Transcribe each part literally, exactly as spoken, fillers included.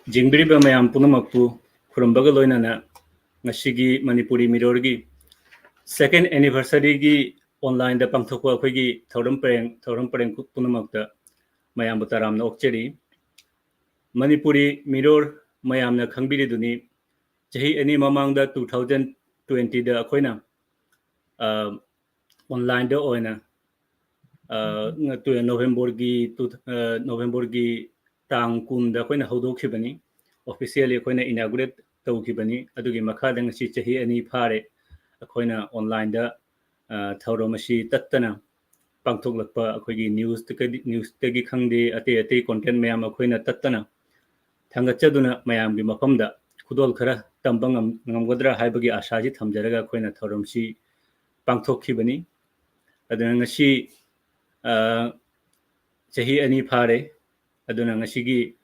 ꯌꯦꯡꯕꯤꯔꯤꯕ ꯃꯌꯥꯝ ꯄꯨꯝꯅꯃꯛꯄꯨ ꯈꯨꯔꯨꯝꯕꯒ ꯂꯣꯏꯅꯅ ꯉꯁꯤꯒꯤ ꯃꯅꯤꯄꯨꯔꯤ ꯃꯤꯔꯣꯜꯒꯤ second anniversary-ꯒꯤ online-ꯗ ꯄꯥꯡꯊꯣꯛꯄ ꯑꯩꯈꯣꯏꯒꯤ ꯊꯧꯔꯝ ꯄꯔꯦꯡ, ꯊꯧꯔꯝ ꯄꯔꯦꯡ ꯄꯨꯝꯅꯃꯛꯇ ꯃꯌꯥꯝꯕꯨ ꯇꯔꯥꯝꯅ ꯑꯣꯛꯆꯔꯤ꯫ ꯃꯅꯤꯄꯨꯔꯤ ꯃꯤꯔꯣꯜ ꯃꯌꯥꯝꯅ ꯈꯪꯕꯤꯔꯤꯗꯨꯅꯤ, ꯆꯍꯤ ꯑꯅꯤ ꯃꯃꯥꯡꯗ two thousand twenty-ꯗ ꯑꯩꯈꯣꯏꯅ, ꯑ, online-ꯗ ꯑꯣꯏꯅ, ꯑ, ꯇꯨ-, November-ꯒꯤ ꯇꯨ-, ꯑ, November-ꯒꯤ ꯇꯥꯡ ꯀꯨꯟꯗ ꯑꯩꯈꯣꯏꯅ ꯍꯧꯗꯣꯛꯈꯤꯕꯅꯤ꯫ Officially ꯑꯩꯈꯣꯏꯅ inaugurate ꯇꯧꯈꯤꯕꯅꯤ꯫ ꯑꯗꯨꯒꯤ ꯃꯈꯥꯗ ꯉꯁꯤ ꯆꯍꯤ ꯑꯅꯤ ꯐꯥꯔꯦ ꯑꯩꯈꯣꯏꯅ online-ꯗ, ꯑ, ꯊꯧꯔꯝ ꯑꯁꯤ ꯇꯠꯇꯅ ꯄꯥꯡꯊꯣꯛꯂꯛꯄ, ꯑꯩꯈꯣꯏꯒꯤ news-ꯇꯒꯤ, news-ꯇꯒꯤ ꯈꯪꯗꯦ, ꯑꯇꯩ ꯑꯇꯩ content ꯃꯌꯥꯝ ꯑꯩꯈꯣꯏꯅ ꯇꯠꯇꯅ ꯊꯥꯡꯒꯠꯆꯗꯨꯅ ꯃꯌꯥꯝꯒꯤ ꯃꯐꯝꯗ ꯈꯨꯗꯣꯜ ꯈꯔ ꯇꯝꯕ ꯉꯝ-, ꯉꯝꯒꯗ꯭ꯔꯥ ꯍꯥꯏꯕꯒꯤ ꯑꯥꯁꯥꯁꯤ ꯊꯝꯖꯔꯒ ꯑꯩꯈꯣꯏꯅ ꯊꯧꯔꯝꯁꯤ ꯄꯥꯡꯊꯣꯛꯈꯤꯕꯅꯤ꯫ ꯑꯗꯨꯅ ꯉꯁꯤ, ꯑ, ꯆꯍꯤ ꯑꯅꯤ ꯐꯥꯔꯦ꯫ ꯑꯗꯨꯅ ꯉꯁꯤꯒꯤ,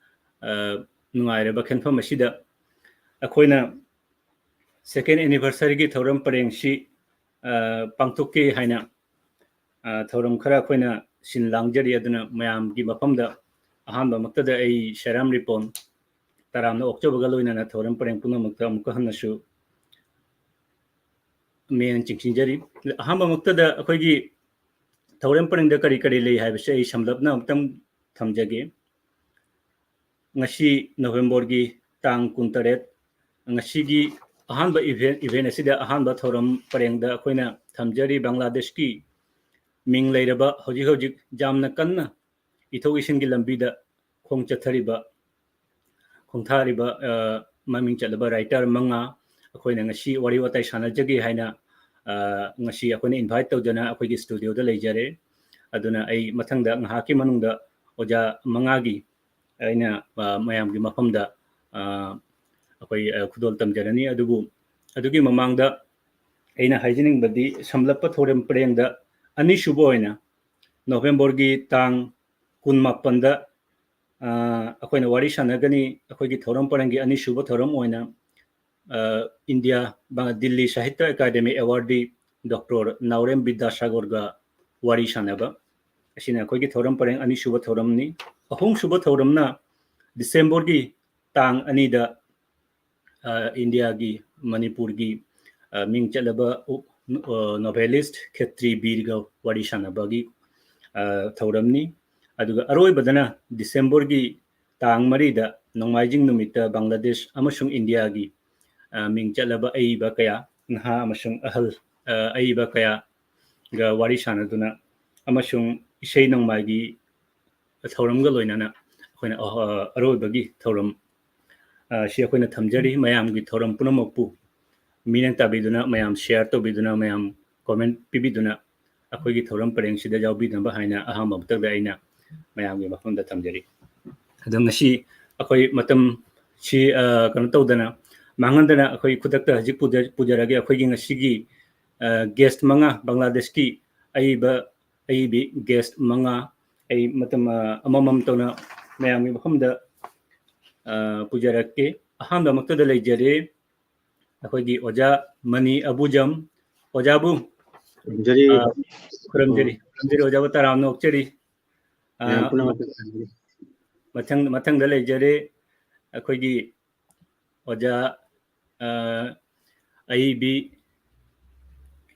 ꯑ, ꯅꯨꯡꯉꯥꯏꯔꯕ ꯈꯦꯟꯐꯝ ꯑꯁꯤꯗ ꯑꯩꯈꯣꯏꯅ second anniversary-ꯒꯤ ꯊꯧꯔꯝ ꯄꯔꯦꯡꯁꯤ, ꯑ, ꯄꯥꯡꯊꯣꯛꯀꯦ ꯍꯥꯏꯅ, ꯑ, ꯊꯧꯔꯝ ꯈꯔ ꯑꯩꯈꯣꯏꯅ ꯁꯤꯟ ꯂꯥꯡꯖꯔꯤ꯫ ꯑꯗꯨꯅ ꯃꯌꯥꯝꯒꯤ ꯃꯐꯝꯗ ꯑꯍꯥꯟꯕꯃꯛꯇꯗ ꯑꯩ ꯁꯦꯔꯥꯝ ꯔꯤꯄꯣꯟ ꯇꯔꯥꯝꯅ ꯑꯣꯛꯆꯕꯒ ꯂꯣꯏꯅꯅ ꯊꯧꯔꯝ ꯄꯔꯦꯡ ꯄꯨꯝꯅꯃꯛꯇ ꯑꯃꯨꯛꯀ ꯍꯟꯅꯁꯨ ꯃꯦꯟ ꯆꯤꯡꯁꯤꯟꯖꯔꯤ꯫ ꯑꯍꯥꯟꯕꯃꯛꯇꯗ ꯑꯩꯈꯣꯏꯒꯤ ꯊꯧꯔꯝ ꯄꯔꯦꯡꯗ ꯀꯔꯤ ꯀꯔꯤ ꯂꯩ ꯍꯥꯏꯕꯁꯤ ꯑꯩ ꯁꯝꯂꯞꯅ ꯑꯃꯨꯛꯇꯪ ꯊꯝꯖꯒꯦ꯫ ꯉꯁꯤ November-ꯒꯤ ꯇꯥꯡ ꯀꯨꯟꯇꯔꯦꯠ, ꯉꯁꯤꯒꯤ ꯑꯍꯥꯟꯕ event, event ꯑꯁꯤꯗ ꯑꯍꯥꯟꯕ ꯊꯧꯔꯝ ꯄꯔꯦꯡꯗ ꯑꯩꯈꯣꯏꯅ ꯊꯝꯖꯔꯤ ꯕꯪꯒ꯭ꯂꯥꯗꯦꯁꯀꯤ ꯃꯤꯡ ꯂꯩꯔꯕ, ꯍꯧꯖꯤꯛ ꯍꯧꯖꯤꯛ ꯌꯥꯝꯅ ꯀꯟꯅ ꯏꯊꯣꯛ ꯏꯁꯤꯟꯒꯤ ꯂꯝꯕꯤꯗ ꯈꯣꯡ ꯆꯠꯊꯔꯤꯕ, ꯈꯣꯡꯊꯥꯔꯤꯕ, ꯑ, ꯃꯃꯤꯡ ꯆꯠꯂꯕ writer ꯃꯉꯥ ꯑꯩꯈꯣꯏꯅ ꯉꯁꯤ ꯋꯥꯔꯤ ꯋꯥꯇꯥꯏ ꯁꯥꯟꯅꯖꯒꯦ ꯍꯥꯏꯅ, ꯑ, ꯉꯁꯤ ꯑꯩꯈꯣꯏꯅ invite ꯇꯧꯖꯅ ꯑꯩꯈꯣꯏꯒꯤ studio-ꯗ ꯂꯩꯖꯔꯦ꯫ ꯑꯗꯨꯅ ꯑꯩ ꯃꯊꯪꯗ ꯉꯥꯏꯍꯥꯛꯀꯤ ꯃꯅꯨꯡꯗ ꯑꯣꯖꯥ ꯃꯉꯥꯒꯤ ꯑꯩꯅ, ꯑ, ꯃꯌꯥꯝꯒꯤ ꯃꯐꯝꯗ, ꯑ, ꯑꯩꯈꯣꯏ, ꯑ, ꯈꯨꯗꯣꯜ ꯇꯝꯖꯔꯅꯤ꯫ ꯑꯗꯨꯕꯨ ꯑꯗꯨꯒꯤ ꯃꯃꯥꯡꯗ ꯑꯩꯅ ꯍꯥꯏꯖꯅꯤꯡꯕꯗꯤ ꯁꯝꯂꯞꯄ ꯊꯧꯔꯝ ꯄꯔꯦꯡꯗ ꯑꯅꯤꯁꯨꯕ ꯑꯣꯏꯅ November-ꯒꯤ ꯇꯥꯡ ꯀꯨꯟꯃꯥꯄꯟꯗ, ꯑ, ꯑꯩꯈꯣꯏꯅ ꯋꯥꯔꯤ ꯁꯥꯟꯅꯒꯅꯤ꯫ ꯑꯩꯈꯣꯏꯒꯤ ꯊꯧꯔꯝ ꯄꯔꯦꯡꯒꯤ ꯑꯅꯤꯁꯨꯕ ꯊꯧꯔꯝ ꯑꯣꯏꯅ, ꯑ, ꯏꯟꯗꯤꯌꯥ, ꯕ-, ꯗꯤꯜꯂꯤ ꯁꯥꯍꯤꯇ꯭ꯌ ꯑꯦꯀꯥꯗꯦꯃꯤ awardee Doctor ꯅꯥꯎꯔꯦꯝ ꯕꯤꯗ꯭ꯌꯥꯁꯥꯒꯔꯒ ꯋꯥꯔꯤ ꯁꯥꯟꯅꯕ꯫ ꯑꯁꯤꯅ ꯑꯩꯈꯣꯏꯒꯤ ꯊꯧꯔꯝ ꯄꯔꯦꯡ ꯑꯅꯤꯁꯨꯕ ꯊꯧꯔꯝꯅꯤ꯫ ꯑꯍꯨꯝꯁꯨꯕ ꯊꯧꯔꯝꯅ December-ꯒꯤ ꯇꯥꯡ ꯑꯅꯤꯗ, ꯑ, ꯏꯟꯗꯤꯌꯥꯒꯤ, ꯃꯅꯤꯄꯨꯔꯒꯤ, ꯑ, ꯃꯤꯡ ꯆꯠꯂꯕ ꯎ-, ꯑ, novelist ꯈꯦꯇ꯭ꯔꯤ ꯕꯤꯔꯒ ꯋꯥꯔꯤ ꯁꯥꯟꯅꯕꯒꯤ, ꯑ, ꯊꯧꯔꯝꯅꯤ꯫ ꯑꯗꯨꯒ ꯑꯔꯣꯏꯕꯗꯅ ꯗꯤꯁꯦꯝꯕꯔꯒꯤ ꯇꯥꯡ ꯃꯔꯤꯗ ꯅꯣꯡꯃꯥꯏꯖꯤꯡ ꯅꯨꯃꯤꯠꯇ ꯕꯪꯒ꯭ꯂꯥꯗꯦꯁ ꯑꯃꯁꯨꯡ ꯏꯟꯗꯤꯌꯥꯒꯤ, ꯑ, ꯃꯤꯡ ꯆꯠꯂꯕ ꯑꯏꯕ ꯀꯌꯥ, ꯅꯍꯥ ꯑꯃꯁꯨꯡ ꯑꯍꯜ, ꯑ, ꯑꯏꯕ ꯀꯌꯥꯒ ꯋꯥꯔꯤ ꯁꯥꯟꯅꯗꯨꯅ ꯑꯃꯁꯨꯡ ꯏꯁꯩ ꯅꯣꯡꯃꯥꯏꯒꯤ ꯊꯧꯔꯝꯒ ꯂꯣꯏꯅꯅ ꯑꯩꯈꯣꯏꯅ, ꯑ, ꯑꯔꯣꯏꯕꯒꯤ ꯊꯧꯔꯝ, ꯑ, ꯁꯤ ꯑꯩꯈꯣꯏꯅ ꯊꯝꯖꯔꯤ꯫ ꯃꯌꯥꯝꯒꯤ ꯊꯧꯔꯝ ꯄꯨꯝꯅꯃꯛꯄꯨ ꯃꯤꯠꯌꯦꯡ ꯇꯥꯕꯤꯗꯨꯅ, ꯃꯌꯥꯝ share ꯇꯧꯕꯤꯗꯨꯅ, ꯃꯌꯥꯝ comment ꯄꯤꯕꯤꯗꯨꯅ ꯑꯩꯈꯣꯏꯒꯤ ꯊꯧꯔꯝ ꯄꯔꯦꯡꯁꯤꯗ ꯌꯥꯎꯕꯤꯅꯕ ꯍꯥꯏꯅ ꯑꯍꯥꯟꯕ ꯃꯛꯇꯗ ꯑꯩꯅ ꯃꯌꯥꯝꯒꯤ ꯃꯐꯝꯗ ꯊꯝꯖꯔꯤ꯫ ꯑꯗꯣ ꯉꯁꯤ ꯑꯩꯈꯣꯏ ꯃꯇꯝ ꯁꯤ, ꯑ, ꯀꯩꯅꯣ ꯇꯧꯗꯅ, ꯃꯥꯡꯍꯟꯗꯅ ꯑꯩꯈꯣꯏ ꯈꯨꯗꯛꯇ ꯍꯧꯖꯤꯛ ꯄꯨꯖ-, ꯄꯨꯖꯔꯒꯦ꯫ ꯑꯩꯈꯣꯏꯒꯤ ꯉꯁꯤꯒꯤ, ꯑ, guest ꯃꯉꯥ, ꯕꯪꯒ꯭ꯂꯥꯗꯦꯁꯀꯤ ꯑꯏꯕ, ꯑꯏꯕꯤ guest ꯃꯉꯥ ꯑꯩ ꯃꯇꯝ, ꯑ, ꯑꯃꯃꯝ ꯇꯧꯅ ꯃꯌꯥꯝꯒꯤ ꯃꯐꯝꯗ, ꯑ, ꯄꯨꯖꯔꯛꯀꯦ꯫ ꯑꯍꯥꯟꯕꯃꯛꯇꯗ ꯂꯩꯖꯔꯦ ꯑꯩꯈꯣꯏꯒꯤ ꯑꯣꯖꯥ ꯃꯅꯤ ꯑꯕꯨꯖꯝ꯫ ꯑꯣꯖꯥꯕꯨ, ꯈꯨꯔꯨꯝꯖꯔꯤ꯫ ꯑ, ꯈꯨꯔꯨꯝꯖꯔꯤ꯫ ꯈꯨꯔꯨꯝꯖꯔꯤ ꯑꯣꯖꯥꯕꯨ, ꯇꯔꯥꯝꯅ ꯑꯣꯛꯆꯔꯤ꯫ ꯑ, ꯃꯌꯥꯝ ꯄꯨꯝꯅꯃꯛꯇ ꯈꯨꯔꯨꯝꯖꯔꯤ꯫ ꯃꯊꯪ, ꯃꯊꯪꯗ ꯂꯩꯖꯔꯦ ꯑꯩꯈꯣꯏꯒꯤ ꯑꯣꯖꯥ, ꯑ, ꯑꯏꯕꯤ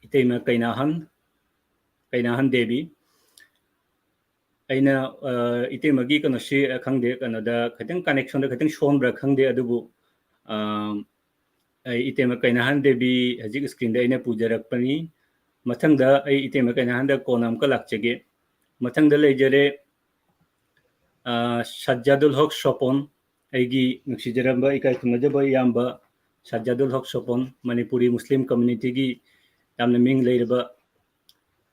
ꯏꯇꯩꯃ ꯀꯩꯅꯥꯍꯟ, ꯀꯩꯅꯥꯍꯟ ꯗꯦꯕꯤ꯫ ꯑꯩꯅ, ꯑ, ꯏꯇꯩꯃꯒꯤ ꯀꯩꯅꯣꯁꯤ, ꯑ, ꯈꯪꯗꯦ, ꯀꯩꯅꯣꯗ ꯈꯤꯇꯪ connectionꯗ ꯈꯤꯇꯪ ꯁꯣꯟꯕ꯭ꯔꯥ ꯈꯪꯗꯦ, ꯑꯗꯨꯕꯨ, ꯑ, ꯑꯩ ꯏꯇꯩꯃ ꯀꯩꯅꯥꯍꯟ ꯗꯦꯕꯤ ꯍꯧꯖꯤꯛ screenꯗ ꯑꯩꯅ ꯄꯨꯖꯔꯛꯄꯅꯤ꯫ ꯃꯊꯪꯗ ꯑꯩ ꯏꯇꯩꯃ ꯀꯩꯅꯥꯍꯟꯗ ꯀꯣꯟꯅ ꯑꯃꯨꯛꯀ ꯂꯥꯛꯆꯒꯦ꯫ ꯃꯊꯪꯗ ꯂꯩꯖꯔꯦ, ꯑ, ꯁꯖꯥꯗꯨꯜ ꯍꯛ ꯁꯣꯄꯣꯟ, ꯑꯩꯒꯤ ꯅꯨꯡꯁꯤꯖꯔꯝꯕ, ꯏꯀꯥꯏ ꯈꯨꯝꯅꯖꯕ ꯏꯌꯥꯝꯕ ꯁꯖꯥꯗꯨꯜ ꯍꯛ ꯁꯣꯄꯣꯟ, ꯃꯅꯤꯄꯨꯔꯤ ꯃꯨꯁꯂꯤꯝ communityꯒꯤ ꯌꯥꯝꯅ ꯃꯤꯡ ꯂꯩꯔꯕ,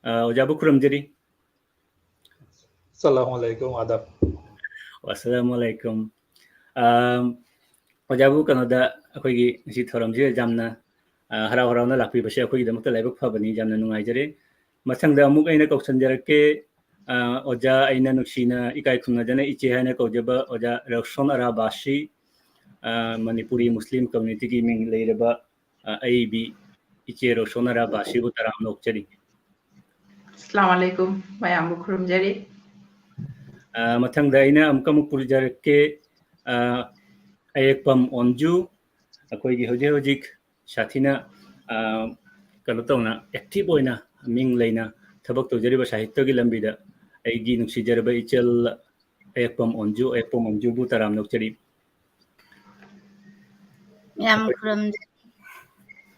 ꯑ, ꯑꯣꯖꯥꯕꯨ ꯈꯨꯔꯨꯝꯖꯔꯤ꯫ ꯑꯁꯂꯥꯃꯨ ꯑꯂꯥꯏꯀꯨꯝ, ꯑꯗꯥꯕ꯫ ꯋꯥꯁꯂꯥꯃꯨ ꯑꯂꯥꯏꯀꯨꯝ꯫ ꯑ, ꯑꯣꯖꯥꯕꯨ ꯀꯩꯅꯣꯗ ꯑꯩꯈꯣꯏꯒꯤ ꯉꯁꯤ ꯊꯧꯔꯝꯁꯤꯗ ꯌꯥꯝꯅ, ꯑ, ꯍꯔꯥꯎ ꯍꯔꯥꯎꯅ ꯂꯥꯛꯄꯤꯕꯁꯦ ꯑꯩꯈꯣꯏꯒꯤꯗꯃꯛꯇ ꯂꯥꯏꯕꯛ ꯐꯕꯅꯤ, ꯌꯥꯝꯅ ꯅꯨꯡꯉꯥꯏꯖꯔꯦ꯫ ꯃꯊꯪꯗ ꯑꯃꯨꯛ ꯑꯩꯅ ꯀꯧꯁꯟꯖꯔꯛꯀꯦ, ꯑ, ꯑꯣꯖꯥ, ꯑꯩꯅ ꯅꯨꯡꯁꯤꯅ ꯏꯀꯥꯏ ꯈꯨꯝꯅꯗꯅ ꯏꯆꯦ ꯍꯥꯏꯅ ꯀꯧꯖꯕ ꯑꯣꯖꯥ ꯔꯣꯁꯣꯟ ꯑꯔꯥ ꯕꯥꯁꯤ, ꯑ, ꯃꯅꯤꯄꯨꯔꯤ ꯃꯨꯁꯂꯤꯝ communityꯒꯤ ꯃꯤꯡ ꯂꯩꯔꯕ, ꯑ, ꯑꯏꯕꯤ ꯏꯆꯦ ꯔꯣꯁꯣꯟ ꯑꯔꯥ ꯕꯥꯁꯤꯕꯨ ꯇꯔꯥꯝꯅ ꯑꯣꯛꯆꯔꯤ꯫ ꯑꯁꯂꯥꯃꯨ ꯑꯂꯥꯏꯀꯨꯝ, ꯃꯌꯥꯝꯕꯨ ꯈꯨꯔꯨꯝꯖꯔꯤ꯫ ꯑ, ꯃꯊꯪꯗ ꯑꯩꯅ ꯑꯃꯨꯛꯀ ꯑꯃꯨꯛ ꯄꯨꯖꯔꯛꯀꯦ, ꯑ, ꯑꯌꯦꯛꯄꯝ ꯑꯣꯟꯖꯨ, ꯑꯩꯈꯣꯏꯒꯤ ꯍꯧꯖꯤꯛ ꯍꯧꯖꯤꯛ ꯁꯥꯊꯤꯅ, ꯑ, ꯀꯩꯅꯣ ꯇꯧꯅ, active ꯑꯣꯏꯅ ꯃꯤꯡ ꯂꯩꯅ ꯊꯕꯛ ꯇꯧꯖꯔꯤꯕ ꯁꯥꯍꯤꯇ꯭ꯌꯒꯤ ꯂꯝꯕꯤꯗ ꯑꯩꯒꯤ ꯅꯨꯡꯁꯤꯖꯔꯕ ꯏꯆꯜ ꯑꯌꯦꯛꯄꯝ ꯑꯣꯟꯖꯨ, ꯑꯌꯦꯛꯄꯝ ꯑꯣꯟꯖꯨꯕꯨ ꯇꯔꯥꯝꯅ ꯑꯣꯛꯆꯔꯤ꯫ ꯌꯥꯝ ꯑꯩꯈꯣꯏ ꯈꯨꯔꯨꯝꯖꯔꯤ꯫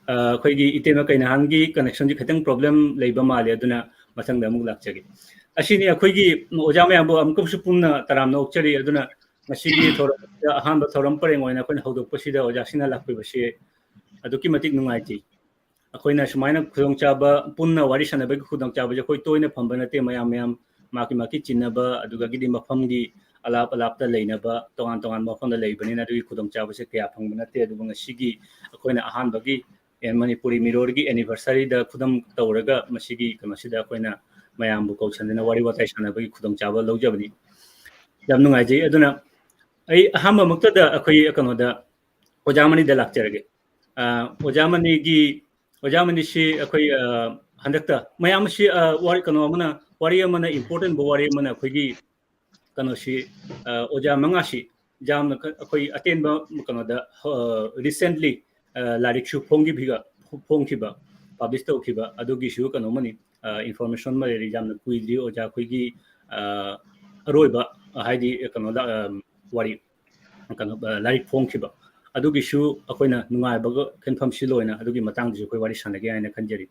ꯑ, ꯑꯩꯈꯣꯏꯒꯤ ꯏꯇꯩꯃ ꯀꯩꯅꯥꯍꯥꯟꯒꯤ connectionꯁꯤ ꯈꯤꯇꯪ problem ꯂꯩꯕ ꯃꯥꯜꯂꯦ, ꯑꯗꯨꯅ ꯃꯊꯪꯗ ꯑꯃꯨꯛ ꯂꯥꯛꯆꯒꯦ꯫ ꯑꯁꯤꯅꯤ ꯑꯩꯈꯣꯏꯒꯤ ꯑꯣꯖꯥ ꯃꯌꯥꯝꯕꯨ ꯑꯃꯨꯛꯀꯁꯨ ꯄꯨꯟꯅ ꯇꯔꯥꯝꯅ ꯑꯣꯛꯆꯔꯤ꯫ ꯑꯗꯨꯅ ꯉꯁꯤꯒꯤ ꯊꯧꯔꯝ, ꯑꯍꯥꯟꯕ ꯊꯧꯔꯝ ꯄꯔꯦꯡ ꯑꯣꯏꯅ ꯑꯩꯈꯣꯏꯅ ꯍꯧꯗꯣꯛꯄꯁꯤꯗ ꯑꯣꯖꯥꯁꯤꯡꯅ ꯂꯥꯛꯄꯤꯕꯁꯤ ꯑꯗꯨꯛꯀꯤ ꯃꯇꯤꯛ ꯅꯨꯡꯉꯥꯏꯖꯩ꯫ ꯑꯩꯈꯣꯏꯅ ꯁꯨꯃꯥꯏꯅ ꯈꯨꯗꯣꯡꯆꯥꯕ, ꯄꯨꯟꯅ ꯋꯥꯔꯤ ꯁꯥꯟꯅꯕꯒꯤ ꯈꯨꯗꯣꯡꯆꯥꯕꯁꯦ ꯑꯩꯈꯣꯏ ꯇꯣꯏꯅ ꯐꯪꯕ ꯅꯠꯇꯦ꯫ ꯃꯌꯥꯝ ꯃꯌꯥꯝ ꯃꯥꯒꯤ ꯃꯥꯒꯤ ꯆꯤꯟꯅꯕ, ꯑꯗꯨꯗꯒꯤꯗꯤ ꯃꯐꯝꯒꯤ ꯑꯂꯥꯞ ꯑꯂꯥꯞꯇ ꯂꯩꯅꯕ, ꯇꯣꯉꯥꯟ ꯇꯣꯉꯥꯟꯕ ꯃꯐꯝꯗ ꯂꯩꯕꯅꯤꯅ ꯑꯗꯨꯒꯤ ꯈꯨꯗꯣꯡꯆꯥꯕꯁꯦ ꯀꯌꯥ ꯐꯪꯕ ꯅꯠꯇꯦ꯫ ꯑꯗꯨꯕꯨ ꯉꯁꯤꯒꯤ ꯑꯩꯈꯣꯏꯅ ꯑꯍꯥꯟꯕꯒꯤ ꯑꯦꯟ ꯃꯅꯤꯄꯨꯔꯤ ꯃꯤꯔꯣꯜꯒꯤ anniversaryꯗ ꯈꯨꯗꯝ ꯇꯧꯔꯒ ꯃꯁꯤꯒꯤ ꯀꯩꯅꯣꯁꯤꯗ ꯑꯩꯈꯣꯏꯅ ꯃꯌꯥꯝꯕꯨ ꯀꯧꯁꯟꯗꯅ ꯋꯥꯔꯤ ꯋꯥꯇꯥꯏ ꯁꯥꯟꯅꯕꯒꯤ ꯈꯨꯗꯣꯡꯆꯥꯕ ꯂꯧꯖꯕꯅꯤ꯫ ꯌꯥꯝ ꯅꯨꯡꯉꯥꯏꯖꯩ꯫ ꯑꯗꯨꯅ ꯑꯩ ꯑꯍꯥꯟꯕꯃꯛꯇꯗ ꯑꯩꯈꯣꯏ ꯀꯩꯅꯣꯗ ꯑꯣꯖꯥ ꯃꯅꯤꯗ ꯂꯥꯛꯆꯔꯒꯦ꯫ ꯑ, ꯑꯣꯖꯥ ꯃꯅꯤꯒꯤ, ꯑꯣꯖꯥ ꯃꯅꯤꯁꯤ ꯑꯩꯈꯣꯏ, ꯑ, ꯍꯟꯗꯛꯇ ꯃꯌꯥꯝ ꯑꯁꯤ, ꯑ, ꯋꯥꯔꯤ, ꯀꯩꯅꯣ ꯑꯃꯅ, ꯋꯥꯔꯤ ꯑꯃꯅ, important ꯋꯥꯔꯤ ꯑꯃꯅ ꯑꯩꯈꯣꯏꯒꯤ ꯀꯩꯅꯣꯁꯤ, ꯑ, ꯑꯣꯖꯥ ꯃꯉꯥꯁꯤ ꯌꯥꯝꯅ ꯈ-, ꯑꯩꯈꯣꯏ ꯑꯇꯦꯟꯕ ꯀꯩꯅꯣꯗ, ꯑ, recently, ꯑ, ꯂꯥꯏꯔꯤꯛꯁꯨ ꯐꯣꯡꯈꯤꯕ, ꯐꯣꯡꯈꯤꯕ, publish ꯇꯧꯈꯤꯕ ꯑꯗꯨꯒꯤꯁꯨ ꯀꯩꯅꯣꯃꯅꯤ, ꯑ, information ꯑꯃ ꯂꯩꯔꯤ꯫ ꯌꯥꯝꯅ ꯀꯨꯏꯗ꯭ꯔꯤ ꯑꯣꯖꯥ ꯑꯩꯈꯣꯏꯒꯤ, ꯑ, ꯑꯔꯣꯏꯕ, ꯑ, ꯍꯥꯏꯗꯤ ꯀꯩꯅꯣꯗ, ꯑ, ꯋꯥꯔꯤ, ꯀꯩꯅꯣ, ꯑ, ꯂꯥꯏꯔꯤꯛ ꯐꯣꯡꯈꯤꯕ꯫ ꯑꯗꯨꯒꯤꯁꯨ ꯑꯩꯈꯣꯏꯅ ꯅꯨꯡꯉꯥꯏꯕꯒ ꯈꯟꯐꯝꯁꯤꯗ ꯑꯣꯏꯅ ꯑꯗꯨꯒꯤ ꯃꯇꯥꯡꯗꯁꯨ ꯑꯩꯈꯣꯏ ꯋꯥꯔꯤ ꯁꯥꯟꯅꯒꯦ ꯍꯥꯏꯅ ꯈꯟꯖꯔꯤ꯫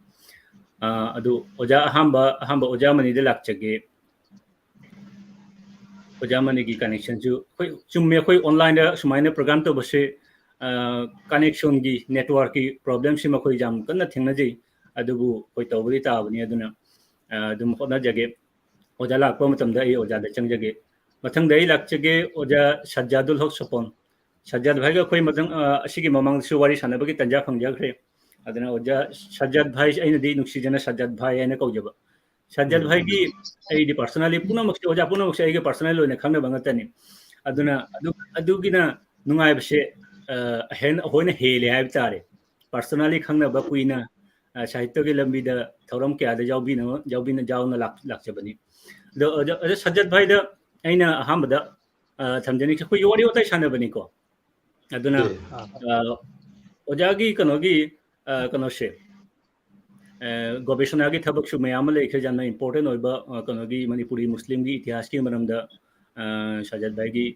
ꯑ, ꯑꯗꯨ ꯑꯣꯖꯥ ꯑꯍꯥꯟꯕ, ꯑꯍꯥꯟꯕ ꯑꯣꯖꯥ ꯃꯅꯤꯗ ꯂꯥꯛꯆꯒꯦ꯫ ꯑꯣꯖꯥ ꯃꯅꯤꯒꯤ connectionꯁꯨ ꯑꯩꯈꯣꯏ ꯆꯨꯝꯃꯦ, ꯑꯩꯈꯣꯏ onlineꯗ ꯁꯨꯃꯥꯏꯅ program ꯇꯧꯕꯁꯦ, ꯑ, connectionꯒꯤ, networkꯀꯤ problemꯁꯤꯃ ꯑꯩꯈꯣꯏ ꯌꯥꯝ ꯀꯟꯅ ꯊꯦꯡꯅꯖꯩ꯫ ꯑꯗꯨꯕꯨ ꯑꯩꯈꯣꯏ ꯇꯧꯕꯗꯤ ꯇꯥꯕꯅꯤ꯫ ꯑꯗꯨꯅ, ꯑ, ꯑꯗꯨꯝ ꯍꯣꯠꯅꯖꯒꯦ꯫ ꯑꯣꯖꯥ ꯂꯥꯛꯄ ꯃꯇꯝꯗ ꯑꯩ ꯑꯣꯖꯥꯗ ꯆꯪꯖꯒꯦ꯫ ꯃꯊꯪꯗ ꯑꯩ ꯂꯥꯛꯆꯒꯦ ꯑꯣꯖꯥ ꯁꯖꯥꯗꯨꯜ ꯍꯛ ꯁꯣꯄꯣꯟ꯫ ꯁꯖꯥꯗ ꯚꯥꯏꯒ ꯑꯩꯈꯣꯏ ꯃꯊꯪ, ꯑ, ꯑꯁꯤꯒꯤ ꯃꯃꯥꯡꯗꯁꯨ ꯋꯥꯔꯤ ꯁꯥꯟꯅꯕꯒꯤ ꯇꯥꯟꯖꯥ ꯐꯪꯖꯈ꯭ꯔꯦ꯫ ꯑꯗꯨꯅ ꯑꯣꯖꯥ ꯁꯖꯥꯗ ꯚꯥꯏ, ꯑꯩꯅꯗꯤ ꯅꯨꯡꯁꯤꯖꯅ ꯁꯖꯥꯗ ꯚꯥꯏ ꯍꯥꯏꯅ ꯀꯧꯖꯕ꯫ ꯁꯖꯥꯗ ꯎꯝ꯫ ꯚꯥꯏꯒꯤ ꯑꯩꯗꯤ personally ꯄꯨꯝꯅꯃꯛꯁꯦ, ꯑꯣꯖꯥ ꯄꯨꯝꯅꯃꯛꯁꯦ ꯑꯩꯒ personally ꯑꯣꯏꯅ ꯈꯪꯅꯕ ꯉꯥꯛꯇꯅꯤ꯫ ꯑꯗꯨꯅ ꯑꯗꯨ, ꯑꯗꯨꯒꯤꯅ ꯅꯨꯡꯉꯥꯏꯕꯁꯦ, ꯑ, ꯑꯍꯦꯟ-, ꯑꯩꯈꯣꯏꯅ ꯍꯦꯜꯂꯦ ꯍꯥꯏꯕ ꯇꯥꯔꯦ꯫ Personally ꯈꯪꯅꯕ ꯀꯨꯏꯅ, ꯑ, ꯁꯥꯍꯤꯇ꯭ꯌꯒꯤ ꯂꯝꯕꯤꯗ ꯊꯧꯔꯝ ꯀꯌꯥꯗ ꯌꯥꯎꯕꯤꯅ-, ꯌꯥꯎꯕꯤꯅ-, ꯌꯥꯎꯅ ꯂꯥꯛ-, ꯂꯥꯛꯆꯕꯅꯤ꯫ ꯑꯗꯣ ꯑꯣꯖꯥ, ꯑꯣꯖꯥ ꯁꯖꯥꯗ ꯚꯥꯏꯗ ꯑꯩꯅ ꯑꯍꯥꯟꯕꯗ, ꯑ, ꯊꯝꯖꯅꯤꯡꯉꯤꯁꯦ, ꯑꯩꯈꯣꯏꯒꯤ ꯋꯥꯔꯤ ꯋꯥꯇꯥꯏ ꯁꯥꯟꯅꯕꯅꯤꯀꯣ꯫ ꯑꯗꯨꯅ ꯑꯣꯖꯥꯒꯤ ꯀꯩꯅꯣꯒꯤ ꯀꯩꯅꯣꯁꯦ, ꯒꯣꯕꯦꯁꯅꯥꯒꯤ ꯊꯕꯛꯁꯨ ꯃꯌꯥꯝ ꯑꯃ ꯂꯩꯈ꯭ꯔꯦ, ꯌꯥꯝꯅ ꯏꯝꯄꯣꯔꯇꯦꯟ ꯑꯣꯏꯕ ꯀꯩꯅꯣꯒꯤ ꯃꯅꯤꯄꯨꯔꯤ ꯃꯨꯁꯂꯤꯝꯒꯤ ꯏꯇꯤꯍꯥꯁꯀꯤ ꯃꯔꯝꯗ ꯁꯥꯖꯠ ꯚꯥꯏꯒꯤ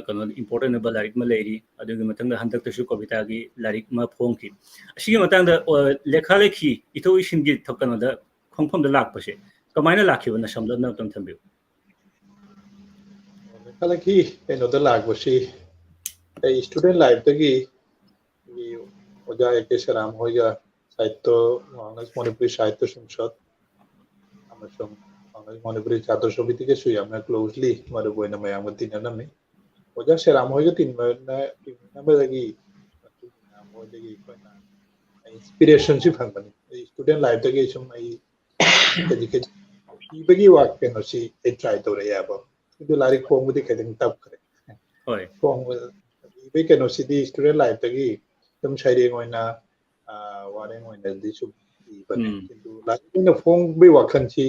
ꯀꯩꯅꯣ ꯏꯝꯄꯣꯔꯇꯦꯟ ꯑꯣꯏꯕ ꯂꯥꯏꯔꯤꯛ ꯑꯃ ꯂꯩꯔꯤ꯫ ꯑꯗꯨꯒꯤ ꯃꯊꯪꯗ ꯍꯟꯗꯛꯇꯁꯨ ꯀꯣꯕꯤꯇꯥꯒꯤ ꯂꯥꯏꯔꯤꯛ ꯑꯃ ꯐꯣꯡꯈꯤ꯫ ꯑꯁꯤꯒꯤ ꯃꯇꯥꯡꯗ ꯂꯦꯈꯥ ꯂꯦꯈꯤ ꯏꯊꯣꯛ ꯏꯁꯤꯟꯒꯤ ꯀꯩꯅꯣꯗ ꯈꯣꯡꯐꯝꯗ ꯂꯥꯛꯄꯁꯦ ꯀꯃꯥꯏꯅ ꯂꯥꯛꯈꯤꯕꯅ ꯁꯝꯂꯞꯅ ꯑꯝꯇꯪ ꯊꯝꯕꯤꯌꯨ꯫ ꯂꯦꯈꯥ ꯂꯦꯈꯤ ꯀꯩꯅꯣꯗ ꯂꯥꯛꯄꯁꯤ ꯑꯩ ꯁ꯭ꯇꯨꯗꯦꯟ ꯂꯥꯏꯐꯇꯒꯤ ꯑꯣꯖꯥ ꯑꯦ ꯀꯦ ꯁꯦꯔꯥꯝ ꯍꯣꯏꯒ ꯁꯥꯍꯤꯇ꯭ꯌ ꯃꯅꯤꯄꯨꯔꯤ ꯁꯥꯍꯤꯇ꯭ꯌ ꯁꯪꯁꯠ ꯑꯃꯁꯨꯡ ꯃꯅꯤꯄꯨꯔꯤ ꯆꯥꯇ꯭ꯔ ꯁꯣꯃꯤꯇꯤꯒꯁꯨ ꯌꯥꯝꯅ ꯀ꯭ꯂꯣꯖꯂꯤ ꯃꯔꯨꯞ ꯑꯣꯏꯅ ꯃꯌꯥꯝꯒ ꯇꯤꯟꯅꯔꯝꯃꯤ꯫ ꯑꯣꯖꯥ ꯁꯦꯔꯥꯝ ꯍꯣꯏꯒ ꯇꯤꯟꯅꯕꯒꯤ ꯃꯇꯨꯡ ꯏꯟꯅ ꯃꯣꯏꯗꯒꯤ ꯑꯩꯈꯣꯏꯅ ꯏꯟꯁꯄꯤꯔꯦꯁꯟꯁꯤ ꯐꯪꯕꯅꯤ꯫ ꯑꯩ ꯁ꯭ꯇꯨꯗꯦꯟ ꯂꯥꯏꯐꯇꯒꯤ ꯁꯨꯝ ꯑꯩ ꯈꯖꯤꯛ ꯈꯖꯤꯛ ꯏꯕꯒꯤ ꯋꯥ ꯀꯩꯅꯣꯁꯤ ꯑꯩ ꯇ꯭ꯔꯥꯏ ꯇꯧꯔꯛꯑꯦꯕ꯫ ꯑꯗꯨ ꯂꯥꯏꯔꯤꯛ ꯐꯣꯡꯕꯗꯤ ꯈꯤꯇꯪ ꯇꯞꯈ꯭ꯔꯦ꯫ ꯍꯣꯏ꯫ ꯐꯣꯡꯕ ꯏꯕꯒꯤ ꯀꯩꯅꯣꯁꯤꯗꯤ ꯁ꯭ꯇꯨꯗꯦꯟ ꯂꯥꯏꯐꯇꯒꯤ ꯑꯗꯨꯝ ꯁꯩꯔꯦꯡ ꯑꯣꯏꯅ ꯋꯥꯔꯦꯡ ꯑꯣꯏꯅꯗꯤ ꯁꯨꯝ ꯏꯕꯅꯦ꯫ ꯑꯗꯨ ꯂꯥꯏꯔꯤꯛ ꯑꯣꯏꯅ ꯐꯣꯡꯕꯒꯤ ꯋꯥꯈꯜꯁꯤ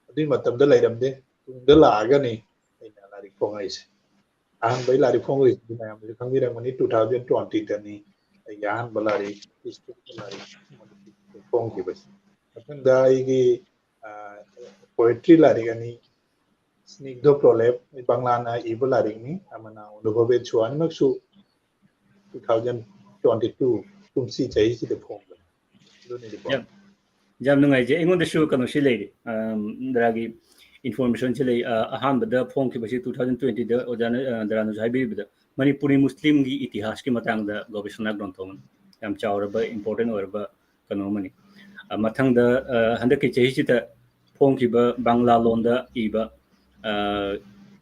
ꯑꯗꯨꯒꯤ ꯃꯇꯝꯗ ꯂꯩꯔꯝꯗꯦ꯫ ꯇꯨꯡꯗ ꯂꯥꯛꯑꯒꯅꯤ ꯑꯩꯅ ꯂꯥꯏꯔꯤꯛ ꯐꯣꯡꯉꯛꯏꯁꯦ꯫ ꯑꯍꯥꯟꯕ ꯑꯩ ꯂꯥꯏꯔꯤꯛ ꯐꯣꯡꯈ꯭ꯔꯤꯁꯤꯗꯤ ꯃꯌꯥꯝꯅꯁꯨ ꯈꯪꯕꯤꯔꯝꯒꯅꯤ, ꯇꯨ ꯊꯥꯎꯖꯟ ꯇ꯭ꯋꯦꯟꯇꯤꯗꯅꯤ ꯑꯩꯒꯤ ꯑꯍꯥꯟꯕ ꯂꯥꯏꯔꯤꯛ, ꯍꯤꯁꯇ꯭ꯔꯤꯀꯦꯜ ꯂꯥꯏꯔꯤꯛ ꯐꯣꯡꯈꯤꯕꯁꯦ꯫ ꯃꯊꯪꯗ ꯑꯩꯒꯤ ꯄꯣꯏꯇ꯭ꯔꯤ ꯂꯥꯏꯔꯤꯛ ꯑꯅꯤ, ꯁ꯭ꯅꯤꯒ꯭ꯙ ꯄ꯭ꯔꯣꯂꯦꯞ, ꯕꯪꯂꯥꯅ ꯏꯕ ꯂꯥꯏꯔꯤꯛꯅꯤ, ꯑꯃꯅ ꯑꯅꯨꯚꯕꯦ ꯁꯨ, ꯑꯅꯤꯃꯛꯁꯨ ꯇꯨ ꯊꯥꯎꯖꯟ ꯇ꯭ꯋꯦꯟꯇꯤ ꯇꯨ ꯀꯨꯝꯁꯤ ꯆꯍꯤꯁꯤꯗ ꯐꯣꯡꯕꯅꯤ꯫ ꯑꯗꯨꯅꯤ ꯔꯤꯄꯣꯔꯠ꯫ ꯌꯥꯝ ꯅꯨꯡꯉꯥꯏꯖꯩ꯫ ꯑꯩꯉꯣꯟꯗꯁꯨ ꯀꯩꯅꯣꯁꯤ ꯂꯩꯔꯤ, ꯗꯔꯥꯒꯤ ꯏꯟꯐꯣꯔꯃꯦꯁꯟꯁꯤ ꯂꯩ꯫ ꯑꯍꯥꯟꯕꯗ ꯐꯣꯡꯈꯤꯕꯁꯤ ꯇꯨ ꯊꯥꯎꯖꯟ ꯇ꯭ꯋꯦꯟꯇꯤꯗ ꯑꯣꯖꯥꯅ, ꯗꯔꯥꯅꯁꯨ ꯍꯥꯏꯕꯤꯔꯤꯕꯗ ꯃꯅꯤꯄꯨꯔꯤ ꯃꯨꯁꯂꯤꯝꯒꯤ ꯏꯇꯤꯍꯥꯁꯀꯤ ꯃꯇꯥꯡꯗ ꯒꯣꯕꯦꯁꯅꯥ ꯒ꯭ꯔꯟꯊ ꯑꯃꯅꯤ꯫ ꯌꯥꯝ ꯆꯥꯎꯔꯕ, ꯏꯝꯄꯣꯔꯇꯦꯟ ꯑꯣꯏꯔꯕ ꯀꯩꯅꯣ ꯑꯃꯅꯤ꯫ ꯃꯊꯪꯗ ꯍꯟꯗꯛꯀꯤ ꯆꯍꯤꯁꯤꯗ ꯐꯣꯡꯈꯤꯕ ꯕꯪꯂꯥ ꯂꯣꯟꯗ ꯏꯕ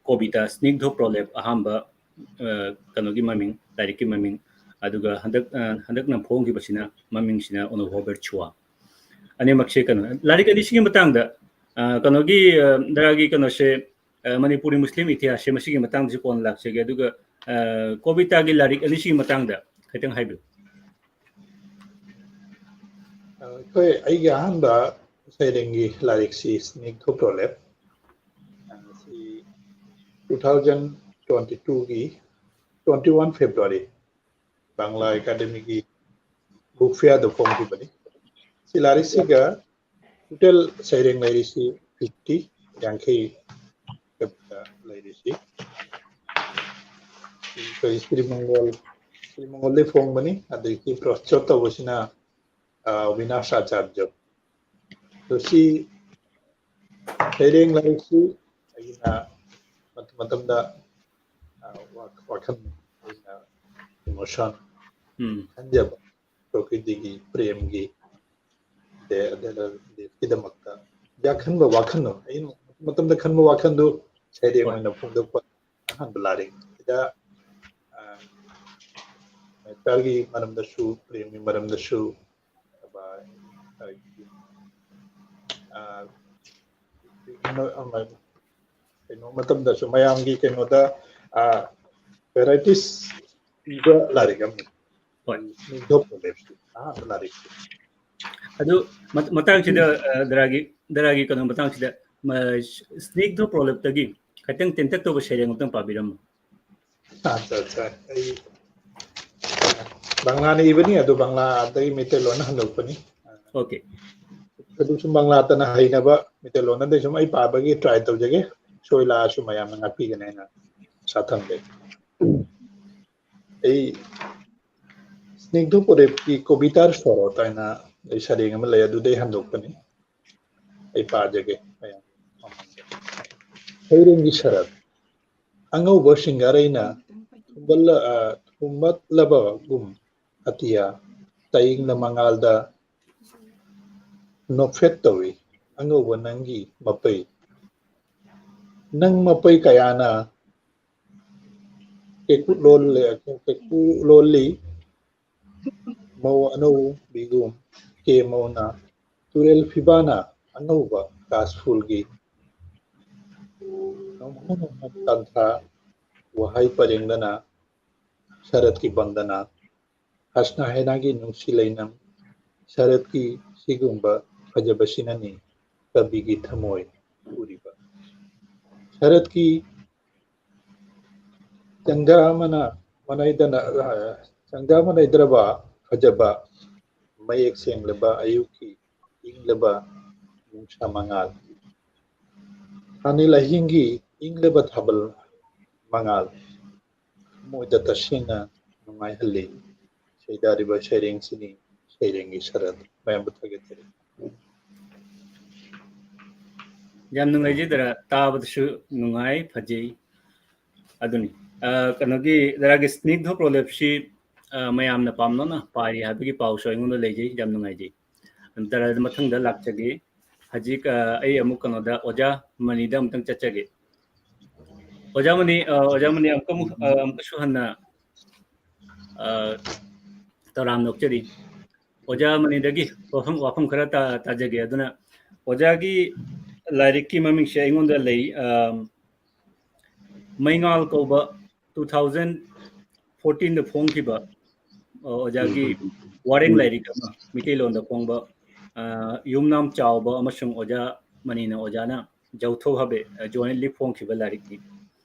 ꯀꯣꯕꯤꯇꯥ ꯁ꯭ꯅꯤꯒ꯭ꯙ ꯄ꯭ꯔꯣꯂꯦꯞ ꯑꯍꯥꯟꯕ ꯀꯩꯅꯣꯒꯤ ꯃꯃꯤꯡ, ꯂꯥꯏꯔꯤꯛꯀꯤ ꯃꯃꯤꯡ, ꯑꯗꯨꯒ ꯍꯟꯗꯛ ꯍꯟꯗꯛꯅ ꯐꯣꯡꯈꯤꯕꯁꯤꯅ ꯃꯃꯤꯡꯁꯤꯅ ꯑꯅꯨꯚꯕꯦ ꯁꯨ꯫ ꯑꯅꯤꯃꯛꯁꯦ ꯀꯩꯅꯣ, ꯂꯥꯏꯔꯤꯛ ꯑꯅꯤꯁꯤꯒꯤ ꯃꯇꯥꯡꯗ ꯀꯩꯅꯣꯒꯤ ꯗꯔꯥꯒꯤ ꯀꯩꯅꯣꯁꯦ, ꯃꯅꯤꯄꯨꯔꯤ ꯃꯨꯁꯂꯤꯝ ꯏꯇꯤꯍꯥꯁꯁꯦ ꯃꯁꯤꯒꯤ ꯃꯇꯥꯡꯗꯁꯨ ꯀꯣꯟꯅ ꯂꯥꯛꯆꯒꯦ꯫ ꯑꯗꯨꯒ ꯀꯣꯕꯤꯇꯥꯒꯤ ꯂꯥꯏꯔꯤꯛ ꯑꯅꯤꯁꯤꯒꯤ ꯃꯇꯥꯡꯗ ꯈꯤꯇꯪ ꯍꯥꯏꯕꯤꯌꯨ꯫ ꯑꯩꯈꯣꯏ ꯑꯩꯒꯤ ꯑꯍꯥꯟꯕ ꯁꯩꯔꯦꯡꯒꯤ ꯂꯥꯏꯔꯤꯛꯁꯤ ꯁ꯭ꯅꯤꯒ꯭ꯙ ꯄ꯭ꯔꯣꯂꯦꯞ, ꯁꯤ ꯇꯨ ꯊꯥꯎꯖꯟ ꯇ꯭ꯋꯦꯟꯇꯤ ꯇꯨꯒꯤ twenty one February Bangla ꯑꯦꯀꯥꯗꯃꯤꯒꯤ book ꯐꯤꯌꯥꯔꯗ ꯐꯣꯡꯈꯤꯕꯅꯤ꯫ ꯁꯤ ꯂꯥꯏꯔꯤꯛꯁꯤꯒ ꯇꯣꯇꯦꯜ ꯁꯩꯔꯦꯡ ꯂꯩꯔꯤꯁꯤ ꯐꯤꯐꯇꯤ, ꯌꯥꯡꯈꯩ ꯂꯩꯔꯤꯁꯤ꯫ ꯑꯩꯈꯣꯏ ꯁ꯭ꯔꯤ ꯃꯪꯒꯣꯜ, ꯁ꯭ꯔꯤ ꯃꯪꯒꯣꯜꯗꯩ ꯐꯣꯡꯕꯅꯤ꯫ ꯑꯗꯒꯤ ꯄ꯭ꯔꯣꯁꯦꯁ ꯇꯧꯕꯁꯤꯅ, ꯑ, ꯋꯤꯅꯥꯁ ꯑꯆꯥꯔꯖ꯫ ꯑꯗꯣ ꯁꯤ ꯁꯩꯔꯦꯡ ꯂꯥꯏꯔꯤꯛꯁꯤ ꯑꯩꯅ ꯃꯇꯝ ꯃꯇꯝꯗ, ꯑ, ꯋꯥ-, ꯋꯥꯈꯜ, ꯑꯩꯅ ꯏꯃꯣꯁꯟ, ꯎꯝ꯫ ꯈꯟꯖꯕ, ꯄ꯭ꯔꯀ꯭ꯔꯤꯇꯤꯒꯤ, ꯄ꯭ꯔꯦꯝꯒꯤ, ꯗꯦ-, ꯗꯦ-, ꯗꯦ-, ꯗꯦꯁꯀꯤꯗꯃꯛꯇ ꯌꯥꯈꯟꯕ ꯋꯥꯈꯜꯗꯣ, ꯑꯩꯅ ꯃꯇꯝꯗ ꯈꯟꯕ ꯋꯥꯈꯜꯗꯨ ꯁꯩꯔꯦꯡ ꯑꯣꯏꯅ ꯐꯣꯡꯗꯣꯛꯄ ꯑꯍꯥꯟꯕ ꯂꯥꯏꯔꯤꯛ꯫ ꯁꯤꯗ, ꯑ, ꯃꯦꯇꯔꯒꯤ ꯃꯔꯝꯗꯁꯨ, ꯄ꯭ꯔꯦꯝꯒꯤ ꯃꯔꯝꯗꯁꯨ, ꯑꯗꯨꯒ, ꯑ, ꯀꯩꯅꯣ, ꯑꯃ, ꯀꯩꯅꯣ ꯃꯇꯝꯗꯁꯨ ꯃꯌꯥꯝꯒꯤ ꯀꯩꯅꯣꯗ, ꯑ, ꯚꯦꯔꯥꯏꯇꯤꯁ ꯄꯤꯕ ꯂꯥꯏꯔꯤꯛ ꯑꯃꯅꯤ꯫ ꯍꯣꯏ꯫ ꯅꯤꯡꯊꯧ ꯄ꯭ꯔꯣꯂꯦꯞꯁꯤ ꯑꯍꯥꯟꯕ ꯂꯥꯏꯔꯤꯛꯁꯤ꯫ ꯑꯗꯨ ꯃ-, ꯃꯇꯥꯡꯁꯤꯗ, ꯑ, ꯗꯔꯥꯒꯤ, ꯗꯔꯥꯒꯤ ꯀꯩꯅꯣ ꯃꯇꯥꯡꯁꯤꯗ, ꯃ-, ꯁ꯭ꯅꯤꯒꯙ ꯄ꯭ꯔꯣꯂꯦꯞꯇꯒꯤ ꯈꯤꯇꯪ ꯇꯦꯟꯇꯛ ꯇꯧꯕ ꯁꯩꯔꯦꯡ ꯑꯃꯇꯪ ꯄꯥꯕꯤꯔꯝꯃꯨ꯫ ꯑꯠꯆꯥ, ꯑꯠꯆꯥ꯫ ꯑꯩ ꯕꯪꯂꯥꯅ ꯏꯕꯅꯤ, ꯑꯗꯨ ꯕꯪꯂꯥꯗꯒꯤ ꯃꯩꯇꯩꯂꯣꯟꯅ ꯍꯟꯗꯣꯛꯄꯅꯤ꯫ ꯑꯣꯀꯦ꯫ ꯑꯗꯨ ꯁꯨꯝ ꯕꯪꯂꯥꯇꯅ ꯍꯩꯅꯕ ꯃꯩꯇꯩꯂꯣꯟꯅꯗꯤ ꯁꯨꯝ ꯑꯩ ꯄꯥꯕꯒꯤ ꯇ꯭ꯔꯥꯏ ꯇꯧꯖꯒꯦ꯫ ꯁꯣꯏ ꯂꯥꯛꯑꯁꯨ ꯃꯌꯥꯝꯅ ꯉꯥꯛꯄꯤꯒꯅꯤ ꯍꯥꯏꯅ ꯑꯥꯁꯥ ꯊꯝꯖꯩ꯫ ꯑꯩ ꯁ꯭ꯅꯤꯒꯙ ꯄ꯭ꯔꯣꯂꯦꯞꯀꯤ ꯀꯣꯕꯤꯇꯥꯔ ꯁꯣꯔꯣꯠ ꯍꯥꯏꯅ ꯑꯩ ꯁꯩꯔꯦꯡ ꯑꯃ ꯂꯩ, ꯑꯗꯨꯗꯩ ꯍꯟꯗꯣꯛꯄꯅꯤ꯫ ꯑꯩ ꯄꯥꯖꯒꯦ ꯃꯌꯥꯝ꯫ ꯍꯩꯔꯦꯟꯒꯤ ꯁꯔꯠ꯫ ꯑꯉꯧꯕ ꯁꯤꯡꯒꯥꯔꯩꯅ ꯊꯨꯝꯕꯜꯂ-, ꯑ, ꯊꯨꯝꯃꯠꯂꯕꯒꯨꯝ ꯑꯇꯤꯌꯥ ꯇꯌꯦꯡꯅ ꯃꯉꯥꯜꯗ ꯅꯣꯛꯐꯦꯠ ꯇꯧꯏ꯫ ꯑꯉꯧꯕ ꯅꯪꯒꯤ ꯃꯄꯩ꯫ ꯅꯪ ꯃꯄꯩ ꯀꯌꯥꯅ ꯀꯦꯀꯨꯠ ꯂꯣꯜꯂꯦ, ꯀꯦꯀꯨ ꯂꯣꯜꯂꯤ꯫ ꯃꯧ ꯑꯅꯧꯕꯤꯒꯨꯝ ꯀꯦ ꯃꯧꯅ ꯇꯨꯔꯦꯜ ꯐꯤꯕꯥꯅ ꯑꯅꯧꯕ ꯀꯥꯁꯐꯨꯜꯒꯤ ꯅꯣꯡꯃ ꯅꯣꯡꯃ ꯇꯥꯟꯊꯥ ꯋꯥꯍꯩ ꯄꯔꯦꯡꯗꯅ ꯁꯔꯠꯀꯤ ꯕꯟꯗꯅꯥ, ꯍꯁꯅ ꯍꯦꯅꯥꯒꯤ ꯅꯨꯡꯁꯤ ꯂꯩꯅꯝ, ꯁꯔꯠꯀꯤ ꯁꯤꯒꯨꯝꯕ ꯐꯖꯕꯁꯤꯅꯅꯤ ꯀꯕꯤꯒꯤ ꯊꯃꯣꯏ ꯎꯔꯤꯕ꯫ ꯁꯔꯠꯀꯤ ꯆꯪꯗ ꯑꯃꯅ ꯃꯅꯩꯗꯅ, ꯑ, ꯆꯥꯡꯗꯝꯅ ꯂꯩꯇ꯭ꯔꯕ ꯐꯖꯕ, ꯃꯌꯦꯛ ꯁꯦꯡꯂꯕ ꯑꯌꯨꯛꯀꯤ ꯏꯪꯂꯕ ꯅꯨꯡꯁꯥ ꯃꯉꯥꯜ, ꯊꯥꯅꯤꯜ ꯑꯍꯤꯡꯒꯤ ꯏꯪꯂꯕ ꯊꯥꯕꯜ ꯃꯉꯥꯜ, ꯊꯃꯣꯏꯗ ꯇꯁꯦꯡꯅ ꯅꯨꯡꯉꯥꯏꯍꯜꯂꯤ꯫ ꯁꯩꯗꯥꯔꯤꯕ ꯁꯩꯔꯦꯡꯁꯤꯅꯤ ꯁꯩꯔꯦꯡꯒꯤ ꯁꯔꯠ꯫ ꯃꯌꯥꯝꯕꯨ ꯊꯥꯒꯠꯆꯔꯤ꯫ ꯌꯥꯝ ꯅꯨꯡꯉꯥꯏꯖꯩ ꯗꯔꯥ, ꯇꯥꯕꯗꯁꯨ ꯅꯨꯡꯉꯥꯏ, ꯐꯖꯩ꯫ ꯑꯗꯨꯅꯤ, ꯑ, ꯀꯩꯅꯣꯒꯤ ꯗꯔꯥꯒꯤ ꯁ꯭ꯅꯤꯒꯙ ꯄ꯭ꯔꯣꯂꯦꯞꯁꯤ, ꯑ, ꯃꯌꯥꯝꯅ ꯄꯥꯝꯅꯅ ꯄꯥꯏꯔꯤ ꯍꯥꯏꯕꯒꯤ ꯄꯥꯎꯁꯨ ꯑꯩꯉꯣꯟꯗ ꯂꯩꯖꯩ꯫ ꯌꯥꯝ ꯅꯨꯡꯉꯥꯏꯖꯩ꯫ ꯗꯔꯥ, ꯃꯊꯪꯗ ꯂꯥꯛꯆꯒꯦ꯫ ꯍꯧꯖꯤꯛ, ꯑ, ꯑꯩ ꯑꯃꯨꯛ ꯀꯩꯅꯣꯗ ꯑꯣꯖꯥ ꯃꯅꯤꯗ ꯑꯃꯨꯛꯇꯪ ꯆꯠꯆꯒꯦ꯫ ꯑꯣꯖꯥ ꯃꯅꯤ, ꯑ, ꯑꯣꯖꯥ ꯃꯅꯤ ꯑꯃꯨꯛꯀ ꯑꯃꯨꯛ, ꯑ, ꯑꯃꯨꯛꯀꯁꯨ ꯍꯟꯅ, ꯑ, ꯇꯔꯥꯝꯅ ꯑꯣꯛꯆꯔꯤ꯫ ꯑꯣꯖꯥ ꯃꯅꯤꯗꯒꯤ ꯋꯥꯐꯝ, ꯋꯥꯐꯝ ꯈꯔ ꯇꯥ-, ꯇꯥꯖꯒꯦ꯫ ꯑꯗꯨꯅ ꯑꯣꯖꯥꯒꯤ ꯂꯥꯏꯔꯤꯛꯀꯤ ꯃꯃꯤꯡꯁꯦ ꯑꯩꯉꯣꯟꯗ ꯂꯩ, ꯑ, ꯃꯩꯉꯥꯜ ꯀꯧꯕ two thousand fourteen ꯗ ꯐꯣꯡꯈꯤꯕ, ꯑ, ꯑꯣꯖꯥꯒꯤ ꯋꯥꯔꯦꯡ ꯂꯥꯏꯔꯤꯛ ꯑꯃ, ꯃꯤꯇꯩꯂꯣꯟꯗ ꯐꯣꯡꯕ, ꯑ, ꯌꯨꯝꯅꯥꯝ ꯆꯥꯎꯕ ꯑꯃꯁꯨꯡ ꯑꯣꯖꯥ ꯃꯅꯤꯅ ꯑꯣꯖꯥꯅ ꯖꯧꯊꯧ ꯍꯥꯕꯦ, ꯑ, jointly ꯐꯣꯡꯈꯤꯕ ꯂꯥꯏꯔꯤꯛꯅꯤ꯫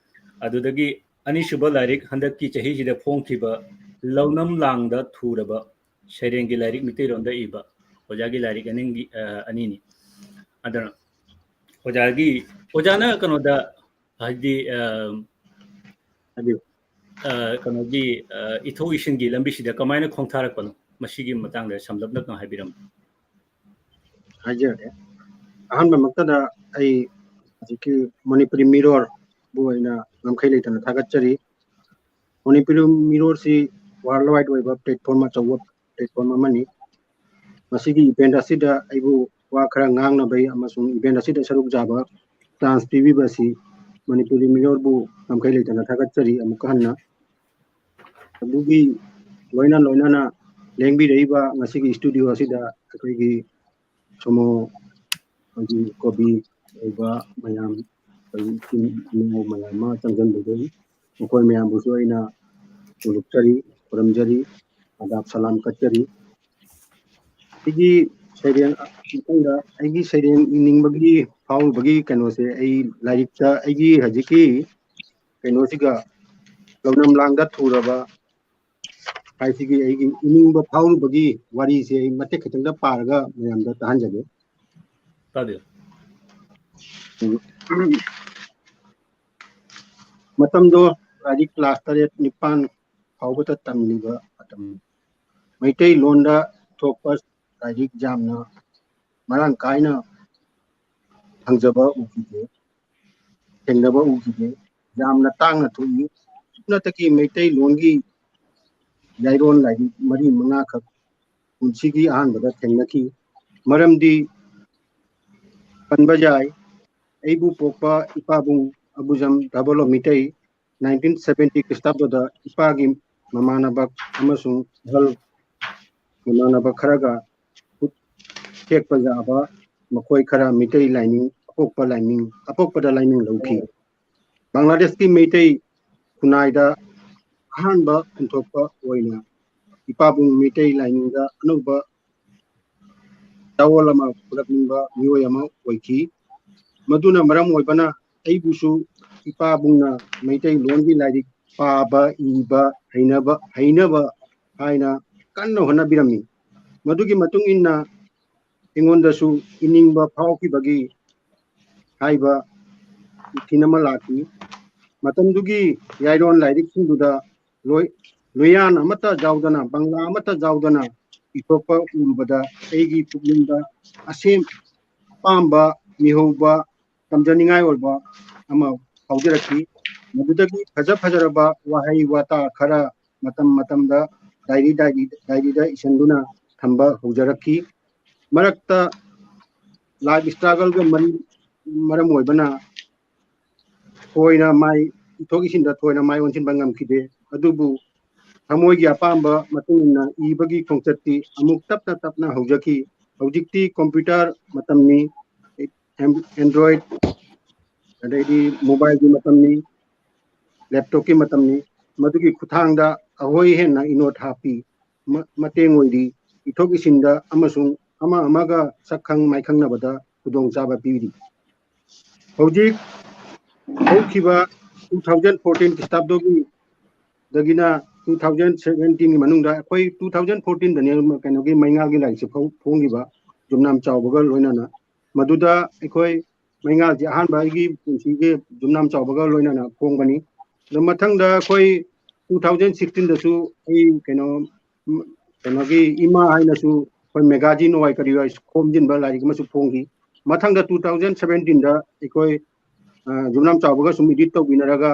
ꯑꯗꯨꯗꯒꯤ ꯑꯅꯤꯁꯨꯕ ꯂꯥꯏꯔꯤꯛ ꯍꯟꯗꯛꯀꯤ ꯆꯍꯤꯁꯤꯗ ꯐꯣꯡꯈꯤꯕ ꯂꯧꯅꯝ ꯂꯥꯡꯗ ꯊꯨꯔꯕ ꯁꯩꯔꯦꯡꯒꯤ ꯂꯥꯏꯔꯤꯛ ꯃꯤꯇꯩꯂꯣꯟꯗ ꯏꯕ ꯑꯣꯖꯥꯒꯤ ꯂꯥꯏꯔꯤꯛ ꯑꯅꯤꯒꯤ, ꯑ, ꯑꯅꯤꯅꯤ꯫ ꯑꯗꯨꯅ ꯑꯣꯖꯥꯒꯤ, ꯑꯣꯖꯥꯅ ꯀꯩꯅꯣꯗ ꯍꯥꯏꯗꯤ, ꯑ, ꯍꯥꯏꯕꯤꯌꯨ꯫ ꯑ, ꯀꯩꯅꯣꯒꯤ, ꯑ, ꯏꯊꯧ ꯏꯁꯤꯡꯒꯤ ꯂꯝꯕꯤꯁꯤꯗ ꯀꯃꯥꯏꯅ ꯈꯣꯡꯊꯥꯔꯛꯄꯅꯣ? ꯃꯁꯤꯒꯤ ꯃꯇꯥꯡꯗ ꯁꯝꯂꯞꯅ ꯈꯔ ꯍꯥꯏꯕꯤꯔꯝꯃꯨ꯫ ꯍꯥꯏꯖꯔꯒꯦ꯫ ꯑꯍꯥꯟꯕꯃꯛꯇꯗ ꯑꯩ ꯍꯧꯖꯤꯛꯀꯤ ꯃꯅꯤꯄꯨꯔꯤ ꯃꯤꯔꯣꯜꯕꯨ ꯑꯩꯅ ꯉꯝꯈꯩ ꯂꯩꯇꯅ ꯊꯥꯒꯠꯆꯔꯤ꯫ ꯃꯅꯤꯄꯨꯔꯤ ꯃꯤꯔꯣꯜꯁꯤ world wide ꯑꯣꯏꯕ platform, ꯑꯆꯧꯕ platform ꯑꯃꯅꯤ꯫ ꯃꯁꯤꯒꯤ event ꯑꯁꯤꯗ ꯑꯩꯕꯨ ꯋꯥ ꯈꯔ ꯉꯥꯡꯅꯕꯒꯤ ꯑꯃꯁꯨꯡ event ꯑꯁꯤꯗ ꯁꯔꯨꯛ ꯌꯥꯕ chance ꯄꯤꯕꯤꯕ ꯑꯁꯤ ꯃꯅꯤꯄꯨꯔꯤ ꯃꯤꯔꯣꯜꯕꯨ ꯉꯝꯈꯩ ꯂꯩꯇꯅ ꯊꯥꯒꯠꯆꯔꯤ ꯑꯃꯨꯛꯀ ꯍꯟꯅ꯫ ꯑꯗꯨꯒꯤ ꯂꯣꯏꯅ ꯂꯣꯏꯅꯅ ꯂꯦꯡꯕꯤꯔꯛꯏꯕ ꯉꯁꯤꯒꯤ studio ꯑꯁꯤꯗ ꯑꯩꯈꯣꯏꯒꯤ ꯁꯣꯃꯣ, ꯑꯩꯈꯣꯏꯒꯤ ꯀꯣꯕꯤ ꯑꯣꯏꯕ ꯃꯌꯥꯝ, ꯑꯩꯈꯣꯏꯒꯤ ꯏꯆꯤꯟ ꯏꯅꯥꯎ ꯃꯌꯥꯝ ꯑꯃ ꯆꯪꯁꯤꯟꯕꯤꯔꯛꯏ꯫ ꯃꯈꯣꯏ ꯃꯌꯥꯝꯕꯨꯁꯨ ꯑꯩꯅ ꯐꯣꯡꯗꯣꯛꯆꯔꯤ, ꯈꯨꯔꯨꯝꯖꯔꯤ, ꯑꯗꯥꯞ ꯁꯂꯥꯝ ꯀꯠꯆꯔꯤ꯫ ꯑꯩꯒꯤ ꯁꯩꯔꯦꯡ ꯃꯇꯨꯡꯗ ꯑꯩꯒꯤ ꯁꯩꯔꯦꯡ ꯏꯅꯤꯡꯕꯒꯤ ꯐꯥꯎꯔꯨꯕꯒꯤ ꯀꯩꯅꯣꯁꯦ, ꯑꯩ ꯂꯥꯏꯔꯤꯛꯇ ꯑꯩꯒꯤ ꯍꯧꯖꯤꯛꯀꯤ ꯀꯩꯅꯣꯁꯤꯒ ꯂꯧꯅꯝ ꯂꯥꯡꯗ ꯊꯨꯔꯕ ꯍꯥꯏꯁꯤꯒꯤ ꯑꯩꯒꯤ ꯏꯅꯤꯡꯕ ꯐꯥꯎꯔꯨꯕꯒꯤ ꯋꯥꯔꯤꯁꯦ ꯑꯩ ꯃꯇꯦꯛ ꯈꯤꯇꯪꯗ ꯄꯥꯔꯒ ꯃꯌꯥꯝꯗ ꯇꯥꯍꯟꯖꯒꯦ꯫ ꯇꯥꯗꯦ꯫ ꯃꯇꯝꯗꯣ ꯂꯥꯏꯔꯤꯛ ꯀ꯭ꯂꯥꯁ ꯇꯔꯦꯠ ꯅꯤꯄꯥꯟ ꯐꯥꯎꯕꯗ ꯇꯝꯂꯤꯕ ꯃꯇꯝ꯫ ꯃꯩꯇꯩꯂꯣꯟꯗ ꯊꯣꯛꯄ ꯂꯥꯏꯔꯤꯛ ꯌꯥꯝꯅ ꯃꯔꯥꯡ ꯀꯥꯏꯅ ꯐꯪꯖꯕ ꯎꯈꯤꯗꯦ, ꯊꯦꯡꯅꯕ ꯎꯈꯤꯗꯦ꯫ ꯌꯥꯝꯅ ꯇꯥꯡꯅ ꯊꯣꯛꯏ꯫ ꯁꯨꯞꯅꯇꯒꯤ ꯃꯩꯇꯩꯂꯣꯟꯒꯤ ꯌꯥꯏꯔꯣꯟ ꯂꯥꯏꯔꯤꯛ ꯃꯔꯤ ꯃꯉꯥꯈꯛ ꯄꯨꯟꯁꯤꯒꯤ ꯑꯍꯥꯟꯕꯗ ꯊꯦꯡꯅꯈꯤ꯫ ꯃꯔꯝꯗꯤ ꯄꯟꯕ ꯌꯥꯏ, ꯑꯩꯕꯨ ꯄꯣꯛꯄ ꯏꯄꯥꯕꯨꯡ ꯑꯕꯨꯖꯝ ꯙꯕꯂꯣ ꯃꯤꯇꯩ nineteen seventy ꯈ꯭ꯔꯤꯁꯇꯥꯕꯗ ꯏꯄꯥꯒꯤ ꯃꯃꯥꯟꯅꯕ ꯑꯃꯁꯨꯡ ꯑꯍꯜ ꯃꯃꯥꯟꯅꯕ ꯈꯔꯒ ꯈꯨꯠ ꯊꯦꯛꯄ ꯌꯥꯕ ꯃꯈꯣꯏ ꯈꯔ ꯃꯤꯇꯩ ꯂꯥꯏꯅꯤꯡ ꯑꯄꯣꯛꯄ ꯂꯥꯏꯅꯤꯡ ꯑꯄꯣꯛꯄꯗ ꯂꯥꯏꯅꯤꯡ ꯂꯧꯈꯤ꯫ ꯕꯪꯒ꯭ꯂꯥꯗꯦꯁꯀꯤ ꯃꯩꯇꯩ ꯈꯨꯟꯅꯥꯏꯗ ꯑꯍꯥꯟꯕ ꯈꯨꯟꯊꯣꯛꯄ ꯑꯣꯏꯅ ꯏꯄꯥꯕꯨꯡ ꯃꯩꯇꯩ ꯂꯥꯏꯅꯤꯡꯗ ꯑꯅꯧꯕ ꯆꯥꯋꯣꯜ ꯑꯃ ꯄꯨꯔꯛꯅꯤꯡꯕ ꯃꯤꯑꯣꯏ ꯑꯃ ꯑꯣꯏꯈꯤ꯫ ꯃꯗꯨꯅ ꯃꯔꯝ ꯑꯣꯏꯕꯅ ꯑꯩꯕꯨꯁꯨ ꯏꯄꯥꯕꯨꯡꯅ ꯃꯩꯇꯩꯂꯣꯟꯒꯤ ꯂꯥꯏꯔꯤꯛ ꯄꯥꯕ ꯏꯕ ꯍꯩꯅꯕ ꯍꯩꯅꯕ ꯍꯥꯏꯅ ꯀꯟꯅ ꯍꯣꯠꯅꯕꯤꯔꯝꯃꯤ꯫ ꯃꯗꯨꯒꯤ ꯃꯇꯨꯡ ꯏꯟꯅ ꯑꯩꯉꯣꯟꯗꯁꯨ ꯏꯅꯤꯡꯕ ꯐꯥꯎꯈꯤꯕꯒꯤ ꯍꯥꯏꯕ ꯏꯊꯤꯟ ꯑꯃ ꯂꯥꯛꯈꯤ꯫ ꯃꯇꯝꯗꯨꯒꯤ ꯌꯥꯏꯔꯣꯟ ꯂꯥꯏꯔꯤꯛꯁꯤꯡꯗꯨꯗ ꯂꯣꯏ ꯂꯣꯌꯥꯟ ꯑꯃꯠꯇ ꯌꯥꯎꯗꯅ, ꯕꯪꯂꯥ ꯑꯃꯠꯇ ꯌꯥꯎꯗꯅ ꯏꯊꯣꯛꯄ ꯎꯔꯨꯕꯗ ꯑꯩꯒꯤ ꯄꯨꯛꯅꯤꯡꯗ ꯑꯁꯦꯡ ꯑꯄꯥꯝꯕ ꯃꯤꯍꯧꯕ ꯇꯝꯖꯅꯤꯡꯉꯥꯏ ꯑꯣꯏꯕ ꯑꯃ ꯐꯥꯎꯖꯔꯛꯈꯤ꯫ ꯃꯗꯨꯗꯒꯤ ꯐꯖ ꯐꯖꯔꯕ ꯋꯥꯍꯩ ꯋꯥꯇꯥ ꯈꯔ ꯃꯇꯝ ꯃꯇꯝꯗ ꯗꯥꯏꯔꯤ ꯗꯥꯏꯔꯤ ꯗꯥꯏꯔꯤꯗ ꯏꯁꯤꯟꯗꯨꯅ ꯊꯝꯕ ꯍꯧꯖꯔꯛꯈꯤ꯫ ꯃꯔꯛꯇ ꯂꯥꯏꯐ ꯏꯁꯇ꯭ꯔꯒꯜꯒ ꯃꯔꯤ ꯃꯔꯝ ꯑꯣꯏꯕꯅ ꯊꯣꯏꯅ ꯃꯥꯏ ꯏꯊꯣꯛ ꯏꯁꯤꯟꯗ ꯊꯣꯏꯅ ꯃꯥꯏ ꯑꯣꯟꯁꯤꯟꯕ ꯉꯝꯈꯤꯗꯦ꯫ ꯑꯗꯨꯕꯨ ꯊꯃꯣꯏꯒꯤ ꯑꯄꯥꯝꯕ ꯃꯇꯨꯡ ꯏꯟꯅ ꯏꯕꯒꯤ ꯈꯣꯡꯆꯠꯇꯤ ꯑꯃꯨꯛ ꯇꯞꯅ ꯇꯞꯅ ꯍꯧꯖꯈꯤ꯫ ꯍꯧꯖꯤꯛꯇꯤ ꯀꯝꯄ꯭ꯌꯨꯇꯔ ꯃꯇꯝꯅꯤ, ꯑꯦꯟꯗ꯭ꯔꯣꯏꯗ, ꯑꯗꯩꯗꯤ ꯃꯣꯕꯥꯏꯜꯒꯤ ꯃꯇꯝꯅꯤ, ꯂꯦꯞꯇꯣꯞꯀꯤ ꯃꯇꯝꯅꯤ꯫ ꯃꯗꯨꯒꯤ ꯈꯨꯠꯊꯥꯡꯗ ꯑꯍꯣꯏ ꯍꯦꯟꯅ ꯏꯅꯣꯠ ꯍꯥꯞꯄꯤ, ꯃ- ꯃꯇꯦꯡ ꯑꯣꯏꯔꯤ, ꯏꯊꯣꯛ ꯏꯁꯤꯟꯗ ꯑꯃꯁꯨꯡ ꯑꯃ ꯑꯃꯒ ꯁꯛ ꯈꯪ ꯃꯥꯏꯈꯪꯅꯕꯗ ꯈꯨꯗꯣꯡꯆꯥꯕ ꯄꯤꯔꯤ꯫ ꯍꯧꯖꯤꯛ ꯍꯧꯈꯤꯕ two thousand fourteen ꯈ꯭ꯔꯤꯁꯇꯥꯕꯗꯒꯤ ꯗꯒꯤꯅ ꯇꯨ ꯊꯥꯎꯖꯟ ꯁꯕꯦꯟꯇꯤꯟꯒꯤ ꯃꯅꯨꯡꯗ ꯑꯩꯈꯣꯏ ꯇꯨ ꯊꯥꯎꯖꯟ ꯐꯣꯔꯇꯤꯟꯗꯅꯦ ꯀꯩꯅꯣꯒꯤ ꯃꯩꯉꯥꯜꯒꯤ ꯂꯥꯏꯔꯤꯛꯁꯦ ꯐꯣꯡ- ꯐꯣꯡꯈꯤꯕ, ꯖꯨꯝꯅꯥꯝ ꯆꯥꯎꯕꯒ ꯂꯣꯏꯅꯅ꯫ ꯃꯗꯨꯗ ꯑꯩꯈꯣꯏ ꯃꯩꯉꯥꯜꯁꯦ ꯑꯍꯥꯟꯕ ꯑꯩꯒꯤ ꯄꯨꯟꯁꯤꯒꯤ ꯖꯨꯝꯅꯥꯝ ꯆꯥꯎꯕꯒ ꯂꯣꯏꯅꯅ ꯐꯣꯡꯕꯅꯤ꯫ ꯑꯗꯣ ꯃꯊꯪꯗ ꯑꯩꯈꯣꯏ ꯇꯨ ꯊꯥꯎꯖꯟ ꯁꯤꯛꯁꯇꯤꯟꯗꯁꯨ ꯑꯩ ꯀꯩꯅꯣ ꯎꯝ, ꯀꯩꯅꯣꯒꯤ ꯏꯃꯥ ꯍꯥꯏꯅꯁꯨ ꯑꯩꯈꯣꯏ ꯃꯦꯒꯥꯖꯤꯟ ꯑꯣꯏ ꯀꯔꯤ ꯑꯣꯏ ꯈꯣꯝꯖꯤꯟꯕ ꯂꯥꯏꯔꯤꯛ ꯑꯃꯁꯨ ꯐꯣꯡꯈꯤ꯫ ꯃꯊꯪꯗ ꯇꯨ ꯊꯥꯎꯖꯟ ꯁꯕꯦꯟꯇꯤꯟꯗ ꯑꯩꯈꯣꯏ ꯑ, ꯖꯨꯝꯅꯥꯝ ꯆꯥꯎꯕꯒ ꯁꯨꯝ ꯏꯗꯤꯠ ꯇꯧꯕꯤꯅꯔꯒ,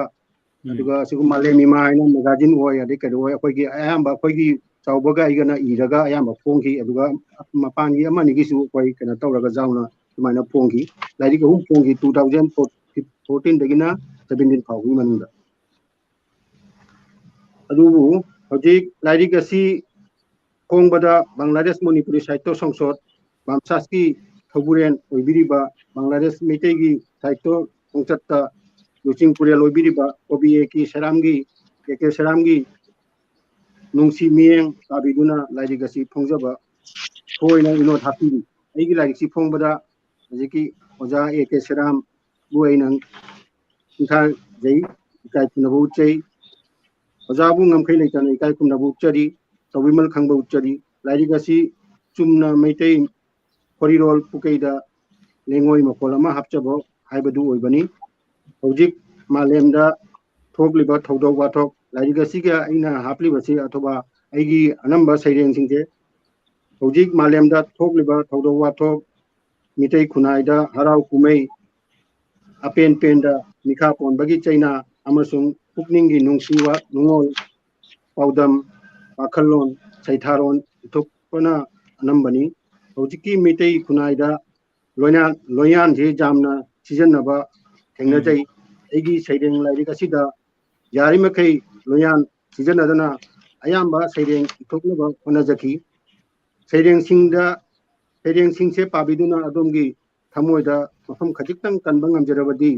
ꯑꯗꯨꯒ ꯑꯁꯤꯒꯨꯝꯕ ꯃꯥꯂꯦꯝ ꯏꯃꯥ ꯍꯥꯏꯅ ꯃꯦꯒꯥꯖꯤꯟ ꯑꯣꯏ, ꯑꯗꯩ ꯀꯩꯅꯣ ꯑꯣꯏ, ꯑꯩꯈꯣꯏꯒꯤ ꯑꯌꯥꯝꯕ ꯑꯩꯈꯣꯏꯒꯤ ꯆꯥꯎꯕꯒ ꯑꯩꯒꯅ ꯏꯔꯒ ꯑꯌꯥꯝꯕ ꯐꯣꯡꯈꯤ꯫ ꯑꯗꯨꯒ ꯃꯄꯥꯟꯒꯤ ꯑꯃ ꯑꯅꯤꯒꯤꯁꯨ ꯑꯩꯈꯣꯏ ꯀꯩꯅꯣ ꯇꯧꯔꯒ ꯌꯥꯎꯅ ꯑꯗꯨꯃꯥꯏꯅ ꯐꯣꯡꯈꯤ꯫ ꯂꯥꯏꯔꯤꯛ ꯑꯍꯨꯝ ꯐꯣꯡꯈꯤ, ꯇꯨ ꯊꯥꯎꯖꯟ ꯐꯣꯔꯇꯤꯟꯗꯒꯤꯅ ꯁꯕꯦꯟꯇꯤꯟ ꯐꯥꯎꯕꯒꯤ ꯃꯅꯨꯡꯗ꯫ ꯑꯗꯨꯕꯨ ꯍꯧꯖꯤꯛ ꯂꯥꯏꯔꯤꯛ ꯑꯁꯤ ꯐꯣꯡꯕꯗ ꯕꯪꯒ꯭ꯂꯥꯗꯦꯁ ꯃꯅꯤꯄꯨꯔꯤ ꯁꯥꯍꯤꯇ꯭ꯌ ꯁꯪꯁꯣꯠ, ꯕꯥꯝꯁꯥꯁꯀꯤ ꯊꯧꯕꯨꯔꯦꯟ ꯑꯣꯏꯕꯤꯔꯤꯕ, ꯕꯪꯒ꯭ꯂꯥꯗꯦꯁ ꯃꯩꯇꯩꯒꯤ ꯁꯥꯍꯤꯇ꯭ꯌ ꯈꯣꯡꯆꯠꯇ ꯂꯨꯆꯤꯡ ꯄꯨꯔꯦꯜ ꯑꯣꯏꯕꯤꯔꯤꯕ ꯀꯣꯕꯤ ꯑꯦ ꯀꯦ ꯁꯦꯔꯥꯝꯒꯤ, ꯑꯦ ꯀꯦ ꯁꯦꯔꯥꯝꯒꯤ ꯅꯨꯡꯁꯤ ꯃꯤꯠꯌꯦꯡ ꯇꯥꯕꯤꯗꯨꯅ ꯂꯥꯏꯔꯤꯛ ꯑꯁꯤ ꯐꯣꯡꯖꯕ ꯊꯣꯏꯅ ꯏꯅꯣꯠ ꯍꯥꯞꯄꯤꯔꯤ꯫ ꯑꯩꯒꯤ ꯂꯥꯏꯔꯤꯛꯁꯤ ꯐꯣꯡꯕꯗ ꯍꯧꯖꯤꯛꯀꯤ ꯑꯣꯖꯥ ꯑꯦ ꯀꯦ ꯁꯦꯔꯥꯝꯕꯨ ꯑꯩꯅ ꯁꯤꯡꯊꯥꯖꯩ, ꯏꯀꯥꯏ ꯈꯨꯝꯅꯕ ꯎꯠꯆꯩ꯫ ꯑꯣꯖꯥꯕꯨ ꯉꯝꯈꯩ ꯂꯩꯇꯅ ꯏꯀꯥꯏ ꯈꯨꯝꯅꯕ ꯎꯠꯆꯔꯤ, ꯇꯧꯕꯤꯃꯜ ꯈꯪꯕ ꯎꯠꯆꯔꯤ꯫ ꯂꯥꯏꯔꯤꯛ ꯑꯁꯤ ꯆꯨꯝꯅ ꯃꯩꯇꯩ ꯈꯣꯔꯤꯔꯣꯜ ꯄꯨꯀꯩꯗ ꯂꯩꯉꯣꯏ ꯃꯈꯣꯜ ꯑꯃ ꯍꯥꯞꯆꯕ ꯍꯥꯏꯕꯗꯨ ꯑꯣꯏꯕꯅꯤ꯫ ꯍꯧꯖꯤꯛ ꯃꯥꯂꯦꯝꯗ ꯊꯣꯛꯂꯤꯕ ꯊꯧꯗꯣꯛ ꯋꯥꯊꯣꯛ, ꯂꯥꯏꯔꯤꯛ ꯑꯁꯤꯒ ꯑꯩꯅ ꯍꯥꯞꯂꯤꯕꯁꯤ ꯑꯊꯨꯕ ꯑꯩꯒꯤ ꯑꯅꯝꯕ ꯁꯩꯔꯦꯡꯁꯤꯡꯁꯦ ꯍꯧꯖꯤꯛ ꯃꯥꯂꯦꯝꯗ ꯊꯣꯛꯂꯤꯕ ꯊꯧꯗꯣꯛ ꯋꯥꯊꯣꯛ, ꯃꯤꯇꯩ ꯈꯨꯟꯅꯥꯏꯗ ꯍꯔꯥꯎ ꯀꯨꯝꯍꯩ, ꯑꯄꯦꯟ ꯄꯦꯟꯗ ꯃꯤꯈꯥ ꯄꯣꯟꯕꯒꯤ ꯆꯩꯅꯥ ꯑꯃꯁꯨꯡ ꯄꯨꯛꯅꯤꯡꯒꯤ ꯅꯨꯡꯁꯤꯕ ꯅꯨꯡꯉꯣꯜ, ꯄꯥꯎꯗꯝ, ꯋꯥꯈꯜꯂꯣꯟ, ꯁꯩꯊꯥꯔꯣꯟ ꯏꯊꯣꯛꯄꯅ ꯑꯅꯝꯕꯅꯤ꯫ ꯍꯧꯖꯤꯛꯀꯤ ꯃꯤꯇꯩ ꯈꯨꯟꯅꯥꯏꯗ ꯂꯣꯏꯌꯥꯟ, ꯂꯣꯏꯌꯥꯟꯁꯤ ꯌꯥꯝꯅ ꯁꯤꯖꯤꯟꯅꯕ ꯊꯦꯡꯅꯖꯩ꯫ ꯑꯩꯒꯤ ꯁꯩꯔꯦꯡ ꯂꯥꯏꯔꯤꯛ ꯑꯁꯤꯗ ꯌꯥꯔꯤꯃꯈꯩ ꯂꯣꯏꯌꯥꯟ ꯁꯤꯖꯤꯟꯅꯗꯅ ꯑꯌꯥꯝꯕ ꯁꯩꯔꯦꯡ ꯏꯊꯣꯛꯅꯕ ꯍꯣꯠꯅꯖꯈꯤ꯫ ꯁꯩꯔꯦꯡꯁꯤꯡꯗ, ꯁꯩꯔꯦꯡꯁꯤꯡꯁꯦ ꯄꯥꯕꯤꯗꯨꯅ ꯑꯗꯣꯝꯒꯤ ꯊꯃꯣꯏꯗ ꯃꯐꯝ ꯈꯖꯤꯛꯇꯪ ꯀꯟꯕ ꯉꯝꯖꯔꯕꯗꯤ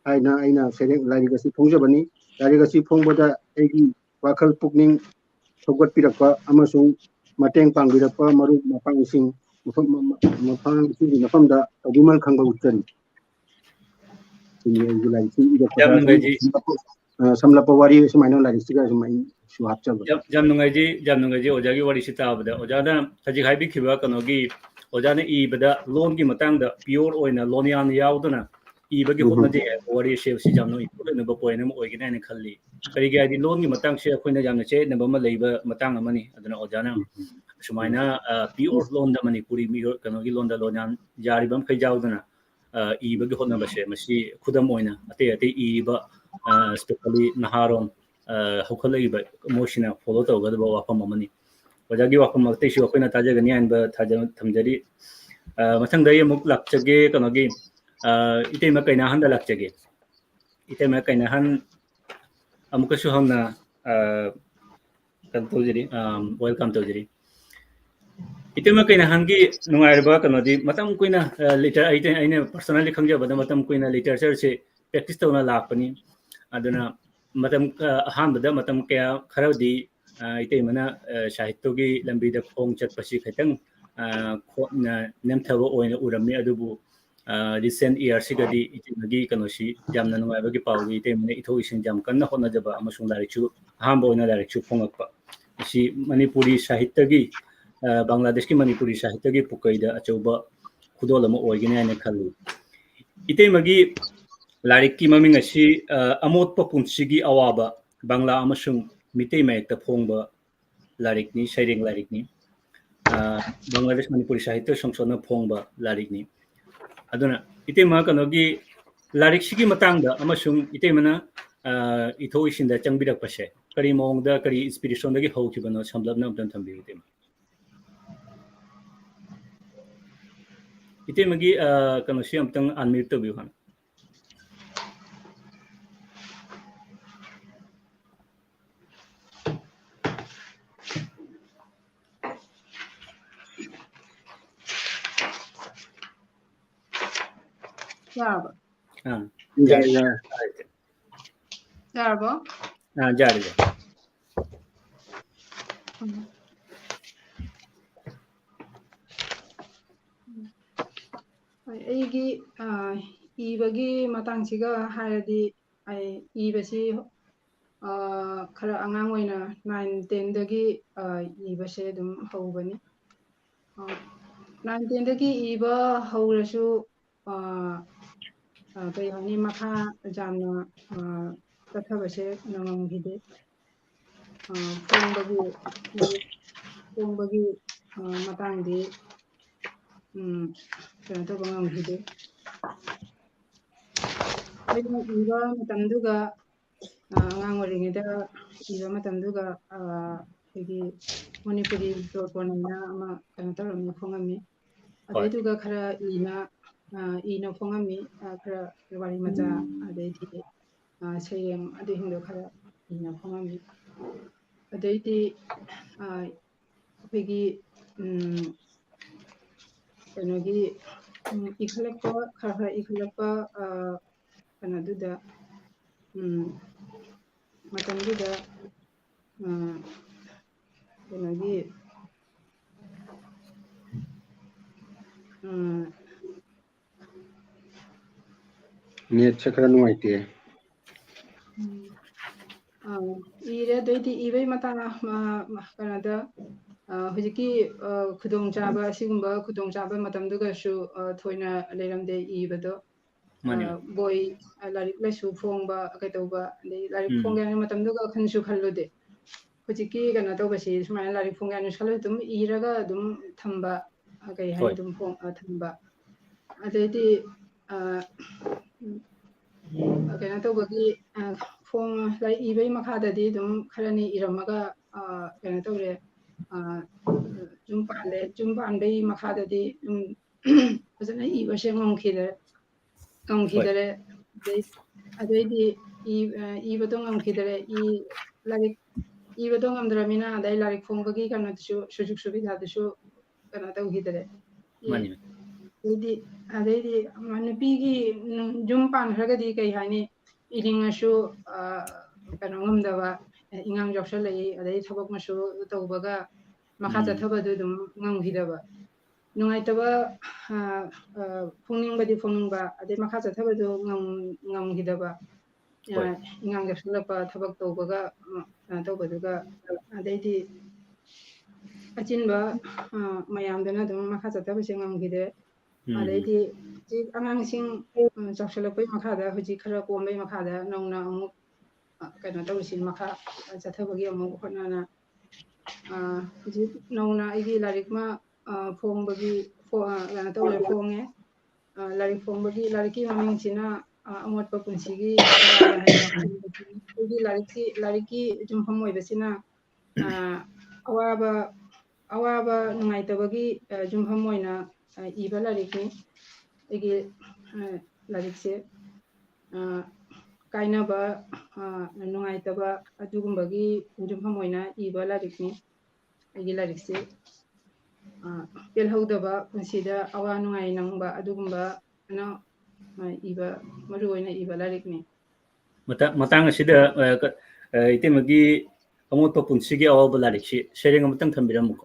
ꯍꯥꯏꯅ ꯑꯩꯅ ꯁꯩꯔꯦꯡ ꯂꯥꯏꯔꯤꯛ ꯑꯁꯤ ꯐꯣꯡꯖꯕꯅꯤ꯫ ꯂꯥꯏꯔꯤꯛ ꯑꯁꯤ ꯐꯣꯡꯕꯗ ꯑꯩꯒꯤ ꯋꯥꯈꯜ ꯄꯨꯛꯅꯤꯡ ꯊꯧꯒꯠꯄꯤꯔꯛꯄ ꯑꯃꯁꯨꯡ ꯃꯇꯦꯡ ꯄꯥꯡꯕꯤꯔꯛꯄ ꯃꯔꯨꯞ ꯃꯄꯥꯡꯁꯤꯡ, ꯃꯐꯝ, ꯃ-, ꯃ-, ꯃꯄꯥꯡꯁꯤꯡꯒꯤ ꯃꯐꯝꯗ ꯇꯧꯕꯤꯃꯜ ꯈꯪꯕ ꯎꯠꯆꯔꯤ꯫ ꯁꯤꯅꯤ ꯑꯩꯒꯤ ꯂꯥꯏꯔꯤꯛꯁꯤ ꯏꯔꯛꯄꯗ ꯌꯥꯝ ꯅꯨꯡꯉꯥꯏꯖꯩ꯫ ꯁꯝꯂꯞꯄ, ꯑ, ꯁꯝꯂꯞꯄ ꯋꯥꯔꯤ ꯑꯁꯨꯃꯥꯏꯅ ꯂꯥꯏꯔꯤꯛꯁꯤꯒ ꯑꯗꯨꯝ ꯑꯩ ꯁꯨꯝ ꯍꯥꯞꯆꯕ꯫ ꯌꯥꯝ ꯌꯥꯝ ꯅꯨꯡꯉꯥꯏꯖꯩ, ꯌꯥꯝ ꯅꯨꯡꯉꯥꯏꯖꯩ ꯑꯣꯖꯥꯒꯤ ꯋꯥꯔꯤꯁꯤ ꯇꯥꯕꯗ꯫ ꯑꯣꯖꯥꯅ ꯍꯧꯖꯤꯛ ꯍꯥꯏꯕꯤꯈꯤꯕ ꯀꯩꯅꯣꯒꯤ, ꯑꯣꯖꯥꯅ ꯏꯕꯗ ꯂꯣꯟꯒꯤ ꯃꯇꯥꯡꯗ pure ꯑꯣꯏꯅ ꯂꯣꯟꯌꯥꯟ ꯌꯥꯎꯗꯅ ꯏꯕꯒꯤ ꯎꯝ꯫ ꯍꯣꯠꯅꯖꯩ ꯍꯥꯏꯕ ꯋꯥꯔꯤꯁꯦ ꯁꯤ ꯌꯥꯝꯅ important ꯑꯣꯏꯕ point ꯑꯃ ꯑꯣꯏꯒꯅꯤ ꯍꯥꯏꯅ ꯈꯜꯂꯤ꯫ ꯀꯔꯤꯒꯤ ꯍꯥꯏꯗꯤ ꯂꯣꯟꯒꯤ ꯃꯇꯥꯡꯁꯦ ꯑꯩꯈꯣꯏꯅ ꯌꯥꯝꯅ ꯆꯌꯦꯠꯅꯕ ꯑꯃ ꯂꯩꯕ ꯃꯇꯥꯡ ꯑꯃꯅꯤ꯫ ꯑꯗꯨꯅ ꯑꯣꯖꯥꯅ ꯁꯨꯃꯥꯏꯅ pure ꯂꯣꯟꯗ ꯃꯅꯤꯄꯨꯔꯤ ꯃꯤꯑꯣꯏ ꯀꯩꯅꯣꯒꯤ ꯂꯣꯟꯗ ꯂꯣꯟꯌꯥꯟ ꯌꯥꯔꯤꯕ ꯃꯈꯩ ꯌꯥꯎꯗꯅ ꯑ, ꯏꯕꯒꯤ ꯍꯣꯠꯅꯕꯁꯦ ꯃꯁꯤ ꯈꯨꯗꯝ ꯑꯣꯏꯅ ꯑꯇꯩ ꯑꯇꯩ ꯏꯔꯤꯕ, ꯑ, especially ꯅꯍꯥꯔꯣꯟ, ꯑ, ꯍꯧꯒꯠꯂꯛꯏꯕ ꯃꯣꯏꯁꯤꯅ follow ꯇꯧꯒꯗꯕ ꯋꯥꯐꯝ ꯑꯃꯅꯤ꯫ ꯑꯣꯖꯥꯒꯤ ꯋꯥꯐꯝ ꯑꯇꯩꯁꯨ ꯑꯩꯈꯣꯏꯅ ꯇꯥꯖꯒꯅꯤ ꯍꯥꯏꯅ ꯊꯥꯖ-, ꯊꯝꯖꯔꯤ꯫ ꯑ, ꯃꯊꯪꯗ ꯑꯩ ꯑꯃꯨꯛ ꯂꯥꯛꯆꯒꯦ ꯀꯩꯅꯣꯒꯤ, ꯑ, ꯏꯇꯩꯃ ꯀꯩꯅꯥꯍꯟꯗ ꯂꯥꯛꯆꯒꯦ꯫ ꯏꯇꯩꯃ ꯀꯩꯅꯥꯍꯟ ꯑꯃꯨꯛꯀꯁꯨ ꯍꯟꯅ, ꯑ, ꯀꯩꯅꯣ ꯇꯧꯖꯔꯤ, ꯑ, welcome ꯇꯧꯖꯔꯤ꯫ ꯏꯇꯩꯃ ꯀꯩꯅꯥꯍꯟꯒꯤ ꯅꯨꯡꯉꯥꯏꯔꯕ ꯀꯩꯅꯣꯗꯤ ꯃꯇꯝ ꯀꯨꯏꯅ, ꯑ, ꯂꯤꯇꯔ-, ꯑꯩ, ꯑꯩꯅ personally ꯈꯪꯖꯕꯗ ꯃꯇꯝ ꯀꯨꯏꯅ literature ꯁꯦ practice ꯇꯧꯅ ꯂꯥꯛꯄꯅꯤ꯫ ꯑꯗꯨꯅ ꯃꯇꯝ, ꯑ, ꯑꯍꯥꯟꯕꯗ ꯃꯇꯝ ꯀꯌꯥ ꯈꯔꯗꯤ, ꯑ, ꯏꯇꯩꯃꯅ, ꯑ, ꯁꯥꯍꯤꯇ꯭ꯌꯒꯤ ꯂꯝꯕꯤꯗ ꯈꯣꯡ ꯆꯠꯄꯁꯤ ꯈꯤꯇꯪ, ꯑ, ꯈꯣꯡꯅ ꯅꯦꯝꯊꯕ ꯑꯣꯏꯅ ꯎꯔꯝꯃꯤ꯫ ꯑꯗꯨꯕꯨ, ꯑ, recent year ꯁꯤꯒꯗꯤ ꯏꯇꯩꯃꯒꯤ ꯀꯩꯅꯣꯁꯤ ꯌꯥꯝꯅ ꯅꯨꯡꯉꯥꯏꯕꯒꯤ ꯄꯥꯎꯒꯤ ꯏꯇꯩꯃꯅ ꯏꯊꯧ ꯏꯁꯤꯡ ꯌꯥꯝ ꯀꯟꯅ ꯍꯣꯠꯅꯖꯕ ꯑꯃꯁꯨꯡ ꯂꯥꯏꯔꯤꯛꯁꯨ, ꯑꯍꯥꯟꯕ ꯑꯣꯏꯅ ꯂꯥꯏꯔꯤꯛꯁꯨ ꯐꯣꯡꯉꯛꯄ꯫ ꯃꯁꯤ ꯃꯅꯤꯄꯨꯔꯤ ꯁꯥꯍꯤꯇ꯭ꯌꯒꯤ, ꯑ, ꯕꯪꯒ꯭ꯂꯥꯗꯦꯁꯀꯤ ꯃꯅꯤꯄꯨꯔꯤ ꯁꯥꯍꯤꯇ꯭ꯌꯒꯤ ꯄꯨꯀꯩꯗ ꯑꯆꯧꯕ ꯈꯨꯗꯣꯜ ꯑꯃ ꯑꯣꯏꯒꯅꯤ ꯍꯥꯏꯅ ꯈꯜꯂꯤ꯫ ꯏꯇꯩꯃꯒꯤ ꯂꯥꯏꯔꯤꯛꯀꯤ ꯃꯃꯤꯡ ꯑꯁꯤ, ꯑ, ꯑꯃꯣꯠꯄ ꯄꯨꯟꯁꯤꯒꯤ ꯑꯋꯥꯕ, ꯕꯪꯒ꯭ꯂꯥ ꯑꯃꯁꯨꯡ ꯃꯤꯇꯩ ꯃꯌꯦꯛꯇ ꯐꯣꯡꯕ ꯂꯥꯏꯔꯤꯛꯅꯤ, ꯁꯩꯔꯦꯡ ꯂꯥꯏꯔꯤꯛꯅꯤ꯫ ꯑ, ꯕꯪꯒ꯭ꯂꯥꯗꯦꯁ ꯃꯅꯤꯄꯨꯔꯤ ꯁꯥꯍꯤꯇ꯭ꯌ ꯁꯪꯁꯣꯟꯅ ꯐꯣꯡꯕ ꯂꯥꯏꯔꯤꯛꯅꯤ꯫ ꯑꯗꯨꯅ ꯏꯇꯩꯃ ꯀꯩꯅꯣꯒꯤ ꯂꯥꯏꯔꯤꯛꯁꯤꯒꯤ ꯃꯇꯥꯡꯗ ꯑꯃꯁꯨꯡ ꯏꯇꯩꯃꯅ, ꯑ, ꯏꯊꯧ ꯏꯁꯤꯡꯗ ꯆꯪꯕꯤꯔꯛꯄꯁꯦ ꯀꯔꯤ ꯃꯑꯣꯡꯗ, ꯀꯔꯤ inspiration ꯗꯒꯤ ꯍꯧꯈꯤꯕꯅꯣ ꯁꯝꯂꯞꯅ ꯑꯝꯇꯪ ꯊꯝꯕꯤꯌꯨ ꯏꯇꯩꯃ꯫ ꯏꯇꯩꯃꯒꯤ, ꯑ, ꯀꯩꯅꯣꯁꯤ ꯑꯝꯇꯪ unmute ꯇꯧꯕꯤꯌꯨ ꯍꯥꯟꯅ꯫ ꯌꯥꯔꯕ? ꯑꯥ, ꯌꯥꯏ, ꯌꯥꯏ꯫ ꯌꯥꯔꯕꯣ? ꯑꯥ, ꯌꯥꯔꯦ, ꯌꯥꯔꯦ꯫ ꯎꯝ꯫ ꯍꯣꯏ, ꯑꯩꯒꯤ, ꯑ, ꯏꯕꯒꯤ ꯃꯇꯥꯡꯁꯤꯒ ꯍꯥꯏꯔꯗꯤ, ꯑꯩ ꯏꯕꯁꯤ ꯑ, ꯈꯔ ꯑꯉꯥꯡ ꯑꯣꯏꯅ nine tenꯗꯒꯤ, ꯑ, ꯏꯕꯁꯦ ꯑꯗꯨꯝ ꯍꯧꯕꯅꯤ꯫ ꯑ, nine tenꯗꯒꯤ ꯏꯕ ꯍꯧꯔꯁꯨ, ꯑ, ꯑ, ꯀꯩ ꯍꯥꯏꯅꯤ, ꯃꯈꯥ ꯌꯥꯝꯅ, ꯑ, ꯆꯠꯊꯕꯁꯦ ꯉꯝꯈꯤꯗꯦ꯫ ꯑ, ꯐꯣꯡꯕꯒꯤ, ꯐꯣꯡꯕꯒꯤ, ꯑ, ꯃꯇꯥꯡꯗꯤ, ꯎꯝ, ꯀꯩꯅꯣ ꯇꯧꯕ ꯉꯝꯈꯤꯗꯦ꯫ ꯑꯩꯅ ꯏꯕ ꯃꯇꯝꯗꯨꯒ, ꯑ, ꯑꯉꯥꯡ ꯑꯣꯏꯔꯤꯉꯩꯗ ꯏꯕ ꯃꯇꯝꯗꯨꯒ, ꯑ, ꯑꯩꯈꯣꯏꯒꯤ ꯃꯅꯤꯄꯨꯔꯤ ꯇꯣꯔꯕꯣꯟ ꯍꯥꯏꯅ ꯑꯃ ꯀꯩꯅꯣ ꯇꯧꯔꯝꯃꯤ, ꯐꯣꯡꯉꯝꯃꯤ꯫ ꯍꯣꯏ꯫ ꯑꯗꯩꯗꯨꯒ ꯈꯔ ꯏꯅ, ꯑ, ꯏꯅ ꯐꯣꯡꯉꯝꯃꯤ, ꯑ, ꯈꯔ ꯋꯥꯔꯤ ꯃꯆꯥ, ꯑꯗꯩꯗꯤ, ꯑ, ꯁꯩꯔꯦꯡ ꯑꯗꯨꯁꯤꯡꯗꯣ ꯈꯔ ꯏꯅ ꯐꯣꯡꯉꯝꯃꯤ꯫ ꯑꯗꯩꯗꯤ, ꯑ, ꯑꯩꯈꯣꯏꯒꯤ, ꯎꯝ, ꯀꯩꯅꯣꯒꯤ, ꯎꯝ, ꯏꯈꯠꯂꯛꯄ, ꯈꯔ ꯈꯔ ꯏꯈꯠꯂꯛꯄ, ꯑ, ꯀꯩꯅꯣꯗꯨꯗ, ꯎꯝ, ꯃꯇꯝꯗꯨꯗ, ꯑ, ꯀꯩꯅꯣꯒꯤ, ꯎꯝ, Netꯁꯦ ꯈꯔ ꯅꯨꯡꯉꯥꯏꯇꯦ꯫ ꯎꯝ꯫ ꯑ, ꯏꯔꯦ꯫ ꯑꯗꯩꯗꯤ ꯏꯕꯩ ꯃꯇꯥꯡ, ꯑ, ꯀꯩꯅꯣꯗ, ꯑ, ꯍꯧꯖꯤꯛꯀꯤ, ꯑ, ꯈꯨꯗꯣꯡꯆꯥꯕ, ꯑꯁꯤꯒꯨꯝꯕ ꯈꯨꯗꯣꯡꯆꯥꯕ ꯃꯇꯝꯗꯨꯒꯁꯨ, ꯑ, ꯊꯣꯏꯅ ꯂꯩꯔꯝꯗꯦ ꯏꯕꯗꯣ꯫ ꯃꯥꯅꯦ꯫ ꯑ, ꯕꯣꯏ, ꯑ, ꯂꯥꯏꯔꯤꯛ ꯂꯥꯏꯁꯨ ꯐꯣꯡꯕ ꯀꯩꯗꯧꯕ, ꯑꯗꯩ ꯂꯥꯏꯔꯤꯛ ꯎꯝ꯫ ꯐꯣꯡꯒꯦ ꯍꯥꯏꯕ ꯃꯇꯝꯗꯨꯒ ꯈꯟꯁꯨ ꯈꯜꯂꯨꯗꯦ꯫ ꯍꯧꯖꯤꯛꯀꯤ ꯀꯩꯅꯣ ꯇꯧꯕꯁꯤ ꯁꯨꯃꯥꯏꯅ ꯂꯥꯏꯔꯤꯛ ꯐꯣꯡꯒꯦ ꯍꯥꯏꯅ ꯈꯜꯂ ꯑꯗꯨꯝ ꯏꯔꯒ ꯑꯗꯨꯝ ꯊꯝꯕ, ꯑ, ꯀꯩ ꯍꯥꯏꯅꯤ, ꯍꯣꯏ꯫ ꯑꯗꯨꯝ ꯐꯣꯡ-, ꯑ, ꯊꯝꯕ꯫ ꯑꯗꯩꯗꯤ, ꯑ, ꯎꯝ, ꯀꯩꯅꯣ ꯇꯧꯕꯒꯤ, ꯑ, ꯐꯣꯡ-, ꯂꯥꯏꯔꯤꯛ ꯏꯕꯒꯤ ꯃꯈꯥꯗꯗꯤ ꯑꯗꯨꯝ ꯈꯔꯅꯤ ꯏꯔꯝꯃꯒ, ꯑ, ꯀꯩꯅꯣ ꯇꯧꯔꯦ, ꯑ, ꯌꯨꯝ ꯄꯥꯜꯂꯦ꯫ ꯌꯨꯝ ꯄꯥꯟꯕꯒꯤ ꯃꯈꯥꯗꯗꯤ ꯑꯗꯨꯝ ꯐꯖꯅ ꯏꯕꯁꯦ ꯉꯝꯈꯤꯗ꯭ꯔꯦ꯫ ꯍꯣꯏ꯫ ꯉꯝꯈꯤꯗꯔꯦ꯫ ꯑꯗꯩ-, ꯑꯗꯩꯗꯤ ꯏ-, ꯑ, ꯏꯕꯗꯣ ꯉꯝꯈꯤꯗꯔꯦ꯫ ꯏ-, ꯂꯥꯏꯔꯤꯛ ꯏꯕꯗꯣ ꯉꯝꯗ꯭ꯔꯃꯤꯅ, ꯑꯗꯩ ꯂꯥꯏꯔꯤꯛ ꯐꯣꯡꯕꯒꯤ ꯀꯩꯅꯣꯗꯨꯁꯨ, ꯁꯨꯖꯨꯛ ꯁꯨꯕꯤꯗꯥꯗꯨꯁꯨ ꯀꯩꯅꯣ ꯇꯧꯈꯤꯗꯔꯦ꯫ ꯏ-, ꯃꯥꯅꯤ꯫ ꯑꯗꯩꯗꯤ, ꯑꯗꯩꯗꯤ ꯅꯨꯄꯤꯒꯤ, ꯎꯝ, ꯌꯨꯝ ꯄꯥꯟꯈ꯭ꯔꯒꯗꯤ ꯀꯩ ꯍꯥꯏꯅꯤ, ꯏꯅꯤꯡꯉꯁꯨ, ꯑ, ꯀꯩꯅꯣ ꯉꯝꯗꯕ, ꯏꯉꯥꯡ ꯌꯥꯎꯁꯜꯂꯛꯏ, ꯑꯗꯩ ꯊꯕꯛꯅꯁꯨ ꯇꯧꯕꯒ ꯃꯈꯥ ꯎꯝ꯫ ꯆꯠꯊꯕꯗꯨ ꯑꯗꯨꯝ ꯉꯝꯈꯤꯗꯕ꯫ ꯅꯨꯡꯉꯥꯏꯇꯕ, ꯑ, ꯑ, ꯐꯣꯡꯅꯤꯡꯕꯗꯤ ꯐꯣꯡꯅꯤꯡꯕ, ꯑꯗꯩ ꯃꯈꯥ ꯆꯠꯊꯕꯗꯨ ꯉꯝ-, ꯉꯝꯈꯤꯗꯕ꯫ ꯍꯣꯏ꯫ ꯑ, ꯏꯉꯥꯡ ꯌꯧꯁꯜꯂꯛꯄ ꯊꯕꯛ ꯇꯧꯕꯒ, ꯑ, ꯀꯩꯅꯣ ꯇꯧꯕꯗꯨꯒ, ꯑꯗꯩꯗꯤ ꯑꯆꯤꯟꯕ, ꯑ, ꯃꯌꯥꯝꯗꯨꯅ ꯑꯗꯨꯝ ꯃꯈꯥ ꯆꯠꯊꯕꯁꯦ ꯉꯝꯈꯤꯗꯦ꯫ ꯎꯝ, ꯎꯝ꯫ ꯑꯗꯩꯗꯤ ꯍꯧꯖꯤꯛ ꯑꯉꯥꯡꯁꯤꯡ, ꯎꯝ, ꯆꯥꯎꯁꯜꯂꯛꯄꯒꯤ ꯃꯈꯥꯗ, ꯍꯧꯖꯤꯛ ꯈꯔ ꯀꯣꯝꯕꯒꯤ ꯃꯈꯥꯗ ꯅꯧꯅ ꯑꯃꯨꯛ, ꯑ, ꯀꯩꯅꯣ ꯇꯧꯔꯤꯁꯤ, ꯃꯈꯥ ꯆꯠꯊꯕꯒꯤ ꯑꯃꯨꯛ ꯍꯣꯠꯅꯅ, ꯑ, ꯍꯧꯖꯤꯛ ꯅꯧꯅ ꯑꯩꯒꯤ ꯂꯥꯏꯔꯤꯛ ꯑꯃ, ꯑ, ꯐꯣꯡꯕꯒꯤ, ꯐꯣ-, ꯑ, ꯀꯩꯅꯣ ꯇꯧꯔꯦ, ꯐꯣꯡꯉꯦ꯫ ꯑ, ꯂꯥꯏꯔꯤꯛ ꯐꯣꯡꯕꯒꯤ, ꯂꯥꯏꯔꯤꯛꯀꯤ ꯃꯃꯤꯡꯁꯤꯅ, ꯑ, ꯑꯃꯣꯠꯄ ꯄꯨꯟꯁꯤꯒꯤ ꯑꯋꯥꯕ ꯍꯥꯏꯅ ꯐꯣꯡꯕꯁꯤꯅꯤ꯫ ꯑꯩꯈꯣꯏꯒꯤ ꯂꯥꯏꯔꯤꯛꯀꯤ, ꯂꯥꯏꯔꯤꯛꯀꯤ ꯌꯨꯝꯐꯝ ꯑꯣꯏꯕꯁꯤꯅ, ꯑ, ꯑꯋꯥꯕ, ꯑꯋꯥꯕ ꯅꯨꯡꯉꯥꯏꯇꯕꯒꯤ, ꯑ, ꯌꯨꯝꯐꯝ ꯑꯣꯏꯅ, ꯑ, ꯏꯕ ꯂꯥꯏꯔꯤꯛꯅꯤ꯫ ꯑꯩꯒꯤ, ꯑ, ꯂꯥꯏꯔꯤꯛꯁꯦ, ꯑ, ꯀꯥꯏꯅꯕ, ꯑ, ꯅꯨꯡꯉꯥꯏꯇꯕ ꯑꯗꯨꯒꯨꯝꯕꯒꯤ ꯌꯨꯝꯐꯝ ꯑꯣꯏꯅ ꯏꯕ ꯂꯥꯏꯔꯤꯛꯅꯤ꯫ ꯑꯩꯒꯤ ꯂꯥꯏꯔꯤꯛꯁꯤ, ꯑ, ꯄꯦꯜꯍꯧꯗꯕ ꯄꯨꯟꯁꯤꯗ ꯑꯋꯥ ꯅꯨꯡꯉꯥꯏ ꯅꯪꯕ ꯑꯗꯨꯒꯨꯝꯕꯅ, ꯑ, ꯏꯕ, ꯃꯔꯨ ꯑꯣꯏꯅ ꯏꯕ ꯂꯥꯏꯔꯤꯛꯅꯤ꯫ ꯃꯇꯥ-, ꯃꯇꯥꯡ ꯑꯁꯤꯗ, ꯑ, ꯀ-, ꯑ, ꯏꯇꯩꯃꯒꯤ ꯑꯃꯣꯠꯄ ꯄꯨꯟꯁꯤꯒꯤ ꯑꯋꯥꯕ ꯂꯥꯏꯔꯤꯛꯁꯤ ꯁꯩꯔꯦꯡ ꯑꯃꯇꯪ ꯊꯝꯕꯤꯔꯝꯃꯨꯀꯣ꯫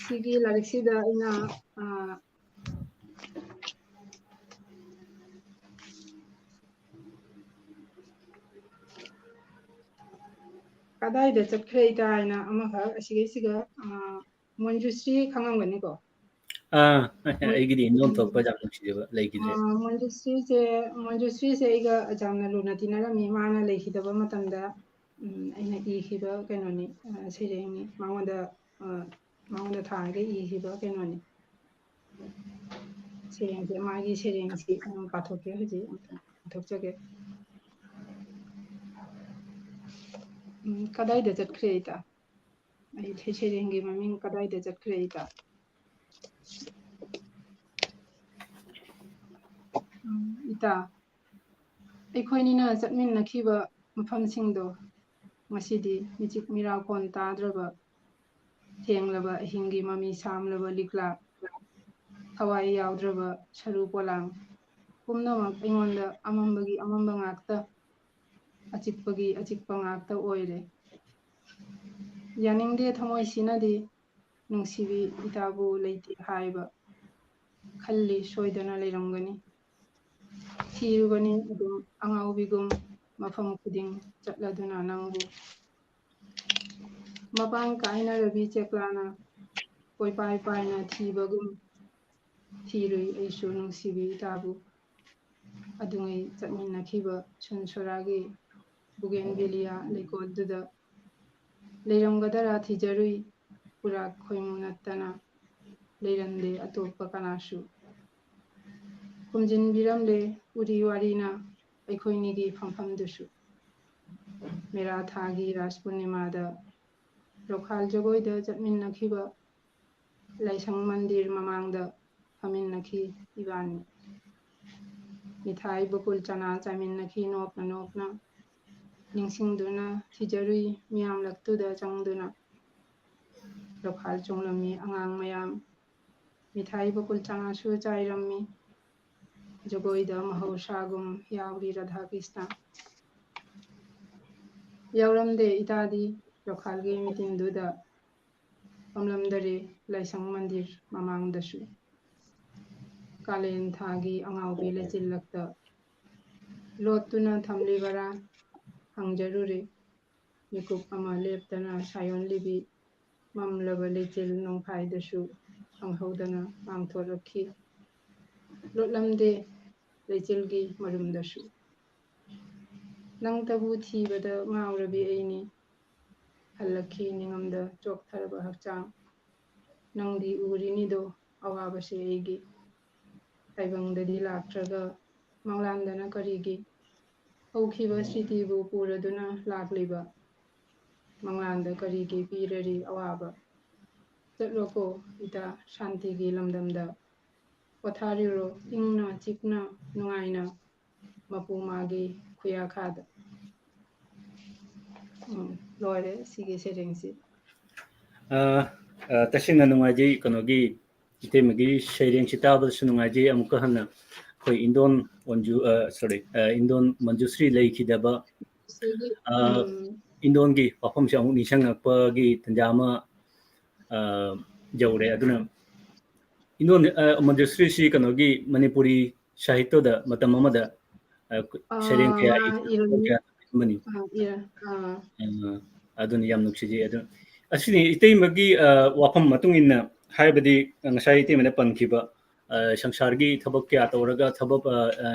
ꯁꯤꯒꯤ ꯂꯥꯏꯔꯤꯛꯁꯤꯗ ꯑꯩꯅ, ꯑ, ꯀꯗꯥꯏꯗ ꯆꯠꯈ꯭ꯔꯦ ꯏꯇꯥ ꯍꯥꯏꯅ ꯑꯃꯈꯛ ꯑꯁꯤꯒꯤꯁꯤꯒ, ꯑ, ꯃꯣꯟꯖꯨꯁ꯭ꯔꯤ ꯈꯪꯉꯝꯒꯅꯤꯀꯣ? ꯑꯥ, ꯃꯣꯟ-, ꯑꯩꯒꯤꯗꯤ ꯏꯟꯗꯣꯝ ꯎꯝ꯫ ꯊꯣꯛꯄ ꯌꯥꯝ ꯅꯨꯡꯁꯤꯖꯕ ꯂꯩꯈꯤꯗ꯭ꯔꯦ꯫ ꯑ, ꯃꯣꯟꯖꯨꯁ꯭ꯔꯤꯁꯦ, ꯃꯣꯟꯖꯨꯁ꯭ꯔꯤꯁꯦ ꯑꯩꯒ ꯌꯥꯝꯅ ꯂꯨꯅ ꯇꯤꯟꯅꯔꯝꯃꯤ꯫ ꯃꯥꯅ ꯂꯩꯈꯤꯗꯕ ꯃꯇꯝꯗ, ꯎꯝ, ꯑꯩꯅ ꯏꯈꯤꯕ ꯀꯩꯅꯣꯅꯤ, ꯑ, ꯁꯩꯔꯦꯡꯅꯤ꯫ ꯃꯉꯣꯟꯗ, ꯑ, ꯃꯉꯣꯟꯗ ꯊꯥꯔꯒ ꯏꯈꯤꯕ ꯀꯩꯅꯣꯅꯤ꯫ ꯁꯩꯔꯦꯡꯁꯦ, ꯃꯥꯒꯤ ꯁꯩꯔꯦꯡꯁꯤ ꯑꯗꯨꯝ ꯄꯥꯊꯣꯛꯀꯦ, ꯍꯧꯖꯤꯛ ꯑꯃꯨꯛꯇꯪ ꯄꯥꯊꯣꯛꯆꯒꯦ꯫ ꯎꯝ, ꯀꯗꯥꯏꯗ ꯆꯠꯈ꯭ꯔꯦ ꯏꯇꯥ? ꯑꯩ ꯁꯩ-, ꯁꯩꯔꯦꯡꯒꯤ ꯃꯃꯤꯡ "ꯀꯗꯥꯏꯗ ꯆꯠꯈ꯭ꯔꯦ ꯏꯇꯥ?" ꯎꯝ, ꯏꯇꯥ, ꯑꯩꯈꯣꯏꯅꯤꯅ ꯆꯠꯃꯤꯟꯅꯈꯤꯕ ꯃꯐꯝꯁꯤꯡꯗꯣ ꯉꯁꯤꯗꯤ ꯃꯤꯆꯤꯛ ꯃꯤꯔꯥꯎꯈꯣꯟ ꯇꯥꯗ꯭ꯔꯕ, ꯊꯦꯡꯂꯕ ꯑꯍꯤꯡꯒꯤ ꯃꯃꯤ ꯁꯥꯝꯂꯕ ꯂꯤꯛꯂꯥ, ꯊꯋꯥꯏ ꯌꯥꯎꯗ꯭ꯔꯕ ꯁꯔꯨ ꯄꯣꯂꯥꯡ, ꯄꯨꯝꯅꯃꯛ ꯑꯩꯉꯣꯟꯗ ꯑꯃꯝꯕꯒꯤ ꯑꯃꯝꯕ ꯉꯥꯛꯇ, ꯑꯆꯤꯛꯄꯒꯤ ꯑꯆꯤꯛꯄ ꯉꯥꯛꯇ ꯑꯣꯏꯔꯦ꯫ ꯌꯥꯅꯤꯡꯗꯦ ꯊꯃꯣꯏꯁꯤꯅꯗꯤ ꯅꯨꯡꯁꯤꯕꯤ ꯏꯇꯥꯕꯨ ꯂꯩꯇꯦ ꯍꯥꯏꯕ꯫ ꯈꯜꯂꯤ ꯁꯣꯏꯗꯅ ꯂꯩꯔꯝꯒꯅꯤ꯫ ꯊꯤꯔꯨꯒꯅꯤ ꯑꯗꯨꯝ ꯑꯉꯥꯎꯕꯤꯒꯨꯝ ꯃꯐꯝ ꯈꯨꯗꯤꯡ ꯆꯠꯂꯗꯨꯅ ꯅꯪꯕꯨ꯫ ꯃꯄꯥꯟ ꯀꯥꯏꯅꯔꯕꯤ ꯆꯦꯛꯂꯥꯅ ꯀꯣꯏꯄꯥꯏ ꯄꯥꯏꯅ ꯊꯤꯕꯒꯨꯝ ꯊꯤꯔꯨꯏ ꯑꯩꯁꯨ ꯅꯨꯡꯁꯤꯕꯤ ꯏꯇꯥꯕꯨ꯫ ꯑꯗꯨꯉꯩ ꯆꯠꯃꯤꯟꯅꯈꯤꯕ ꯁꯨꯟ ꯁꯣꯔꯥꯒꯤ ꯕꯨꯒꯦꯟꯚꯤꯂꯤꯌꯥ ꯂꯩꯀꯣꯜꯗꯨꯗ ꯂꯩꯔꯝꯒꯗꯔꯥ ꯊꯤꯖꯔꯨꯏ꯫ ꯄꯨꯔꯥꯛ ꯈꯣꯏꯃꯨ ꯅꯠꯇꯅ ꯂꯩꯔꯝꯗꯦ ꯑꯇꯣꯞꯄ ꯀꯅꯥꯁꯨ꯫ ꯈꯨꯝꯖꯤꯟꯕꯤꯔꯝꯂꯦ ꯎꯔꯤ ꯋꯥꯔꯤꯅ ꯑꯩꯈꯣꯏꯅꯤꯒꯤ ꯐꯝꯐꯝꯗꯨꯁꯨ꯫ ꯃꯦꯔꯥ ꯊꯥꯒꯤ ꯔꯥꯁ ꯄꯨꯔꯅꯤꯃꯥꯗ ꯔꯣꯈꯥꯜ ꯖꯒꯣꯏꯗ ꯆꯠꯃꯤꯟꯅꯈꯤꯕ ꯂꯥꯏꯁꯪ ꯃꯟꯗꯤꯔ ꯃꯃꯥꯡꯗ ꯐꯝꯃꯤꯟꯅꯈꯤ ꯏꯕꯥꯅꯤ꯫ ꯃꯤꯊꯥꯏ ꯕꯀꯨꯜ ꯆꯅꯥ ꯆꯥꯃꯤꯟꯅꯈꯤ ꯅꯣꯛꯅ ꯅꯣꯛꯅ꯫ ꯅꯤꯡꯁꯤꯡꯗꯨꯅ ꯊꯤꯖꯔꯨꯏ ꯃꯤꯌꯥꯝꯂꯛꯇꯨꯗ ꯆꯪꯗꯨꯅ꯫ ꯔꯣꯈꯥꯜ ꯆꯣꯡꯂꯝꯃꯤ ꯑꯉꯥꯡ ꯃꯌꯥꯝ꯫ ꯃꯤꯊꯥꯏ ꯕꯀꯨꯜ ꯆꯅꯥꯁꯨ ꯆꯥꯏꯔꯝꯃꯤ꯫ ꯖꯒꯣꯏꯗ ꯃꯍꯧꯁꯥꯒꯨꯝ ꯌꯥꯎꯔꯤ ꯔꯥꯙꯥ ꯀ꯭ꯔꯤꯁꯅ꯫ ꯌꯥꯎꯔꯝꯗꯦ ꯏꯇꯥꯗꯤ ꯔꯣꯈꯥꯜꯒꯤ ꯃꯤꯇꯤꯟꯗꯨꯗ꯫ ꯐꯝꯂꯝꯗꯔꯦ ꯂꯥꯏꯁꯪ ꯃꯟꯗꯤꯔ ꯃꯃꯥꯡꯗꯁꯨ꯫ ꯀꯥꯂꯦꯟ ꯊꯥꯒꯤ ꯑꯉꯥꯎꯕꯤ ꯂꯩꯆꯤꯜꯂꯛꯇ ꯂꯣꯠꯇꯨꯅ ꯊꯝꯂꯤꯕꯔꯥ ꯍꯪꯖꯔꯨꯔꯦ꯫ ꯃꯤꯀꯨꯞ ꯑꯃ ꯂꯦꯞꯇꯅ ꯁꯥꯌꯣꯟ ꯂꯤꯕꯤ ꯃꯝꯂꯕ ꯂꯩꯆꯤꯜ ꯅꯣꯡꯐꯥꯏꯗꯁꯨ ꯈꯪꯍꯧꯗꯅ ꯉꯥꯡꯊꯣꯔꯛꯈꯤ꯫ ꯂꯣꯠꯂꯝꯗꯦ ꯂꯩꯆꯤꯜꯒꯤ ꯃꯔꯨꯝꯗꯁꯨ꯫ ꯅꯪꯇꯕꯨ ꯊꯤꯕꯗ ꯉꯥꯎꯔꯕꯤ ꯑꯩꯅꯤ꯫ ꯍꯜꯂꯛꯈꯤ ꯅꯤꯡꯉꯝꯗ ꯆꯣꯛꯊꯔꯕ ꯍꯛꯆꯥꯡ꯫ ꯅꯪꯗꯤ ꯎꯔꯤꯅꯤꯗꯣ ꯑꯋꯥꯕꯁꯦ ꯑꯩꯒꯤ꯫ ꯇꯥꯏꯕꯪꯗꯗꯤ ꯂꯥꯛꯇ꯭ꯔꯒ ꯃꯪꯂꯥꯟꯗꯅ ꯀꯔꯤꯒꯤ? ꯍꯧꯈꯤꯕ ꯁ꯭ꯔꯤꯇꯤꯕꯨ ꯄꯨꯔꯗꯨꯅ ꯂꯥꯛꯂꯤꯕ ꯃꯪꯂꯥꯟꯗ ꯀꯔꯤꯒꯤ ꯄꯤꯔꯔꯤ ꯑꯋꯥꯕ? ꯆꯠꯂꯣꯀꯣ ꯏꯇꯥ ꯁꯥꯟꯇꯤꯒꯤ ꯂꯝꯗꯝꯗ꯫ ꯄꯣꯊꯥꯔꯤꯔꯣ ꯏꯪꯅ ꯆꯤꯛꯅ ꯅꯨꯡꯉꯥꯏꯅ ꯃꯄꯨ ꯃꯥꯒꯤ ꯈꯨꯌꯥꯈꯥꯗ꯫ ꯎꯝ, ꯂꯣꯏꯔꯦ ꯁꯤꯒꯤ ꯁꯩꯔꯦꯡꯁꯤ꯫ ꯑ, ꯑ, ꯇꯁꯦꯡꯅ ꯅꯨꯡꯉꯥꯏꯖꯩ꯫ ꯀꯩꯅꯣꯒꯤ ꯏꯇꯩꯃꯒꯤ ꯁꯩꯔꯦꯡꯁꯤ ꯇꯥꯕꯗꯁꯨ ꯅꯨꯡꯉꯥꯏꯖꯩ꯫ ꯑꯃꯨꯛꯀ ꯍꯟꯅ ꯑꯩꯈꯣꯏ ꯏꯟꯗꯣꯟ ꯑꯣꯟꯖꯨ, ꯑ, sorry, ꯑ, ꯏꯟꯗꯣꯟ ꯃꯟꯖꯨꯁ꯭ꯔꯤ ꯂꯩꯈꯤꯗꯕ, ꯁꯤꯒꯤ, ꯑ, ꯎꯝ, ꯏꯟꯗꯣꯟꯒꯤ ꯋꯥꯐꯝꯁꯦ ꯑꯃꯨꯛ ꯅꯤꯡꯁꯤꯡꯉꯛꯄꯒꯤ ꯇꯥꯟꯖꯥ ꯑꯃ, ꯑ, ꯌꯧꯔꯦ꯫ ꯑꯗꯨꯅ ꯏꯅꯣꯟ, ꯑ, ꯃꯟꯖꯨꯁ꯭ꯔꯤꯁꯤ ꯀꯩꯅꯣꯒꯤ ꯃꯅꯤꯄꯨꯔꯤ ꯁꯥꯍꯤꯇ꯭ꯌꯗ ꯃꯇꯝ ꯑꯃꯗ, ꯑ, ꯁꯩꯔꯦꯡ ꯀꯌꯥ ꯑꯥ, ꯏ-, ꯏꯔꯝꯃꯤ꯫ ꯀꯌꯥ ꯏꯔꯝꯕꯅꯤ꯫ ꯑꯥ, ꯏꯔ-, ꯑꯥ꯫ ꯑ, ꯑꯗꯨꯅ ꯌꯥꯝ ꯅꯨꯡꯁꯤꯖꯩ꯫ ꯑꯗꯨ, ꯑꯁꯤꯅꯤ ꯏꯇꯩꯃꯒꯤ, ꯑ, ꯋꯥꯐꯝ ꯃꯇꯨꯡ ꯏꯟꯅ ꯍꯥꯏꯕꯗꯤ ꯉꯁꯥꯏ ꯏꯇꯩꯃꯅ ꯄꯟꯈꯤꯕ, ꯑ, ꯁꯪꯁꯥꯔꯒꯤ ꯊꯕꯛ ꯀꯌꯥ ꯇꯧꯔꯒ ꯊꯕꯛ, ꯑ, ꯑ,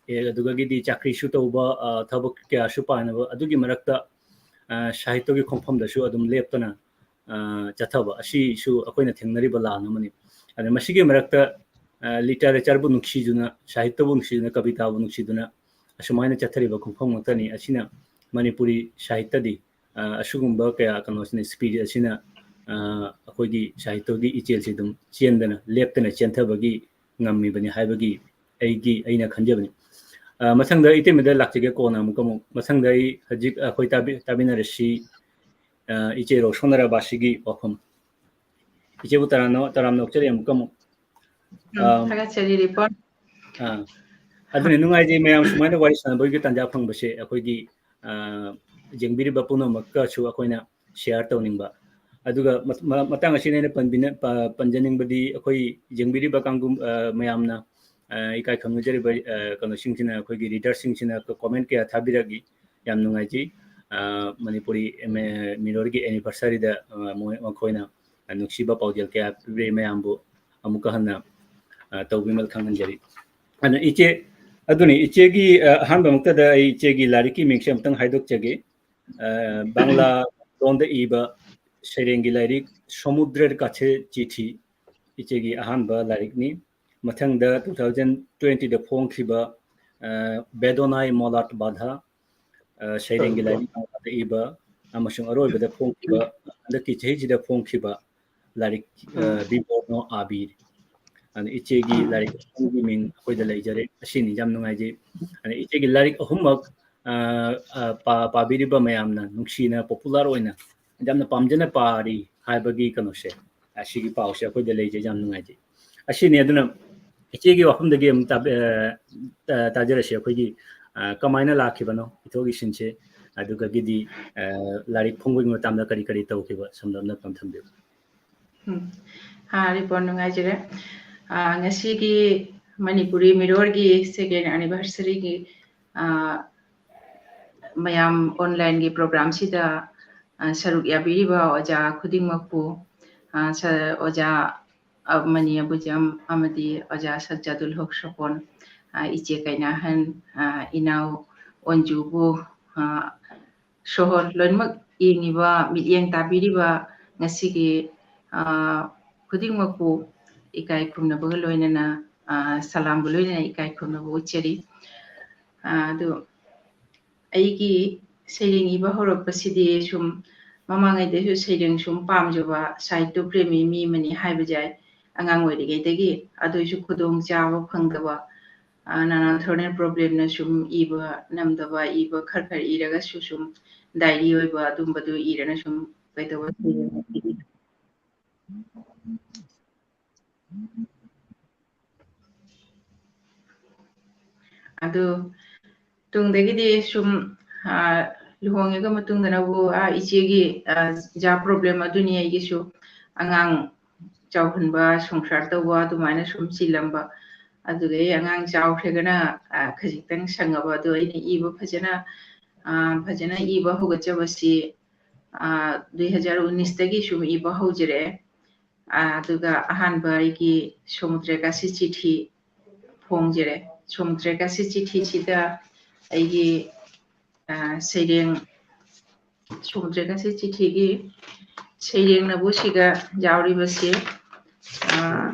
ꯑꯦ, ꯑꯗꯨꯗꯒꯤꯗꯤ ꯆꯥꯀ꯭ꯔꯤꯁꯨ ꯇꯧꯕ, ꯑ, ꯊꯕꯛ ꯀꯌꯥꯁꯨ ꯄꯥꯏꯅꯕ, ꯑꯗꯨꯒꯤ ꯃꯔꯛꯇ, ꯑ, ꯁꯥꯍꯤꯇ꯭ꯌꯒꯤ ꯈꯣꯡꯐꯝꯗꯁꯨ ꯑꯗꯨꯝ ꯂꯦꯞꯇꯅ, ꯑ, ꯆꯠꯊꯕ ꯑꯁꯤꯁꯨ ꯑꯩꯈꯣꯏꯅ ꯊꯦꯡꯅꯔꯤꯕ ꯂꯥꯟ ꯑꯃꯅꯤ꯫ ꯑꯗ ꯃꯁꯤꯒꯤ ꯃꯔꯛꯇ, ꯑ, ꯂꯤꯇꯔꯦꯆꯔꯕꯨ ꯅꯨꯡꯁꯤꯗꯨꯅ, ꯁꯥꯍꯤꯇ꯭ꯌꯕꯨ ꯅꯨꯡꯁꯤꯗꯨꯅ, ꯀꯕꯤꯇꯥꯕꯨ ꯅꯨꯡꯁꯤꯗꯨꯅ ꯑꯁꯨꯃꯥꯏꯅ ꯆꯠꯊꯔꯤꯕ ꯈꯣꯡꯐꯝ ꯉꯥꯛꯇꯅꯤ꯫ ꯑꯁꯤꯅ ꯃꯅꯤꯄꯨꯔꯤ ꯁꯥꯍꯤꯇ꯭ꯌꯗꯤ, ꯑ, ꯑꯁꯤꯒꯨꯝꯕ ꯀꯌꯥ ꯀꯩꯅꯣꯁꯤꯅ, spirit ꯑꯁꯤꯅ, ꯑ, ꯑꯩꯈꯣꯏꯒꯤ ꯁꯥꯍꯤꯇ꯭ꯌꯒꯤ ꯏꯆꯦꯜꯁꯤ ꯑꯗꯨꯝ ꯆꯦꯟꯗꯅ, ꯂꯦꯞꯇꯅ ꯆꯦꯟꯊꯕꯒꯤ ꯉꯝꯃꯤꯕꯅꯤ ꯍꯥꯏꯕꯒꯤ ꯑꯩꯒꯤ, ꯑꯩꯅ ꯈꯟꯖꯕꯅꯤ꯫ ꯑ, ꯃꯊꯪꯗ ꯑꯩ ꯏꯇꯩꯃꯗ ꯂꯥꯛꯆꯒꯦ, ꯀꯣꯟꯅ ꯑꯃꯨꯛꯀ ꯑꯃꯨꯛ꯫ ꯃꯊꯪꯗ ꯑꯩ ꯍꯧꯖꯤꯛ ꯑꯩꯈꯣꯏ ꯇꯥꯕꯤ-, ꯇꯥꯃꯤꯟꯅꯔꯁꯤ, ꯑ, ꯏꯆꯦ ꯔꯣꯁꯣꯅ ꯔꯕꯥꯁꯤꯒꯤ ꯋꯥꯐꯝ꯫ ꯏꯆꯦꯕꯨ ꯇꯔꯥꯝꯅ, ꯇꯔꯥꯝꯅ ꯑꯣꯛꯆꯔꯤ ꯑꯃꯨꯛꯀ ꯑꯃꯨꯛ꯫ ꯎꯝ, ꯑꯝ, ꯊꯥꯒꯠꯆꯔꯤ, report꯫ ꯑ, ꯑꯗꯨꯅꯤ, ꯅꯨꯡꯉꯥꯏꯖꯩ ꯃꯌꯥꯝ ꯁꯨꯃꯥꯏꯅ ꯋꯥꯔꯤ ꯁꯥꯟꯅꯕꯒꯤ ꯇꯥꯟꯖꯥ ꯐꯪꯕꯁꯦ ꯑꯩꯈꯣꯏꯒꯤ, ꯑ, ꯌꯦꯡꯕꯤꯔꯤꯕ ꯄꯨꯝꯅꯃꯛꯀꯁꯨ ꯑꯩꯈꯣꯏꯅ share ꯇꯧꯅꯤꯡꯕ꯫ ꯑꯗꯨꯒ ꯃ-, ꯃ-, ꯃꯇꯥꯡ ꯑꯁꯤꯗ ꯑꯩꯅ ꯄꯟꯕꯤꯅ-, ꯄ-, ꯄꯟꯖꯅꯤꯡꯕꯗꯤ ꯑꯩꯈꯣꯏ ꯌꯦꯡꯕꯤꯔꯤꯕ ꯀꯥꯡꯕꯨ, ꯑ, ꯃꯌꯥꯝꯅ, ꯑ, ꯏꯀꯥꯏ ꯈꯪꯅꯖꯔꯤꯕ, ꯑ, ꯀꯩꯅꯣꯁꯤꯡꯁꯤꯅ, ꯑꯩꯈꯣꯏꯒꯤ readerꯁꯤꯡꯁꯤꯅ comment ꯀꯌꯥ ꯊꯥꯕꯤꯔꯛꯏ꯫ ꯌꯥꯝ ꯅꯨꯡꯉꯥꯏꯖꯩ꯫ ꯑ, ꯃꯅꯤꯄꯨꯔꯤ ꯃꯦ-, Mirrorꯒꯤ anniversaryꯗ, ꯑ, ꯃꯣꯏ, ꯃꯈꯣꯏꯅ ꯅꯨꯡꯁꯤꯕ ꯄꯥꯎꯖꯦꯜ ꯀꯌꯥ ꯄꯤꯕꯤꯔꯛꯏ ꯃꯌꯥꯝꯕꯨ ꯑꯃꯨꯛꯀ ꯍꯟꯅ, ꯑ, ꯇꯧꯕꯤꯃꯜ ꯈꯪꯍꯟꯖꯔꯤ꯫ ꯑꯗꯨ ꯏꯆꯦ, ꯑꯗꯨꯅꯤ ꯏꯆꯦꯒꯤ, ꯑ, ꯑꯍꯥꯟꯕꯃꯛꯇꯗ ꯑꯩ ꯏꯆꯦꯒꯤ ꯂꯥꯏꯔꯤꯛꯀꯤ ꯃꯤꯡꯁꯦ ꯑꯃꯨꯛꯇꯪ ꯍꯥꯏꯗꯣꯛꯆꯒꯦ꯫ ꯑ, ꯕꯪꯂꯥ ꯂꯣꯟꯗ ꯏꯕ ꯁꯩꯔꯦꯡꯒꯤ ꯂꯥꯏꯔꯤꯛ ꯁꯃꯨꯗ꯭ꯔ ꯀꯥꯊꯦ ꯆꯤꯊꯤ ꯏꯆꯦꯒꯤ ꯑꯍꯥꯟꯕ ꯂꯥꯏꯔꯤꯛꯅꯤ꯫ ꯃꯊꯪꯗ two thousand twentyꯗ ꯐꯣꯡꯈꯤꯕ, ꯑ, ꯕꯦꯗꯣꯅꯥꯏ ꯃꯣꯂꯥꯠ ꯕꯥꯙꯥ, ꯑ, ꯁꯩꯔꯦꯡꯒꯤ ꯂꯥꯏꯔꯤꯛ ꯕꯪꯂꯥꯗ ꯏꯕ, ꯑꯃꯁꯨꯡ ꯑꯔꯣꯏꯕꯗ ꯐꯣꯡꯈꯤꯕ, ꯍꯟꯗꯛꯀꯤ ꯆꯍꯤꯁꯤꯗ ꯐꯣꯡꯈꯤꯕ ꯂꯥꯏꯔꯤꯛ, ꯑ, ꯎꯝ꯫ ꯕꯤꯕꯣꯔꯅꯣ ꯑꯥꯕꯤꯔ꯫ ꯑꯗ ꯏꯆꯦꯒꯤ ꯎꯝ꯫ ꯂꯥꯏꯔꯤꯛ ꯑꯍꯨꯝꯒꯤ ꯃꯤꯡ ꯑꯩꯈꯣꯏꯗ ꯂꯩꯖꯔꯦ꯫ ꯑꯁꯤꯅꯤ, ꯌꯥꯝ ꯅꯨꯡꯉꯥꯏꯖꯩ꯫ ꯑꯗ ꯏꯆꯦꯒꯤ ꯂꯥꯏꯔꯤꯛ ꯑꯍꯨꯝꯃꯛ, ꯑ, ꯑ, ꯄꯥ-, ꯄꯥꯕꯤꯔꯤꯕ ꯃꯌꯥꯝꯅ ꯅꯨꯡꯁꯤꯅ popular ꯑꯣꯏꯅ ꯌꯥꯝꯅ ꯄꯥꯝꯖꯅ ꯄꯥꯔꯤ ꯍꯥꯏꯕꯒꯤ ꯀꯩꯅꯣꯁꯦ, ꯑꯁꯤꯒꯤ ꯄꯥꯎꯁꯦ ꯑꯩꯈꯣꯏꯗ ꯂꯩꯖꯩ, ꯌꯥꯝ ꯅꯨꯡꯉꯥꯏꯖꯩ꯫ ꯑꯁꯤꯅꯤ꯫ ꯑꯗꯨꯅ ꯏꯆꯦꯒꯤ ꯋꯥꯐꯝꯗꯒꯤ ꯑꯃꯨꯛ ꯇꯥꯕ-, ꯑ, ꯇ-, ꯇꯥꯖꯔꯁꯤ꯫ ꯑꯩꯈꯣꯏꯒꯤ, ꯑ, ꯀꯃꯥꯏꯅ ꯂꯥꯛꯈꯤꯕꯅꯣ ꯏꯊꯣꯛ ꯏꯁꯤꯟꯁꯦ, ꯑꯗꯨꯒꯒꯤꯗꯤ, ꯑ, ꯂꯥꯏꯔꯤꯛ ꯐꯣꯡꯕꯒꯤ ꯃꯇꯥꯡꯗ ꯀꯔꯤ ꯀꯔꯤ ꯇꯧꯈꯤꯕ, ꯁꯝꯂꯞꯅ ꯑꯗꯨꯝ ꯊꯝꯕꯤꯌꯨ꯫ ꯎꯝ꯫ ꯑꯥ, ꯔꯤꯄꯣꯔꯠ ꯅꯨꯡꯉꯥꯏꯖꯔꯦ꯫ ꯑꯥ, ꯉꯁꯤꯒꯤ ꯃꯅꯤꯄꯨꯔꯤ ꯃꯤꯔꯣꯜꯒꯤ second anniversary-ꯒꯤ, ꯑꯥ, ꯃꯌꯥꯝ online-ꯒꯤ program-ꯁꯤꯗ, ꯑꯥ, ꯁꯔꯨꯛ ꯌꯥꯕꯤꯔꯤꯕ ꯑꯣꯖꯥ ꯈꯨꯗꯤꯡꯃꯛꯄꯨ, ꯑꯥ, ꯁ-, ꯑꯣꯖꯥ, ꯑꯥ, ꯃꯅꯤ ꯑꯕꯨꯖꯝ ꯑꯃꯗꯤ ꯑꯣꯖꯥ ꯁꯖꯥꯗꯨꯜ ꯍꯛ ꯁꯣꯄꯣꯟ, ꯑꯥ, ꯏꯆꯦ ꯀꯩꯅꯥꯍꯟ, ꯑꯥ, ꯏꯅꯥꯎ ꯑꯣꯟꯖꯨꯕꯨ, ꯑꯥ, ꯁꯣꯍꯣꯔ ꯂꯣꯏꯅꯃꯛ ꯌꯦꯡꯉꯤꯕ, ꯃꯤꯠꯌꯦꯡ ꯇꯥꯕꯤꯔꯤꯕ ꯉꯁꯤꯒꯤ, ꯑꯥ, ꯈꯨꯗꯤꯡꯃꯛꯄꯨ ꯏꯀꯥꯏ ꯈꯨꯝꯅꯕꯒ ꯂꯣꯏꯅꯅ, ꯑꯥ, ꯁꯂꯥꯝꯒ ꯂꯣꯏꯅꯅ ꯏꯀꯥꯏ ꯈꯨꯝꯅꯕ ꯎꯠꯆꯔꯤ꯫ ꯑꯥ, ꯑꯗꯨ ꯑꯩꯒꯤ ꯁꯩꯔꯦꯡ ꯏꯕ ꯍꯧꯔꯛꯄꯁꯤꯗꯤ ꯁꯨꯝ ꯃꯃꯥꯡꯉꯩꯗꯁꯨ ꯁꯩꯔꯦꯡ ꯁꯨꯝ ꯄꯥꯝꯖꯕ ꯁꯥꯍꯤꯇ꯭ꯌ ꯄ꯭ꯔꯦꯃꯤ ꯃꯤ ꯑꯃꯅꯤ ꯍꯥꯏꯕ ꯌꯥꯏ꯫ ꯑꯉꯥꯡ ꯑꯣꯏꯔꯤꯉꯩꯗꯒꯤ, ꯑꯗꯨꯏꯁꯨ ꯈꯨꯗꯣꯡ ꯆꯥꯕ ꯐꯪꯗꯕ, ꯑꯥ, ꯅꯥꯅꯥ ꯊꯣꯔꯅꯦꯜ problem-ꯅ ꯁꯨꯝ ꯏꯕ ꯅꯝꯗꯕ, ꯏꯕ ꯈꯔ ꯈꯔ ꯏꯔꯒꯁꯨ ꯁꯨꯝ diary ꯑꯣꯏꯕ ꯑꯗꯨꯝꯕꯗꯨ ꯏꯔꯒ ꯁꯨꯝ ꯀꯩꯗꯧꯕ ꯁꯩꯔꯦꯡ ꯑꯁꯤ ꯏ-, ꯑꯗꯨ ꯇꯨꯡꯗꯒꯤꯗꯤ ꯁꯨꯝ, ꯑꯥ, ꯂꯨꯍꯣꯡꯉꯒ ꯃꯇꯨꯡꯗꯅꯕꯨ, ꯑꯥ, ꯏꯆꯦꯒꯤ, ꯑꯥ, job problem ꯑꯗꯨꯅꯤ ꯑꯩꯒꯤꯁꯨ꯫ ꯑꯉꯥꯡ ꯆꯥꯎꯍꯟꯕ, ꯁꯪꯁꯥꯔ ꯇꯧꯕ ꯑꯗꯨꯃꯥꯏꯅ ꯁꯨꯝ ꯆꯤꯜꯂꯝꯕ꯫ ꯑꯗꯨꯗꯒꯤ ꯑꯉꯥꯡ ꯆꯥꯎꯈ꯭ꯔꯒꯅ, ꯑꯥ, ꯈꯖꯤꯛꯇꯪ ꯁꯪꯉꯕ꯫ ꯑꯗꯣ ꯑꯩꯅ ꯏꯕ ꯐꯖꯅ, ꯑꯥ, ꯐꯖꯅ ꯏꯕ ꯍꯧꯒꯠꯆꯕꯁꯤ, ꯑꯥ, ꯗꯨꯏ ꯍꯖꯥꯔ ꯎꯅꯤꯁꯇꯒꯤ ꯁꯨꯝ ꯏꯕ ꯍꯧꯖꯔꯛꯑꯦ꯫ ꯑꯥ, ꯑꯗꯨꯒ ꯑꯍꯥꯟꯕ ꯑꯩꯒꯤ ꯁꯃꯨꯗ꯭ꯔ ꯀꯥꯁꯤ ꯆꯤꯊꯤ ꯐꯣꯡꯖꯔꯦ꯫ ꯁꯃꯨꯗ꯭ꯔ ꯀꯥꯁꯤ ꯆꯤꯊꯤꯁꯤꯗ ꯑꯩꯒꯤ, ꯑꯥ, ꯁꯩꯔꯦꯡ, ꯁꯃꯨꯗ꯭ꯔ ꯀꯥꯁꯤ ꯆꯤꯊꯤꯒꯤ ꯁꯩꯔꯦꯡꯅꯕꯨ ꯁꯤꯒ ꯌꯥꯎꯔꯤꯕꯁꯤ, ꯑꯥ,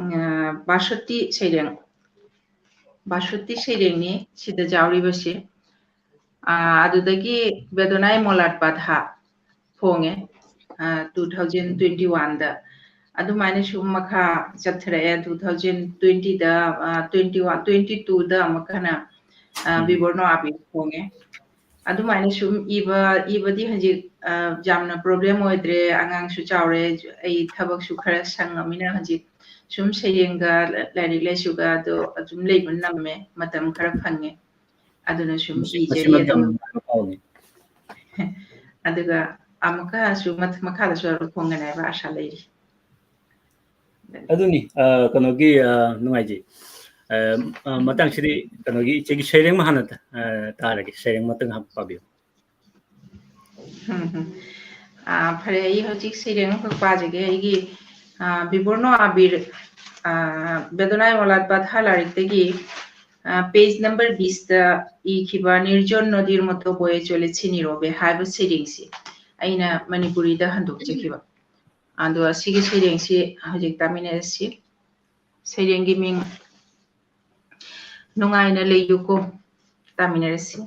ꯑꯥ, ꯕꯥꯁꯣꯇꯤ ꯁꯩꯔꯦꯡ, ꯕꯥꯁꯣꯇꯤ ꯁꯩꯔꯦꯡꯅꯤ ꯁꯤꯗ ꯌꯥꯎꯔꯤꯕꯁꯤ꯫ ꯑꯥ, ꯑꯗꯨꯗꯒꯤ ꯕꯦꯗꯣꯅꯥꯏ ꯃꯣꯂꯥꯠ ꯄꯥꯙꯥ ꯐꯣꯡꯉꯦ, ꯑꯥ, two thousand twenty-one-ꯗ꯫ ꯑꯗꯨꯃꯥꯏꯅ ꯁꯨꯝ ꯃꯈꯥ ꯆꯠꯊꯔꯛꯑꯦ꯫ Two thousand twenty-ꯗ, ꯑꯥ, twenty-one, twenty-two-ꯗ ꯑꯃꯨꯛꯀ ꯍꯟꯅ, ꯑꯥ, ꯎꯝ꯫ ꯕꯤꯕꯣꯔꯅꯣ ꯑꯥꯕꯤꯔ ꯐꯣꯡꯉꯦ꯫ ꯑꯗꯨꯃꯥꯏꯅ ꯁꯨꯝ ꯏꯕ, ꯏꯕꯗꯤ ꯍꯧꯖꯤꯛ, ꯑꯥ, ꯌꯥꯝꯅ problem ꯑꯣꯏꯗ꯭ꯔꯦ꯫ ꯑꯉꯥꯡꯁꯨ ꯆꯥꯎꯔꯦ, ꯑꯩ ꯊꯕꯛꯁꯨ ꯈꯔ ꯁꯪꯉꯃꯤꯅ ꯍꯧꯖꯤꯛ ꯁꯨꯝ ꯁꯩꯔꯦꯡꯒ ꯂꯥꯏꯔꯤꯛ ꯂꯥꯏꯁꯨꯒ ꯑꯗꯣ ꯑꯗꯨꯝ ꯂꯩꯕ ꯅꯝꯃꯦ, ꯃꯇꯝ ꯈꯔ ꯐꯪꯉꯦ꯫ ꯑꯗꯨꯅ ꯁꯨꯝ ꯃꯁꯤ, ꯏꯖꯔꯤ꯫ ꯃꯁꯤꯃꯛ ꯌꯥꯝ ꯑꯗꯨꯒ, ꯅꯨꯡꯉꯥꯏꯕ ꯄꯥꯎꯅꯤ꯫ ꯑꯗꯨꯒ ꯑꯃꯨꯛꯀꯁꯨ ꯃꯊ-, ꯃꯈꯥꯗꯁꯨ ꯑꯗꯨꯝ ꯐꯣꯡꯒꯅꯤ ꯍꯥꯏꯕ ꯑꯥꯁꯥ ꯂꯩꯔꯤ꯫ ꯑꯗꯨꯅꯤ, ꯑ, ꯀꯩꯅꯣꯒꯤ, ꯑ, ꯅꯨꯡꯉꯥꯏꯖꯩ꯫ ꯑ, ꯑ, ꯃꯇꯥꯡꯁꯤꯗꯤ ꯀꯩꯅꯣꯒꯤ ꯏꯆꯦꯒꯤ ꯁꯩꯔꯦꯡ ꯑꯃ ꯍꯥꯟꯅ ꯇ-, ꯑ, ꯇꯥꯔꯒꯦ꯫ ꯁꯩꯔꯦꯡ ꯑꯃꯇꯪ ꯍꯥꯟꯅ ꯄꯥꯕꯤꯌꯨ꯫ ꯎꯝ, ꯎꯝ꯫ ꯑ, ꯐꯔꯦ, ꯑꯩ ꯍꯧꯖꯤꯛ ꯁꯩꯔꯦꯡ ꯑꯃꯈꯛ ꯄꯥꯖꯒꯦ꯫ ꯑꯩꯒꯤ, ꯑ, ꯕꯤꯕꯣꯔꯅꯣ ꯑꯕꯤꯔ, ꯑ, ꯕꯦꯗꯣꯅꯥꯏ ꯃꯣꯂꯥꯠ ꯄꯥꯊꯥ ꯂꯥꯏꯔꯤꯛꯇꯒꯤ, ꯑ, page number ꯕꯤꯁꯇ ꯏꯈꯤꯕ "ꯅꯤꯔꯖꯟ ꯅꯗꯤꯔ ꯃꯇꯣ ꯕꯣꯌꯦ ꯆꯣꯂꯦ ꯁꯤꯅꯤꯔꯣꯕꯦ" ꯍꯥꯏꯕ ꯁꯩꯔꯦꯡꯁꯤ ꯑꯩꯅ ꯃꯅꯤꯄꯨꯔꯤꯗ ꯍꯟꯗꯣꯛꯆꯈꯤꯕ꯫ ꯑꯗꯣ ꯑꯁꯤꯒꯤ ꯁꯩꯔꯦꯡꯁꯤ ꯍꯧꯖꯤꯛ ꯇꯥꯃꯤꯟꯅꯔꯁꯤ꯫ ꯁꯩꯔꯦꯡꯒꯤ ꯃꯤꯡ "ꯅꯨꯡꯉꯥꯏꯅ ꯂꯩꯌꯨꯀꯣ"꯫ ꯇꯥꯃꯤꯟꯅꯔꯁꯤ꯫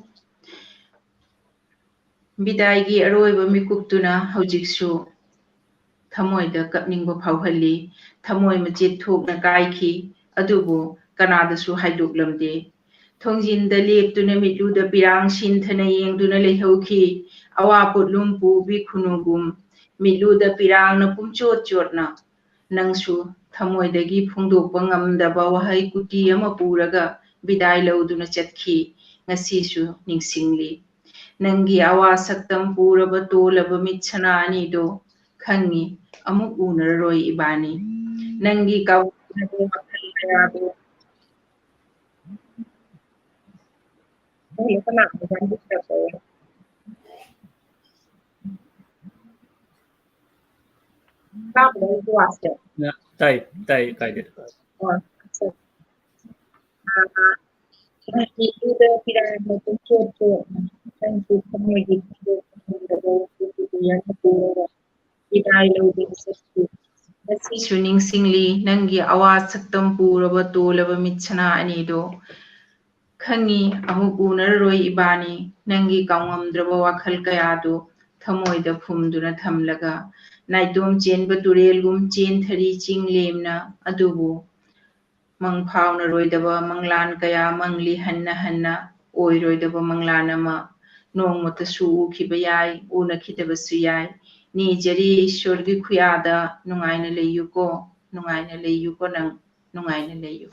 ꯕꯤꯗꯥꯏꯒꯤ ꯑꯔꯣꯏꯕ ꯃꯤꯀꯨꯞꯇꯨꯅ ꯍꯧꯖꯤꯛꯁꯨ ꯊꯃꯣꯏꯗ ꯀꯞꯅꯤꯡꯕ ꯐꯥꯎꯍꯜꯂꯤ꯫ ꯊꯃꯣꯏ ꯃꯆꯦꯠ ꯊꯣꯛꯅ ꯀꯥꯏꯈꯤ, ꯑꯗꯨꯕꯨ ꯀꯅꯥꯗꯁꯨ ꯍꯥꯏꯗꯣꯛꯂꯝꯗꯦ꯫ ꯊꯣꯡꯖꯤꯟꯗ ꯂꯦꯞꯇꯨꯅ ꯃꯤꯠꯂꯨꯗ ꯄꯤꯔꯥꯡ ꯁꯤꯟꯊꯅ ꯌꯦꯡꯗꯨꯅ ꯂꯩꯍꯧꯈꯤ꯫ ꯑꯋꯥ ꯄꯣꯠꯂꯨꯝ ꯄꯨꯕꯤ ꯈꯨꯅꯨꯒꯨꯝ ꯃꯤꯠꯂꯨꯗ ꯄꯤꯔꯥꯡꯅ ꯄꯨꯝꯆꯣꯠ ꯆꯣꯠꯅ ꯅꯪꯁꯨ ꯊꯃꯣꯏꯗꯒꯤ ꯐꯣꯡꯗꯣꯛꯄ ꯉꯝꯗꯕ ꯋꯥꯍꯩ ꯀꯨꯇꯤ ꯑꯃ ꯄꯨꯔꯒ ꯕꯤꯗꯥꯏ ꯂꯧꯗꯨꯅ ꯆꯠꯈꯤ꯫ ꯉꯁꯤꯁꯨ ꯅꯤꯡꯁꯤꯡꯂꯤ꯫ ꯅꯪꯒꯤ ꯑꯋꯥ ꯁꯛꯇꯝ ꯄꯨꯔꯕ ꯇꯣꯜꯂꯕ ꯃꯤꯠ ꯁꯅꯥ ꯑꯅꯤꯗꯣ ꯈꯪꯉꯤ, ꯑꯃꯨꯛ ꯎꯅꯔꯔꯣꯏ ꯏꯕꯥꯅꯤ꯫ ꯅꯪꯒꯤ ꯀꯥꯎꯅꯕ ꯋꯥꯈꯜ ꯀꯌꯥꯗꯣ꯫ ꯀꯩꯅꯣ, ꯀꯅꯥꯅꯣ ꯌꯥꯝ disturb ꯇꯧꯋꯦ? ꯇꯥꯕ꯭ꯔꯣ ꯑꯩꯒꯤ voiceꯁꯦ? ꯇꯥꯏ, ꯇꯥꯏ, ꯀꯥꯏꯗꯦ꯫ ꯑꯣ, ꯑꯠꯆꯥ꯫ ꯑꯥ, ꯅꯪꯒꯤ ꯊꯃꯣꯏꯒꯤ ꯕꯤꯗꯥꯏ ꯂꯧꯗꯨꯅ ꯆꯠꯈꯤ꯫ ꯉꯁꯤꯁꯨ ꯅꯤꯡꯁꯤꯡꯂꯤ ꯅꯪꯒꯤ ꯑꯋꯥ ꯁꯛꯇꯝ ꯄꯨꯔꯕ ꯇꯣꯜꯂꯕ ꯃꯤꯠ ꯁꯅꯥ ꯑꯅꯤꯗꯣ꯫ ꯈꯪꯉꯤ, ꯑꯃꯨꯛ ꯎꯅꯔꯔꯣꯏ ꯏꯕꯥꯅꯤ꯫ ꯅꯪꯒꯤ ꯀꯥꯎꯉꯝꯗ꯭ꯔꯕ ꯋꯥꯈꯜ ꯀꯌꯥꯗꯨ ꯊꯃꯣꯏꯗ ꯐꯨꯝꯗꯨꯅ ꯊꯝꯂꯒ, ꯅꯥꯏꯇꯣꯝ ꯆꯦꯟꯕ ꯇꯨꯔꯦꯜꯒꯨꯝ ꯆꯦꯟꯊꯔꯤ ꯆꯤꯡ ꯂꯦꯝꯅ꯫ ꯑꯗꯨꯕꯨ ꯃꯪ ꯐꯥꯎꯅꯔꯣꯏꯗꯕ ꯃꯪꯂꯥꯟ ꯀꯌꯥ ꯃꯪꯂꯤ ꯍꯟꯅ ꯍꯟꯅ, ꯑꯣꯏꯔꯣꯏꯗꯕ ꯃꯪꯂꯥꯟ ꯑꯃ꯫ ꯅꯣꯡꯃꯇꯁꯨ ꯎꯈꯤꯕ ꯌꯥꯏ, ꯎꯅꯈꯤꯗꯕꯁꯨ ꯌꯥꯏ꯫ ꯅꯤꯖꯔꯤ ꯏꯁꯣꯔꯒꯤ ꯈꯨꯌꯥꯗ ꯅꯨꯡꯉꯥꯏꯅ ꯂꯩꯌꯨꯀꯣ, ꯅꯨꯡꯉꯥꯏꯅ ꯂꯩꯌꯨꯀꯣ ꯅꯪ, ꯅꯨꯡꯉꯥꯏꯅ ꯂꯩꯌꯨ꯫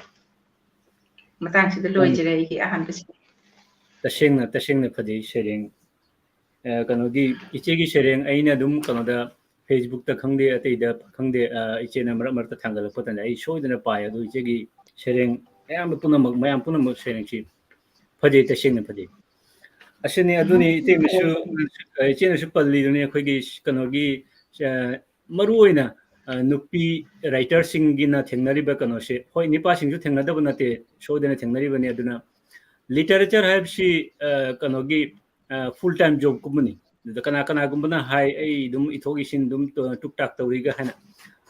ꯃꯇꯥꯡꯁꯤꯗ ꯂꯣꯏꯖꯔꯦ ꯑꯩꯒꯤ ꯑꯍꯥꯟꯕꯁꯤ꯫ ꯇꯁꯦꯡꯅ, ꯇꯁꯦꯡꯅ ꯐꯖꯩ ꯁꯩꯔꯦꯡ꯫ ꯑ, ꯀꯩꯅꯣꯒꯤ ꯏꯆꯦꯒꯤ ꯁꯩꯔꯦꯡ ꯑꯩꯅ ꯑꯗꯨꯝ ꯀꯩꯅꯣꯗ Facebook-ꯇ ꯈꯪꯗꯦ, ꯑꯇꯩꯗ ꯈꯪꯗꯦ, ꯑ, ꯏꯆꯦꯅ ꯃꯔꯛ ꯃꯔꯛꯇ ꯊꯥꯡꯒꯠꯂꯛꯄ ꯃꯇꯝꯗ ꯑꯩ ꯁꯣꯏꯗꯅ ꯄꯥꯏ꯫ ꯑꯗꯨ ꯏꯆꯦꯒꯤ ꯁꯩꯔꯦꯡ ꯑꯌꯥꯝꯕ ꯄꯨꯝꯅꯃꯛ, ꯃꯌꯥꯝ ꯄꯨꯝꯅꯃꯛ ꯁꯩꯔꯦꯡꯁꯤ ꯐꯖꯩ, ꯇꯁꯦꯡꯅ ꯐꯖꯩ꯫ ꯑꯁꯤꯅꯤ, ꯑꯗꯨꯅꯤ ꯏꯆꯦꯅꯁꯨ, ꯑ, ꯏꯆꯦꯅꯁꯨ ꯄꯜꯂꯤꯗꯨꯅꯤ ꯑꯩꯈꯣꯏꯒꯤ ꯀꯩꯅꯣꯒꯤ, ꯑ, ꯃꯔꯨ ꯑꯣꯏꯅ, ꯑ, ꯅꯨꯄꯤ writer-ꯁꯤꯡꯒꯤꯅ ꯊꯦꯡꯅꯔꯤꯕ ꯀꯩꯅꯣꯁꯦ, ꯍꯣꯏ, ꯅꯨꯄꯥꯁꯤꯡꯁꯨ ꯊꯦꯡꯅꯗꯕ ꯅꯠꯇꯦ, ꯁꯣꯏꯗꯅ ꯊꯦꯡꯅꯔꯤꯕꯅꯤ꯫ ꯑꯗꯨꯅ literature ꯍꯥꯏꯕꯁꯤ, ꯑ, ꯀꯩꯅꯣꯒꯤ, ꯑ, full time job-ꯀꯨꯝꯕꯅꯤ꯫ ꯑꯗꯨꯗ ꯀꯅꯥ ꯀꯅꯥꯒꯨꯝꯕꯅ ꯍꯥꯏ, "ꯑꯩ ꯑꯗꯨꯝ ꯏꯊꯣꯛ ꯏꯁꯤꯟ ꯑꯗꯨꯝ ꯇ-, ꯇꯨꯛ ꯇꯥꯛ ꯇꯧꯔꯤꯒ" ꯍꯥꯏꯅ꯫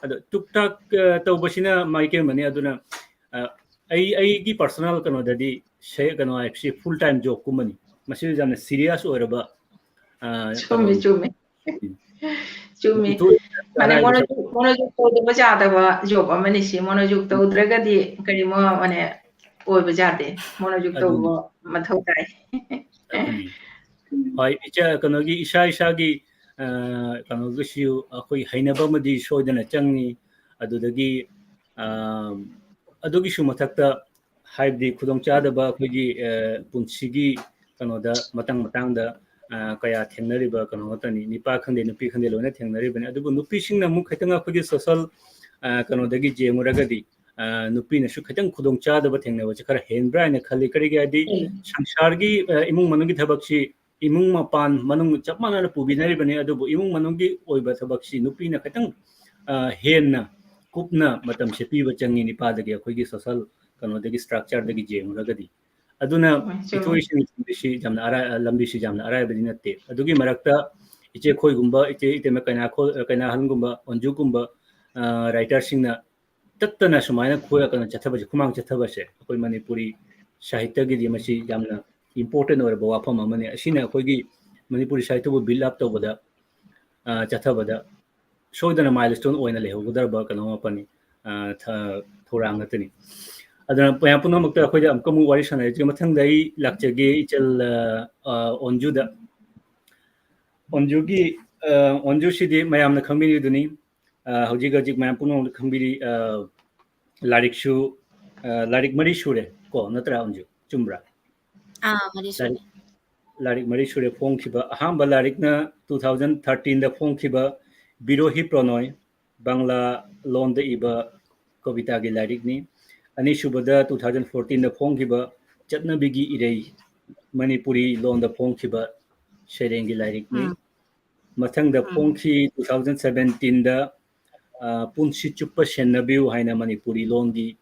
ꯑꯗꯣ ꯇꯨꯛ ꯇꯥꯛ, ꯑ, ꯇꯧꯕꯁꯤꯅ ꯃꯥꯏꯀꯩ ꯑꯃꯅꯤ꯫ ꯑꯗꯨꯅ, ꯑ, ꯑꯩ, ꯑꯩꯒꯤ personal ꯀꯩꯅꯣꯗꯗꯤ ꯁꯦ-, ꯀꯩꯅꯣ ꯍꯥꯏꯕꯁꯤ full time job-ꯀꯨꯝꯕꯅꯤ꯫ ꯃꯁꯤ ꯌꯥꯝꯅ serious ꯑꯣꯏꯔꯕ, ꯑ, ꯆꯨꯝꯃꯤ, ꯀꯩꯅꯣꯅꯤ꯫ ꯆꯨꯝꯃꯤ꯫ ꯎꯝ꯫ ꯆꯨꯝꯃꯤ꯫ ꯏꯊꯣꯛ ꯃꯥꯅꯦ, ꯑꯔꯥꯏꯕ ꯃꯣꯅꯣꯖꯨꯛ, ꯃꯣꯅꯣꯖꯨꯛ ꯇꯧꯗꯕ ꯌꯥꯗꯕ job ꯑꯃꯅꯤ ꯁꯤ꯫ ꯃꯣꯅꯣꯖꯨꯛ ꯎꯝ꯫ ꯇꯧꯗ꯭ꯔꯒꯗꯤ ꯀꯔꯤꯃꯣ, ꯃꯥꯅꯦ, ꯑꯣꯏꯕ ꯌꯥꯗꯦ꯫ ꯃꯣꯅꯣꯖꯨꯛ ꯑꯗꯨꯅꯤ꯫ ꯇꯧꯕ ꯃꯊꯧ ꯇꯥꯏ꯫ ꯑꯗꯨꯅꯤ꯫ ꯍꯣꯏ, ꯏꯆꯥ, ꯀꯩꯅꯣꯒꯤ, ꯏꯁꯥ ꯏꯁꯥꯒꯤ, ꯑ, ꯀꯩꯅꯣꯒꯤꯁꯨ ꯑꯩꯈꯣꯏ ꯍꯩꯅꯕ ꯑꯃꯗꯤ ꯁꯣꯏꯗꯅ ꯆꯪꯉꯤ꯫ ꯑꯗꯨꯗꯒꯤ, ꯑ, ꯑꯗꯨꯒꯤꯁꯨ ꯃꯊꯛꯇ ꯍꯥꯏꯕꯗꯤ ꯈꯨꯗꯣꯡꯆꯥꯗꯕ ꯑꯩꯈꯣꯏꯒꯤ, ꯑ, ꯄꯨꯟꯁꯤꯒꯤ ꯀꯩꯅꯣꯗ ꯃꯇꯥꯡ ꯃꯇꯥꯡꯗ, ꯑ, ꯀꯌꯥ ꯊꯦꯡꯅꯔꯤꯕ ꯀꯩꯅꯣ ꯉꯥꯛꯇꯅꯤ꯫ ꯅꯨꯄꯥ ꯈꯪꯗꯦ, ꯅꯨꯄꯤ ꯈꯪꯗꯦ, ꯂꯣꯏꯅ ꯊꯦꯡꯅꯔꯤꯕꯅꯤ꯫ ꯑꯗꯨꯕꯨ ꯅꯨꯄꯤꯁꯤꯡꯅ ꯑꯃꯨꯛ ꯈꯤꯇꯪ ꯑꯩꯈꯣꯏꯒꯤ social, ꯑ, ꯀꯩꯅꯣꯗꯒꯤ ꯌꯦꯡꯉꯨꯔꯒꯗꯤ, ꯑ, ꯅꯨꯄꯤꯅꯁꯨ ꯈꯤꯇꯪ ꯈꯨꯗꯣꯡꯆꯥꯗꯕ ꯊꯦꯡꯅꯕꯁꯦ ꯈꯔ ꯍꯦꯟꯕ꯭ꯔꯥ ꯍꯥꯏꯅ ꯈꯜꯂꯤ꯫ ꯀꯔꯤꯒꯤ ꯍꯥꯏꯗꯤ ꯎꯝ꯫ ꯁꯪꯁꯥꯔꯒꯤ, ꯑ, ꯏꯃꯨꯡ ꯃꯅꯨꯡꯒꯤ ꯊꯕꯛꯁꯤ ꯏꯃꯨꯡ ꯃꯄꯥꯟ ꯃꯅꯨꯡ ꯆꯞ ꯃꯥꯟꯅꯅ ꯄꯨꯕꯤꯅꯔꯤꯕꯅꯤ, ꯑꯗꯨꯕꯨ ꯏꯃꯨꯡ ꯃꯅꯨꯡꯒꯤ ꯑꯣꯏꯕ ꯊꯕꯛꯁꯤ ꯅꯨꯄꯤꯅ ꯈꯤꯇꯪ, ꯑ, ꯍꯦꯟꯅ ꯀꯨꯞꯅ ꯃꯇꯝꯁꯦ ꯄꯤꯕ ꯆꯪꯉꯤ ꯅꯨꯄꯥꯗꯒꯤ, ꯑꯩꯈꯣꯏꯒꯤ social ꯀꯩꯅꯣꯗꯒꯤ, structure-ꯗꯒꯤ ꯌꯦꯡꯉꯨꯔꯒꯗꯤ꯫ ꯑꯗꯨꯅ ꯍꯣꯏ, ꯆꯨꯝꯃꯤ꯫ ꯏꯊꯣꯛ ꯏꯁꯤꯡ ꯂꯝꯕꯤꯁꯤ ꯌꯥꯝꯅ ꯑꯔꯥꯏ-, ꯂꯝꯕꯤꯁꯤ ꯌꯥꯝꯅ ꯑꯔꯥꯏꯕꯗꯤ ꯅꯠꯇꯦ꯫ ꯑꯗꯨꯒꯤ ꯃꯔꯛꯇ ꯏꯆꯦ ꯈꯣꯏꯒꯨꯝꯕ, ꯏꯆꯦ ꯏꯇꯩꯃ ꯀꯩꯅꯥꯈꯣꯜ-, ꯀꯩꯅꯥꯍꯟꯒꯨꯝꯕ, ꯑꯣꯟꯖꯨꯒꯨꯝꯕ, ꯑ, writer-ꯁꯤꯡꯅ ꯇꯠꯇꯅ ꯁꯨꯃꯥꯏꯅ ꯈꯣꯏꯔ ꯀꯩꯅꯣ ꯆꯠꯊꯕꯁꯦ, ꯈꯨꯃꯥꯡ ꯆꯠꯊꯕꯁꯦ ꯑꯩꯈꯣꯏ ꯃꯅꯤꯄꯨꯔꯤ ꯁꯥꯍꯤꯇ꯭ꯌꯒꯤꯗꯤ ꯃꯁꯤ ꯌꯥꯝꯅ important ꯑꯣꯏꯔꯕ ꯋꯥꯐꯝ ꯑꯃꯅꯤ꯫ ꯑꯁꯤꯅ ꯑꯩꯈꯣꯏꯒꯤ ꯃꯅꯤꯄꯨꯔꯤ ꯁꯥꯍꯤꯇ꯭ꯌꯕꯨ build up ꯇꯧꯕꯗ, ꯑ, ꯆꯠꯊꯕꯗ ꯁꯣꯏꯗꯅ milestone ꯑꯣꯏꯅ ꯂꯩꯍꯧꯒꯗꯧꯔꯕ ꯀꯩꯅꯣ ꯑꯃꯅꯤ, ꯑ, ꯊ-, ꯊꯧꯔꯥꯡ ꯉꯥꯛꯇꯅꯤ꯫ ꯑꯗꯨꯅ ꯃꯌꯥꯝ ꯄꯨꯝꯅꯃꯛꯇ ꯑꯩꯈꯣꯏꯗ ꯑꯃꯨꯛꯀ ꯑꯃꯨꯛ ꯋꯥꯔꯤ ꯁꯥꯟꯅꯔꯁꯤ꯫ ꯃꯊꯪꯗ ꯑꯩ ꯂꯥꯛꯆꯒꯦ ꯏꯆꯜ, ꯑ, ꯑ, ꯑꯣꯟꯖꯨꯗ꯫ ꯑꯣꯟꯖꯨꯒꯤ, ꯑ, ꯑꯣꯟꯖꯨꯁꯤꯗꯤ ꯃꯌꯥꯝꯅ ꯈꯪꯕꯤꯔꯤꯗꯨꯅꯤ꯫ ꯑ, ꯍꯧꯖꯤꯛ ꯍꯧꯖꯤꯛ ꯃꯌꯥꯝ ꯄꯨꯝꯅꯃꯛꯅ ꯈꯪꯕꯤꯔꯤ, ꯑ, ꯂꯥꯏꯔꯤꯛꯁꯨ, ꯑ, ꯂꯥꯏꯔꯤꯛ ꯃꯔꯤ ꯁꯨꯔꯦ ꯀꯣ, ꯅꯠꯇ꯭ꯔꯥ ꯑꯣꯟꯖꯨ? ꯆꯨꯝꯕ꯭ꯔꯥ? ꯑꯥ, ꯃꯔꯤ ꯁꯨꯔꯦ꯫ ꯂꯥꯏꯔꯤꯛ, ꯂꯥꯏꯔꯤꯛ ꯃꯔꯤ ꯁꯨꯔꯦ ꯐꯣꯡꯈꯤꯕ꯫ ꯑꯍꯥꯟꯕ ꯂꯥꯏꯔꯤꯛꯅ two thousand thirteen ꯗ ꯐꯣꯡꯈꯤꯕ ꯕꯤꯔꯣꯍꯤ ꯄ꯭ꯔꯣꯅꯣꯏ, ꯕꯪꯂꯥ ꯂꯣꯟꯗ ꯏꯕ ꯀꯕꯤꯇꯥꯒꯤ ꯂꯥꯏꯔꯤꯛꯅꯤ꯫ ꯑꯅꯤꯁꯨꯕꯗ two thousand fourteen ꯗ ꯐꯣꯡꯈꯤꯕ ꯆꯠꯅꯕꯤꯒꯤ ꯏꯔꯩ, ꯃꯅꯤꯄꯨꯔꯤ ꯂꯣꯟꯗ ꯐꯣꯡꯈꯤꯕ ꯁꯩꯔꯦꯡꯒꯤ ꯂꯥꯏꯔꯤꯛꯅꯤ꯫ ꯎꯝ꯫ ꯃꯊꯪꯗ ꯎꯝ꯫ ꯐꯣꯡꯈꯤ two thousand seventeen ꯗ, ꯑ, ꯄꯨꯟꯁꯤ ꯆꯨꯞꯄ ꯁꯦꯟꯅꯕꯤꯌꯨ ꯍꯥꯏꯅ ꯃꯅꯤꯄꯨꯔꯤ ꯂꯣꯟꯒꯤ,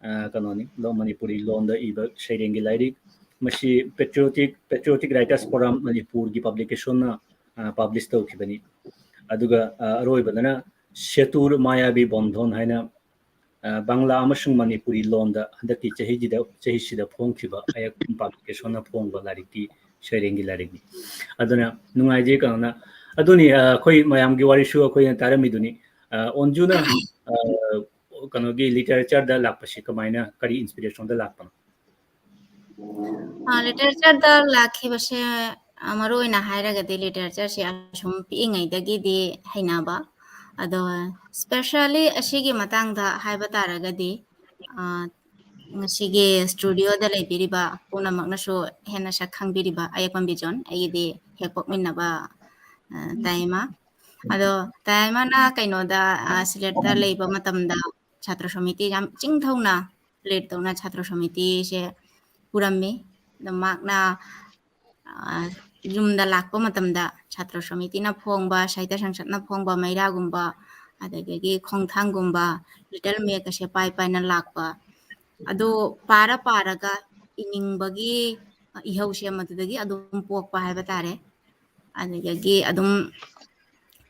ꯑ, ꯀꯩꯅꯣꯅꯤ, ꯂꯣ-, ꯃꯅꯤꯄꯨꯔꯤ ꯂꯣꯟꯗ ꯏꯕ ꯁꯩꯔꯦꯡꯒꯤ ꯂꯥꯏꯔꯤꯛ꯫ ꯃꯁꯤ patriotic, Patriotic Writers Forum ꯃꯅꯤꯄꯨꯔꯒꯤ publication ꯅ, ꯑ, publish ꯇꯧꯈꯤꯕꯅꯤ꯫ ꯑꯗꯨꯒ, ꯑ, ꯑꯔꯣꯏꯕꯗꯅ ꯁꯦꯇꯨꯔ ꯃꯥꯌꯥꯕꯤ ꯕꯣꯟꯙꯣꯟ ꯍꯥꯏꯅ, ꯑ, ꯕꯪꯂꯥ ꯑꯃꯁꯨꯡ ꯃꯅꯤꯄꯨꯔꯤ ꯂꯣꯟꯗ ꯍꯟꯗꯛꯀꯤ ꯆꯍꯤꯁꯤꯗ, ꯆꯍꯤꯁꯤꯗ ꯐꯣꯡꯈꯤꯕ ꯑꯌꯥꯛꯄꯝ publication ꯅ ꯐꯣꯡꯕ ꯂꯥꯏꯔꯤꯛꯀꯤ ꯁꯩꯔꯦꯡꯒꯤ ꯂꯥꯏꯔꯤꯛꯅꯤ꯫ ꯑꯗꯨꯅ ꯅꯨꯡꯉꯥꯏꯖꯩ ꯀꯩꯅꯣꯅ꯫ ꯑꯗꯨꯅꯤ, ꯑ, ꯑꯩꯈꯣꯏ ꯃꯌꯥꯝꯒꯤ ꯋꯥꯔꯤꯁꯨ ꯑꯩꯈꯣꯏꯅ ꯇꯥꯔꯝꯃꯤꯗꯨꯅꯤ꯫ ꯑ, ꯑꯣꯟꯖꯨꯅ, ꯑ, ꯀꯩꯅꯣꯒꯤ literature ꯗ ꯂꯥꯛꯄꯁꯤ ꯀꯃꯥꯏꯅ, ꯀꯔꯤ inspiration ꯗ ꯂꯥꯛꯄꯅꯣ? ꯑ, literature ꯗ ꯂꯥꯛꯈꯤꯕꯁꯦ, ꯑ, ꯃꯔꯨ ꯑꯣꯏꯅ ꯍꯥꯏꯔꯒꯗꯤ literature ꯁꯦ ꯑꯁꯨꯝ ꯄꯤꯛꯏꯉꯩꯗꯒꯤꯗꯤ ꯍꯩꯅꯕ꯫ ꯑꯗꯣ specially ꯑꯁꯤꯒꯤ ꯃꯇꯥꯡꯗ ꯍꯥꯏꯕ ꯇꯥꯔꯒꯗꯤ, ꯑ, ꯉꯁꯤꯒꯤ studio ꯗ ꯂꯩꯕꯤꯔꯤꯕ ꯄꯨꯝꯅꯃꯛꯅꯁꯨ ꯍꯦꯟꯅ ꯁꯛ ꯈꯪꯕꯤꯔꯤꯕ ꯑꯌꯦꯛꯄꯝ ꯕꯤꯖꯣꯟ, ꯑꯩꯒꯤꯗꯤ ꯍꯦꯛ ꯄꯣꯛꯃꯤꯟꯅꯕ, ꯑ, ꯇꯥꯏꯃ꯫ ꯑꯗꯣ ꯇꯥꯏꯃꯅ ꯀꯩꯅꯣꯗ, ꯑ, ꯁꯤꯂꯦꯠꯇ ꯂꯩꯕ ꯃꯇꯝꯗ ꯁꯥꯇ꯭ꯔ ꯁꯃꯤꯇꯤ ꯌꯥꯝ ꯆꯤꯡꯊꯧꯅ lead ꯇꯧꯅ ꯁꯥꯇ꯭ꯔ ꯁꯃꯤꯇꯤꯁꯦ ꯄꯨꯔꯝꯃꯤ꯫ ꯑꯗꯣ ꯃꯍꯥꯛꯅ, ꯑ, ꯌꯨꯝꯗ ꯂꯥꯛꯄ ꯃꯇꯝꯗ ꯁꯥꯇ꯭ꯔ ꯁꯃꯤꯇꯤꯅ ꯐꯣꯡꯕ, ꯁꯥꯍꯤꯇ꯭ꯌ ꯁꯪꯁꯠꯅ ꯐꯣꯡꯕ ꯃꯩꯔꯥꯒꯨꯝꯕ, ꯑꯗꯒꯤ ꯈꯣꯡꯊꯥꯡꯒꯨꯝꯕ, Little Magazine ꯀꯁꯦ ꯄꯥꯏ ꯄꯥꯏꯅ ꯂꯥꯛꯄ꯫ ꯑꯗꯨ ꯄꯥꯔ ꯄꯥꯔꯒ ꯏꯅꯤꯡꯕꯒꯤ ꯏꯍꯧꯁꯦ ꯃꯗꯨꯗꯒꯤ ꯑꯗꯨꯝ ꯄꯣꯛꯄ ꯍꯥꯏꯕ ꯇꯥꯔꯦ꯫ ꯑꯗꯨꯗꯒꯤ ꯑꯗꯨꯝ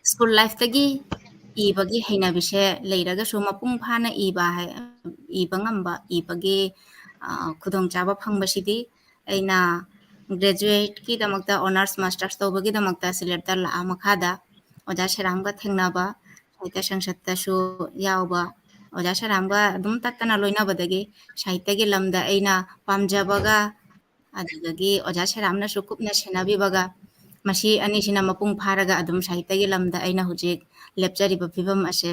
school life ꯇꯒꯤ ꯏꯕꯒꯤ ꯍꯩꯅꯕꯤꯁꯦ ꯂꯩꯔꯒꯁꯨ ꯃꯄꯨꯡ ꯐꯥꯅ ꯏꯕ ꯍꯥꯏ, ꯏꯕ ꯉꯝꯕ, ꯏꯕꯒꯤ, ꯑ, ꯈꯨꯗꯣꯡꯆꯥꯕ ꯐꯪꯕꯁꯤꯗꯤ ꯑꯩꯅ graduate ꯀꯤꯗꯃꯛꯇ, honours masters ꯇꯧꯕꯒꯤꯗꯃꯛꯇ ꯁꯤꯂꯦꯠꯇ ꯂꯥꯛꯑ ꯃꯈꯥꯗ ꯑꯣꯖꯥ ꯁꯦꯔꯥꯝꯒ ꯊꯦꯡꯅꯕ, ꯁꯥꯍꯤꯇ꯭ꯌ ꯁꯪꯁꯠꯇꯁꯨ ꯌꯥꯎꯕ, ꯑꯣꯖꯥ ꯁꯦꯔꯥꯝꯒ ꯑꯗꯨꯝ ꯇꯠꯇꯅ ꯂꯣꯏꯅꯕꯗꯒꯤ ꯁꯥꯍꯤꯇ꯭ꯌꯒꯤ ꯂꯝꯗ ꯑꯩꯅ ꯄꯥꯝꯖꯕꯒ, ꯑꯗꯨꯗꯒꯤ ꯑꯣꯖꯥ ꯁꯦꯔꯥꯝꯅꯁꯨ ꯀꯨꯞꯅ ꯁꯦꯟꯅꯕꯤꯕꯒ, ꯃꯁꯤ ꯑꯅꯤꯁꯤꯅ ꯃꯄꯨꯡ ꯐꯥꯔꯒ ꯑꯗꯨꯝ ꯁꯥꯍꯤꯇ꯭ꯌꯒꯤ ꯂꯝꯗ ꯑꯩꯅ ꯍꯧꯖꯤꯛ ꯂꯦꯞꯆꯔꯤꯕ ꯐꯤꯕꯝ ꯑꯁꯦ,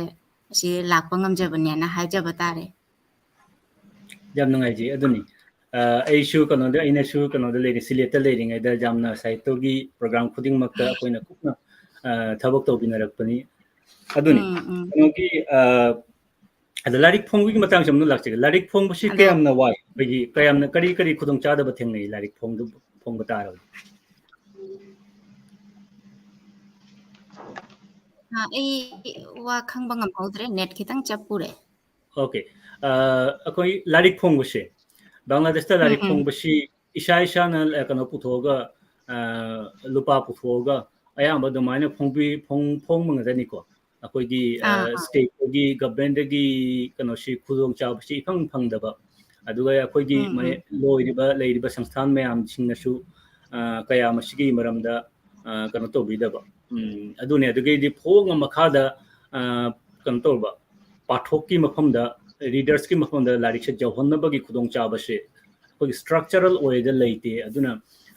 ꯑꯁꯤ ꯂꯥꯛꯄ ꯉꯝꯖꯕꯅꯦꯅ ꯍꯥꯏꯖꯕ ꯇꯥꯔꯦ꯫ ꯌꯥꯝ ꯅꯨꯡꯉꯥꯏꯖꯩ꯫ ꯑꯗꯨꯅꯤ, ꯑ, ꯑꯩꯁꯨ ꯀꯩꯅꯣꯗ, ꯑꯩꯅꯁꯨ ꯀꯩꯅꯣꯗ ꯂꯩꯔꯤ, ꯁꯤꯂꯦꯠꯇ ꯂꯩꯔꯤꯉꯩꯗ ꯌꯥꯝꯅ ꯁꯥꯍꯤꯇ꯭ꯌꯒꯤ program ꯈꯨꯗꯤꯡꯃꯛꯇ ꯑꯩꯈꯣꯏꯅ ꯀꯨꯞꯅ, ꯑ, ꯊꯕꯛ ꯇꯧꯃꯤꯟꯅꯔꯛꯄꯅꯤ꯫ ꯑꯗꯨꯅꯤ꯫ ꯎꯝ, ꯎꯝ꯫ ꯀꯩꯅꯣꯒꯤ, ꯑ, ꯑꯗ ꯂꯥꯏꯔꯤꯛ ꯐꯣꯡꯕꯒꯤ ꯃꯇꯥꯡꯁꯦ ꯑꯃꯨꯛ ꯂꯥꯛꯆꯒꯦ꯫ ꯂꯥꯏꯔꯤꯛ ꯐꯣꯡꯕꯁꯤ ꯑꯗꯣ ꯀꯌꯥꯝꯅ ꯋꯥꯏ? ꯑꯩꯈꯣꯏꯒꯤ ꯀꯌꯥꯝꯅ, ꯀꯔꯤ ꯀꯔꯤ ꯈꯨꯗꯣꯡꯆꯥꯗꯕ ꯊꯦꯡꯅꯩ ꯂꯥꯏꯔꯤꯛ ꯐꯣꯡꯗ-, ꯐꯣꯡꯕ ꯇꯥꯔꯕꯗꯤ? ꯑ, ꯑꯩ ꯋꯥ ꯈꯪꯕ ꯉꯝꯍꯧꯗ꯭ꯔꯦ, net ꯈꯤꯇꯪ ꯆꯞꯄꯨꯔꯦ꯫ Okay. ꯑ, ꯑꯩꯈꯣꯏ ꯂꯥꯏꯔꯤꯛ ꯐꯣꯡꯕꯁꯦ, ꯕꯪꯒ꯭ꯂꯥꯗꯦꯁꯇ ꯎꯝ, ꯂꯥꯏꯔꯤꯛ ꯎꯝ꯫ ꯐꯣꯡꯕꯁꯤ ꯏꯁꯥ ꯏꯁꯥꯅ, ꯑ, ꯀꯩꯅꯣ ꯄꯨꯊꯣꯛꯑꯒ, ꯑ, ꯂꯨꯄꯥ ꯄꯨꯊꯣꯛꯑꯒ ꯑꯌꯥꯝꯕ ꯑꯗꯨꯃꯥꯏꯅ ꯐꯣꯡꯕꯤ-, ꯐꯣꯡ-, ꯐꯣꯡꯕ ꯉꯥꯛꯇꯅꯤꯀꯣ꯫ ꯑꯩꯈꯣꯏꯒꯤ, ꯑ, ꯑꯥ, ꯑꯥ꯫ Stateꯇꯒꯤ, governmentꯇꯒꯤ ꯀꯩꯅꯣꯁꯤ ꯈꯨꯗꯣꯡꯆꯥꯕꯁꯤ ꯏꯐꯪ ꯐꯪꯗꯕ, ꯑꯗꯨꯒ ꯑꯩꯈꯣꯏꯒꯤ ꯎꯝ, ꯃ-, ꯎꯝ꯫ ꯂꯣꯏꯔꯤꯕ, ꯂꯩꯔꯤꯕ ꯁꯪꯁꯊꯥꯟ ꯃꯌꯥꯝꯁꯤꯡꯅꯁꯨ, ꯑ, ꯀꯌꯥ ꯃꯁꯤꯒꯤ ꯃꯔꯝꯗ, ꯑ, ꯀꯩꯅꯣ ꯇꯧꯕꯤꯗꯕ꯫ ꯎꯝ, ꯑꯗꯨꯅꯦ꯫ ꯑꯗꯨꯒꯤꯗꯤ ꯐꯣꯡꯉ ꯃꯈꯥꯗ, ꯑ, ꯀꯩꯅꯣ ꯇꯧꯕ, ꯄꯥꯊꯣꯛꯀꯤ ꯃꯐꯝꯗ, readersꯀꯤ ꯃꯐꯝꯗ ꯂꯥꯏꯔꯤꯛꯁꯦ ꯌꯧꯍꯟꯅꯕꯒꯤ ꯈꯨꯗꯣꯡꯆꯥꯕꯁꯦ ꯑꯩꯈꯣꯏꯒꯤ structural ꯑꯣꯏꯗ ꯂꯩꯇꯦ꯫ ꯑꯗꯨꯅ,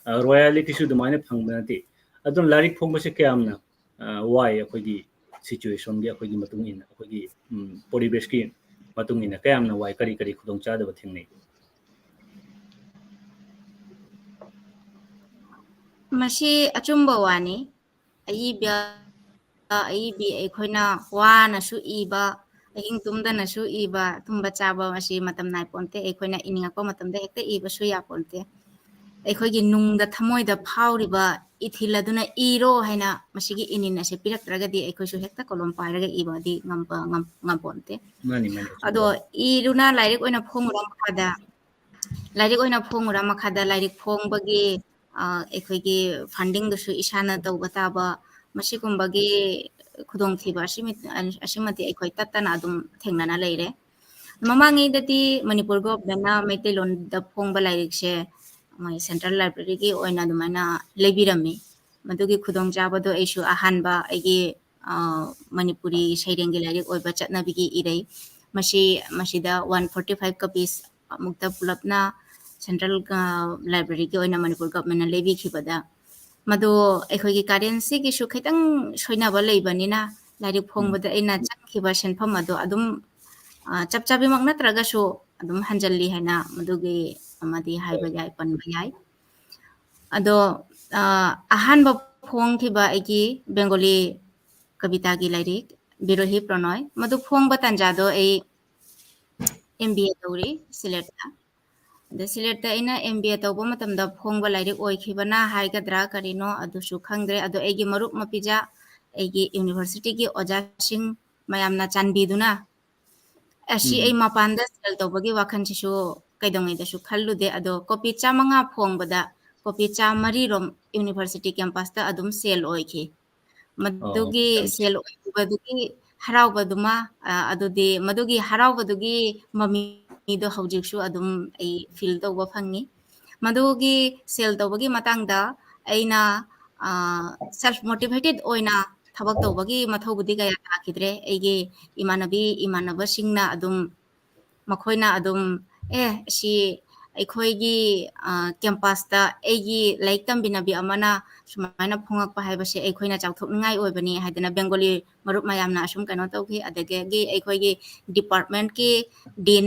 ꯑ, royaltyꯁꯨ ꯑꯗꯨꯃꯥꯏꯅ ꯐꯪꯕ ꯅꯠꯇꯦ꯫ ꯑꯗꯨꯅ ꯂꯥꯏꯔꯤꯛ ꯐꯣꯡꯕꯁꯦ ꯀꯌꯥꯝꯅ, ꯑ, ꯋꯥꯏ ꯑꯩꯈꯣꯏꯒꯤ situationꯒꯤ, ꯑꯩꯈꯣꯏꯒꯤ ꯃꯇꯨꯡ ꯏꯟꯅ, ꯑꯩꯈꯣꯏꯒꯤ, ꯎꯝ, ꯄꯣꯔꯤꯕꯦꯁꯀꯤ ꯃꯇꯨꯡ ꯏꯟꯅ ꯀꯌꯥꯝꯅ ꯋꯥꯏ, ꯀꯔꯤ ꯀꯔꯤ ꯈꯨꯗꯣꯡꯆꯥꯗꯕ ꯊꯦꯡꯅꯩ? ꯃꯁꯤ ꯑꯆꯨꯝꯕ ꯋꯥꯅꯤ꯫ ꯑꯏꯕ, ꯑꯏꯕꯤ ꯑꯩꯈꯣꯏꯅ ꯋꯥꯅꯁꯨ ꯏꯕ, ꯑꯍꯤꯡ ꯇꯨꯝꯗꯅꯁꯨ ꯏꯕ, ꯇꯨꯝꯕ ꯆꯥꯕ ꯑꯁꯤ ꯃꯇꯝ ꯅꯥꯏꯄꯣꯟꯇꯦ꯫ ꯑꯩꯈꯣꯏꯅ ꯏꯅꯤꯡꯉꯛꯄ ꯃꯇꯝꯗ ꯍꯦꯛꯇ ꯏꯕꯁꯨ ꯌꯥꯄꯣꯟꯇꯦ꯫ ꯑꯩꯈꯣꯏꯒꯤ ꯅꯨꯡꯗ, ꯊꯃꯣꯏꯗ ꯐꯥꯎꯔꯤꯕ ꯏꯊꯤꯜ ꯑꯗꯨꯅ ꯏꯔꯣ ꯍꯥꯏꯅ ꯃꯁꯤꯒꯤ ꯏꯅꯤꯟ ꯑꯁꯦ ꯄꯤꯔꯛꯇ꯭ꯔꯒꯗꯤ ꯑꯩꯈꯣꯏꯁꯨ ꯍꯦꯛꯇ ꯀꯣꯂꯣꯝ ꯄꯥꯏꯔꯒ ꯏꯕꯗꯤ ꯉꯝꯕ, ꯉꯝ-, ꯉꯝꯄꯣꯟꯇꯦ꯫ ꯃꯥꯅꯤ, ꯃꯥꯅꯤ, ꯑꯆꯨꯝꯕ ꯑꯗꯣ ꯋꯥꯅꯤ꯫ ꯏꯗꯨꯅ ꯂꯥꯏꯔꯤꯛ ꯑꯣꯏꯅ ꯐꯣꯡꯉꯨꯔ ꯃꯈꯥꯗ, ꯂꯥꯏꯔꯤꯛ ꯑꯣꯏꯅ ꯐꯣꯡꯉꯨꯔ ꯃꯈꯥꯗ ꯂꯥꯏꯔꯤꯛ ꯐꯣꯡꯕꯒꯤ, ꯑ, ꯑꯩꯈꯣꯏꯒꯤ fundingꯗꯨꯁꯨ ꯏꯁꯥꯅ ꯇꯧꯕ ꯇꯥꯕ, ꯃꯁꯤꯒꯨꯝꯕꯒꯤ ꯈꯨꯗꯣꯡꯊꯤꯕ ꯑꯁꯤꯃ-, ꯑꯁꯤꯃꯗꯤ ꯑꯩꯈꯣꯏ ꯇꯠꯇꯅ ꯑꯗꯨꯝ ꯊꯦꯡꯅꯅ ꯂꯩꯔꯦ꯫ ꯃꯃꯥꯡꯉꯩꯗꯗꯤ ꯃꯅꯤꯄꯨꯔ governmentꯅ ꯃꯩꯇꯩꯂꯣꯟꯗ ꯐꯣꯡꯕ ꯂꯥꯏꯔꯤꯛꯁꯦ ꯃꯣꯏ central libraryꯒꯤ ꯑꯣꯏꯅ ꯑꯗꯨꯃꯥꯏꯅ ꯂꯩꯕꯤꯔꯝꯃꯤ꯫ ꯃꯗꯨꯒꯤ ꯈꯨꯗꯣꯡꯆꯥꯕꯗꯣ ꯑꯩꯁꯨ ꯑꯍꯥꯟꯕ ꯑꯩꯒꯤ, ꯑ, ꯃꯅꯤꯄꯨꯔꯤ ꯁꯩꯔꯦꯡꯒꯤ ꯂꯥꯏꯔꯤꯛ ꯑꯣꯏꯕ ꯆꯠꯅꯕꯤꯒꯤ ꯏꯔꯩ꯫ ꯃꯁꯤ, ꯃꯁꯤꯗ one forty five copies ꯑꯃꯨꯛꯇ ꯄꯨꯂꯞꯅ central, ꯑ, libraryꯒꯤ ꯑꯣꯏꯅ ꯃꯅꯤꯄꯨꯔ governmentꯅ ꯂꯩꯕꯤꯈꯤꯕꯗ, ꯃꯗꯨ ꯑꯩꯈꯣꯏꯒꯤ currencyꯒꯤꯁꯨ ꯈꯤꯇꯪ ꯁꯣꯏꯅꯕ ꯂꯩꯕꯅꯤꯅ, ꯂꯥꯏꯔꯤꯛ ꯎꯝ꯫ ꯐꯣꯡꯕꯗ ꯑꯩꯅ ꯆꯪꯈꯤꯕ ꯁꯦꯟꯐꯝ ꯑꯗꯣ ꯑꯗꯨꯝ, ꯑ, ꯆꯞ ꯆꯥꯕꯤꯃꯛ ꯅꯠꯇ꯭ꯔꯒꯁꯨ, ꯑꯗꯨꯝ ꯍꯟꯖꯜꯂꯤ ꯍꯥꯏꯅ ꯃꯗꯨꯒꯤ ꯑꯃꯗꯤ ꯍꯥꯏꯕ ꯌꯥꯏ, ꯄꯟꯕ ꯌꯥꯏ꯫ ꯑꯗꯣ, ꯑ, ꯑꯍꯥꯟꯕ ꯐꯣꯡꯈꯤꯕ ꯑꯩꯒꯤ ꯕꯦꯡꯒꯣꯂꯤ ꯀꯕꯤꯇꯥꯒꯤ ꯂꯥꯏꯔꯤꯛ, ꯕꯤꯔꯣꯍꯤ ꯄ꯭ꯔꯅꯣꯏ, ꯃꯗꯨ ꯐꯣꯡꯕ ꯇꯥꯟꯖꯥꯗꯣ ꯑꯩ M B A ꯇꯧꯔꯤ ꯁꯤꯂꯦꯠꯇ꯫ ꯑꯗ ꯁꯤꯂꯦꯠꯇ ꯑꯩꯅ M B A ꯇꯧꯕ ꯃꯇꯝꯗ ꯐꯣꯡꯕ ꯂꯥꯏꯔꯤꯛ ꯑꯣꯏꯈꯤꯕꯅ ꯍꯥꯏꯒꯗ꯭ꯔꯥ ꯀꯔꯤꯅꯣ ꯑꯗꯨꯁꯨ ꯈꯪꯗ꯭ꯔꯦ꯫ ꯑꯗꯣ ꯑꯩꯒꯤ ꯃꯔꯨꯞ ꯃꯄꯤꯖꯥ, ꯑꯩꯒꯤ universityꯒꯤ ꯑꯣꯖꯥꯁꯤꯡ ꯃꯌꯥꯝꯅ ꯆꯥꯟꯕꯤꯗꯨꯅ, ꯑꯁꯤ ꯎꯝ꯫ ꯑꯩ ꯃꯄꯥꯟꯗ sale ꯇꯧꯕꯒꯤ ꯋꯥꯈꯜꯁꯤꯁꯨ ꯀꯩꯗꯧꯉꯩꯗꯁꯨ ꯈꯜꯂꯨꯗꯦ꯫ ꯑꯗꯣ copy ꯆꯥꯝꯃꯉꯥ ꯐꯣꯡꯕꯗ copy ꯆꯥꯝꯃꯔꯤꯔꯣꯝ university campusꯇ ꯑꯗꯨꯝ sale ꯑꯣꯏꯈꯤ꯫ ꯃꯗꯨꯒꯤ ꯑꯣ, ꯌꯥꯝ sale ꯑꯣꯏꯈꯤꯕꯗꯨꯒꯤ ꯍꯔꯥꯎꯕꯗꯨꯃ, ꯑ, ꯑꯗꯨꯗꯤ ꯃꯗꯨꯒꯤ ꯍꯔꯥꯎꯕꯗꯨꯒꯤ ꯃꯃꯤꯗꯣ ꯍꯧꯖꯤꯛꯁꯨ ꯑꯗꯨꯝ ꯑꯩ feel ꯇꯧꯕ ꯐꯪꯉꯤ꯫ ꯃꯗꯨꯒꯤ sale ꯇꯧꯕꯒꯤ ꯃꯇꯥꯡꯗ ꯑꯩꯅ, ꯑ, self motivated ꯑꯣꯏꯅ ꯊꯕꯛ ꯇꯧꯕꯒꯤ ꯃꯊꯧꯕꯨꯗꯤ ꯀꯌꯥ ꯇꯥꯈꯤꯗ꯭ꯔꯦ꯫ ꯑꯩꯒꯤ ꯏꯃꯥꯟꯅꯕꯤ ꯏꯃꯥꯟꯅꯕꯁꯤꯡꯅ ꯑꯗꯨꯝ, ꯃꯈꯣꯏꯅ ꯑꯗꯨꯝ, "ꯑꯦ, ꯁꯤ ꯑꯩꯈꯣꯏꯒꯤ, ꯑ, campusꯇ ꯑꯩꯒꯤ ꯂꯥꯏꯔꯤꯛ ꯇꯝꯕꯤꯅꯕꯤ ꯑꯃꯅ ꯁꯨꯃꯥꯏꯅ ꯐꯣꯡꯉꯛꯄ ꯍꯥꯏꯕꯁꯦ ꯑꯩꯈꯣꯏꯅ ꯆꯥꯎꯊꯣꯛꯅꯤꯡꯉꯥꯏ ꯑꯣꯏꯕꯅꯤ" ꯍꯥꯏꯗꯅ ꯕꯦꯡꯒꯣꯂꯤ ꯃꯔꯨꯞ ꯃꯌꯥꯝꯅ ꯑꯁꯨꯝ ꯀꯩꯅꯣ ꯇꯧꯈꯤ꯫ ꯑꯗꯒꯤ ꯑꯩꯈꯣꯏꯒꯤ departmentꯀꯤ dean,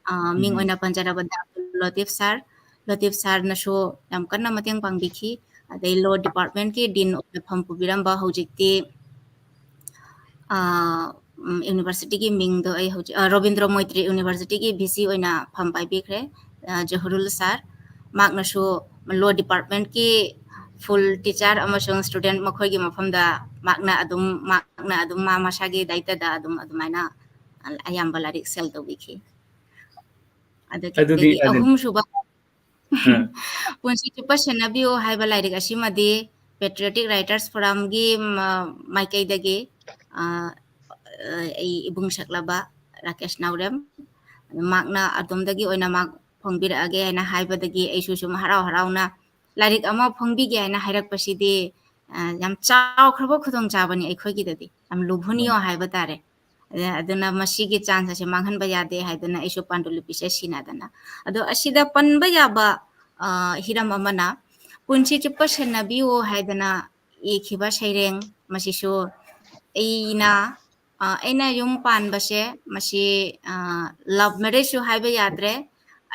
ꯑ, ꯃꯤꯡ ꯎꯝ꯫ ꯑꯣꯏꯅ ꯄꯟꯖꯔꯕꯗ ꯑꯕꯗꯨꯜ ꯂꯇꯤꯐ sir, ꯂꯇꯤꯐ sirꯅꯁꯨ ꯌꯥꯝ ꯀꯟꯅ ꯃꯇꯦꯡ ꯄꯥꯡꯕꯤꯈꯤ꯫ ꯑꯗꯩ law departmentꯀꯤ dean ꯑꯣꯏꯅ ꯐꯝ ꯄꯨꯕꯤꯔꯝꯕ, ꯍꯧꯖꯤꯛꯇꯤ, ꯑ, ꯎꯝ, universityꯒꯤ ꯃꯤꯡꯗꯣ ꯑꯩ ꯍꯧꯖꯤꯛ, ꯑ, ꯔꯕꯤꯟꯗ꯭ꯔ ꯃꯣꯏꯇ꯭ꯔꯤ universityꯒꯤ V C ꯑꯣꯏꯅ ꯐꯝ ꯄꯥꯏꯕꯤꯈ꯭ꯔꯦ, ꯑ, ꯖꯍꯨꯔꯨꯜ sir꯫ ꯃꯍꯥꯛꯅꯁꯨ law departmentꯀꯤ full teacher ꯑꯃꯁꯨꯡ student ꯃꯈꯣꯏꯒꯤ ꯃꯐꯝꯗ ꯃꯍꯥꯛꯅ ꯑꯗꯨꯝ, ꯃꯍꯥꯛꯅ ꯑꯗꯨꯝ ꯃꯥ ꯃꯁꯥꯒꯤ ꯗꯥꯏꯇꯗ ꯑꯗꯨꯝ ꯑꯗꯨꯃꯥꯏꯅ ꯑꯌꯥꯝꯕ ꯂꯥꯏꯔꯤꯛ sale ꯇꯧꯕꯤꯈꯤ꯫ ꯑꯗꯨꯗꯤ ꯑꯗꯒꯤ ꯑꯗꯨ ꯑꯍꯨꯝꯁꯨꯕ ꯑ꯫ ꯄꯨꯟꯁꯤ ꯆꯨꯞꯄ ꯁꯦꯟꯅꯕꯤꯌꯨ ꯍꯥꯏꯕ ꯂꯥꯏꯔꯤꯛ ꯑꯁꯤꯃꯗꯤ Patriotic Writers Forumꯒꯤ ꯃ-, ꯃꯥꯏꯀꯩꯗꯒꯤ, ꯑ, ꯑ, ꯑꯩ ꯏꯕꯨꯡ ꯁꯛꯂꯕ ꯔꯥꯀꯦꯁ ꯅꯥꯎꯔꯦꯝ, ꯃꯍꯥꯛꯅ ꯑꯗꯣꯝꯗꯒꯤ ꯑꯣꯏꯅ ꯃꯍꯥꯛ ꯐꯣꯡꯕꯤꯔꯛꯑꯒꯦ ꯍꯥꯏꯅ ꯍꯥꯏꯕꯗꯒꯤ ꯑꯩꯁꯨ ꯁꯨꯝ ꯍꯔꯥꯎ ꯍꯔꯥꯎꯅ ꯂꯥꯏꯔꯤꯛ ꯑꯃ ꯐꯣꯡꯕꯤꯒꯦ ꯍꯥꯏꯅ ꯍꯥꯏꯔꯛꯄꯁꯤꯗꯤ, ꯑ, ꯌꯥꯝ ꯆꯥꯎꯈ꯭ꯔꯕ ꯈꯨꯗꯣꯡꯆꯥꯕꯅꯤ ꯑꯩꯈꯣꯏꯒꯤꯗꯗꯤ꯫ ꯌꯥꯝ ꯂꯨꯕꯅꯤꯌꯣ ꯃꯥꯅꯤ꯫ ꯍꯥꯏꯕ ꯇꯥꯔꯦ꯫ ꯑ-, ꯑꯗꯨꯅ ꯃꯁꯤꯒꯤ chance ꯑꯁꯦ ꯃꯥꯡꯍꯟꯕ ꯌꯥꯗꯦ ꯍꯥꯏꯗꯅ ꯑꯩꯁꯨ ꯄꯥꯟꯗꯨꯂꯤꯄꯤꯁꯦ ꯁꯤꯟꯅꯗꯅ꯫ ꯑꯗꯣ ꯑꯁꯤꯗ ꯄꯟꯕ ꯌꯥꯕ, ꯑ, ꯍꯤꯔꯝ ꯑꯃꯅ ꯄꯨꯟꯁꯤ ꯆꯨꯞꯄ ꯁꯦꯟꯅꯕꯤꯌꯨ ꯍꯥꯏꯗꯅ ꯏꯈꯤꯕ ꯁꯩꯔꯦꯡ, ꯃꯁꯤꯁꯨ ꯑꯩꯅ ꯑ, ꯑꯩꯅ ꯌꯨꯝ ꯄꯥꯟꯕꯁꯦ, ꯃꯁꯤ, ꯑ, love marriageꯁꯨ ꯍꯥꯏꯕ ꯌꯥꯗ꯭ꯔꯦ,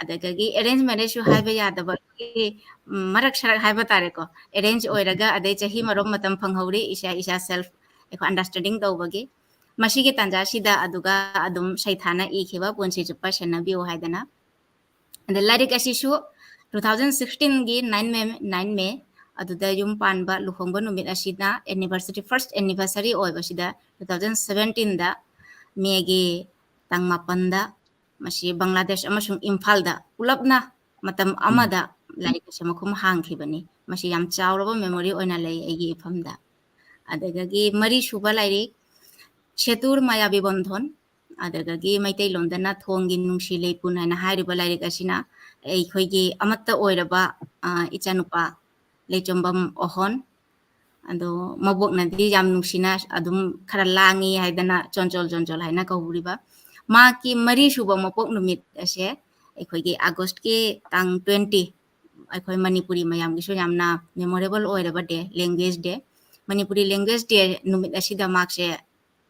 ꯑꯗꯨꯗꯒꯤ arrange marriageꯁꯨ ꯍꯥꯏꯕ ꯌꯥꯗꯕꯒꯤ, ꯎꯝ, ꯃꯔꯛ ꯁꯔꯛ ꯍꯥꯏꯕ ꯇꯥꯔꯦꯀꯣ꯫ Arrange ꯑꯣꯏꯔꯒ, ꯑꯗꯩ ꯆꯍꯤ ꯃꯔꯣꯝ ꯃꯇꯝ ꯐꯪꯍꯧꯔꯤ, ꯏꯁꯥ, ꯏꯁꯥ self ꯑꯩꯈꯣꯏ understanding ꯇꯧꯕꯒꯤ꯫ ꯃꯁꯤꯒꯤ ꯇꯥꯟꯖꯥꯁꯤꯗ ꯑꯗꯨꯒ ꯑꯗꯨꯝ ꯁꯩꯊꯥꯅ ꯏꯈꯤꯕ "ꯄꯨꯟꯁꯤ ꯆꯨꯞꯄ ꯁꯦꯟꯅꯕꯤꯌꯨ" ꯍꯥꯏꯗꯅ꯫ ꯑꯗ ꯂꯥꯏꯔꯤꯛ ꯑꯁꯤꯁꯨ two thousand sixteenꯒꯤ nine May, nine May ꯑꯗꯨꯗ ꯌꯨꯝ ꯄꯥꯟꯕ, ꯂꯨꯍꯣꯡꯕ ꯅꯨꯃꯤꯠ ꯑꯁꯤꯅ anniversary, first anniversary ꯑꯣꯏꯕꯁꯤꯗ two thousand seventeenꯗ Mayꯒꯤ ꯇꯥꯡ ꯃꯥꯄꯟꯗ ꯃꯁꯤ ꯕꯪꯒ꯭ꯂꯥꯗꯦꯁ ꯑꯃꯁꯨꯡ ꯏꯝꯐꯥꯜꯗ ꯄꯨꯂꯞꯅ ꯃꯇꯝ ꯎꯝ꯫ ꯑꯃꯗ ꯂꯥꯏꯔꯤꯛ ꯑꯁꯤ ꯃꯈꯨꯝ ꯍꯥꯡꯈꯤꯕꯅꯤ꯫ ꯃꯁꯤ ꯌꯥꯝ ꯆꯥꯎꯔꯕ memory ꯑꯣꯏꯅ ꯂꯩ ꯑꯩꯒꯤ ꯏꯐꯝꯗ꯫ ꯑꯗꯨꯗꯒꯤ ꯃꯔꯤꯁꯨꯕ ꯂꯥꯏꯔꯤꯛ ꯁꯦꯇꯨꯔ ꯃꯥꯌꯥꯕꯤ ꯕꯟꯙꯣꯟ, ꯑꯗꯨꯗꯒꯤ ꯃꯩꯇꯩꯂꯣꯟꯗꯅ ꯊꯣꯡꯒꯤ ꯅꯨꯡꯁꯤ ꯂꯩꯄꯨꯟ ꯍꯥꯏꯅ ꯍꯥꯏꯔꯤꯕ ꯂꯥꯏꯔꯤꯛ ꯑꯁꯤꯅ ꯑꯩꯈꯣꯏꯒꯤ ꯑꯃꯠꯇ ꯑꯣꯏꯔꯕ, ꯑ, ꯏꯆꯥꯅꯨꯄꯥ ꯂꯩꯆꯣꯝꯕꯝ ꯑꯣꯍꯣꯟ, ꯑꯗꯣ ꯃꯕꯣꯛꯅꯗꯤ ꯌꯥꯝ ꯅꯨꯡꯁꯤꯅ ꯑꯗꯨꯝ ꯈꯔ ꯂꯥꯡꯉꯤ ꯍꯥꯏꯗꯅ ꯆꯣꯟꯆꯣꯜ ꯆꯣꯟꯆꯣꯜ ꯍꯥꯏꯅ ꯀꯧꯔꯤꯕ꯫ ꯃꯍꯥꯛꯀꯤ ꯃꯔꯤꯁꯨꯕ ꯃꯄꯣꯛ ꯅꯨꯃꯤꯠ ꯑꯁꯦ ꯑꯩꯈꯣꯏꯒꯤ Augustꯀꯤ ꯇꯥꯡ twenty, ꯑꯩꯈꯣꯏ ꯃꯅꯤꯄꯨꯔꯤ ꯃꯌꯥꯝꯒꯤꯁꯨ ꯌꯥꯝꯅ memorable ꯑꯣꯏꯔꯕ day, language day꯫ Manipuri language day ꯅꯨꯃꯤꯠ ꯑꯁꯤꯗ ꯃꯍꯥꯛꯁꯦ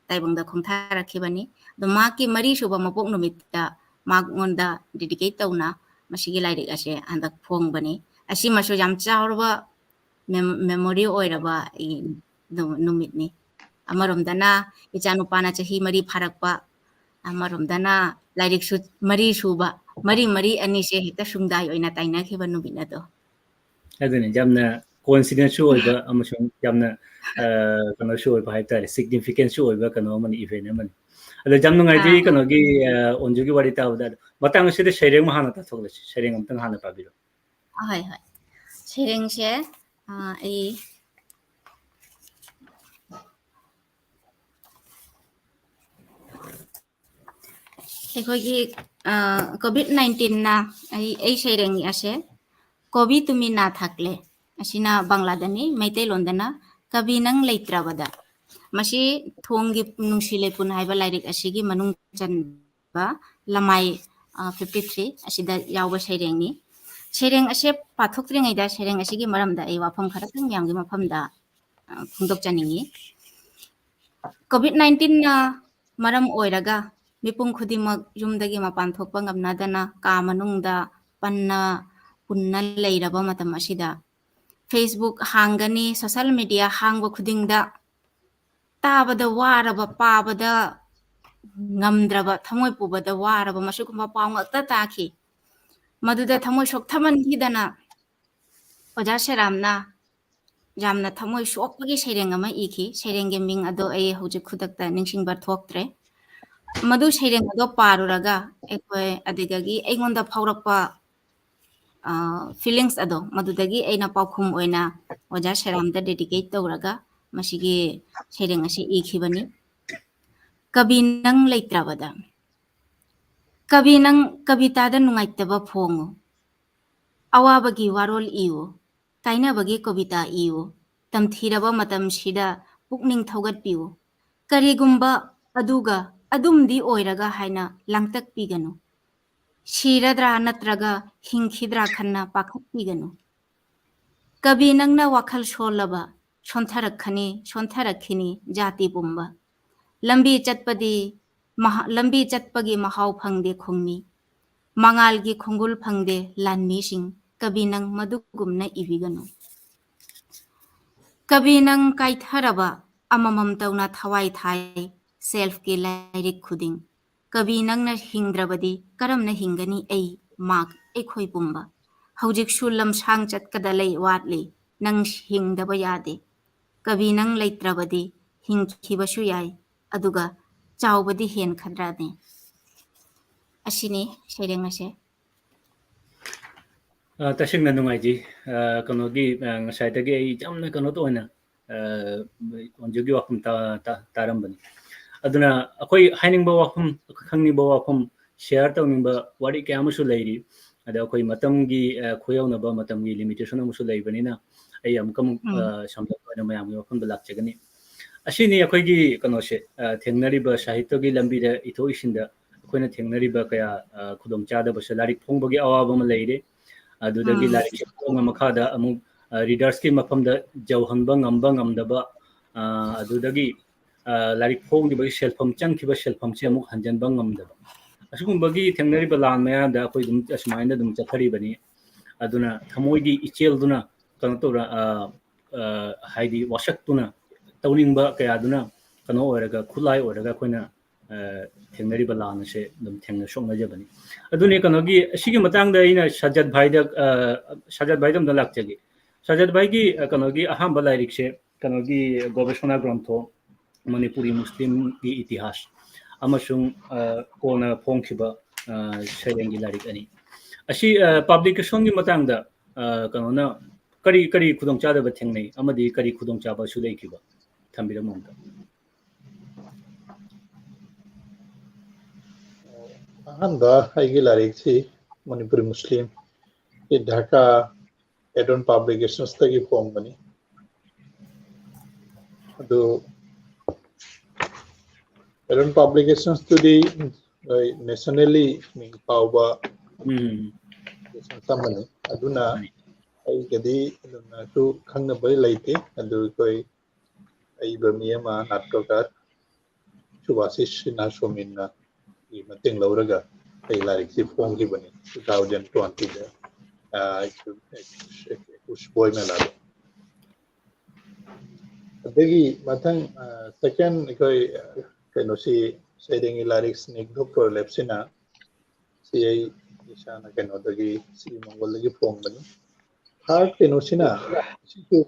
ꯇꯥꯏꯕꯪꯗ ꯈꯣꯡꯊꯥꯔꯛꯈꯤꯕꯅꯤ꯫ ꯑꯗꯣ ꯃꯍꯥꯛꯀꯤ ꯃꯔꯤꯁꯨꯕ ꯃꯄꯣꯛ ꯅꯨꯃꯤꯠꯇ ꯃꯉꯣꯟꯗ dedicate ꯇꯧꯅ ꯃꯁꯤꯒꯤ ꯂꯥꯏꯔꯤꯛ ꯑꯁꯦ ꯍꯟꯗꯛ ꯐꯣꯡꯕꯅꯤ꯫ ꯑꯁꯤꯃꯁꯨ ꯌꯥꯝ ꯆꯥꯎꯔꯕ mem-, memory ꯑꯣꯏꯔꯕ ꯑꯩ ꯅꯨ-, ꯅꯨꯃꯤꯠꯅꯤ꯫ ꯑꯃꯔꯣꯝꯗꯅ ꯏꯆꯥꯅꯨꯄꯥꯅ ꯆꯍꯤ ꯃꯔꯤ ꯐꯥꯔꯛꯄ, ꯑꯃꯔꯣꯝꯗꯅ ꯂꯥꯏꯔꯤꯛꯁꯨ ꯃꯔꯤ ꯁꯨꯕ, ꯃꯔꯤ ꯃꯔꯤ ꯑꯅꯤꯁꯦ ꯍꯦꯛꯇ ꯁꯨꯡꯗꯥꯏ ꯑꯣꯏꯅ ꯇꯥꯏꯅꯈꯤꯕ ꯅꯨꯃꯤꯠ ꯑꯗꯣ꯫ ꯑꯗꯨꯅꯤ, ꯌꯥꯝꯅ coincidenceꯁꯨ ꯑꯣꯏꯕ ꯑꯃꯁꯨꯡ ꯌꯥꯝꯅ, ꯑ, ꯀꯩꯅꯣꯁꯨ ꯑꯣꯏꯕ ꯍꯥꯏꯇꯥꯔꯦ, significanceꯁꯨ ꯑꯣꯏꯕ ꯀꯩꯅꯣ ꯑꯃꯅꯤ, event ꯑꯃꯅꯤ꯫ ꯑꯗꯣ ꯌꯥꯝ ꯅꯨꯡꯉꯥꯏꯖꯩ ꯑꯥ꯫ ꯀꯩꯅꯣꯒꯤ, ꯑ, ꯑꯣꯟꯖꯨꯒꯤ ꯋꯥꯔꯤ ꯇꯥꯕꯗ꯫ ꯑꯗꯣ ꯃꯇꯥꯡ ꯑꯁꯤꯗ ꯁꯩꯔꯦꯡ ꯑꯃ ꯍꯥꯟꯅ ꯇꯥꯊꯣꯛꯂꯁꯤ꯫ ꯁꯩꯔꯦꯡ ꯑꯃꯇꯪ ꯍꯥꯟꯅ ꯄꯥꯕꯤꯔꯣ꯫ ꯑꯍꯣꯏ, ꯍꯣꯏ꯫ ꯁꯩꯔꯦꯡꯁꯦ, ꯑ, ꯑꯩ ꯑꯩꯈꯣꯏꯒꯤ, ꯑ, COVID nineteenꯅ ꯑꯩ, ꯑꯩ ꯁꯩꯔꯦꯡ ꯑꯁꯦ ꯀꯣꯕꯤ ꯇꯨꯃꯤ ꯅꯥ ꯊꯥꯛꯂꯦ꯫ ꯑꯁꯤꯅ ꯕꯪꯂꯥꯗꯅꯤ, ꯃꯩꯇꯩꯂꯣꯟꯗꯅ "ꯀꯕꯤ ꯅꯪ ꯂꯩꯇ꯭ꯔꯕꯗ"꯫ ꯃꯁꯤ ꯊꯣꯡꯒꯤ ꯅꯨꯡꯁꯤ ꯂꯩꯄꯨꯟ ꯍꯥꯏꯕ ꯂꯥꯏꯔꯤꯛ ꯑꯁꯤꯒꯤ ꯃꯅꯨꯡ ꯆꯟꯕ ꯂꯃꯥꯏ, ꯑ, fifty three ꯑꯁꯤꯗ ꯌꯥꯎꯕ ꯁꯩꯔꯦꯡꯅꯤ꯫ ꯁꯩꯔꯦꯡ ꯑꯁꯦ ꯄꯥꯊꯣꯛꯇ꯭ꯔꯤꯉꯩꯗ ꯁꯩꯔꯦꯡ ꯑꯁꯤꯒꯤ ꯃꯔꯝꯗ ꯑꯩ ꯋꯥꯐꯝ ꯈꯔꯇꯪ ꯃꯌꯥꯝꯒꯤ ꯃꯐꯝꯗ, ꯑ, ꯐꯣꯡꯗꯣꯛꯆꯅꯤꯡꯉꯤ꯫ COVID nineteenꯅ ꯃꯔꯝ ꯑꯣꯏꯔꯒ ꯃꯤꯄꯨꯝ ꯈꯨꯗꯤꯡꯃꯛ ꯌꯨꯝꯗꯒꯤ ꯃꯄꯥꯟ ꯊꯣꯛꯄ ꯉꯝꯅꯗꯅ ꯀꯥ ꯃꯅꯨꯡꯗ ꯄꯟꯅ ꯄꯨꯟꯅ ꯂꯩꯔꯕ ꯃꯇꯝ ꯑꯁꯤꯗ Facebook ꯍꯥꯡꯒꯅꯤ, social media ꯍꯥꯡꯕ ꯈꯨꯗꯤꯡꯗ ꯇꯥꯕꯗ ꯋꯥꯔꯕ, ꯄꯥꯕꯗ ꯉꯝꯗ꯭ꯔꯕ, ꯊꯃꯣꯏ ꯄꯨꯕꯗ ꯋꯥꯔꯕ ꯃꯁꯤꯒꯨꯝꯕ ꯄꯥꯎ ꯉꯥꯛꯇ ꯇꯥꯈꯤ꯫ ꯃꯗꯨꯗ ꯊꯃꯣꯏ ꯁꯣꯛꯊꯃꯟꯈꯤꯗꯅ ꯑꯣꯖꯥ ꯁꯦꯔꯥꯝꯅ ꯌꯥꯝꯅ ꯊꯃꯣꯏ ꯁꯣꯛꯄꯒꯤ ꯁꯩꯔꯦꯡ ꯑꯃ ꯏꯈꯤ꯫ ꯁꯩꯔꯦꯡꯒꯤ ꯃꯤꯡ ꯑꯗꯣ ꯑꯩ ꯍꯧꯖꯤꯛ ꯈꯨꯗꯛꯇ ꯅꯤꯡꯁꯤꯡꯕ ꯊꯣꯛꯇ꯭ꯔꯦ꯫ ꯃꯗꯨ ꯁꯩꯔꯦꯡ ꯑꯗꯣ ꯄꯥꯔꯨꯔꯒ ꯑꯩꯈꯣꯏ ꯑꯗꯨꯗꯒꯤ ꯑꯩꯉꯣꯟꯗ ꯐꯥꯎꯔꯛꯄ, ꯑ, feelings ꯑꯗꯣ ꯃꯗꯨꯗꯒꯤ ꯑꯩꯅ ꯄꯥꯎꯈꯨꯝ ꯑꯣꯏꯅ ꯑꯣꯖꯥ ꯁꯦꯔꯥꯝꯗ dedicate ꯇꯧꯔꯒ ꯃꯁꯤꯒꯤ ꯁꯩꯔꯦꯡ ꯑꯁꯤ ꯏꯈꯤꯕꯅꯤ꯫ ꯀꯕꯤ ꯅꯪ ꯂꯩꯇ꯭ꯔꯕꯗ꯫ ꯀꯕꯤ ꯅꯪ ꯀꯕꯤꯇꯥꯗ ꯅꯨꯡꯉꯥꯏꯇꯕ ꯐꯣꯡꯉꯨ꯫ ꯑꯋꯥꯕꯒꯤ ꯋꯥꯔꯣꯜ ꯏꯌꯨ꯫ ꯀꯥꯏꯅꯕꯒꯤ ꯀꯕꯤꯇꯥ ꯏꯌꯨ꯫ ꯇꯝꯊꯤꯔꯕ ꯃꯇꯝꯁꯤꯗ ꯄꯨꯛꯅꯤꯡ ꯊꯧꯒꯠꯄꯤꯌꯨ꯫ ꯀꯔꯤꯒꯨꯝꯕ ꯑꯗꯨꯒ ꯑꯗꯨꯝꯗꯤ ꯑꯣꯏꯔꯒ ꯍꯥꯏꯅ ꯂꯥꯡꯇꯛꯄꯤꯒꯅꯨ꯫ ꯁꯤꯔꯗ꯭ꯔꯥ ꯅꯠꯇ꯭ꯔꯒ ꯍꯤꯡꯈꯤꯗ꯭ꯔꯥ ꯈꯟꯅ ꯄꯥꯈꯠꯄꯤꯒꯅꯨ꯫ ꯀꯕꯤ ꯅꯪꯅ ꯋꯥꯈꯜ ꯁꯣꯜꯂꯕ ꯁꯣꯟꯊꯔꯛꯈꯤꯅꯤ, ꯁꯣꯟꯊꯔꯛꯈꯤꯅꯤ ꯖꯥꯇꯤ ꯄꯨꯝꯕ꯫ ꯂꯝꯕꯤ ꯆꯠꯄꯗꯤ ꯃꯍ-, ꯂꯝꯕꯤ ꯆꯠꯄꯒꯤ ꯃꯍꯥꯎ ꯐꯪꯗꯦ ꯈꯣꯡꯃꯤ꯫ ꯃꯉꯥꯜꯒꯤ ꯈꯣꯡꯒꯨꯜ ꯐꯪꯗꯦ ꯂꯥꯟꯃꯤꯁꯤꯡ꯫ ꯀꯕꯤ ꯅꯪ ꯃꯗꯨꯒꯨꯝꯅ ꯏꯕꯤꯒꯅꯨ꯫ ꯀꯕꯤ ꯅꯪ ꯀꯥꯏꯊꯔꯕ ꯑꯃꯃꯝ ꯇꯧꯅ ꯊꯋꯥꯏ ꯊꯥꯏ selfꯀꯤ ꯂꯥꯏꯔꯤꯛ ꯈꯨꯗꯤꯡ꯫ ꯀꯕꯤ ꯅꯪꯅ ꯍꯤꯡꯗ꯭ꯔꯕꯗꯤ ꯀꯔꯝꯅ ꯍꯤꯡꯒꯅꯤ ꯑꯩ, ꯃꯥꯛ, ꯑꯩꯈꯣꯏ ꯄꯨꯝꯕ? ꯍꯧꯖꯤꯛꯁꯨ ꯂꯝꯁꯥꯡ ꯆꯠꯀꯗ ꯂꯩ ꯋꯥꯠꯂꯤ, ꯅꯪ ꯍꯤꯡꯗꯕ ꯌꯥꯗꯦ꯫ ꯀꯕꯤ ꯅꯪ ꯂꯩꯇ꯭ꯔꯕꯗꯤ ꯍꯤꯡꯈꯤꯕꯁꯨ ꯌꯥꯏ, ꯑꯗꯨꯒ ꯆꯥꯎꯕꯗꯤ ꯍꯦꯟꯈꯗ꯭ꯔꯅꯦ? ꯑꯁꯤꯅꯤ ꯁꯩꯔꯦꯡ ꯑꯁꯦ꯫ ꯑ, ꯇꯁꯦꯡꯅ ꯅꯨꯡꯉꯥꯏꯖꯩ꯫ ꯑ, ꯀꯩꯅꯣꯒꯤ, ꯑ, ꯉꯁꯥꯏꯗꯒꯤ ꯑꯩ ꯌꯥꯝꯅ ꯀꯩꯅꯣ ꯇꯧꯅ, ꯑ, ꯑꯣꯟꯖꯨꯒꯤ ꯋꯥꯐꯝ ꯇꯥ-, ꯇꯥ-, ꯇꯥꯔꯝꯕꯅꯤ꯫ ꯑꯗꯨꯅ ꯑꯩꯈꯣꯏ ꯍꯥꯏꯅꯤꯡꯕ ꯋꯥꯐꯝ, ꯈꯪꯅꯤꯡꯕ ꯋꯥꯐꯝ, share ꯇꯧꯅꯤꯡꯕ ꯋꯥꯔꯤ ꯀꯌꯥ ꯑꯃꯁꯨ ꯂꯩꯔꯤ꯫ ꯑꯗ ꯑꯩꯈꯣꯏ ꯃꯇꯝꯒꯤ, ꯑ, ꯈꯨꯌꯧꯅꯕ, ꯃꯇꯝꯒꯤ limitation ꯑꯃꯁꯨ ꯂꯩꯕꯅꯤꯅ ꯑꯩ ꯑꯃꯨꯛꯀ ꯑꯃꯨꯛ, ꯎꯝ꯫ ꯑ, ꯁꯝꯂꯞꯄ ꯑꯣꯏꯅ ꯃꯌꯥꯝꯒꯤ ꯋꯥꯐꯝꯗ ꯂꯥꯛꯆꯒꯅꯤ꯫ ꯑꯁꯤꯅꯤ ꯑꯩꯈꯣꯏꯒꯤ ꯀꯩꯅꯣꯁꯦ, ꯑ, ꯊꯦꯡꯅꯔꯤꯕ ꯁꯥꯍꯤꯇ꯭ꯌꯒꯤ ꯂꯝꯕꯤꯗ ꯏꯊꯣꯛ ꯏꯁꯤꯟꯗ ꯑꯩꯈꯣꯏꯅ ꯊꯦꯡꯅꯔꯤꯕ ꯀꯌꯥ, ꯑ, ꯈꯨꯗꯣꯡꯆꯥꯗꯕꯁꯦ꯫ ꯂꯥꯏꯔꯤꯛ ꯐꯣꯡꯕꯒꯤ ꯑꯋꯥꯕ ꯑꯃ ꯂꯩꯔꯦ꯫ ꯑꯗꯨꯗꯒꯤ ꯎꯝ꯫ ꯂꯥꯏꯔꯤꯛꯁꯦ ꯐꯣꯡꯉ ꯃꯈꯥꯗ ꯑꯃꯨꯛ, ꯑ, readersꯀꯤ ꯃꯐꯝꯗ ꯌꯧꯍꯟꯕ ꯉꯝꯕ ꯉꯝꯗꯕ, ꯑ, ꯑꯗꯨꯗꯒꯤ ꯂꯥꯏꯔꯤꯛ ꯐꯣꯡꯈꯤꯕꯒꯤ ꯁꯦꯜꯐꯝ, ꯆꯪꯈꯤꯕ ꯁꯦꯜꯐꯝꯁꯦ ꯑꯃꯨꯛ ꯍꯟꯖꯤꯟꯕ ꯉꯝꯗꯕ, ꯑꯁꯤꯒꯨꯝꯕꯒꯤ ꯊꯦꯡꯅꯔꯤꯕ ꯂꯥꯟ ꯃꯌꯥꯝꯗ ꯑꯩꯈꯣꯏ ꯑꯗꯨꯝ ꯑꯁꯨꯃꯥꯏꯅ ꯑꯗꯨꯝ ꯆꯠꯊꯔꯤꯕꯅꯤ꯫ ꯑꯗꯨꯅ ꯊꯃꯣꯏꯒꯤ ꯏꯆꯦꯜꯗꯨꯅ ꯀꯩꯅꯣ ꯇꯧꯔ ꯍꯥꯏꯗꯤ ꯋꯥꯁꯛꯇꯨꯅ ꯇꯧꯅꯤꯡꯕ ꯀꯌꯥꯗꯨꯅ ꯀꯩꯅꯣ ꯑꯣꯏꯔꯒ, ꯈꯨꯠꯂꯥꯏ ꯑꯣꯏꯔꯒ ꯑꯩꯈꯣꯏꯅ ꯊꯦꯡꯅꯔꯤꯕ ꯂꯥꯟ ꯑꯁꯦ ꯑꯗꯨꯝ ꯊꯦꯡꯅ ꯁꯣꯛꯅꯖꯕꯅꯤ꯫ ꯑꯗꯨꯅꯤ ꯀꯩꯅꯣꯒꯤ ꯑꯁꯤꯒꯤ ꯃꯇꯥꯡꯗ ꯑꯩꯅ ꯁꯖꯠ ꯚꯥꯏꯗ ꯁꯖꯠ ꯚꯥꯏꯗ ꯑꯝꯇ ꯂꯥꯛꯆꯒꯦ꯫ ꯁꯖꯠ ꯚꯥꯏꯒꯤ ꯀꯩꯅꯣꯒꯤ ꯑꯍꯥꯟꯕ ꯂꯥꯏꯔꯤꯛꯁꯦ ꯀꯩꯅꯣꯒꯤ ꯒꯣꯕꯦꯁꯅꯥ ꯒ꯭ꯔꯟꯊꯣ ꯃꯅꯤꯄꯨꯔꯤ ꯃꯨꯁꯂꯤꯝꯒꯤ ꯏꯇꯤꯍꯥꯁ ꯑꯃꯁꯨꯡ ꯀꯣꯟꯅ ꯐꯣꯡꯈꯤꯕ ꯁꯩꯔꯦꯡꯒꯤ ꯂꯥꯏꯔꯤꯛ ꯑꯅꯤ ꯑꯁꯤ ꯄꯕ꯭ꯂꯤꯀꯦꯁꯟꯒꯤ ꯃꯇꯥꯡꯗ ꯀꯩꯅꯣꯅ ꯀꯔꯤ ꯀꯔꯤ ꯈꯨꯗꯣꯡꯆꯥꯗꯕ ꯊꯦꯡꯅꯩ ꯑꯃꯗꯤ ꯀꯔꯤ ꯈꯨꯗꯣꯡꯆꯥꯕꯁꯨ ꯂꯩꯈꯤꯕ? ꯊꯝꯕꯤꯔꯝꯃꯣ ꯑꯝꯇ꯫ ꯑꯍꯥꯟꯕ ꯑꯩꯒꯤ ꯂꯥꯏꯔꯤꯛꯁꯤ ꯃꯅꯤꯄꯨꯔꯤ ꯃꯨꯁꯂꯤꯝ ꯙꯥꯀꯥ ꯑꯦꯗꯣꯟ ꯄꯕ꯭ꯂꯤꯀꯦꯁꯟꯁꯇꯒꯤ ꯐꯣꯡꯕꯅꯤ꯫ ꯑꯗꯨ ꯑꯦꯗꯣꯟ ꯄꯕ꯭ꯂꯤꯀꯦꯁꯟꯁꯇꯨꯗꯤ ꯅꯦꯁꯅꯦꯜꯂꯤ ꯃꯤꯡ ꯐꯥꯎꯕ ꯄꯕ꯭ꯂꯤꯀꯦꯁꯟꯁ ꯑꯃꯅꯤ꯫ ꯑꯗꯨꯅ ꯑꯩꯒꯗꯤ ꯑꯗꯨꯝꯅꯁꯨ ꯈꯪꯅꯕ ꯂꯩꯇꯦ꯫ ꯑꯗꯨ ꯑꯩꯈꯣꯏ ꯑꯏꯕ ꯃꯤ ꯑꯃ ꯅꯥꯇ꯭ꯔꯣꯀꯥꯔ ꯁꯨꯕꯥꯁꯤꯁ ꯁꯤꯟꯍꯥ ꯁꯣꯃꯤꯟꯅ ꯒꯤ ꯃꯇꯦꯡ ꯂꯧꯔꯒ ꯑꯩ ꯂꯥꯏꯔꯤꯛꯁꯤ ꯐꯣꯡꯈꯤꯕꯅꯤ two thousand twenty ꯗ, ꯑ, ꯑꯦꯀꯨꯁ ꯕꯣꯏ ꯃꯦꯂꯥꯗ꯫ ꯑꯗꯒꯤ ꯃꯊꯪ, ꯑ, ꯁꯦꯀꯦꯟ ꯑꯩꯈꯣꯏ, ꯑ, ꯀꯩꯅꯣꯁꯤ ꯁꯩꯔꯦꯡꯒꯤ ꯂꯥꯏꯔꯤꯛ ꯁ꯭ꯅꯤꯒꯙ ꯄ꯭ꯔꯣꯂꯦꯞꯁꯤꯅ ꯁꯤ ꯑꯩ ꯏꯁꯥꯅ ꯀꯩꯅꯣꯗꯒꯤ ꯁꯤ ꯃꯪꯒꯣꯜꯗꯒꯤ ꯐꯣꯡꯕꯅꯤ꯫ ꯊꯥꯔꯠ ꯀꯩꯅꯣꯁꯤꯅ ꯁꯤꯁꯨ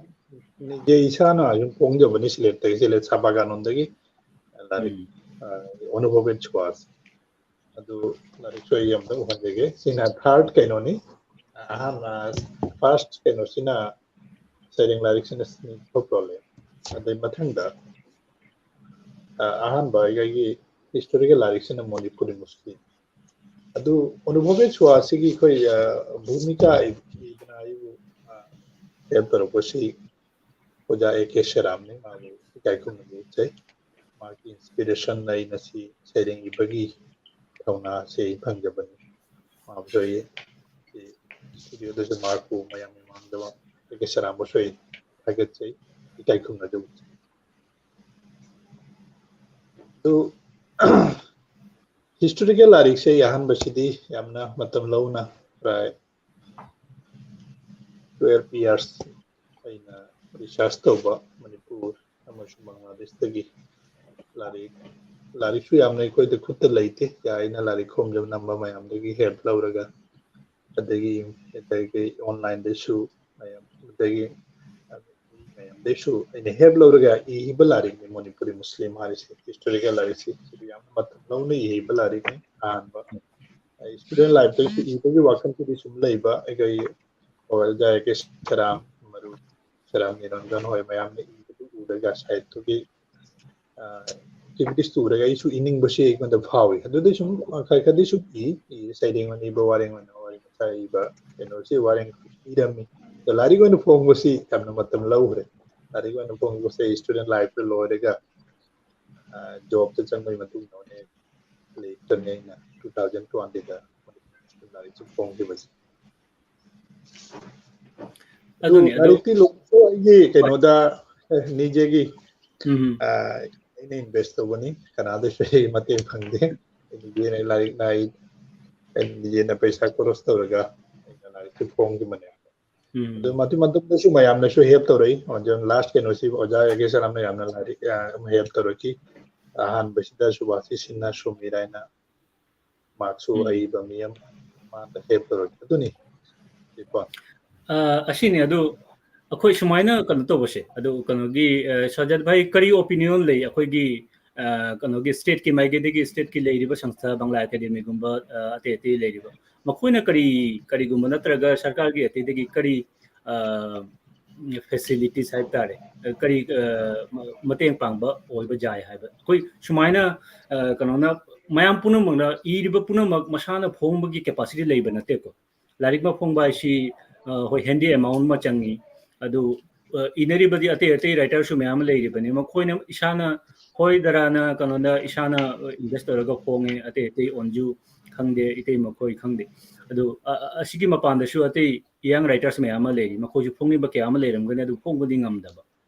ꯅꯤꯖꯦ ꯏꯁꯥꯅ ꯑꯗꯨꯝ ꯐꯣꯡꯖꯕꯅꯤ ꯁꯤꯂꯦꯠꯇꯒꯤ, ꯁꯤꯂꯦꯠ ꯁꯥꯄꯥ ꯀꯥꯅꯣꯟꯗꯒꯤ ꯂꯥꯏꯔꯤꯛ, ꯑ, ꯑꯅꯨꯚꯕꯦꯠ ꯁ꯭ꯋꯥꯁ꯫ ꯑꯗꯨ ꯂꯥꯏꯔꯤꯛꯁꯨ ꯑꯩ ꯑꯝꯇ ꯎꯍꯟꯖꯒꯦ꯫ ꯁꯤꯅ ꯊꯥꯔꯠ ꯀꯩꯅꯣꯅꯤ꯫ ꯑꯍꯥꯟꯕ ꯐꯥꯔꯁ ꯀꯩꯅꯣꯁꯤꯅ ꯁꯩꯔꯦꯡ ꯂꯥꯏꯔꯤꯛꯁꯤꯅ ꯁ꯭ꯅꯤꯒꯙ ꯄ꯭ꯔꯣꯂꯦꯞ꯫ ꯑꯗꯩ ꯃꯊꯪꯗ, ꯑ, ꯑꯍꯥꯟꯕ ꯑꯩꯒꯤ ꯍꯤꯁꯇꯣꯔꯤꯀꯦꯜ ꯂꯥꯏꯔꯤꯛꯁꯤꯅ ꯃꯅꯤꯄꯨꯔꯤ ꯃꯨꯁꯂꯤꯝ꯫ ꯑꯗꯨ ꯑꯅꯨꯚꯕꯦꯠ ꯁ꯭ꯋꯥꯁꯤꯒꯤ ꯑꯩꯈꯣꯏ, ꯑ, ꯚꯨꯃꯤꯀꯥ ꯏꯗꯅ ꯑꯩꯕꯨ, ꯑ, ꯍꯦꯜꯞ ꯇꯧꯔꯛꯄꯁꯤ ꯑꯣꯖꯥ ꯑꯦ ꯀꯦ ꯁꯦꯔꯥꯝꯅꯤ꯫ ꯃꯥꯕꯨ ꯏꯀꯥꯏ ꯈꯨꯝꯅꯕ ꯎꯠꯆꯩ꯫ ꯃꯥꯒꯤ ꯏꯟꯁꯄꯤꯔꯦꯁꯟ ꯑꯩ ꯉꯁꯤ ꯁꯩꯔꯦꯡ ꯏꯕꯒꯤ ꯊꯧꯅꯥꯁꯦ ꯑꯩ ꯐꯪꯖꯕꯅꯤ꯫ ꯃꯥꯕꯨꯁꯨ ꯑꯩ ꯁꯤ ꯁ꯭ꯇꯨꯗꯤꯑꯣꯗꯁꯨ ꯃꯍꯥꯛꯄꯨ ꯃꯌꯥꯝ ꯃꯃꯥꯡꯗ ꯑꯦ ꯀꯦ ꯁꯦꯔꯥꯝꯕꯨꯁꯨ ꯑꯩ ꯊꯥꯒꯠꯆꯩ, ꯏꯀꯥꯏ ꯈꯨꯝꯅꯖꯕ ꯎꯠꯆꯩ꯫ ꯑꯗꯨ historical ꯂꯥꯏꯔꯤꯛꯁꯦ ꯑꯍꯥꯟꯕꯁꯤꯗꯤ ꯌꯥꯝꯅ ꯃꯇꯝ ꯂꯧꯅ, ꯄ꯭ꯔꯥꯏ twelve years ꯑꯩꯅ research ꯇꯧꯕ ꯃꯅꯤꯄꯨꯔ ꯑꯃꯁꯨꯡ ꯕꯪꯒ꯭ꯂꯥꯗꯦꯁꯇꯒꯤ ꯂꯥꯏꯔꯤꯛ, ꯂꯥꯏꯔꯤꯛꯁꯨ ꯌꯥꯝꯅ ꯑꯩꯈꯣꯏꯗ ꯈꯨꯠꯇ ꯂꯩꯇꯦ꯫ ꯑꯩꯅ ꯂꯥꯏꯔꯤꯛ ꯈꯣꯝꯖꯕ ꯅꯝꯕ ꯃꯌꯥꯝꯗꯒꯤ help ꯂꯧꯔꯒ, ꯑꯗꯒꯤ, ꯑꯗꯒꯤ online ꯗꯁꯨ ꯃꯌꯥꯝ, ꯑꯗꯒꯤ ꯃꯌꯥꯝꯗꯩꯁꯨ ꯑꯩꯅ help ꯂꯧꯔꯒ ꯏꯕ ꯂꯥꯏꯔꯤꯛꯅꯤ ꯃꯅꯤꯄꯨꯔꯤ ꯃꯨꯁꯂꯤꯝ ꯍꯥꯏꯔꯤꯁꯦ, historical ꯂꯥꯏꯔꯤꯛꯁꯤ꯫ ꯁꯤꯗꯤ ꯌꯥꯝꯅ ꯃꯇꯝ ꯂꯧꯅ ꯏꯕ ꯂꯥꯏꯔꯤꯛꯅꯤ꯫ ꯑꯍꯥꯟꯕ ꯑꯩ student life ꯇꯒꯤ ꯏꯕꯒꯤ ꯋꯥꯈꯜꯁꯤꯗꯤ ꯁꯨꯝ ꯂꯩꯕ, ꯑꯩꯈꯣꯏ ꯑꯣꯖꯥ ꯀꯦ ꯁꯔꯥꯝ, ꯃꯔꯨꯞ ꯁꯔꯥꯝ ꯅꯤꯔꯟꯖꯟ ꯍꯣꯏ ꯃꯌꯥꯝꯅ ꯏꯕꯗꯨ ꯎꯔꯒ ꯁꯥꯍꯤꯠꯇꯨꯒꯤ, ꯑ, activities ꯇꯨ ꯎꯔꯒ ꯑꯩꯁꯨ ꯏꯅꯤꯡꯕꯁꯤ ꯑꯩꯉꯣꯟꯗ ꯐꯥꯎꯏ꯫ ꯑꯗꯨꯗꯩ ꯁꯨꯝ ꯈꯔ ꯈꯔꯗꯤ ꯁꯨꯝ ꯏ, ꯏ, ꯁꯩꯔꯦꯡ ꯑꯣꯏꯅ ꯏꯕ, ꯋꯥꯔꯦꯡ ꯑꯣꯏꯅ, ꯋꯥꯔꯤ ꯃꯆꯥ ꯏꯕ, ꯀꯩꯅꯣꯁꯤ ꯋꯥꯔꯦꯡ ꯏꯔꯝꯃꯤ꯫ ꯑꯗꯣ ꯂꯥꯏꯔꯤꯛ ꯑꯣꯏꯅ ꯐꯣꯡꯕꯁꯤ ꯌꯥꯝꯅ ꯃꯇꯝ ꯂꯧꯈ꯭ꯔꯦ꯫ ꯂꯥꯏꯔꯤꯛ ꯑꯣꯏꯅ ꯐꯣꯡꯕꯁꯦ student life ꯇ ꯂꯣꯏꯔꯒ, ꯑ, job ꯇ ꯆꯪꯕꯒꯤ ꯃꯇꯨꯡꯗ ꯑꯣꯏꯅ ꯂꯥꯏꯔꯤꯛ ꯇꯝꯃꯦ ꯑꯩꯅ two thousand twenty ꯗ ꯂꯥꯏꯔꯤꯛꯁꯨ ꯐꯣꯡꯈꯤꯕꯁꯦ꯫ ꯑꯗꯨꯅꯤ, ꯑꯗꯨ ꯂꯥꯏꯔꯤꯛꯇꯤ ꯂꯣꯏꯅ ꯑꯩꯒꯤ ꯀꯩꯅꯣꯗ, ꯑꯦ, ꯅꯤꯖꯦꯒꯤ, ꯎꯝ꯫ ꯑ, ꯑꯩꯅ invest ꯇꯧꯕꯅꯤ, ꯀꯅꯥꯗꯁꯨ ꯑꯩ ꯃꯇꯦꯡ ꯐꯪꯗꯦ꯫ ꯑꯩ ꯅꯤꯖꯦꯅ ꯂꯥꯏꯔꯤꯛ ꯂꯥꯏ-, ꯑꯩ ꯅꯤꯖꯦꯅ ꯄꯩꯁꯥ ꯈꯣꯔꯁ ꯇꯧꯔꯒ ꯑꯩꯅ ꯂꯥꯏꯔꯤꯛꯁꯤ ꯐꯣꯡꯈꯤꯕꯅꯦ꯫ ꯎꯝ꯫ ꯑꯗꯨ ꯃꯇꯨꯡ ꯃꯇꯨꯡꯗꯁꯨ ꯃꯌꯥꯝꯅꯁꯨ help ꯇꯧꯔꯛꯏ꯫ ꯑꯗꯨ last ꯀꯩꯅꯣꯁꯤ ꯑꯣꯖꯥ ꯌꯥꯒꯦꯁ ꯁꯔꯥꯝꯅ ꯌꯥꯝꯅ ꯂꯥꯏꯔꯤꯛ, ꯑ, help ꯇꯧꯔꯛꯈꯤ꯫ ꯑꯍꯥꯟꯕꯁꯤꯗ ꯁꯨꯕꯥꯁꯤꯁ ꯁꯤꯟꯍꯥ ꯁꯨꯃꯤꯔ ꯍꯥꯏꯅ ꯃꯍꯥꯛꯁꯨ ꯎꯝ꯫ ꯑꯏꯕ ꯃꯤ ꯑꯃ, ꯃꯥꯅ help ꯇꯧꯔꯛꯈꯤ꯫ ꯑꯗꯨꯅꯤ꯫ ꯀꯣ꯫ ꯑ, ꯑꯁꯤꯅꯤ ꯑꯗꯨ ꯑꯩꯈꯣꯏ ꯁꯨꯃꯥꯏꯅ ꯀꯩꯅꯣ ꯇꯧꯕꯁꯦ, ꯑꯗꯨ ꯀꯩꯅꯣꯒꯤ, ꯑ, ꯁꯖꯥꯗ ꯚꯥꯏ ꯀꯔꯤ opinion ꯂꯩ? ꯑꯩꯈꯣꯏꯒꯤ, ꯑ, ꯀꯩꯅꯣꯒꯤ state ꯀꯤ ꯃꯥꯏꯀꯩꯗꯒꯤ state ꯀꯤ ꯂꯩꯔꯤꯕ ꯁꯪꯁꯊꯥ, ꯕꯪꯒ꯭ꯂꯥ ꯑꯦꯀꯥꯗꯦꯃꯤꯒꯨꯝꯕ, ꯑ, ꯑꯇꯩ ꯑꯇꯩ ꯂꯩꯔꯤꯕ, ꯃꯈꯣꯏꯅ ꯀꯔꯤ, ꯀꯔꯤꯒꯨꯝꯕ ꯅꯠꯇ꯭ꯔꯒ ꯁꯔꯀꯥꯔꯒꯤ ꯑꯇꯩꯗꯒꯤ ꯀꯔꯤ, ꯑ, facilities ꯍꯥꯏꯕ ꯇꯥꯔꯦ, ꯀꯔꯤ, ꯑ, ꯃ-, ꯃꯇꯦꯡ ꯄꯥꯡꯕ ꯑꯣꯏꯕ ꯌꯥꯏ ꯍꯥꯏꯕ? ꯑꯩꯈꯣꯏ ꯁꯨꯃꯥꯏꯅ, ꯑ, ꯀꯩꯅꯣꯅ ꯃꯌꯥꯝ ꯄꯨꯝꯅꯃꯛꯅ ꯏꯔꯤꯕ ꯄꯨꯝꯅꯃꯛ ꯃꯁꯥꯅ ꯐꯣꯡꯕꯒꯤ capacity ꯂꯩꯕ ꯅꯠꯇꯦꯀꯣ꯫ ꯂꯥꯏꯔꯤꯛ ꯑꯃ ꯐꯣꯡꯕ ꯍꯥꯏꯁꯤ, ꯑ, ꯍꯣꯏ, handy amount ꯑꯃ ꯆꯪꯉꯤ꯫ ꯑꯗꯨ, ꯑ, ꯏꯅꯔꯤꯕꯗꯤ ꯑꯇꯩ ꯑꯇꯩ writer ꯁꯨ ꯃꯌꯥꯝ ꯑꯃ ꯂꯩꯔꯤꯕꯅꯤ꯫ ꯃꯈꯣꯏꯅ ꯏꯁꯥꯅ, ꯍꯣꯏ, ꯗꯔꯥꯅ ꯀꯩꯅꯣꯗ ꯏꯁꯥꯅ invest ꯇꯧꯔꯒ ꯐꯣꯡꯉꯦ, ꯑꯇꯩ ꯑꯇꯩ ꯑꯣꯟꯖꯨ ꯈꯪꯗꯦ, ꯏꯇꯩ ꯃꯈꯣꯏ ꯈꯪꯗꯦ꯫ ꯑꯗꯨ, ꯑ, ꯑ, ꯑꯁꯤꯒꯤ ꯃꯄꯥꯟꯗꯁꯨ ꯑꯇꯩ young writers ꯃꯌꯥꯝ ꯑꯃ ꯂꯩꯔꯤ꯫ ꯃꯈꯣꯏꯁꯨ ꯐꯣꯡꯅꯤꯡꯕ ꯀꯌꯥ ꯑꯃ ꯂꯩꯔꯝꯒꯅꯤ, ꯑꯗꯨ ꯐꯣꯡꯕꯗꯤ ꯉꯝꯗꯕ꯫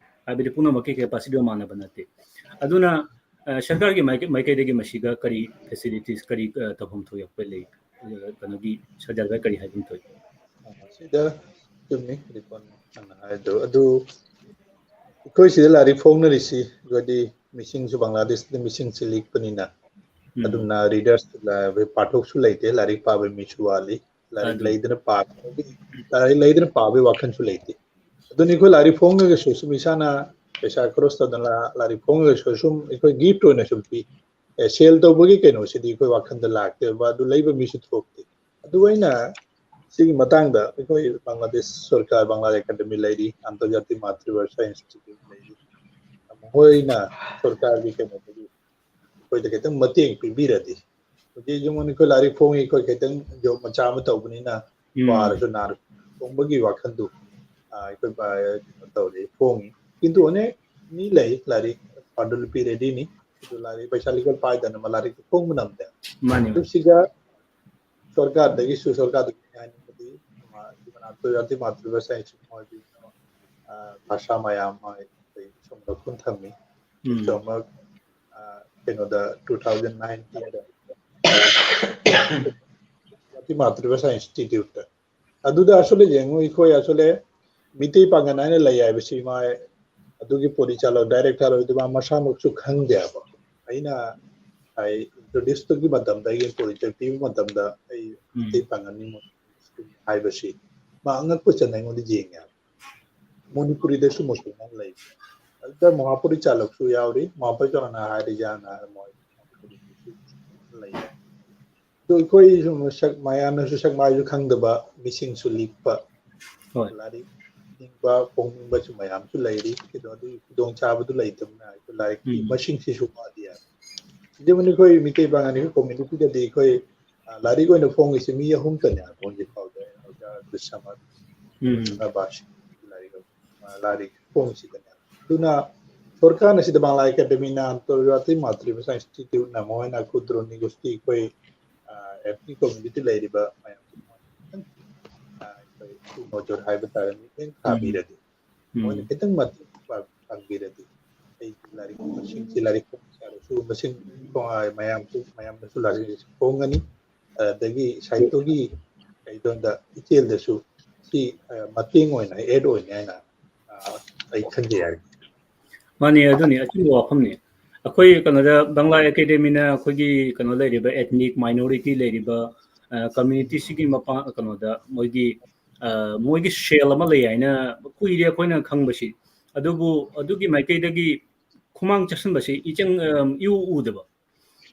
ꯍꯥꯏꯕꯗꯤ ꯄꯨꯝꯅꯃꯛꯀꯤ capacity ꯗꯣ ꯃꯥꯟꯅꯕ ꯅꯠꯇꯦ꯫ ꯑꯗꯨꯅ ꯑ, ꯁꯔꯀꯥꯔꯒꯤ ꯃꯥꯏꯀꯩ-, ꯃꯥꯏꯀꯩꯗꯒꯤ ꯃꯁꯤꯗ ꯀꯔꯤ facilities, ꯀꯔꯤ, ꯑ, ꯇꯧꯐꯝ ꯊꯣꯛꯄ ꯂꯩ? ꯑ, ꯀꯩꯅꯣꯒꯤ ꯁꯔꯀꯥꯔꯗ ꯀꯔꯤ ꯍꯥꯏꯐꯝ ꯊꯣꯛꯏ? ꯑ, ꯁꯤꯗ ꯆꯨꯝꯃꯤ, ꯔꯤꯄꯣꯟ ꯅꯪꯅ ꯍꯥꯏꯗꯣ꯫ ꯑꯗꯨ ꯑꯩꯈꯣꯏ ꯁꯤꯗ ꯂꯥꯏꯔꯤꯛ ꯐꯣꯡꯅꯔꯤꯁꯤ, ꯑꯩꯈꯣꯏꯗꯤ ꯃꯤꯁꯤꯡꯁꯨ ꯕꯪꯒ꯭ꯂꯥꯗꯦꯁꯇ ꯃꯤꯁꯤꯡꯁꯤ ꯂꯤꯛꯄꯅꯤꯅ, ꯎꯝ꯫ ꯑꯗꯨꯝꯅ readers, ꯑ, ꯄꯥꯊꯣꯛꯁꯨ ꯂꯩꯇꯦ, ꯂꯥꯏꯔꯤꯛ ꯄꯥꯕ ꯃꯤꯁꯨ ꯋꯥꯠꯂꯤ, ꯂꯥꯏꯔꯤꯛ ꯑꯗꯨꯅꯤ꯫ ꯂꯩꯗꯅ ꯄꯥꯕꯒꯤ, ꯂꯥꯏꯔꯤꯛ ꯂꯩꯗꯅ ꯄꯥꯕꯒꯤ ꯋꯥꯈꯜꯁꯨ ꯂꯩꯇꯦ꯫ ꯑꯗꯨꯅ ꯑꯩꯈꯣꯏ ꯂꯥꯏꯔꯤꯛ ꯐꯣꯡꯉꯒꯁꯨ, ꯁꯨꯝ ꯏꯁꯥꯅ ꯄꯩꯁꯥ ꯈꯔꯣꯁ ꯇꯧꯗꯅ ꯂꯥꯏꯔꯤꯛ ꯐꯣꯡꯉꯒꯁꯨ, ꯁꯨꯝ ꯑꯩꯈꯣꯏ gift ꯑꯣꯏꯅ ꯁꯨꯝ ꯄꯤ꯫ ꯑꯦ, sale ꯇꯧꯕꯒꯤ ꯀꯩꯅꯣꯁꯤꯗꯤ ꯑꯩꯈꯣꯏ ꯋꯥꯈꯜꯗ ꯂꯥꯛꯇꯦꯕ, ꯑꯗꯨ ꯂꯩꯕ ꯃꯤꯁꯨ ꯊꯣꯛꯇꯦ꯫ ꯑꯗꯨ ꯑꯩꯅ ꯁꯤꯒꯤ ꯃꯇꯥꯡꯗ ꯑꯩꯈꯣꯏ ꯕꯪꯒ꯭ꯂꯥꯗꯦꯁ ꯁꯔꯀꯥꯔ, ꯕꯪꯒ꯭ꯂꯥ ꯑꯦꯀꯥꯗꯃꯤ ꯂꯩꯔꯤ, ꯑꯟꯇꯔꯖꯥꯇꯤ ꯃꯥꯇ꯭ꯔꯤꯚꯥꯁꯥ ꯏꯟꯁꯇꯤꯇ꯭ꯌꯨꯠ ꯂꯩꯔꯤ, ꯃꯈꯣꯏꯅ ꯁꯔꯀꯥꯔꯒꯤ ꯀꯩꯅꯣꯗꯒꯤ ꯑꯩꯈꯣꯏꯗ ꯈꯤꯇꯪ ꯃꯇꯦꯡ ꯄꯤꯕꯤꯔꯗꯤ, ꯍꯧꯖꯤꯛ ꯌꯦꯡꯉꯨꯅꯦ, ꯑꯩꯈꯣꯏ ꯂꯥꯏꯔꯤꯛ ꯐꯣꯡꯉꯤ, ꯑꯩꯈꯣꯏ ꯈꯤꯇꯪ job ꯃꯆꯥ ꯑꯃ ꯇꯧꯕꯅꯤꯅ, ꯎꯝ꯫ ꯋꯥꯔꯁꯨ ꯅꯥꯔꯁꯨ ꯐꯣꯡꯕꯒꯤ ꯋꯥꯈꯜꯗꯨ, ꯑ, ꯑꯩꯈꯣꯏ ꯄ-, ꯀꯩꯅꯣ ꯇꯧꯔꯤ, ꯐꯣꯡꯉꯤ꯫ ꯀꯤꯟꯇꯨ ꯑꯣꯅꯦ ꯃꯤ ꯂꯩ, ꯂꯥꯏꯔꯤꯛ ꯄꯥꯟꯗꯨ ꯅꯨꯄꯤ ꯔꯦꯗꯤꯅꯤ, ꯑꯗꯨ ꯂꯥꯏꯔꯤꯛ ꯄꯩꯁꯥ ꯂꯤꯛꯄ ꯄꯥꯏꯗꯅ ꯃꯥ ꯂꯥꯏꯔꯤꯛꯇꯨ ꯐꯣꯡꯕ ꯉꯝꯗꯦ꯫ ꯃꯥꯅꯤ, ꯑꯗꯨ ꯃꯥꯅꯤ꯫ ꯁꯤꯒ ꯁꯔꯀꯥꯔꯗꯒꯤꯁꯨ, ꯁꯔꯀꯥꯔꯗꯒꯤ ꯍꯥꯏꯅꯤꯡꯕꯗꯤ, ꯃꯥ-, ꯃꯅꯥꯛꯇ ꯖꯥꯇꯤ ꯃꯥꯇ꯭ꯔꯤꯚꯥꯁꯥ ꯏꯟꯁꯇꯤꯇ꯭ꯌꯨꯠ ꯃꯣꯏꯒꯤ, ꯑ, ꯚꯥꯁꯥ ꯃꯌꯥꯝ ꯑꯃ ꯑꯩꯈꯣꯏ ꯁꯣꯝꯗ ꯈꯨꯟ ꯊꯝꯃꯤ꯫ ꯎꯝ꯫ ꯆꯥꯎꯔꯥꯛꯅ, ꯑ, ꯀꯩꯅꯣꯗ, two thousand nineteen ꯗ ꯖꯥꯇꯤ ꯃꯥꯇ꯭ꯔꯤꯚꯥꯁꯥ ꯏꯟꯁꯇꯤꯇ꯭ꯌꯨꯠꯇ꯫ ꯑꯗꯨꯗ ꯑꯁꯣꯂꯦ ꯌꯦꯡꯉꯨ, ꯑꯩꯈꯣꯏ ꯑꯁꯣꯂꯦ ꯃꯤꯇꯩ ꯄꯥꯡꯒꯜ ꯍꯥꯏꯅ ꯂꯩ ꯍꯥꯏꯕꯁꯤ ꯃꯥ ꯑꯗꯨꯒꯤ ꯄꯣꯔꯤꯆꯥꯂꯣ, director ꯑꯣꯏꯗꯨ ꯃꯥ ꯃꯁꯥꯃꯛꯁꯨ ꯈꯪꯗꯦ ꯍꯥꯏꯕ꯫ ꯑꯩꯅ ꯍꯥꯏ, introduce ꯇꯨꯒꯤ ꯃꯇꯝꯗ, ꯑꯩꯒꯤ ꯄꯣꯔꯤꯆꯥ ꯄꯤꯕ ꯃꯇꯝꯗ ꯑꯩ ꯎꯝ꯫ ꯃꯤꯇꯩ ꯄꯥꯡꯒꯜꯅꯤ ꯍꯥꯏꯕꯁꯤ ꯃꯥ ꯑꯉꯛꯄ ꯆꯟꯅ ꯑꯩꯉꯣꯟꯗ ꯌꯦꯡꯉꯦ ꯍꯥꯏꯕ꯫ ꯃꯅꯤꯄꯨꯔꯤꯗꯁꯨ ꯃꯨꯁꯂꯤꯝ ꯑꯃ ꯂꯩ꯫ ꯑꯗꯨꯗ ꯃꯍꯥꯄꯨꯔꯤ ꯆꯥꯂꯛꯁꯨ ꯌꯥꯎꯔꯤ, ꯃꯍꯥꯄꯨꯔꯤ ꯆꯥꯂꯛꯅ ꯍꯥꯏꯔꯤꯁꯦ ꯍꯥꯟꯅ ꯃꯣꯏ ꯂꯩ꯫ ꯑꯗꯨ ꯑꯩꯈꯣꯏ ꯁꯨꯝ ꯁꯛ, ꯃꯌꯥꯝꯅꯁꯨ ꯁꯛ ꯃꯥꯏꯁꯨ ꯈꯪꯗꯕ, ꯃꯤꯁꯤꯡꯁꯨ ꯂꯤꯛꯄ, ꯍꯣꯏ꯫ ꯂꯥꯏꯔꯤꯛ ꯅꯤꯡꯕ, ꯐꯣꯡꯅꯤꯡꯕꯁꯨ ꯃꯌꯥꯝꯁꯨ ꯂꯩꯔꯤ꯫ ꯑꯗꯣ ꯑꯗꯨꯒꯤ ꯈꯨꯗꯣꯡꯆꯥꯕꯗꯨ ꯂꯩꯇꯕꯅ ꯑꯩꯈꯣꯏ ꯂꯥꯏꯔꯤꯛꯀꯤ ꯎꯝ꯫ ꯃꯁꯤꯡꯁꯤꯁꯨ ꯋꯥꯠꯂꯤ ꯍꯥꯏꯕ꯫ ꯑꯗꯨꯕꯨꯅꯤ ꯑꯩꯈꯣꯏ ꯃꯤꯇꯩ ꯄꯥꯉꯜꯒꯤ community ꯗꯗꯤ ꯑꯩꯈꯣꯏ, ꯑ, ꯂꯥꯏꯔꯤꯛ ꯑꯣꯏꯅ ꯐꯣꯡꯉꯤꯁꯤ ꯃꯤ ꯑꯍꯨꯝꯇꯅꯦ ꯍꯧꯖꯤꯛ ꯐꯥꯎꯗ, ꯑꯣꯖꯥ ꯕꯤꯁ꯭ꯋꯥꯃꯠ, ꯎꯝ꯫ ꯑꯣꯖꯥ ꯕꯥꯁꯤ, ꯂꯥꯏꯔꯤꯛ, ꯑ, ꯂꯥꯏꯔꯤꯛ ꯐꯣꯡꯉꯤꯁꯤꯗꯅꯦ꯫ ꯑꯗꯨꯅ ꯁꯔꯀꯥꯔꯅ ꯁꯤꯗ ꯕꯪꯒ꯭ꯂꯥ ꯑꯦꯀꯥꯗꯦꯃꯤꯅ, ꯑꯟꯇꯔꯖꯥꯇꯤ ꯃꯥꯇ꯭ꯔꯤꯚꯥꯁꯥ ꯏꯟꯁꯇꯤꯇ꯭ꯌꯨꯠꯅ, ꯃꯈꯣꯏꯅ ꯈꯨꯗ꯭ꯔꯣꯅꯤ ꯒꯣꯁꯇꯤ ꯑꯩꯈꯣꯏ, ꯑ, ethnic community ꯂꯩꯔꯤꯕ ꯃꯌꯥꯝ, ꯑ, ꯑꯩꯈꯣꯏ ꯃꯣꯖꯣꯔ ꯍꯥꯏꯕ ꯇꯥꯔꯦ, ꯃꯤ ꯂꯣꯏ ꯎꯝ꯫ ꯊꯥꯕꯤꯔꯗꯤ, ꯎꯝ꯫ ꯃꯣꯏꯅ ꯈꯤꯇꯪ ꯃꯇꯦꯡ ꯄꯥꯡ-, ꯄꯥꯡꯕꯤꯔꯗꯤ, ꯑꯩꯒꯤ ꯂꯥꯏꯔꯤꯛ ꯃꯁꯤꯡꯁꯤ ꯂꯥꯏꯔꯤꯛ ꯐꯣꯡꯕꯁꯨ ꯃꯁꯤꯡ ꯃꯌꯥꯝꯁꯨ ꯃꯌꯥꯝꯅꯁꯨ ꯂꯥꯏꯔꯤꯛ ꯐꯣꯡꯒꯅꯤ꯫ ꯑꯗꯒꯤ ꯁꯥꯍꯤꯇ꯭ꯌꯒꯤ ꯀꯩꯗꯣꯝꯗ ꯏꯆꯦꯜꯗꯁꯨ ꯁꯤ ꯃꯇꯦꯡ ꯑꯣꯏꯅ ꯑꯦꯗ ꯑꯣꯏꯅꯤ ꯍꯥꯏꯅ ꯑꯩ ꯈꯟꯖꯩ ꯍꯥꯏ꯫ ꯃꯥꯅꯤ, ꯑꯗꯨꯅꯤ ꯑꯆꯨꯝꯕ ꯋꯥꯐꯝꯅꯤ꯫ ꯑꯩꯈꯣꯏ ꯀꯩꯅꯣꯗ ꯕꯪꯂꯥ ꯑꯦꯀꯥꯗꯦꯃꯤꯅ ꯑꯩꯈꯣꯏꯒꯤ ꯀꯩꯅꯣ ꯂꯩꯔꯤꯕ ethnic minority ꯂꯩꯔꯤꯕ communityꯁꯤꯒꯤ ꯃꯄꯥ ꯀꯩꯅꯣꯗ ꯃꯣꯏꯒꯤ ꯃꯣꯏꯒꯤ ꯁꯦꯜ ꯑꯃ ꯂꯩ ꯍꯥꯏꯅ ꯀꯨꯏꯔꯦ ꯑꯩꯈꯣꯏꯅ ꯈꯪꯕꯁꯤ꯫ ꯑꯗꯨꯕꯨ ꯑꯗꯨꯒꯤ ꯃꯥꯏꯀꯩꯗꯒꯤ ꯈꯨꯃꯥꯡ ꯆꯠꯁꯤꯟꯕꯁꯤ ꯏꯆꯪ ꯏꯎ ꯎꯗꯕ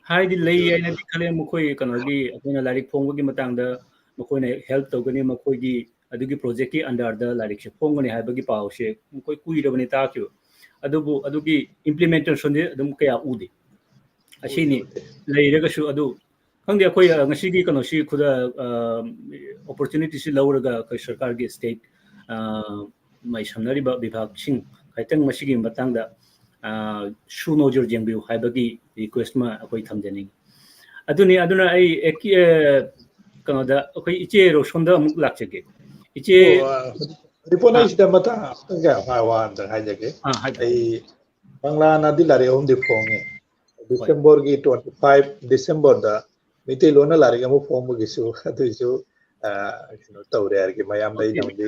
ꯍꯥꯏꯗꯤ ꯂꯩ ꯍꯥꯏꯅꯗꯤ ꯈꯜꯂꯦ꯫ ꯃꯈꯣꯏ ꯀꯩꯅꯣꯒꯤ ꯑꯩꯈꯣꯏꯅ ꯂꯥꯏꯔꯤꯛ ꯐꯣꯡꯕꯒꯤ ꯃꯇꯥꯡꯗ ꯃꯈꯣꯏꯅ help ꯇꯧꯒꯅꯤ, ꯃꯈꯣꯏꯒꯤ ꯑꯗꯨꯒꯤ projectꯀꯤ underꯗ ꯂꯥꯏꯔꯤꯛꯁꯦ ꯐꯣꯡꯒꯅꯤ ꯍꯥꯏꯕꯒꯤ ꯄꯥꯎꯁꯦ ꯃꯈꯣꯏ ꯀꯨꯏꯔꯕꯅꯤ ꯇꯥꯈꯤꯕ꯫ ꯑꯗꯨꯕꯨ ꯑꯗꯨꯒꯤ implementationꯗꯤ ꯑꯗꯨꯝ ꯀꯌꯥ ꯎꯗꯦ꯫ ꯑꯁꯤꯅꯤ ꯂꯩꯔꯒꯁꯨ ꯑꯗꯨ ꯈꯪꯗꯦ꯫ ꯑꯩꯈꯣꯏ ꯉꯁꯤꯒꯤ ꯀꯩꯅꯣꯁꯤ ꯈꯨꯗ opportunityꯁꯤ ꯂꯧꯔꯒ ꯑꯩꯈꯣꯏ ꯁꯔꯀꯥꯔꯒꯤ state ꯃꯥꯏꯁꯝꯅꯔꯤꯕ ꯕꯤꯚꯥꯒꯁꯤꯡ ꯈꯤꯇꯪ ꯃꯁꯤꯒꯤ ꯃꯇꯥꯡꯗ ꯁꯨ ꯅꯣꯖꯔ ꯌꯦꯡꯕꯤꯌꯨ ꯍꯥꯏꯕꯒꯤ request ꯑꯃ ꯑꯩꯈꯣꯏ ꯊꯝꯖꯅꯤꯡꯉꯤ꯫ ꯑꯗꯨꯅꯤ꯫ ꯑꯗꯨꯅ ꯑꯩ ꯀꯩꯅꯣꯗ ꯑꯩꯈꯣꯏ ꯏꯆꯦ ꯔꯣꯁꯣꯟꯗ ꯑꯃꯨꯛ ꯂꯥꯛꯆꯒꯦ꯫ ꯏꯆꯦ ꯔꯤꯄꯣꯔꯠ ꯑꯩꯁꯤꯗ ꯃꯇꯥꯡ ꯑꯃꯇꯪ ꯋꯥ ꯑꯃꯇꯪ ꯍꯥꯏꯖꯒꯦ꯫ ꯑꯩ ꯕꯪꯂꯥꯅꯗꯤ ꯂꯥꯏꯔꯤꯛ ꯑꯍꯨꯝꯗꯤ ꯐꯣꯡꯉꯦ꯫ Decemberꯒꯤ twenty five Decemberꯗ ꯃꯩꯇꯩꯂꯣꯟꯅ ꯂꯥꯏꯔꯤꯛ ꯑꯃ ꯐꯣꯡꯕꯒꯤꯁꯨ ꯑꯗꯨꯏꯁꯨ ꯀꯩꯅꯣ ꯇꯧꯔꯦ ꯍꯥꯏꯔꯒꯦ꯫ ꯃꯌꯥꯝꯗ ꯑꯩ ꯅꯪꯗꯤ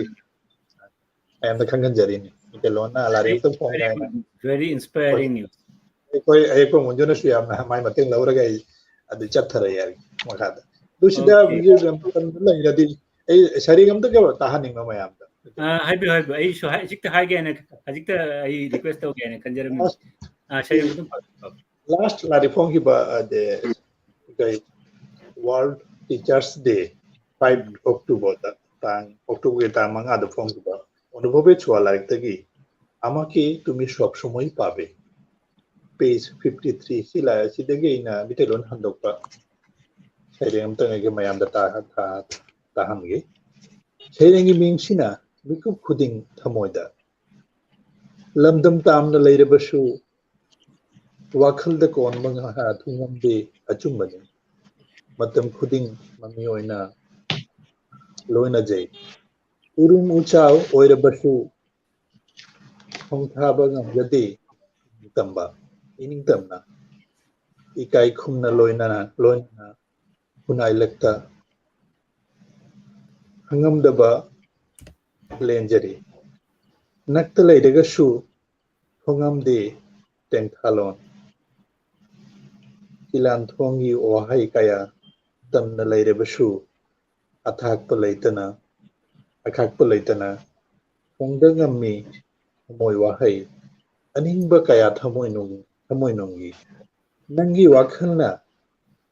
ꯃꯌꯥꯝꯗ ꯈꯪꯍꯟꯖꯔꯤꯅꯤ꯫ ꯃꯩꯇꯩꯂꯣꯟꯅ ꯂꯥꯏꯔꯤꯛ ꯑꯃꯇꯪ ꯐꯣꯡꯉꯦ ꯍꯥꯏꯅ꯫ Very inspiring news. ꯑꯩꯈꯣꯏ ꯑꯌꯦꯛꯄ ꯃꯣꯟꯖꯨꯅꯁꯨ ꯌꯥꯝꯅ ꯃꯥꯏ ꯃꯇꯦꯡ ꯂꯧꯔꯒ ꯑꯩ ꯑꯗꯨ ꯆꯠꯊꯔꯛꯑꯦ ꯍꯥꯏꯔꯒꯦ ꯃꯈꯥꯗ꯫ ꯑꯗꯨ ꯁꯤꯗ ꯃꯇꯝ ꯂꯩꯔꯗꯤ ꯑꯩ ꯁꯩꯔꯦꯡ ꯑꯝꯇ ꯇꯥꯍꯟꯅꯤꯡꯕ ꯃꯌꯥꯝꯗ꯫ ꯍꯥꯏꯕꯤꯌꯨ, ꯍꯥꯏꯕꯤꯌꯨ꯫ ꯑꯩꯁꯨ ꯍꯧꯖꯤꯛꯇ ꯍꯥꯏꯒꯦ ꯍꯥꯏꯅ, ꯍꯧꯖꯤꯛꯇ ꯑꯩ request ꯇꯧꯒꯦ ꯍꯥꯏꯅ ꯈꯟꯖꯔꯝꯃꯤ꯫ ꯁꯩꯔꯦꯡ ꯑꯗꯨꯝ ꯄꯥꯕꯤꯌꯨ꯫ Last ꯂꯥꯏꯔꯤꯛ ꯐꯣꯡꯈꯤꯕ World Teachers Day five Octoberꯗ, ꯇꯥꯡ Octoberꯒꯤ ꯇꯥꯡ ꯃꯉꯥꯗ ꯐꯣꯡꯈꯤꯕ ꯑꯅꯨꯚꯕꯦ ꯆꯨꯋꯥ ꯂꯥꯏꯔꯤꯛꯇꯒꯤ ꯑꯃ ꯀꯤ ꯇꯨꯃꯤ ꯁꯕ ꯁꯣꯃꯣꯏ ꯄꯥꯕꯦ, page fifty three꯫ ꯁꯤ ꯂꯥꯏꯔꯤꯛ ꯑꯁꯤꯗꯒꯤ ꯑꯩꯅ ꯃꯤꯇꯩꯂꯣꯟ ꯍꯟꯗꯣꯛꯄ ꯁꯩꯔꯦꯡ ꯑꯃꯇꯪ ꯑꯩꯒꯤ ꯃꯌꯥꯝꯗ ꯇꯥꯍꯟꯒꯦ꯫ ꯁꯩꯔꯦꯡꯒꯤ ꯃꯤꯡꯁꯤꯅ ꯃꯤꯀꯨꯞ ꯈꯨꯗꯤꯡ ꯊꯃꯣꯏꯗ ꯂꯝꯗꯝ ꯇꯥꯝꯅ ꯂꯩꯔꯕꯁꯨ ꯋꯥꯈꯜꯗ ꯀꯣꯟꯕ ꯉꯥ ꯊꯨꯡꯉꯝꯗꯦ꯫ ꯑꯆꯨꯝꯕꯅꯤ꯫ ꯃꯇꯝ ꯈꯨꯗꯤꯡ ꯃꯃꯤ ꯑꯣꯏꯅ ꯂꯣꯏꯅꯖꯩ꯫ ꯎꯔꯨꯝ ꯎꯆꯥꯎ ꯑꯣꯏꯔꯕꯁꯨ ꯈꯣꯡꯊꯥꯕ ꯉꯝꯖꯗꯦ꯫ ꯇꯝꯕ, ꯏꯅꯤꯡ ꯇꯝꯅ, ꯏꯀꯥꯏ ꯈꯨꯝꯅ ꯂꯣꯏꯅꯅ, ꯂꯣꯏꯅꯅ ꯈꯨꯟꯅꯥꯏ ꯂꯛꯇ ꯍꯪꯉꯝꯗꯕ ꯂꯦꯟꯖꯔꯤ꯫ ꯅꯛꯇ ꯂꯩꯔꯒꯁꯨ ꯊꯣꯡꯉꯝꯗꯦ ꯇꯦꯡꯊꯥꯂꯣꯟ꯫ ꯏꯂꯥꯟ ꯊꯣꯡꯒꯤ ꯋꯥꯍꯩ ꯀꯌꯥ ꯇꯝꯅ ꯂꯩꯔꯕꯁꯨ, ꯑꯊꯥꯛꯄ ꯂꯩꯇꯅ, ꯑꯈꯥꯛꯄ ꯂꯩꯇꯅ ꯐꯣꯡꯗ ꯉꯝꯃꯤ ꯊꯃꯣꯏ ꯋꯥꯍꯩ, ꯑꯅꯤꯡꯕ ꯀꯌꯥ ꯊꯃꯣꯏꯅꯨꯡ, ꯊꯃꯣꯏꯅꯨꯡꯒꯤ꯫ ꯅꯪꯒꯤ ꯋꯥꯈꯜꯅ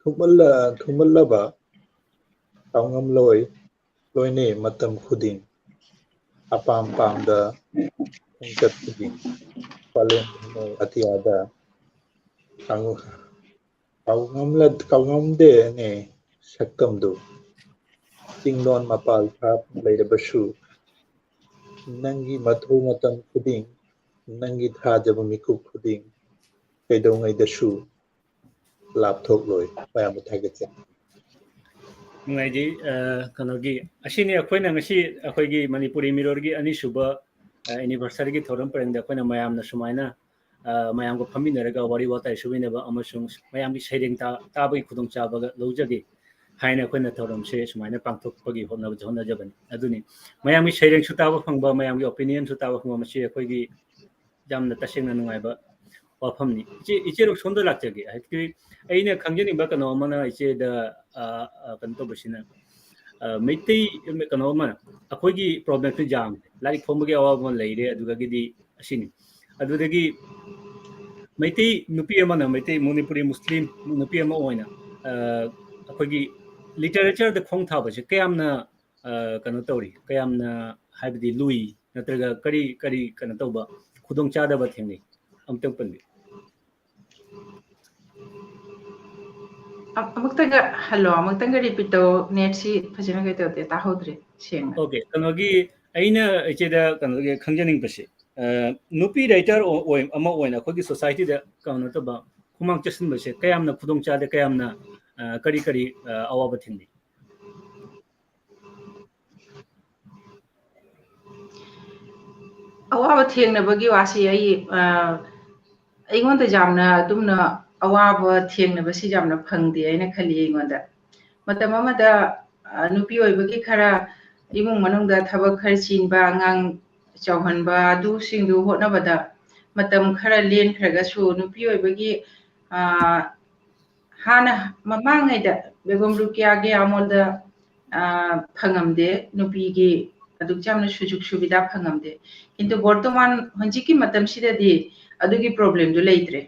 ꯊꯨꯝꯍꯜꯂ-, ꯊꯨꯝꯍꯜꯂꯕ ꯀꯥꯎꯉꯝꯂꯣꯏ ꯂꯣꯏꯅꯩ ꯃꯇꯝ ꯈꯨꯗꯤꯡ꯫ ꯑꯄꯥꯝ ꯄꯥꯝꯗ ꯈꯣꯡꯆꯠ ꯈꯨꯗꯤꯡ꯫ ꯄꯥꯂꯦꯝ ꯊꯃꯣꯏ ꯑꯇꯤꯌꯥꯗ ꯀꯥꯎ-, ꯀꯥꯎꯉꯝꯂ-, ꯀꯥꯎꯉꯝꯗꯦꯅꯦ ꯁꯛꯇꯝꯗꯨ꯫ ꯆꯤꯡꯂꯣꯟ ꯃꯄꯥꯜ ꯊꯥꯞꯅ ꯂꯩꯔꯕꯁꯨ, ꯅꯪꯒꯤ ꯃꯊꯧ ꯃꯇꯝ ꯈꯨꯗꯤꯡ, ꯅꯪꯒꯤ ꯊꯥꯖꯕ ꯃꯤꯀꯨꯞ ꯈꯨꯗꯤꯡ, ꯀꯩꯗꯧꯉꯩꯗꯁꯨ ꯂꯥꯞꯊꯣꯛꯂꯣꯏ꯫ ꯃꯌꯥꯝꯕꯨ ꯊꯥꯒꯠꯆꯔꯤ꯫ ꯅꯨꯡꯉꯥꯏꯖꯩ꯫ ꯑ, ꯀꯩꯅꯣꯒꯤ, ꯑꯁꯤꯅꯤ ꯑꯩꯈꯣꯏꯅ ꯉꯁꯤ ꯑꯩꯈꯣꯏꯒꯤ ꯃꯅꯤꯄꯨꯔꯤ ꯃꯤꯔꯣꯜꯒꯤ ꯑꯅꯤꯁꯨꯕ, ꯑ, anniversary-ꯒꯤ ꯊꯧꯔꯝ ꯄꯔꯦꯡꯗ ꯑꯩꯈꯣꯏꯅ ꯃꯌꯥꯝꯅ ꯁꯨꯃꯥꯏꯅ, ꯑ, ꯃꯌꯥꯝꯒ ꯐꯝꯃꯤꯟꯅꯔꯒ ꯋꯥꯔꯤ ꯋꯥꯇꯥꯏ ꯁꯨꯃꯤꯟꯅꯕ ꯑꯃꯁꯨꯡ ꯃꯌꯥꯝꯒꯤ ꯁꯩꯔꯦꯡ ꯇꯥ-, ꯇꯥꯕꯒꯤ ꯈꯨꯗꯣꯡꯆꯥꯕꯒ ꯂꯧꯖꯒꯦ ꯍꯥꯏꯅ ꯑꯩꯈꯣꯏꯅ ꯊꯧꯔꯝꯁꯦ ꯁꯨꯃꯥꯏꯅ ꯄꯥꯡꯊꯣꯛꯄꯒꯤ ꯍꯣꯠꯅꯕ, ꯍꯣꯠꯅꯖꯕꯅꯤ꯫ ꯑꯗꯨꯅꯤ ꯃꯌꯥꯝꯒꯤ ꯁꯩꯔꯦꯡꯁꯨ ꯇꯥꯕ ꯐꯪꯕ, ꯃꯌꯥꯝꯒꯤ opinion-ꯁꯨ ꯇꯥꯕ ꯐꯪꯕ, ꯃꯁꯤ ꯑꯩꯈꯣꯏꯒꯤ ꯌꯥꯝꯅ ꯇꯁꯦꯡꯅ ꯅꯨꯡꯉꯥꯏꯕ ꯋꯥꯐꯝꯅꯤ꯫ ꯏꯆꯦ, ꯏꯆꯦ ꯔꯣꯛꯁꯣꯟꯗ ꯂꯥꯛꯆꯒꯦ꯫ ꯍꯥꯏꯗꯤ ꯑꯩꯅ ꯈꯪꯖꯅꯤꯡꯕ ꯀꯩꯅꯣ ꯑꯃꯅ ꯏꯆꯦꯗ, ꯑ, ꯑ, ꯀꯩꯅꯣ ꯇꯧꯕꯁꯤꯅ, ꯑ, ꯃꯩꯇꯩ ꯀꯩꯅꯣ ꯑꯃ, ꯑꯩꯈꯣꯏꯒꯤ problem-ꯁꯦ ꯌꯥꯝꯃꯦ꯫ ꯂꯥꯏꯔꯤꯛ ꯐꯣꯡꯕꯒꯤ ꯑꯋꯥꯕ ꯑꯃ ꯂꯩꯔꯦ, ꯑꯗꯨꯗꯒꯤꯗꯤ ꯑꯁꯤꯅꯤ꯫ ꯑꯗꯨꯗꯒꯤ ꯃꯩꯇꯩ ꯅꯨꯄꯤ ꯑꯃꯅ, ꯃꯩꯇꯩ ꯃꯅꯤꯄꯨꯔꯤ ꯃꯨꯁꯂꯤꯝ ꯅꯨꯄꯤ ꯑꯃ ꯑꯣꯏꯅ, ꯑ, ꯑꯩꯈꯣꯏꯒꯤ literature-ꯗ ꯈꯣꯡ ꯊꯥꯕꯁꯦ ꯀꯌꯥꯝꯅ, ꯑ, ꯀꯩꯅꯣ ꯇꯧꯔꯤ, ꯀꯌꯥꯝꯅ ꯍꯥꯏꯕꯗꯤ ꯂꯨꯏ, ꯅꯠꯇ꯭ꯔꯒ ꯀꯔꯤ, ꯀꯔꯤ ꯀꯩꯅꯣ ꯇꯧꯕ ꯈꯨꯗꯣꯡꯆꯥꯗꯕ ꯊꯦꯡꯅꯩ? ꯑꯃꯨꯛꯇꯪ ꯄꯟꯕꯤꯌꯨ꯫ ꯑ-, ꯑꯃꯨꯛꯇꯪꯒ ꯍꯜꯂꯣ, ꯑꯃꯨꯛꯇꯪꯒ repeat ꯇꯧ꯫ Net-ꯁꯤ ꯐꯖꯅ ꯀꯩ ꯇꯧꯗꯦ, ꯇꯥꯍꯧꯗ꯭ꯔꯦ ꯁꯦꯡꯅ꯫ Okay, ꯀꯩꯅꯣꯒꯤ, ꯑꯩꯅ ꯏꯆꯦꯗ ꯀꯩꯅꯣꯒꯤ ꯈꯪꯖꯅꯤꯡꯕꯁꯦ, ꯑ, ꯅꯨꯄꯤ writer ꯑꯣ-, ꯑꯣꯏ-, ꯑꯃ ꯑꯣꯏꯅ ꯑꯩꯈꯣꯏꯒꯤ society-ꯗ ꯀꯩꯅꯣ ꯇꯧꯕ ꯈꯨꯃꯥꯡ ꯆꯠꯁꯤꯟꯕꯁꯦ ꯀꯌꯥꯝꯅ ꯈꯨꯗꯣꯡ ꯆꯥꯗꯦ, ꯀꯌꯥꯝꯅ, ꯑ, ꯀꯔꯤ ꯀꯔꯤ, ꯑ, ꯑꯋꯥꯕ ꯊꯦꯡꯅꯩ? ꯑꯋꯥꯕ ꯊꯦꯡꯅꯕꯒꯤ ꯋꯥꯁꯤ ꯑꯩ, ꯑ, ꯑꯩꯉꯣꯟꯗ ꯌꯥꯝꯅ ꯑꯗꯨꯝꯅ ꯑꯋꯥꯕ ꯊꯦꯡꯅꯕꯁꯤ ꯌꯥꯝꯅ ꯐꯪꯗꯦ ꯍꯥꯏꯅ ꯈꯜꯂꯤ꯫ ꯑꯩꯉꯣꯟꯗ ꯃꯇꯝ ꯑꯃꯗ, ꯑ, ꯅꯨꯄꯤ ꯑꯣꯏꯕꯒꯤ ꯈꯔ ꯏꯃꯨꯡ ꯃꯅꯨꯡꯗ ꯊꯕꯛ ꯈꯔ ꯆꯤꯟꯕ, ꯑꯉꯥꯡ ꯆꯥꯎꯍꯟꯕ, ꯑꯗꯨꯁꯤꯡꯗꯨ ꯍꯣꯠꯅꯕꯗ ꯃꯇꯝ ꯈꯔ ꯂꯦꯟꯈ꯭ꯔꯒꯁꯨ, ꯅꯨꯄꯤ ꯑꯣꯏꯕꯒꯤ, ꯑ, ꯍꯥꯟꯅ ꯃꯃꯥꯡꯉꯩꯗ ꯕꯦꯒꯝ ꯔꯨꯀꯤꯌꯥꯒꯤ ꯑꯃꯣꯜꯗ, ꯑ, ꯐꯪꯉꯝꯗꯦ, ꯅꯨꯄꯤꯒꯤ ꯑꯗꯨꯛ ꯌꯥꯝꯅ ꯁꯨꯖꯨꯛ ꯁꯨꯕꯤꯗꯥ ꯐꯪꯉꯝꯗꯦ꯫ ꯀꯤꯟꯇꯨ ꯕꯣꯔꯇꯣꯃꯥꯟ ꯍꯧꯖꯤꯛꯀꯤ ꯃꯇꯝꯁꯤꯗꯗꯤ ꯑꯗꯨꯒꯤ problemꯗꯨ ꯂꯩꯇ꯭ꯔꯦ꯫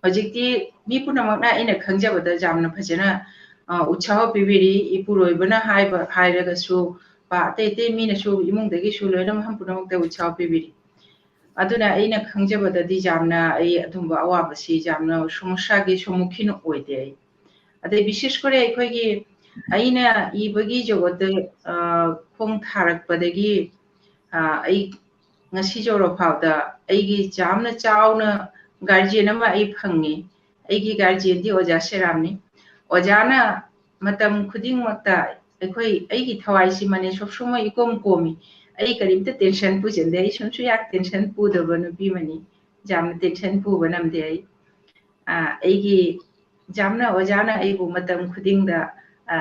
ꯍꯧꯖꯤꯛꯇꯤ ꯃꯤ ꯄꯨꯝꯅꯃꯛꯅ ꯑꯩꯅ ꯈꯪꯖꯕꯗ ꯌꯥꯝꯅ ꯐꯖꯅ, ꯑ, ꯎꯠꯁꯥꯍ ꯄꯤꯕꯤꯔꯤ꯫ ꯏꯄꯨꯔꯣꯏꯕꯅ ꯍꯥꯏꯕ ꯍꯥꯏꯔꯒꯁꯨ, ꯄ-, ꯑꯇꯩ ꯑꯇꯩ ꯃꯤꯅꯁꯨ, ꯏꯃꯨꯡꯗꯒꯤꯁꯨ ꯂꯣꯏꯅꯃꯛ ꯄꯨꯝꯅꯃꯛꯇ ꯎꯠꯁꯥꯍ ꯄꯤꯕꯤꯔꯤ꯫ ꯑꯗꯨꯅ ꯑꯩꯅ ꯈꯪꯖꯕꯗꯗꯤ ꯌꯥꯝꯅ ꯑꯩ ꯑꯗꯨꯝꯕ ꯑꯋꯥꯕꯁꯤ ꯌꯥꯝꯅ ꯁꯃꯁ꯭ꯌꯥꯒꯤ ꯁꯝꯃꯨꯈꯤꯟ ꯑꯣꯏꯗꯦ ꯑꯩ꯫ ꯑꯗꯩ ꯕꯤꯁꯦꯁ ꯀꯣꯔꯦ ꯑꯩꯈꯣꯏꯒꯤ, ꯑꯩꯅ ꯏꯕꯒꯤ ꯖꯒꯠꯇ, ꯑ, ꯈꯣꯡ ꯊꯥꯔꯛꯄꯗꯒꯤ, ꯑ, ꯑꯩ ꯉꯁꯤ ꯌꯧꯔ ꯐꯥꯎꯗ ꯑꯩꯒꯤ ꯌꯥꯝꯅ ꯆꯥꯎꯅ guardian ꯑꯃ ꯑꯩ ꯐꯪꯉꯤ꯫ ꯑꯩꯒꯤ guardianꯗꯤ ꯑꯣꯖꯥ ꯁꯦꯔꯥꯝꯅꯤ꯫ ꯑꯣꯖꯥꯅ ꯃꯇꯝ ꯈꯨꯗꯤꯡꯃꯛꯇ ꯑꯩꯈꯣꯏ, ꯑꯩꯒꯤ ꯊꯋꯥꯏꯁꯤ ꯃꯅꯦ ꯁꯣꯞ ꯁꯣꯃꯣꯏ ꯏꯀꯣꯝ ꯀꯣꯝꯃꯤ꯫ ꯑꯩ ꯀꯔꯤꯝꯇ tension ꯄꯨꯁꯤꯟꯗꯦ꯫ ꯑꯩ ꯁꯨꯝꯁꯨ ꯌꯥ tension ꯄꯨꯗꯕ ꯅꯨꯄꯤ ꯑꯃꯅꯤ꯫ ꯌꯥꯝꯅ tension ꯄꯨꯕ ꯅꯝꯗꯦ ꯑꯩ꯫ ꯑ, ꯑꯩꯒꯤ ꯌꯥꯝꯅ ꯑꯣꯖꯥꯅ ꯑꯩꯕꯨ ꯃꯇꯝ ꯈꯨꯗꯤꯡꯗ, ꯑ,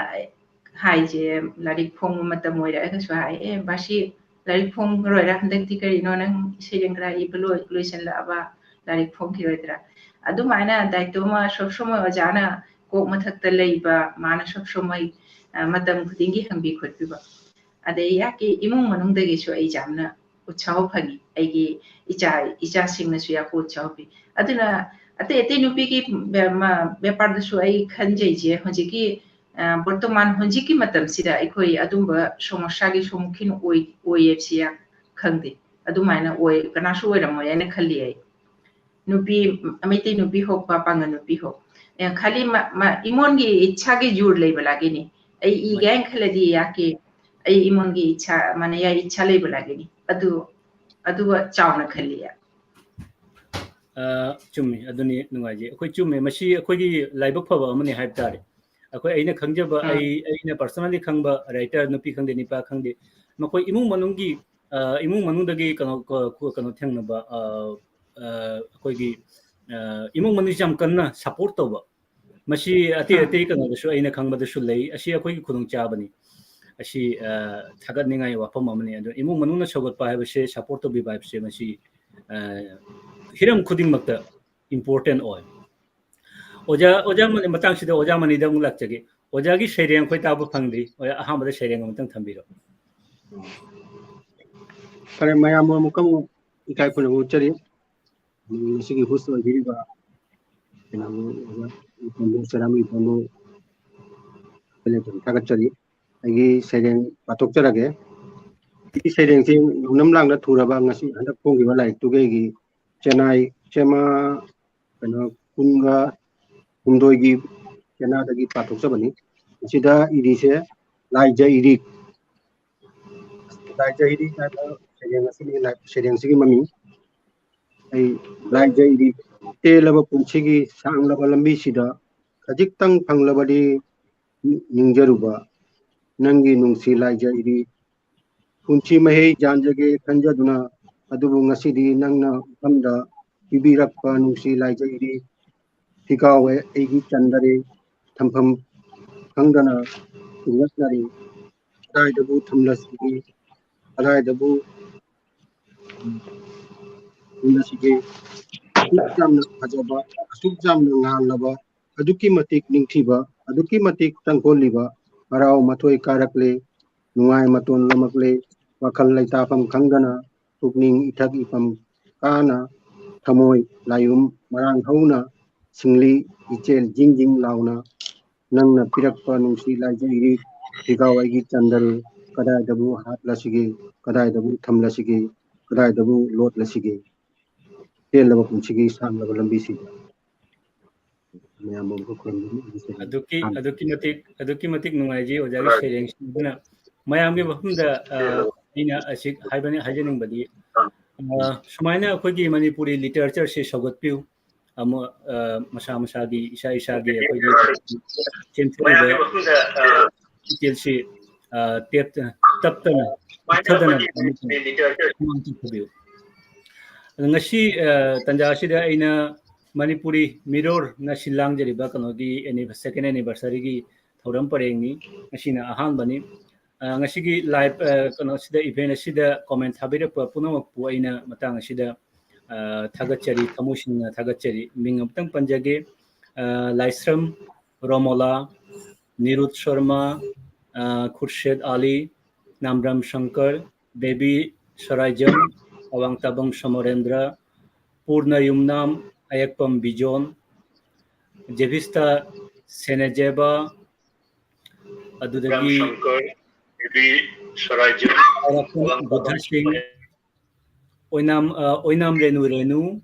ꯍꯥꯏꯁꯦ, ꯂꯥꯏꯔꯤꯛ ꯐꯣꯡꯕ ꯃꯇꯝ ꯑꯣꯏꯔꯛꯑꯒꯁꯨ ꯍꯥꯏ, "ꯑꯦ, ꯕꯥꯁꯤ, ꯂꯥꯏꯔꯤꯛ ꯐꯣꯡꯉꯔꯣꯏꯔꯥ? ꯍꯟꯗꯛꯇꯤ ꯀꯔꯤꯅꯣ, ꯅꯪ ꯏꯁꯩ ꯂꯦꯡꯒ꯭ꯔꯥ ꯏꯕ ꯂꯣꯏ-, ꯂꯣꯏꯁꯤꯜꯂꯛꯑꯕ? ꯂꯥꯏꯔꯤꯛ ꯐꯣꯡꯈꯤꯔꯣꯏꯗ꯭ꯔꯥ?" ꯑꯗꯨꯃꯥꯏꯅ ꯗꯥꯏꯇꯣ ꯑꯃ ꯁꯣꯞ ꯁꯣꯃꯣꯏ ꯑꯣꯖꯥꯅ ꯀꯣꯛ ꯃꯊꯛꯇ ꯂꯩꯕ, ꯃꯥꯅ ꯁꯣꯞ ꯁꯣꯃꯣꯏ, ꯑ, ꯃꯇꯝ ꯈꯨꯗꯤꯡꯒꯤ ꯍꯪꯕꯤ ꯈꯣꯠꯄꯤꯕ꯫ ꯑꯗꯩ ꯑꯩꯍꯥꯛꯀꯤ ꯏꯃꯨꯡ ꯃꯅꯨꯡꯗꯒꯤꯁꯨ ꯑꯩ ꯌꯥꯝꯅ ꯎꯠꯁꯥꯍ ꯐꯪꯉꯤ꯫ ꯑꯩꯒꯤ ꯏꯆꯥ, ꯏꯆꯥꯁꯤꯡꯅꯁꯨ ꯌꯥꯝ ꯎꯠꯁꯥꯍ ꯄꯤ꯫ ꯑꯗꯨꯅ ꯑꯇꯩ ꯑꯇꯩ ꯅꯨꯄꯤꯒꯤ ꯕꯦ-, ꯃ-, ꯕꯦꯄꯥꯔꯗꯁꯨ ꯑꯩ ꯈꯟꯖꯩꯁꯦ, ꯍꯧꯖꯤꯛꯀꯤ, ꯑ, ꯕꯣꯔꯇꯣꯃꯥꯟ ꯍꯧꯖꯤꯛꯀꯤ ꯃꯇꯝꯁꯤꯗ ꯑꯩꯈꯣꯏ ꯑꯗꯨꯝꯕ ꯁꯃꯁ꯭ꯌꯥꯒꯤ ꯁꯝꯃꯨꯈꯤꯟ ꯑꯣꯏ-, ꯑꯣꯏꯌꯦꯕꯁꯤ ꯌꯥꯝ ꯈꯪꯗꯦ꯫ ꯑꯗꯨꯃꯥꯏꯅ ꯑꯣꯏ, ꯀꯅꯥꯁꯨ ꯑꯣꯏꯔꯝꯃꯣꯏ ꯍꯥꯏꯅ ꯈꯜꯂꯤ ꯑꯩ꯫ ꯅꯨꯄꯤ, ꯃꯩꯇꯩ ꯅꯨꯄꯤ ꯍꯣꯛꯄ, ꯄꯥꯉꯜ ꯅꯨꯄꯤ ꯍꯣꯛ꯫ ꯑꯦ, ꯈꯥꯂꯤ ꯃ-, ꯃ-, ꯏꯃꯣꯟꯒꯤ ꯏꯆꯥꯒꯤ ꯖꯨꯔ ꯂꯩꯕ ꯂꯥꯒꯤꯅꯤ꯫ ꯑꯩ ꯏꯒꯦ ꯍꯥꯏꯅ ꯈꯜꯂꯗꯤ ꯌꯥꯀꯤ꯫ ꯑꯩ ꯏꯃꯣꯟꯒꯤ ꯏꯆꯥ, ꯃꯥꯅ ꯌꯥꯏ ꯏꯆꯥ ꯂꯩꯕ ꯂꯥꯒꯤꯅꯤ꯫ ꯑꯗꯨ, ꯑꯗꯨꯒ ꯆꯥꯎꯅ ꯈꯜꯂꯤ꯫ ꯑ, ꯆꯨꯝꯃꯤ꯫ ꯑꯗꯨꯅꯤ ꯅꯨꯡꯉꯥꯏꯖꯩ꯫ ꯑꯩꯈꯣꯏ ꯆꯨꯝꯃꯦ꯫ ꯃꯁꯤ ꯑꯩꯈꯣꯏꯒꯤ ꯂꯥꯏꯕꯛ ꯐꯕ ꯑꯃꯅꯤ ꯍꯥꯏꯕ ꯇꯥꯔꯦ꯫ ꯑꯩꯈꯣꯏ, ꯑꯩꯅ ꯈꯪꯖꯕ, ꯑꯥ꯫ ꯑꯩ, ꯑꯩꯅ personally ꯈꯪꯕ writer ꯅꯨꯄꯤ ꯈꯪꯗꯦ, ꯅꯨꯄꯥ ꯈꯪꯗꯦ, ꯃꯈꯣꯏ ꯏꯃꯨꯡ ꯃꯅꯨꯡꯒꯤ, ꯑ, ꯏꯃꯨꯡ ꯃꯅꯨꯡꯗꯒꯤ ꯀꯩꯅꯣ, ꯀ-, ꯀ-, ꯀꯩꯅꯣ ꯊꯦꯡꯅꯕ, ꯑ, ꯑ, ꯑꯩꯈꯣꯏꯒꯤ, ꯏꯃꯨꯡ ꯃꯅꯨꯡꯁꯤ ꯌꯥꯝ ꯀꯟꯅ ꯁꯞꯄꯣꯔꯠ ꯇꯧꯕ, ꯃꯁꯤ ꯑꯇꯩ ꯑꯇꯩ ꯀꯩꯅꯣꯗꯁꯨ ꯑꯩꯅ ꯈꯪꯕꯗꯁꯨ ꯂꯩ꯫ ꯑꯁꯤ ꯑꯩꯈꯣꯏꯒꯤ ꯈꯨꯗꯣꯡꯆꯥꯕꯅꯤ꯫ ꯑꯁꯤ ꯊꯥꯒꯠꯅꯤꯡꯉꯥꯏ ꯋꯥꯐꯝ ꯑꯃꯅꯤ꯫ ꯑꯗꯣ ꯏꯃꯨꯡ ꯃꯅꯨꯡꯅ ꯁꯧꯒꯠꯄ ꯍꯥꯏꯕꯁꯦ, ꯁꯞꯄꯣꯔꯠ ꯇꯧꯕꯤꯕ ꯍꯥꯏꯕꯁꯦ, ꯃꯁꯤ ꯍꯤꯔꯝ ꯈꯨꯗꯤꯡꯃꯛꯇ ꯏꯝꯄꯣꯔꯇꯦꯟ ꯑꯣꯏ꯫ ꯑꯣꯖꯥ, ꯑꯣꯖꯥ ꯃꯅꯤ-, ꯃꯇꯥꯡꯁꯤꯗ ꯑꯣꯖꯥ ꯃꯅꯤꯗ ꯑꯃꯨꯛ ꯂꯥꯛꯆꯒꯦ꯫ ꯑꯣꯖꯥꯒꯤ ꯁꯩꯔꯦꯡ ꯑꯩꯈꯣꯏ ꯇꯥꯕ ꯐꯪꯗ꯭ꯔꯤ꯫ ꯑꯣꯖꯥ, ꯑꯍꯥꯟꯕꯗ ꯁꯩꯔꯦꯡ ꯑꯃꯇꯪ ꯊꯝꯕꯤꯔꯣ꯫ ꯐꯔꯦ, ꯃꯌꯥꯝꯕꯨ ꯑꯃꯨꯛꯀ ꯑꯃꯨꯛ ꯏꯀꯥꯏ ꯈꯨꯝꯅꯕ ꯎꯠꯆꯔꯤ꯫ ꯉꯁꯤꯒꯤ ꯍꯣꯁ ꯑꯣꯏꯕꯤꯔꯤꯕ ꯀꯩꯅꯣ, ꯑꯣꯖꯥ ꯏꯄꯥꯝꯕꯨ, ꯆꯔꯥꯃꯤ ꯏꯄꯥꯝꯕꯨ, ꯊꯥꯒꯠꯆꯔꯤ꯫ ꯑꯩꯒꯤ ꯁꯩꯔꯦꯡ ꯄꯥꯊꯣꯛꯆꯔꯒꯦ꯫ ꯑꯩꯒꯤ ꯁꯩꯔꯦꯡꯁꯤ ꯅꯧꯅꯝ ꯂꯥꯡꯅ ꯊꯨꯔꯕ ꯉꯁꯤ ꯍꯟꯗꯛ ꯐꯣꯡꯈꯤꯕ ꯂꯥꯏꯔꯤꯛꯇꯨꯒꯤ ꯑꯩꯒꯤ ꯆꯦꯟꯅꯥꯏ, ꯆꯦꯃꯥ, ꯀꯩꯅꯣ, ꯀꯨꯟꯒ ꯍꯨꯝꯗꯣꯏꯒꯤ ꯆꯦꯅꯥꯗꯒꯤ ꯄꯥꯊꯣꯛꯆꯕꯅꯤ꯫ ꯃꯁꯤꯗ ꯏꯔꯤꯁꯦ ꯂꯥꯏꯖ ꯏꯔꯤ꯫ ꯂꯥꯏꯖ ꯏꯔꯤ ꯍꯥꯏꯕ ꯁꯩꯔꯦꯡ ꯑꯁꯤꯅꯤ, ꯂꯥꯏ-, ꯁꯩꯔꯦꯡꯁꯤꯒꯤ ꯃꯃꯤꯡ꯫ ꯑꯩ ꯂꯥꯏꯖ ꯏꯔꯤ꯫ ꯇꯦꯜꯂꯕ ꯄꯨꯟꯁꯤꯒꯤ ꯁꯥꯡꯂꯕ ꯂꯝꯕꯤꯁꯤꯗ ꯈꯖꯤꯛꯇꯪ ꯐꯪꯂꯕꯗꯤ ꯅꯤꯡꯖꯔꯨꯕ ꯅꯪꯒꯤ ꯅꯨꯡꯁꯤ ꯂꯥꯏꯖ ꯏꯔꯤ꯫ ꯄꯨꯟꯁꯤ ꯃꯍꯩ ꯌꯥꯟꯖꯒꯦ ꯈꯟꯖꯗꯨꯅ, ꯑꯗꯨꯕꯨ ꯉꯁꯤꯗꯤ ꯅꯪꯅ ꯃꯐꯝꯗ ꯄꯤꯕꯤꯔꯛꯄ ꯅꯨꯡꯁꯤ ꯂꯥꯏꯖ ꯏꯔꯤ꯫ ꯐꯤꯒꯥꯎꯋꯦ ꯑꯩꯒꯤ ꯆꯟꯗꯔꯦ, ꯊꯝꯐꯝ ꯈꯪꯗꯅ ꯇꯨꯡꯂꯛꯅꯔꯦ꯫ ꯀꯗꯥꯏꯗꯕꯨ ꯊꯝꯂꯁꯤꯒꯦ? ꯀꯗꯥꯏꯗꯕꯨ ꯊꯝꯂꯁꯤꯒꯦ? ꯑꯁꯨꯛ ꯌꯥꯝꯅ ꯐꯖꯕ, ꯑꯁꯨꯛ ꯌꯥꯝꯅ ꯉꯥꯜꯂꯕ, ꯑꯗꯨꯛꯀꯤ ꯃꯇꯤꯛ ꯅꯤꯡꯊꯤꯕ, ꯑꯗꯨꯛꯀꯤ ꯃꯇꯤꯛ ꯇꯪꯈꯣꯜꯂꯤꯕ, ꯍꯔꯥꯎ ꯃꯊꯣꯏ ꯀꯥꯔꯛꯂꯦ, ꯅꯨꯡꯉꯥꯏ ꯃꯇꯣꯟ ꯂꯣꯝꯃꯛꯂꯦ, ꯋꯥꯈꯜ ꯂꯩꯇꯥꯐꯝ ꯈꯪꯗꯅ, ꯄꯨꯛꯅꯤꯡ ꯏꯊꯛ ꯏꯐꯝ ꯀꯥꯅ, ꯊꯃꯣꯏ ꯂꯥꯏꯌꯨꯝ ꯃꯔꯥꯡ ꯍꯧꯅ, ꯁꯤꯡꯂꯤ ꯏꯆꯦꯜ ꯖꯤꯡ ꯖꯤꯡ ꯂꯥꯎꯅ, ꯅꯪꯅ ꯄꯤꯔꯛꯄ ꯅꯨꯡꯁꯤ ꯂꯥꯏꯖ ꯏꯔꯤ, ꯐꯤꯒꯥꯎ ꯑꯩꯒꯤ ꯆꯟꯗꯜ, ꯀꯗꯥꯏꯗꯕꯨ ꯍꯥꯠꯂꯁꯤꯒꯦ, ꯀꯗꯥꯏꯗꯕꯨ ꯊꯝꯂꯁꯤꯒꯦ, ꯀꯗꯥꯏꯗꯕꯨ ꯂꯣꯠꯂꯁꯤꯒꯦ? ꯇꯦꯜꯂꯕ ꯄꯨꯟꯁꯤꯒꯤ ꯁꯥꯡꯂꯕ ꯂꯝꯕꯤꯁꯤꯗ꯫ ꯃꯌꯥꯝꯕꯨ ꯑꯃꯨꯛꯀ ꯈꯨꯔꯨꯝꯖꯔꯤ꯫ ꯑꯗꯨꯛꯀꯤ, ꯑꯗꯨꯛꯀꯤ ꯃꯇꯤꯛ, ꯑꯗꯨꯛꯀꯤ ꯃꯇꯤꯛ ꯅꯨꯡꯉꯥꯏꯖꯩ ꯑꯣꯖꯥꯒꯤ ꯁꯩꯔꯦꯡꯁꯤꯡ ꯑꯗꯨꯅ꯫ ꯃꯌꯥꯝꯒꯤ ꯃꯐꯝꯗ, ꯑ, ꯑꯩꯅ ꯑꯁꯤ ꯍꯥꯏꯕꯅꯤ, ꯍꯥꯏꯖꯅꯤꯡꯕꯗꯤ, ꯑ, ꯁꯨꯃꯥꯏꯅ ꯑꯩꯈꯣꯏꯒꯤ ꯃꯅꯤꯄꯨꯔꯤ ꯂꯤꯇꯔꯦꯆꯔꯁꯤ ꯁꯧꯒꯠꯄꯤꯌꯨ꯫ ꯑꯃ, ꯑ, ꯃꯁꯥ ꯃꯁꯥꯒꯤ, ꯏꯁꯥ ꯏꯁꯥꯒꯤ ꯑꯩꯈꯣꯏꯒꯤ ꯁꯦꯝꯖꯔꯤꯕ ꯗꯤꯇꯦꯜꯁꯤ, ꯑ, ꯇꯦꯞ-, ꯇꯞꯇꯅ, ꯄꯤꯛꯊꯗꯅ ꯑꯗꯨ ꯉꯁꯤ, ꯑ, ꯇꯥꯟꯖꯥ ꯑꯁꯤꯗ ꯑꯩꯅ ꯃꯅꯤꯄꯨꯔꯤ ꯃꯤꯔꯣꯔꯅ ꯁꯤꯜ ꯂꯥꯡꯖꯔꯤꯕ ꯀꯩꯅꯣꯒꯤ anniv-, second anniversary-ꯒꯤ ꯊꯧꯔꯝ ꯄꯔꯦꯡꯅꯤ꯫ ꯉꯁꯤꯅ ꯑꯍꯥꯟꯕꯅꯤ꯫ ꯑ, ꯉꯁꯤꯒꯤ live, ꯑ, ꯀꯩꯅꯣꯁꯤꯗ, event ꯑꯁꯤꯗ comment ꯊꯥꯕꯤꯔꯛꯄ ꯄꯨꯝꯅꯃꯛꯄꯨ ꯑꯩꯅ ꯃꯇꯥꯡ ꯑꯁꯤꯗ, ꯑ, ꯊꯥꯒꯠꯆꯔꯤ, ꯊꯃꯣꯏ ꯁꯦꯡꯅ ꯊꯥꯒꯠꯆꯔꯤ꯫ ꯃꯤꯡ ꯑꯃꯇꯪ ꯄꯟꯖꯒꯦ꯫ ꯑ, ꯂꯥꯏꯁ꯭ꯔꯝ ꯔꯣꯃꯣꯂꯥ, ꯅꯤꯔꯨꯠ ꯁꯔꯃ, ꯑ, ꯈꯨꯔꯁꯦꯗ ꯑꯂꯤ, ꯅꯥꯝꯕ꯭ꯔꯝ ꯁꯪꯀꯔ, ꯕꯦꯕꯤ ꯁꯔꯥꯏꯖꯝ, ꯑꯋꯥꯡ ꯇꯥꯕꯪ ꯁꯃꯔꯦꯟꯗ꯭ꯔ, ꯄꯨꯔꯅ ꯌꯨꯝꯅꯥꯝ, ꯑꯌꯦꯛꯄꯝ ꯕꯤꯖꯣꯟ, ꯖꯦꯕꯤꯁꯇ ꯁꯦꯅꯦꯖꯦꯕ, ꯑꯗꯨꯗꯒꯤ ꯁꯪꯀꯔ, ꯕꯦꯕꯤ ꯁꯔꯥꯏꯖꯝ, ꯍꯥꯏꯔꯛꯄ ꯕꯨꯙ ꯁꯤꯡ, ꯑꯣꯏꯅꯥꯝ, ꯑ, ꯑꯣꯏꯅꯥꯝ ꯔꯦꯅꯨ ꯔꯦꯅꯨ,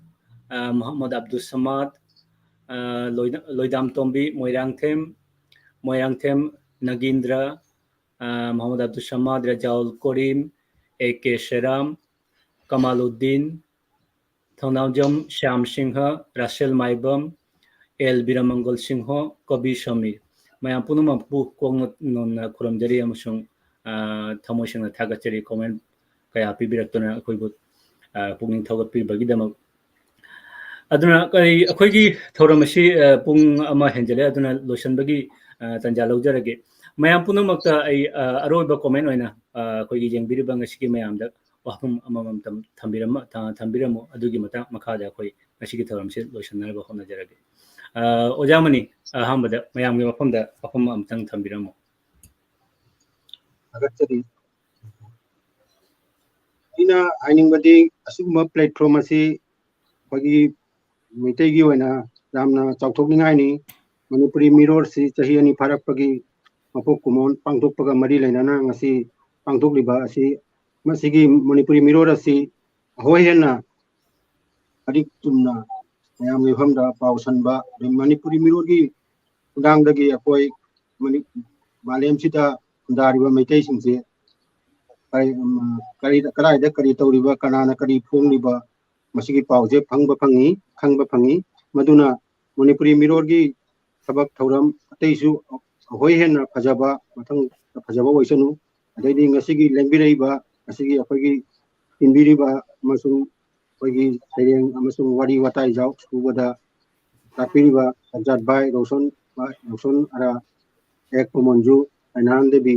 ꯑ, ꯃꯣꯍꯝꯃꯗ ꯑꯕꯗꯨꯜ ꯁꯃꯥꯗ, ꯑ, ꯂꯣꯏꯗ-, ꯂꯣꯏꯗꯥꯝ ꯇꯣꯝꯕꯤ, ꯃꯣꯏꯔꯥꯡꯊꯦꯝ, ꯃꯣꯏꯔꯥꯡꯊꯦꯝ ꯅꯒꯤꯟꯗ꯭ꯔ, ꯑ, Mohammad Abdul Samad, Rajaul Korim, A K Sheram, Kamaluddin, Thounaojam Shyam Singh, Russell Maibam, L Biramangol Singh, Kabi Samir, ꯃꯌꯥꯝ ꯄꯨꯝꯅꯃꯛꯄꯨ ꯀꯣꯛꯅ ꯅꯣꯟꯅ ꯈꯨꯔꯨꯝꯖꯔꯤ ꯑꯃꯁꯨꯡ, ꯑ, ꯊꯃꯣꯏ ꯁꯦꯡꯅ ꯊꯥꯒꯠꯆꯔꯤ comment ꯀꯌꯥ ꯄꯤꯕꯤꯔꯛꯇꯨꯅ ꯑꯩꯈꯣꯏꯕꯨ, ꯑ, ꯄꯨꯛꯅꯤꯡ ꯊꯧꯒꯠꯄꯤꯕꯒꯤꯗꯃꯛ꯫ ꯑꯗꯨꯅ ꯀꯔꯤ, ꯑꯩꯈꯣꯏꯒꯤ ꯊꯧꯔꯝ ꯑꯁꯤ, ꯑ, ꯄꯨꯡ ꯑꯃ ꯍꯦꯟꯖꯜꯂꯦ, ꯑꯗꯨꯅ ꯂꯣꯏꯁꯤꯟꯕꯒꯤ, ꯑ, ꯇꯥꯟꯖꯥ ꯂꯧꯖꯔꯒꯦ꯫ ꯃꯌꯥꯝ ꯄꯨꯝꯅꯃꯛꯇ ꯑꯩ, ꯑ, ꯑꯔꯣꯏꯕ comment ꯑꯣꯏꯅ, ꯑ, ꯑꯩꯈꯣꯏꯒꯤ ꯌꯦꯡꯕꯤꯔꯤꯕ ꯉꯁꯤꯒꯤ ꯃꯌꯥꯝꯗ ꯋꯥꯐꯝ ꯑꯃꯃꯝꯇꯪ ꯊꯝꯕꯤꯔꯝꯃ-, ꯊ-, ꯊꯝꯕꯤꯔꯝꯃꯨ꯫ ꯑꯗꯨꯒꯤ ꯃꯇꯥꯡ ꯃꯈꯥꯗ ꯑꯩꯈꯣꯏ ꯉꯁꯤꯒꯤ ꯊꯧꯔꯝꯁꯤ ꯂꯣꯏꯁꯤꯟꯅꯕ ꯍꯣꯠꯅꯖꯔꯒꯦ꯫ ꯑ, ꯑꯣꯖꯥ ꯃꯅꯤ, ꯑꯍꯥꯟꯕꯗ ꯃꯌꯥꯝꯒꯤ ꯃꯐꯝꯗ ꯋꯥꯐꯝ ꯑꯃꯇꯪ ꯊꯝꯕꯤꯔꯝꯃꯨ꯫ ꯊꯥꯒꯠꯆꯔꯤ꯫ ꯑꯩꯅ ꯍꯥꯏꯅꯤꯡꯕꯗꯤ ꯑꯁꯤꯒꯨꯝꯕ platform ꯑꯁꯤ ꯑꯩꯈꯣꯏꯒꯤ ꯃꯩꯇꯩꯒꯤ ꯑꯣꯏꯅ ꯌꯥꯝꯅ ꯆꯥꯎꯊꯣꯛꯅꯤꯡꯉꯥꯏꯅꯤ꯫ ꯃꯅꯤꯄꯨꯔꯤ ꯃꯤꯔꯣꯜꯁꯤ ꯆꯍꯤ ꯑꯅꯤ ꯐꯥꯔꯛꯄꯒꯤ ꯃꯄꯣꯛ ꯀꯨꯝꯑꯣꯟ ꯄꯥꯡꯊꯣꯛꯄꯒ ꯃꯔꯤ ꯂꯩꯅꯅ ꯉꯁꯤ ꯄꯥꯡꯊꯣꯛꯂꯤꯕ ꯑꯁꯤ, ꯃꯁꯤꯒꯤ ꯃꯅꯤꯄꯨꯔꯤ ꯃꯤꯔꯣꯜ ꯑꯁꯤ ꯑꯩꯈꯣꯏ ꯍꯦꯟꯅ ꯃꯔꯤꯛ ꯆꯨꯝꯅ ꯃꯌꯥꯝꯒꯤ ꯃꯐꯝꯗ ꯄꯥꯎ ꯁꯟꯕ, ꯑꯗꯩ ꯃꯅꯤꯄꯨꯔꯤ ꯃꯤꯔꯣꯜꯒꯤ ꯈꯨꯠꯊꯥꯡꯗꯒꯤ ꯑꯩꯈꯣꯏ ꯃꯅꯤ-, ꯃꯥꯂꯦꯝꯁꯤꯗ ꯈꯨꯟꯗꯥꯔꯤꯕ ꯃꯩꯇꯩꯁꯤꯡꯁꯦ ꯀꯔꯤ, ꯎꯝ, ꯀꯔꯤ, ꯀꯗꯥꯏꯗ ꯀꯔꯤ ꯇꯧꯔꯤꯕ, ꯀꯅꯥꯅ ꯀꯔꯤ ꯐꯣꯡꯂꯤꯕ, ꯃꯁꯤꯒꯤ ꯄꯥꯎꯁꯦ ꯐꯪꯕ ꯐꯪꯉꯤ, ꯈꯪꯕ ꯐꯪꯉꯤ꯫ ꯃꯗꯨꯅ ꯃꯅꯤꯄꯨꯔꯤ ꯃꯤꯔꯣꯜꯒꯤ ꯊꯕꯛ ꯊꯧꯔꯝ ꯑꯇꯩꯁꯨ ꯑꯩꯈꯣꯏ ꯍꯦꯟꯅ ꯐꯖꯕ, ꯃꯊꯪ ꯐꯖꯕ ꯑꯣꯏꯁꯅꯨ꯫ ꯑꯗꯩꯗꯤ ꯉꯁꯤꯒꯤ ꯂꯦꯡꯕꯤꯔꯛꯏꯕ, ꯉꯁꯤꯒꯤ ꯑꯩꯈꯣꯏꯒꯤ ꯏꯟꯕꯤꯔꯤꯕ ꯑꯃꯁꯨꯡ ꯑꯩꯈꯣꯏꯒꯤ ꯁꯩꯔꯦꯡ ꯑꯃꯁꯨꯡ ꯋꯥꯔꯤ ꯋꯥꯇꯥꯏ ꯌꯥꯎ ꯁꯨꯕꯗ ꯇꯥꯛꯄꯤꯔꯤꯕ ꯁꯖꯥꯠ ꯚꯥꯏ, ꯔꯣꯁꯟ ꯚꯥꯏ, ꯔꯣꯁꯟ ꯑꯔꯥ, ꯑꯦꯛ ꯄꯣꯃꯣꯟꯖꯨ, ꯀꯩꯅꯥꯟ ꯗꯦꯕꯤ,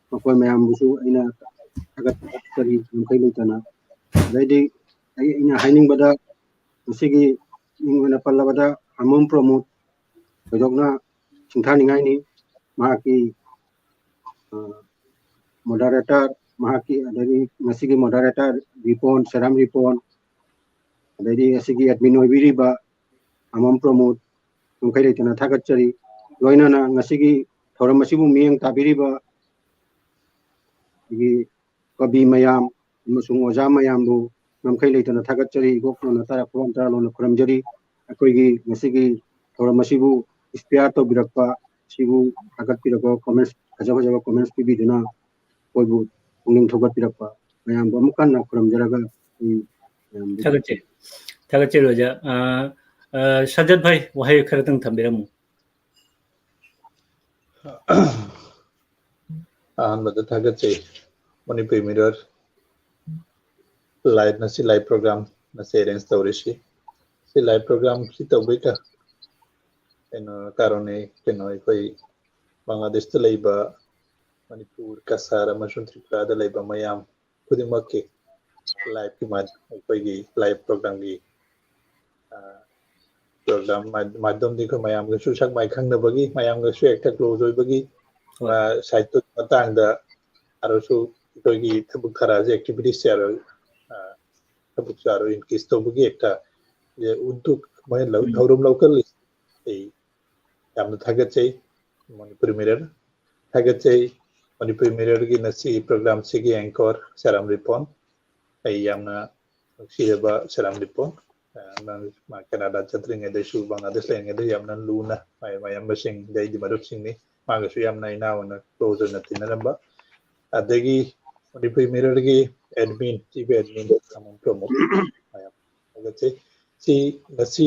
ꯃꯈꯣꯏ ꯃꯌꯥꯝꯕꯨꯁꯨ ꯑꯩꯅ ꯊꯥꯒꯠꯆꯔꯤ ꯉꯝꯈꯩ ꯂꯩꯇꯅ꯫ ꯑꯗꯩꯗꯤ ꯑꯩ, ꯑꯩꯅ ꯍꯥꯏꯅꯤꯡꯕꯗ ꯉꯁꯤꯒꯤ ꯃꯤꯡ ꯑꯣꯏꯅ ꯄꯜꯂꯕꯗ ꯑꯃꯝ ꯄ꯭ꯔꯃꯣꯗ, ꯊꯣꯏꯗꯣꯛꯅ ꯁꯤꯡꯊꯥꯅꯤꯡꯉꯥꯏꯅꯤ꯫ ꯃꯍꯥꯛꯀꯤ, ꯑ, moderator, ꯃꯍꯥꯛꯀꯤ, ꯑꯗꯒꯤ ꯉꯁꯤꯒꯤ moderator ꯔꯤꯄꯣꯟ, ꯁꯦꯔꯥꯝ ꯔꯤꯄꯣꯟ, ꯑꯗꯩꯗꯤ ꯉꯁꯤꯒꯤ admin ꯑꯣꯏꯕꯤꯔꯤꯕ ꯑꯃꯝ ꯄ꯭ꯔꯃꯣꯗ, ꯉꯝꯈꯩ ꯂꯩꯇꯅ ꯊꯥꯒꯠꯆꯔꯤ꯫ ꯂꯣꯏꯅꯅ ꯉꯁꯤꯒꯤ ꯊꯧꯔꯝ ꯑꯁꯤꯕꯨ ꯃꯤꯠꯌꯦꯡ ꯇꯥꯕꯤꯔꯤꯕ ꯑꯩꯈꯣꯏꯒꯤ ꯀꯕꯤ ꯃꯌꯥꯝ ꯑꯃꯁꯨꯡ ꯑꯣꯖꯥ ꯃꯌꯥꯝꯕꯨ ꯉꯝꯈꯩ ꯂꯩꯇꯅ ꯊꯥꯒꯠꯆꯔꯤ꯫ ꯏꯕꯣꯛ ꯂꯣꯟꯅ ꯇꯔꯥ, ꯈꯨꯕꯥꯛ ꯇꯔꯥ ꯂꯣꯟꯅ ꯈꯨꯔꯨꯝꯖꯔꯤ꯫ ꯑꯩꯈꯣꯏꯒꯤ ꯉꯁꯤꯒꯤ ꯊꯧꯔꯝ ꯑꯁꯤꯕꯨ inspire ꯇꯧꯕꯤꯔꯛꯄ, ꯁꯤꯕꯨ ꯊꯥꯒꯠꯄꯤꯔꯛꯄ, comments, ꯐꯖ ꯐꯖꯕ comments ꯄꯤꯕꯤꯗꯨꯅ ꯑꯩꯈꯣꯏꯕꯨ ꯄꯨꯛꯅꯤꯡ ꯊꯧꯒꯠꯄꯤꯔꯛꯄ ꯃꯌꯥꯝꯕꯨ ꯑꯃꯨꯛ ꯍꯟꯅ ꯈꯨꯔꯨꯝꯖꯔꯒ ꯑꯩ ꯃꯌꯥꯝꯗ ꯊꯥꯒꯠꯆꯩ꯫ ꯊꯥꯒꯠꯆꯔꯤ ꯑꯣꯖꯥ꯫ ꯑ, ꯑ, ꯁꯖꯠ ꯚꯥꯏ, ꯋꯥꯍꯩ ꯈꯔꯇꯪ ꯊꯝꯕꯤꯔꯝꯃꯨ꯫ ꯑꯍꯥꯟꯕꯗ ꯊꯥꯒꯠꯆꯩ ꯃꯅꯤꯄꯨꯔꯤ ꯃꯤꯔꯔ ꯂꯥꯏꯚ, ꯉꯁꯤ live program ꯉꯁꯤ arrange ꯇꯧꯔꯤꯁꯤ꯫ ꯁꯤ live program ꯁꯤ ꯇꯧꯕꯩ ꯀ-, ꯀꯩꯅꯣ, ꯀꯥꯔꯣꯟꯅꯤ, ꯀꯩꯅꯣ, ꯑꯩꯈꯣꯏ ꯕꯪꯒ꯭ꯂꯥꯗꯦꯁꯇ ꯂꯩꯕ, ꯃꯅꯤꯄꯨꯔ, ꯀꯁꯥꯔ ꯑꯃꯁꯨꯡ ꯇ꯭ꯔꯤꯄꯨꯔꯥꯗ ꯂꯩꯕ ꯃꯌꯥꯝ ꯈꯨꯗꯤꯡꯃꯛꯀꯤ live ꯀꯤ ꯃꯥ-, ꯑꯩꯈꯣꯏꯒꯤ live program ꯒꯤ, ꯑ, program ꯃꯥ-, ꯃꯥꯙ꯭ꯌꯝꯗꯤ ꯑꯩꯈꯣꯏ ꯃꯌꯥꯝꯒꯁꯨ ꯁꯛ ꯃꯥꯏ ꯈꯪꯅꯕꯒꯤ, ꯃꯌꯥꯝꯒꯁꯨ ꯍꯦꯛꯇ close ꯑꯣꯏꯕꯒꯤ, ꯍꯣꯏ꯫ ꯑ, ꯁꯥꯍꯤꯇ꯭ꯌꯒꯤ ꯃꯇꯥꯡꯗ ꯑꯗꯨꯁꯨ ꯑꯩꯈꯣꯏꯒꯤ ꯊꯕꯛ ꯈꯔꯁꯦ, activities ꯁꯦ ꯑꯗꯨ, ꯑ, ꯊꯕꯛ ꯆꯥꯔꯣꯏ increase ꯇꯧꯕꯒꯤ ꯍꯦꯛꯇ, ꯑꯦ, ꯎꯠꯊꯣꯛ-, ꯃꯣꯏꯅ ꯂꯧ-, ꯎꯝ꯫ ꯊꯧꯔꯝ ꯂꯧꯈꯠꯂꯤ꯫ ꯑꯩ ꯌꯥꯝꯅ ꯊꯥꯒꯠꯆꯩ ꯃꯅꯤꯄꯨꯔꯤ ꯃꯤꯔꯔ꯫ ꯊꯥꯒꯠꯆꯩ ꯃꯅꯤꯄꯨꯔꯤ ꯃꯤꯔꯔꯒꯤ ꯉꯁꯤ program ꯁꯤꯒꯤ anchor ꯁꯦꯔꯥꯝ ꯔꯤꯄꯣꯟ꯫ ꯑꯩ ꯌꯥꯝꯅ ꯅꯨꯡꯁꯤꯖꯕ ꯁꯦꯔꯥꯝ ꯔꯤꯄꯣꯟ꯫ ꯑ, ꯅꯪ ꯃꯥ ꯀꯦꯅꯥꯗꯥ ꯆꯠꯇ꯭ꯔꯤꯉꯩꯗꯁꯨ, ꯕꯪꯒ꯭ꯂꯥꯗꯦꯁ ꯂꯩꯔꯤꯉꯩꯗ ꯌꯥꯝꯅ ꯂꯨꯅ ꯃꯥꯏ ꯃꯌꯥꯝꯕꯁꯤꯡ, ꯑꯩꯗꯤ ꯃꯔꯨꯞꯁꯤꯡꯅꯤ꯫ ꯃꯥꯒꯁꯨ ꯌꯥꯝꯅ ꯏꯅꯥ ꯑꯣꯏꯅ close ꯑꯣꯏꯅ ꯇꯤꯟꯅꯔꯝꯕ꯫ ꯑꯗꯒꯤ ꯃꯅꯤꯄꯨꯔꯤ ꯃꯤꯔꯔꯒꯤ admin, chief admin ꯑꯃꯝ ꯄ꯭ꯔꯃꯣꯗ, ꯃꯌꯥꯝ ꯊꯥꯒꯠꯆꯩ꯫ ꯁꯤ ꯉꯁꯤ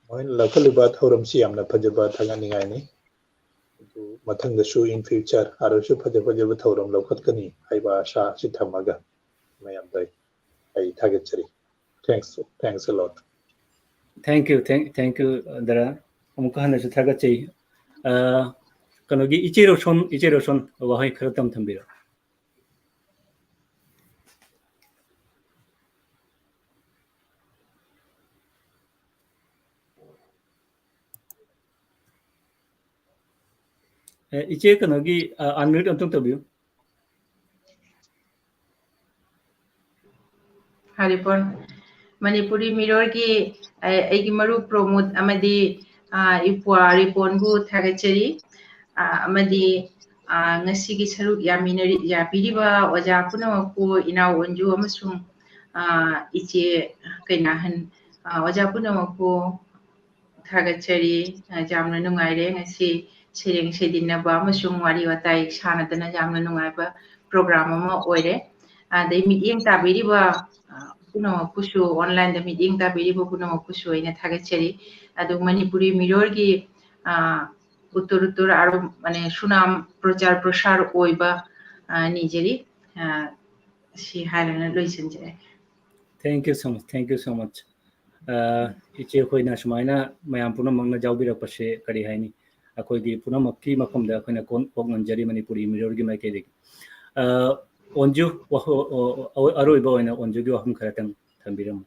ꯃꯣꯏꯅ ꯂꯧꯈꯠꯂꯤꯕ ꯊꯧꯔꯝꯁꯤ ꯌꯥꯝꯅ ꯐꯖꯕ, ꯊꯥꯒꯠꯅꯤꯡꯉꯥꯏꯅꯤ꯫ ꯑꯗꯨ ꯃꯊꯪꯗꯁꯨ in future ꯑꯗꯨꯁꯨ ꯐꯖ ꯐꯖꯕ ꯊꯧꯔꯝ ꯂꯧꯈꯠꯀꯅꯤ ꯍꯥꯏꯕ ꯑꯥꯁꯥ ꯑꯁꯤ ꯊꯝꯃꯒ ꯃꯌꯥꯝꯗ ꯑꯩ ꯊꯥꯒꯠꯆꯔꯤ꯫ Thanks, thanks a lot. Thank you, thank, thank you, ꯗꯥꯔꯥ꯫ ꯑꯃꯨꯛꯀ ꯍꯟꯅꯁꯨ ꯊꯥꯒꯠꯆꯩ꯫ ꯑ, ꯀꯩꯅꯣꯒꯤ ꯏꯆꯦ ꯔꯣꯁꯣꯟ, ꯏꯆꯦ ꯔꯣꯁꯣꯟ, ꯋꯥꯍꯩ ꯈꯔ ꯇꯝ ꯊꯝꯕꯤꯔꯣ꯫ ꯑꯦ, ꯏꯆꯦ ꯀꯩꯅꯣꯒꯤ, ꯑ, unmute ꯑꯝꯇꯪ ꯇꯧꯕꯤꯌꯨ꯫ ꯍꯥꯔꯤꯄꯣꯟ, ꯃꯅꯤꯄꯨꯔꯤ ꯃꯤꯔꯣꯜꯒꯤ, ꯑ, ꯑꯩꯒꯤ ꯃꯔꯨꯞ ꯄ꯭ꯔꯣꯃꯣꯗ ꯑꯃꯗꯤ, ꯑ, ꯏꯄ꯭ꯋꯥ ꯔꯤꯄꯣꯟꯕꯨ ꯊꯥꯒꯠꯆꯔꯤ꯫ ꯑ, ꯑꯃꯗꯤ, ꯑ, ꯉꯁꯤꯒꯤ ꯁꯔꯨꯛ ꯌꯥꯃꯤꯟꯅꯔꯤ-, ꯌꯥꯕꯤꯔꯤꯕ ꯑꯣꯖꯥ ꯄꯨꯝꯅꯃꯛꯄꯨ, ꯏꯅꯥꯎ ꯑꯣꯟꯖꯨ ꯑꯃꯁꯨꯡ, ꯑ, ꯏꯆꯦ ꯀꯩꯅꯥꯍꯟ, ꯑ, ꯑꯣꯖꯥ ꯄꯨꯝꯅꯃꯛꯄꯨ ꯊꯥꯒꯠꯆꯔꯤ꯫ ꯑ, ꯌꯥꯝꯅ ꯅꯨꯡꯉꯥꯏꯔꯦ ꯉꯁꯤ ꯁꯩꯔꯦꯡ ꯁꯩꯗꯤꯟꯅꯕ ꯑꯃꯁꯨꯡ ꯋꯥꯔꯤ ꯋꯥꯇꯥꯏ ꯁꯥꯟꯅꯗꯅ ꯌꯥꯝꯅ ꯅꯨꯡꯉꯥꯏꯕ program ꯑꯃ ꯑꯣꯏꯔꯦ꯫ ꯑꯗꯩ ꯃꯤꯠꯌꯦꯡ ꯇꯥꯕꯤꯔꯤꯕ, ꯑ, ꯄꯨꯝꯅꯃꯛꯄꯨꯁꯨ, online ꯗ ꯃꯤꯠꯌꯦꯡ ꯇꯥꯕꯤꯔꯤꯕ ꯄꯨꯝꯅꯃꯛꯄꯨꯁꯨ ꯑꯩꯅ ꯊꯥꯒꯠꯆꯔꯤ꯫ ꯑꯗꯨ ꯃꯅꯤꯄꯨꯔꯤ ꯃꯤꯔꯣꯜꯒꯤ, ꯑ, ꯎꯠꯇꯨꯔ ꯎꯠꯇꯨꯔ ꯑꯔꯨꯝ-, ꯃꯅꯦ ꯁꯨꯅꯥꯝ ꯄ꯭ꯔꯆꯥꯔ ꯄ꯭ꯔꯁꯥꯔ ꯑꯣꯏꯕ, ꯑ, ꯅꯤꯖꯔꯤ꯫ ꯑ, ꯁꯤ ꯍꯥꯏꯔꯒ ꯂꯣꯏꯁꯤꯟꯖꯔꯒꯦ꯫ Thank you so much, thank you so much꯫ ꯑ, ꯏꯆꯦ ꯑꯩꯈꯣꯏꯅ ꯁꯨꯃꯥꯏꯅ ꯃꯌꯥꯝ ꯄꯨꯝꯅꯃꯛꯅ ꯌꯥꯎꯕꯤꯔꯛꯄꯁꯦ ꯀꯔꯤ ꯍꯥꯏꯅꯤ, ꯑꯩꯈꯣꯏꯒꯤ ꯄꯨꯝꯅꯃꯛꯀꯤ ꯃꯐꯝꯗ ꯑꯩꯈꯣꯏꯅ ꯀꯣꯟ-, ꯀꯣꯛ ꯅꯣꯟꯖꯔꯤ ꯃꯅꯤꯄꯨꯔꯤ ꯃꯤꯔꯣꯜꯒꯤ ꯃꯥꯏꯀꯩꯗꯒꯤ꯫ ꯑ, ꯑꯣꯟꯖꯨ, ꯋꯥꯍꯣ-, ꯑ-, ꯑ-, ꯑꯔꯣꯏꯕ ꯑꯣꯏꯅ ꯑꯣꯟꯖꯨꯒꯤ ꯋꯥꯐꯝ ꯈꯔꯇꯪ ꯊꯝꯕꯤꯔꯝꯃꯨ꯫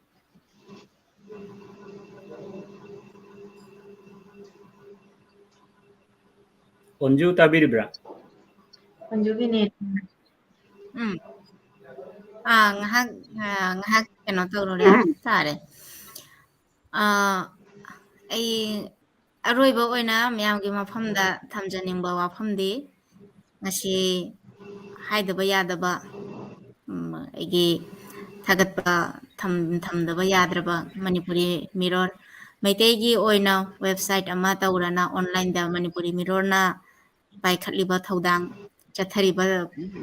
ꯑꯣꯟꯖꯨ ꯇꯥꯕꯤꯔꯤꯕ꯭ꯔꯥ? ꯑꯣꯟꯖꯨꯒꯤ net꯫ ꯎꯝ꯫ ꯑꯥ, ꯉꯥꯏꯍꯥꯛ, ꯑꯥ, ꯉꯥꯏꯍꯥꯛ ꯀꯩꯅꯣ ꯇꯧꯔꯨꯔꯦ꯫ ꯇꯥꯔꯦ꯫ ꯑꯥ, ꯑꯩ ꯑꯔꯣꯏꯕ ꯑꯣꯏꯅ ꯃꯌꯥꯝꯒꯤ ꯃꯐꯝꯗ ꯊꯝꯖꯅꯤꯡꯕ ꯋꯥꯐꯝꯗꯤ, ꯉꯁꯤ ꯍꯥꯏꯗꯕ ꯌꯥꯗꯕ, ꯎꯝ, ꯑꯩꯒꯤ ꯊꯥꯒꯠꯄ ꯊꯝ-, ꯊꯝꯗꯕ ꯌꯥꯗ꯭ꯔꯕ ꯃꯅꯤꯄꯨꯔꯤ ꯃꯤꯔꯣꯜ, ꯃꯩꯇꯩꯒꯤ ꯑꯣꯏꯅ website ꯑꯃ ꯇꯧꯔꯅ online ꯗ ꯃꯅꯤꯄꯨꯔꯤ ꯃꯤꯔꯣꯜꯅ ꯄꯥꯏꯈꯠꯂꯤꯕ ꯊꯧꯗꯥꯡ, ꯆꯠꯊꯔꯤꯕ,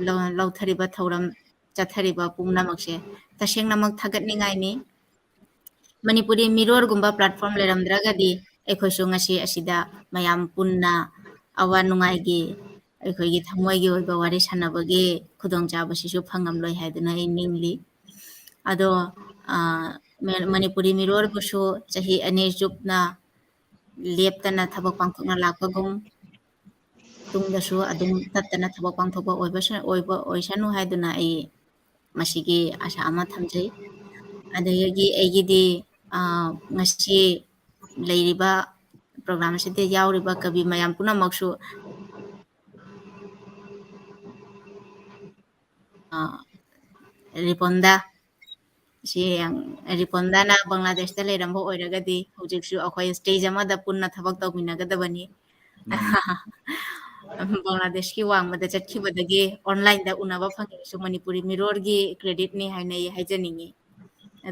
ꯂꯧ-, ꯂꯧꯊꯔꯤꯕ ꯊꯧꯔꯝ, ꯆꯠꯊꯔꯤꯕ ꯄꯨꯝꯅꯃꯛꯁꯦ ꯇꯁꯦꯡꯅꯃꯛ ꯊꯥꯒꯠꯅꯤꯡꯉꯥꯏꯅꯤ꯫ ꯃꯅꯤꯄꯨꯔꯤ ꯃꯤꯔꯣꯜꯒꯨꯝꯕ platform ꯂꯩꯔꯝꯗ꯭ꯔꯒꯗꯤ ꯑꯩꯈꯣꯏꯁꯨ ꯉꯁꯤ ꯑꯁꯤꯗ ꯃꯌꯥꯝ ꯄꯨꯟꯅ ꯑꯋꯥ ꯅꯨꯡꯉꯥꯏꯒꯤ, ꯑꯩꯈꯣꯏꯒꯤ ꯊꯃꯣꯏꯒꯤ ꯑꯣꯏꯕ ꯋꯥꯔꯤ ꯁꯥꯟꯅꯕꯒꯤ ꯈꯨꯗꯣꯡꯆꯥꯕꯁꯤꯁꯨ ꯐꯪꯉꯝꯂꯣꯏ ꯍꯥꯏꯗꯨꯅ ꯑꯩ ꯅꯤꯡꯂꯤ꯫ ꯑꯗꯣ, ꯑ, ꯃ-, ꯃꯅꯤꯄꯨꯔꯤ ꯃꯤꯔꯣꯜꯕꯨꯁꯨ ꯆꯍꯤ ꯑꯅꯤ ꯆꯨꯞꯅ ꯂꯦꯞꯇꯅ ꯊꯕꯛ ꯄꯥꯡꯊꯣꯛꯅ ꯂꯥꯛꯄꯒꯨꯝ, ꯇꯨꯡꯗꯁꯨ ꯑꯗꯨꯝ ꯇꯠꯇꯅ ꯊꯕꯛ ꯄꯥꯡꯊꯣꯛꯄ ꯑꯣꯏꯕꯁ-, ꯑꯣꯏꯕ ꯑꯣꯏꯁꯅꯨ ꯍꯥꯏꯗꯨꯅ ꯑꯩ ꯃꯁꯤꯒꯤ ꯑꯥꯁꯥ ꯑꯃ ꯊꯝꯖꯩ꯫ ꯑꯗꯒꯤ ꯑꯩꯒꯤꯗꯤ, ꯑ, ꯉꯁꯤ ꯂꯩꯔꯤꯕ program ꯑꯁꯤꯗ ꯌꯥꯎꯔꯤꯕ ꯀꯕꯤ ꯃꯌꯥꯝ ꯄꯨꯝꯅꯃꯛꯁꯨ, ꯑ, ꯔꯤꯄꯣꯟꯗꯥ, ꯁꯤ ꯌꯥꯝ, ꯔꯤꯄꯣꯟꯗꯥꯅ ꯕꯪꯒ꯭ꯂꯥꯗꯦꯁꯇ ꯂꯩꯔꯝꯕ ꯑꯣꯏꯔꯒꯗꯤ ꯍꯧꯖꯤꯛꯁꯨ ꯑꯩꯈꯣꯏ stage ꯑꯃꯗ ꯄꯨꯟꯅ ꯊꯕꯛ ꯇꯧꯃꯤꯟꯅꯒꯗꯕꯅꯤ꯫ ꯎꯝ꯫ ꯕꯪꯒ꯭ꯂꯥꯗꯦꯁꯀꯤ ꯋꯥꯡꯃꯗ ꯆꯠꯈꯤꯕꯗꯒꯤ online ꯗ ꯎꯅꯕ ꯐꯪꯉꯤꯕꯁꯨ ꯃꯅꯤꯄꯨꯔꯤ ꯃꯤꯔꯣꯜꯒꯤ credit ꯅꯤ ꯍꯥꯏꯅ ꯑꯩ ꯍꯥꯏꯖꯅꯤꯡꯉꯤ꯫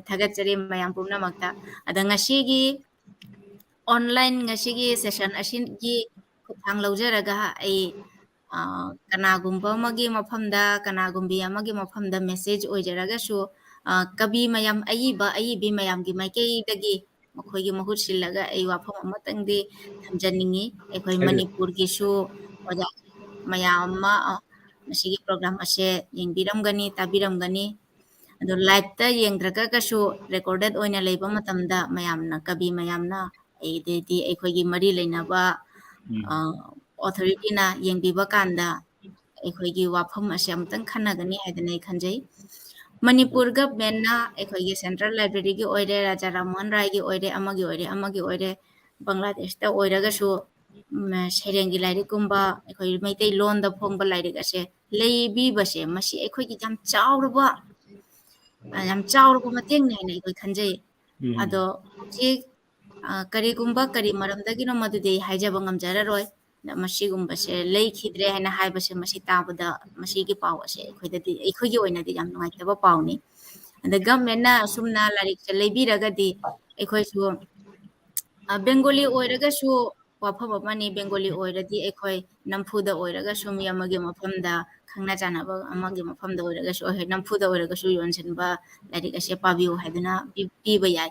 ꯊꯥꯒꯠꯆꯔꯤ ꯃꯌꯥꯝ ꯄꯨꯝꯅꯃꯛꯇ꯫ ꯑꯗ ꯉꯁꯤꯒꯤ online, ꯉꯁꯤꯒꯤ session ꯑꯁꯤꯒꯤ ꯈꯨꯠꯊꯥꯡ ꯂꯧꯖꯔꯒ ꯑꯩ, ꯑ, ꯀꯅꯥꯒꯨꯝꯕ ꯑꯃꯒꯤ ꯃꯐꯝꯗ, ꯀꯅꯥꯒꯨꯝꯕꯤ ꯑꯃꯒꯤ ꯃꯐꯝꯗ message ꯑꯣꯏꯖꯔꯒꯁꯨ, ꯑ, ꯀꯕꯤ ꯃꯌꯥꯝ, ꯑꯏꯕ, ꯑꯏꯕꯤ ꯃꯌꯥꯝꯒꯤ ꯃꯥꯏꯀꯩꯗꯒꯤ ꯃꯈꯣꯏꯒꯤ ꯃꯍꯨꯠ ꯁꯤꯜꯂꯒ ꯑꯩ ꯋꯥꯐꯝ ꯑꯃꯇꯪꯗꯤ ꯊꯝꯖꯅꯤꯡꯉꯤ꯫ ꯑꯩꯈꯣꯏ ꯍꯥꯏꯕꯤꯌꯨ꯫ ꯃꯅꯤꯄꯨꯔꯒꯤꯁꯨ ꯑꯣꯖꯥ ꯃꯌꯥꯝ ꯑꯃ, ꯑ, ꯃꯁꯤꯒꯤ program ꯑꯁꯦ ꯌꯦꯡꯕꯤꯔꯝꯒꯅꯤ, ꯇꯥꯕꯤꯔꯝꯒꯅꯤ꯫ ꯑꯗꯣ live ꯇ ꯌꯦꯡꯗ꯭ꯔꯒꯁꯨ recorded ꯑꯣꯏꯅ ꯂꯩꯕ ꯃꯇꯝꯗ ꯃꯌꯥꯝꯅ, ꯀꯕꯤ ꯃꯌꯥꯝꯅ, ꯑꯗꯩꯗꯤ ꯑꯩꯈꯣꯏꯒꯤ ꯃꯔꯤ ꯂꯩꯅꯕ, ꯎꯝ꯫ ꯑ, authority ꯅ ꯌꯦꯡꯕꯤꯕ ꯀꯥꯟꯗ ꯑꯩꯈꯣꯏꯒꯤ ꯋꯥꯐꯝ ꯑꯁꯦ ꯑꯃꯨꯛꯇꯪ ꯈꯟꯅꯒꯅꯤ ꯍꯥꯏꯗꯅ ꯑꯩ ꯈꯟꯖꯩ꯫ ꯃꯅꯤꯄꯨꯔ government ꯅ ꯑꯩꯈꯣꯏꯒꯤ central library ꯒꯤ ꯑꯣꯏꯔꯦ, ꯔꯥꯖꯥ ꯔꯥꯝꯃꯣꯍꯟ ꯔꯥꯏꯒꯤ ꯑꯣꯏꯔꯦ, ꯑꯃꯒꯤ ꯑꯣꯏꯔꯦ, ꯑꯃꯒꯤ ꯑꯣꯏꯔꯦ, ꯕꯪꯒ꯭ꯂꯥꯗꯦꯁꯇ ꯑꯣꯏꯔꯒꯁꯨ, ꯎꯝ, ꯁꯩꯔꯦꯡꯒꯤ ꯂꯥꯏꯔꯤꯛꯀꯨꯝꯕ, ꯑꯩꯈꯣꯏ ꯃꯩꯇꯩꯂꯣꯟꯗ ꯐꯣꯡꯕ ꯂꯥꯏꯔꯤꯛ ꯑꯁꯦ ꯂꯩꯕꯤꯕꯁꯦ, ꯃꯁꯤ ꯑꯩꯈꯣꯏꯒꯤ ꯌꯥꯝ ꯆꯥꯎꯔꯕ, ꯑ, ꯌꯥꯝ ꯆꯥꯎꯔꯕ ꯃꯇꯦꯡꯅꯤ ꯍꯥꯏꯅ ꯑꯩꯈꯣꯏ ꯈꯟꯖꯩ꯫ ꯎꯝ꯫ ꯑꯗꯣ ꯍꯧꯖꯤꯛ, ꯑ, ꯀꯔꯤꯒꯨꯝꯕ ꯀꯔꯤ ꯃꯔꯝꯗꯒꯤꯅꯣ ꯃꯗꯨꯗꯤ ꯑꯩ ꯍꯥꯏꯖꯕ ꯉꯝꯖꯔꯔꯣꯏ꯫ ꯑꯗ ꯃꯁꯤꯒꯨꯝꯕꯁꯦ ꯂꯩꯈꯤꯗ꯭ꯔꯦ ꯍꯥꯏꯅ ꯍꯥꯏꯕꯁꯦ, ꯃꯁꯤ ꯇꯥꯕꯗ, ꯃꯁꯤꯒꯤ ꯄꯥꯎ ꯑꯁꯦ ꯑꯩꯈꯣꯏꯗꯗꯤ, ꯑꯩꯈꯣꯏꯒꯤ ꯑꯣꯏꯅꯗꯤ ꯌꯥꯝ ꯅꯨꯡꯉꯥꯏꯇꯕ ꯄꯥꯎꯅꯤ꯫ ꯑꯗ government ꯅ ꯑꯁꯨꯝꯅ ꯂꯥꯏꯔꯤꯛꯁꯦ ꯂꯩꯕꯤꯔꯒꯗꯤ ꯑꯩꯈꯣꯏꯁꯨ, ꯑ, ꯕꯦꯡꯒꯣꯂꯤ ꯑꯣꯏꯔꯒꯁꯨ ꯋꯥꯐꯝ ꯑꯃꯅꯤ, ꯕꯦꯡꯒꯣꯂꯤ ꯑꯣꯏꯔꯗꯤ ꯑꯩꯈꯣꯏ ꯅꯝꯐꯨꯗ ꯑꯣꯏꯔꯒꯁꯨ ꯃꯤ ꯑꯃꯒꯤ ꯃꯐꯝꯗ, ꯈꯪꯅ ꯆꯥꯟꯅꯕ ꯑꯃꯒꯤ ꯃꯐꯝꯗ ꯑꯣꯏꯔꯒꯁꯨ, ꯑꯩꯈꯣꯏ ꯅꯝꯐꯨꯗ ꯑꯣꯏꯔꯒꯁꯨ ꯌꯣꯟꯁꯤꯟꯕ, ꯂꯥꯏꯔꯤꯛ ꯑꯁꯦ ꯄꯥꯕꯤꯌꯨ ꯍꯥꯏꯗꯨꯅ ꯄꯤ-, ꯄꯤꯕ ꯌꯥꯏ꯫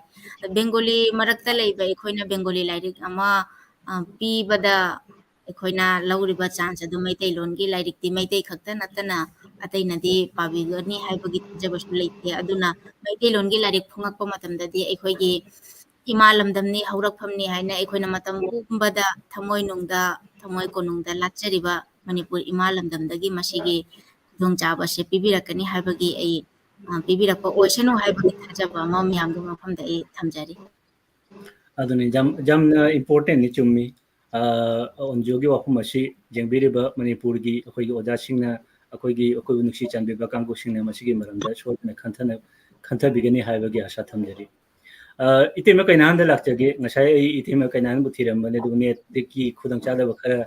ꯕꯦꯡꯒꯣꯂꯤ ꯃꯔꯛꯇ ꯂꯩꯕ ꯑꯩꯈꯣꯏꯅ ꯕꯦꯡꯒꯣꯂꯤ ꯂꯥꯏꯔꯤꯛ ꯑꯃ, ꯑ, ꯄꯤꯕꯗ ꯑꯩꯈꯣꯏꯅ ꯂꯧꯔꯤꯕ chance ꯑꯗꯨ ꯃꯩꯇꯩꯂꯣꯟꯒꯤ ꯂꯥꯏꯔꯤꯛꯇꯤ ꯃꯩꯇꯩ ꯈꯛꯇ ꯅꯠꯇꯅ ꯑꯇꯩꯅꯗꯤ ꯄꯥꯕꯤꯒꯅꯤ ꯍꯥꯏꯕꯒꯤ ꯊꯥꯖꯕꯁꯨ ꯂꯩꯇꯦ꯫ ꯑꯗꯨꯅ ꯃꯩꯇꯩꯂꯣꯟꯒꯤ ꯂꯥꯏꯔꯤꯛ ꯐꯣꯡꯉꯛꯄ ꯃꯇꯝꯗꯗꯤ ꯑꯩꯈꯣꯏꯒꯤ ꯏꯃꯥ ꯂꯝꯗꯝꯅꯤ, ꯍꯧꯔꯛꯐꯝꯅꯤ ꯍꯥꯏꯅ ꯑꯩꯈꯣꯏꯅ ꯃꯇꯝ ꯄꯨꯝꯕꯗ ꯊꯃꯣꯏꯅꯨꯡꯗ, ꯊꯃꯣꯏ ꯀꯣꯅꯨꯡꯗ ꯂꯥꯠꯆꯔꯤꯕ ꯃꯅꯤꯄꯨꯔ ꯏꯃꯥ ꯂꯝꯗꯝꯗꯒꯤ ꯃꯁꯤꯒꯤ ꯈꯨꯗꯣꯡꯆꯥꯕꯁꯦ ꯄꯤꯕꯤꯔꯛꯀꯅꯤ ꯍꯥꯏꯕꯒꯤ ꯑꯩ, ꯑ, ꯄꯤꯕꯤꯔꯛꯄ ꯑꯣꯏꯁꯅꯨ ꯍꯥꯏꯕꯒꯤ ꯊꯥꯖꯕ ꯑꯃ ꯃꯌꯥꯝꯒꯤ ꯃꯐꯝꯗ ꯑꯩ ꯊꯝꯖꯔꯤ꯫ ꯑꯗꯨꯅꯤ, ꯌꯥꯝ, ꯌꯥꯝꯅ importantꯅꯤ, ꯆꯨꯝꯃꯤ꯫ ꯑ, ꯑꯣꯟꯖꯨꯒꯤ ꯋꯥꯐꯝ ꯑꯁꯤ ꯌꯦꯡꯕꯤꯔꯤꯕ ꯃꯅꯤꯄꯨꯔꯒꯤ ꯑꯩꯈꯣꯏꯒꯤ ꯑꯣꯖꯥꯁꯤꯡꯅ, ꯑꯩꯈꯣꯏꯒꯤ, ꯑꯩꯈꯣꯏꯕꯨ ꯅꯨꯡꯁꯤ ꯆꯥꯟꯕꯤꯕ ꯀꯥꯡꯕꯨꯁꯤꯡꯅ ꯃꯁꯤꯒꯤ ꯃꯔꯝꯗ ꯁꯣꯏꯗꯅ ꯈꯟꯊꯅ-, ꯈꯟꯊꯕꯤꯒꯅꯤ ꯍꯥꯏꯕꯒꯤ ꯑꯥꯁꯥ ꯊꯝꯖꯔꯤ꯫ ꯑ, ꯏꯇꯩꯃ ꯀꯩꯅꯥꯟꯗ ꯂꯥꯛꯆꯒꯦ꯫ ꯉꯁꯥꯏ ꯑꯩ ꯏꯇꯩꯃ ꯀꯩꯅꯥꯟꯕꯨ ꯊꯤꯔꯝꯕꯅꯦ, ꯑꯗꯨꯕꯨ netꯀꯤ ꯈꯨꯗꯣꯡꯆꯥꯗꯕ ꯈꯔ,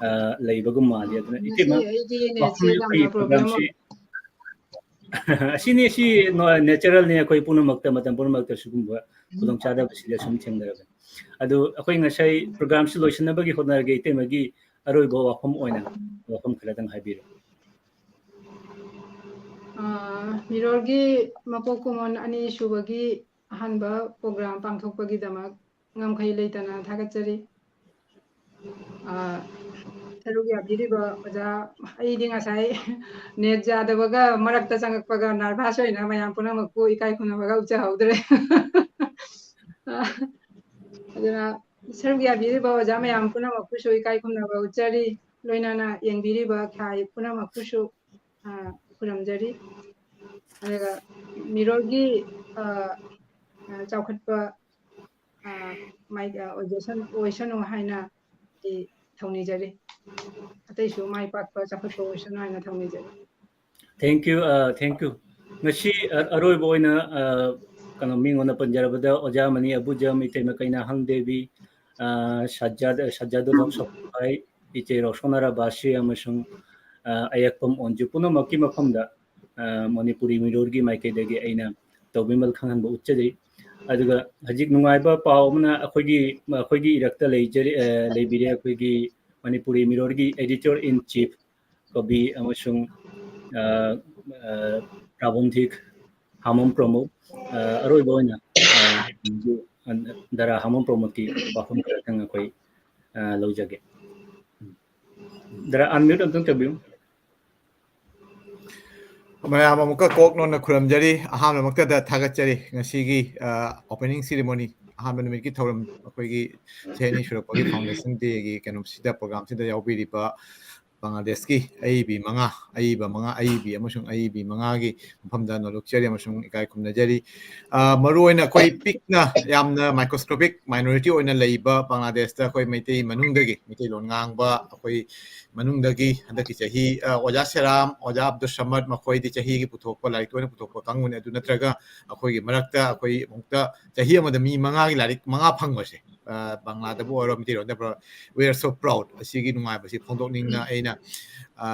ꯑ, ꯂꯩꯕꯒꯨꯝ ꯃꯥꯜꯂꯤ꯫ ꯑꯗꯨꯅ ꯉꯁꯤ ꯏꯇꯩꯃ, ꯑꯩꯒꯤ netꯁꯦ ꯋꯥꯐꯝ ꯌꯥꯝꯅ ꯑꯩꯈꯣꯏꯒꯤ problemꯅꯤ꯫ Programꯁꯤ ꯑꯁꯤꯅꯤ, ꯑꯁꯤ ꯅꯣ-, naturalꯅꯤ꯫ ꯑꯩꯈꯣꯏ ꯄꯨꯝꯅꯃꯛꯇ ꯃꯇꯝ ꯄꯨꯝꯅꯃꯛꯇ ꯁꯤꯒꯨꯝꯕ ꯈꯨꯗꯣꯡꯆꯥꯗꯕꯁꯤꯗ ꯁꯨꯝ ꯊꯦꯡꯅꯔꯕꯅꯤ꯫ ꯑꯗꯨ ꯑꯩꯈꯣꯏ ꯉꯁꯥꯏ programꯁꯤ ꯂꯣꯏꯁꯤꯟꯅꯕꯒꯤ ꯍꯣꯠꯅꯔꯒꯦ꯫ ꯏꯇꯩꯃꯒꯤ ꯑꯔꯣꯏꯕ ꯋꯥꯐꯝ ꯑꯣꯏꯅ ꯋꯥꯐꯝ ꯈꯔꯗꯪ ꯍꯥꯏꯕꯤꯔꯣ꯫ ꯑ, ꯃꯤꯔꯣꯜꯒꯤ ꯃꯄꯣꯛ ꯀꯨꯝꯑꯣꯟ ꯑꯅꯤꯁꯨꯕꯒꯤ ꯑꯍꯥꯟꯕ program ꯄꯥꯡꯊꯣꯛꯄꯒꯤꯗꯃꯛ ꯉꯝꯈꯩ ꯂꯩꯇꯅ ꯊꯥꯒꯠꯆꯔꯤ꯫ ꯑ, ꯁꯔꯨꯛ ꯌꯥꯕꯤꯔꯤꯕ ꯑꯣꯖꯥ, ꯑꯩꯗꯤ ꯉꯁꯥꯏ net ꯌꯥꯗꯕꯒ ꯃꯔꯛꯇ ꯆꯪꯉꯛꯄꯒ nervous ꯑꯣꯏꯅ ꯃꯌꯥꯝ ꯄꯨꯝꯅꯃꯛꯄꯨ ꯏꯀꯥꯏ ꯈꯨꯝꯅꯕꯒ ꯎꯠꯆꯍꯧꯗ꯭ꯔꯦ꯫ ꯑ, ꯑꯗꯨꯅ ꯁꯔꯨꯛ ꯌꯥꯕꯤꯔꯤꯕ ꯑꯣꯖꯥ ꯃꯌꯥꯝ ꯄꯨꯝꯅꯃꯛꯄꯨꯁꯨ ꯏꯀꯥꯏ ꯈꯨꯝꯅꯕ ꯎꯠꯆꯔꯤ꯫ ꯂꯣꯏꯅꯅ ꯌꯦꯡꯕꯤꯔꯤꯕ ꯈ꯭ꯌꯥꯏ ꯄꯨꯝꯅꯃꯛꯄꯨꯁꯨ, ꯑ, ꯈꯨꯔꯨꯝꯖꯔꯤ꯫ ꯑꯗꯨꯒ ꯃꯤꯔꯣꯜꯒꯤ, ꯑ, ꯑ, ꯆꯥꯎꯈꯠꯄ, ꯑ, ꯃꯥꯏ-, ꯑ, ꯑꯣꯏꯖꯁꯅꯨ, ꯑꯣꯏꯁꯅꯨ ꯍꯥꯏꯅ ꯑꯩ ꯊꯧꯅꯤꯖꯔꯤ꯫ ꯑꯇꯩꯁꯨ ꯃꯥꯏ ꯄꯥꯛꯄ ꯆꯥꯎꯈꯠꯄ ꯑꯣꯏꯁꯅꯨ ꯍꯥꯏꯅ ꯊꯧꯅꯤꯖꯔꯤ꯫ Thank you, ꯑ, thank you꯫ ꯉꯁꯤ ꯑ-, ꯑꯔꯣꯏꯕ ꯑꯣꯏꯅ, ꯑ, ꯀꯩꯅꯣ, ꯃꯤꯉꯣꯟꯗ ꯄꯟꯖꯔꯕꯗ ꯑꯣꯖꯥ ꯃꯅꯤ ꯑꯕꯨꯖꯝ, ꯏꯇꯩꯃ ꯀꯩꯅꯥꯍꯪ ꯗꯦꯕꯤ, ꯑ, ꯁꯖꯥꯗ-, ꯁꯖꯥꯗꯨꯜ ꯍꯛ ꯁꯣꯐꯥꯏ, ꯏꯆꯦ ꯔꯣꯁꯣꯅꯥ ꯔꯥꯕꯥꯁꯤ ꯑꯃꯁꯨꯡ, ꯑ, ꯑꯌꯦꯛꯄꯝ ꯑꯣꯟꯖꯨ ꯄꯨꯝꯅꯃꯛꯀꯤ ꯃꯐꯝꯗ, ꯑ, ꯃꯅꯤꯄꯨꯔꯤ ꯃꯤꯔꯣꯜꯒꯤ ꯃꯥꯏꯀꯩꯗꯒꯤ ꯑꯩꯅ ꯇꯧꯕꯤꯃꯜ ꯈꯪꯍꯟꯕ ꯎꯠꯆꯔꯤ꯫ ꯑꯗꯨꯒ ꯍꯧꯖꯤꯛ ꯅꯨꯡꯉꯥꯏꯕ ꯄꯥꯎ ꯑꯃꯅ ꯑꯩꯈꯣꯏꯒꯤ, ꯑꯩꯈꯣꯏꯒꯤ ꯏꯔꯛꯇ ꯂꯩꯖꯔꯤ-, ꯑ, ꯂꯩꯕꯤꯔꯦ ꯑꯩꯈꯣꯏꯒꯤ ꯃꯅꯤꯄꯨꯔꯤ ꯃꯤꯔꯣꯜꯒꯤ editor in chief ꯀꯕꯤ ꯑꯃꯁꯨꯡ, ꯑ, ꯑ, ꯄ꯭ꯔꯥꯕꯟꯊꯤꯛ ꯍꯥꯃꯝ ꯄ꯭ꯔꯃꯣꯗ, ꯑ, ꯑꯔꯣꯏꯕ ꯑꯣꯏꯅ, ꯑ, ꯗꯔꯥ ꯍꯥꯃꯝ ꯄ꯭ꯔꯃꯣꯗꯀꯤ ꯋꯥꯐꯝ ꯈꯔꯇꯪ ꯑꯩꯈꯣꯏ, ꯑ, ꯂꯧꯖꯒꯦ꯫ ꯗꯔꯥ, unmute ꯑꯝꯇꯪ ꯇꯧꯕꯤꯌꯨ꯫ ꯃꯌꯥꯝ ꯑꯃꯨꯛꯀ ꯀꯣꯛ ꯅꯣꯟꯅ ꯈꯨꯔꯨꯝꯖꯔꯤ꯫ ꯑꯍꯥꯟꯕꯃꯛꯇꯗ ꯊꯥꯒꯠꯆꯔꯤ ꯉꯁꯤꯒꯤ, ꯑ, opening ceremony, ꯑꯍꯥꯟꯕ ꯅꯨꯃꯤꯠꯀꯤ ꯊꯧꯔꯝ, ꯑꯩꯈꯣꯏꯒꯤ ꯆꯍꯤ ꯑꯅꯤ ꯁꯨꯔꯛꯄꯒꯤ foundation dayꯒꯤ ꯀꯩꯅꯣꯁꯤꯗ, programꯁꯤꯗ ꯌꯥꯎꯕꯤꯔꯤꯕ ꯕꯪꯒ꯭ꯂꯥꯗꯦꯁꯀꯤ ꯑꯏꯕꯤ ꯃꯉꯥ, ꯑꯏꯕ ꯃꯉꯥ, ꯑꯏꯕꯤ ꯑꯃꯁꯨꯡ ꯑꯏꯕꯤ ꯃꯉꯥꯒꯤ ꯃꯐꯝꯗ ꯅꯣꯂꯨꯛꯆꯔꯤ ꯑꯃꯁꯨꯡ ꯏꯀꯥꯏ ꯈꯨꯝꯅꯖꯔꯤ꯫ ꯑ, ꯃꯔꯨ ꯑꯣꯏꯅ ꯑꯩꯈꯣꯏ ꯄꯤꯛꯅ, ꯌꯥꯝꯅ microscopic minority ꯑꯣꯏꯅ ꯂꯩꯕ ꯕꯪꯒ꯭ꯂꯥꯗꯦꯁꯇ ꯑꯩꯈꯣꯏ ꯃꯩꯇꯩ ꯃꯅꯨꯡꯗꯒꯤ, ꯃꯩꯇꯩꯂꯣꯟ ꯉꯥꯡꯕ ꯑꯩꯈꯣꯏ ꯃꯅꯨꯡꯗꯒꯤ ꯍꯟꯗꯛꯀꯤ ꯆꯍꯤ, ꯑ, ꯑꯣꯖꯥ ꯁꯦꯔꯥꯝ, ꯑꯣꯖꯥ ꯑꯕꯗꯨꯜ ꯁꯃꯗ, ꯃꯈꯣꯏꯗꯤ ꯆꯍꯤꯒꯤ ꯄꯨꯊꯣꯛꯄ, ꯂꯥꯏꯔꯤꯛ ꯇꯣꯏꯅ ꯄꯨꯊꯣꯛꯄ ꯀꯥꯡꯕꯨꯅꯤ꯫ ꯑꯗꯨ ꯅꯠꯇ꯭ꯔꯒ ꯑꯩꯈꯣꯏꯒꯤ ꯃꯔꯛꯇ ꯑꯩꯈꯣꯏ ꯑꯃꯨꯛꯇ ꯆꯍꯤ ꯑꯃꯗ ꯃꯤ ꯃꯉꯥꯒꯤ ꯂꯥꯏꯔꯤꯛ ꯃꯉꯥ ꯐꯪꯕꯁꯦ, ꯑ, ꯕꯪꯒ꯭ꯂꯥꯗꯕꯨ ꯑꯣꯏꯔꯣ, ꯃꯩꯇꯩꯂꯣꯟꯗꯕꯨ ꯑꯣꯏꯔꯣ, we are so proud꯫ ꯑꯁꯤꯒꯤ ꯅꯨꯡꯉꯥꯏꯕꯁꯤ ꯐꯣꯡꯗꯣꯛꯅꯤꯡꯅ ꯑꯩꯅ, ꯑ,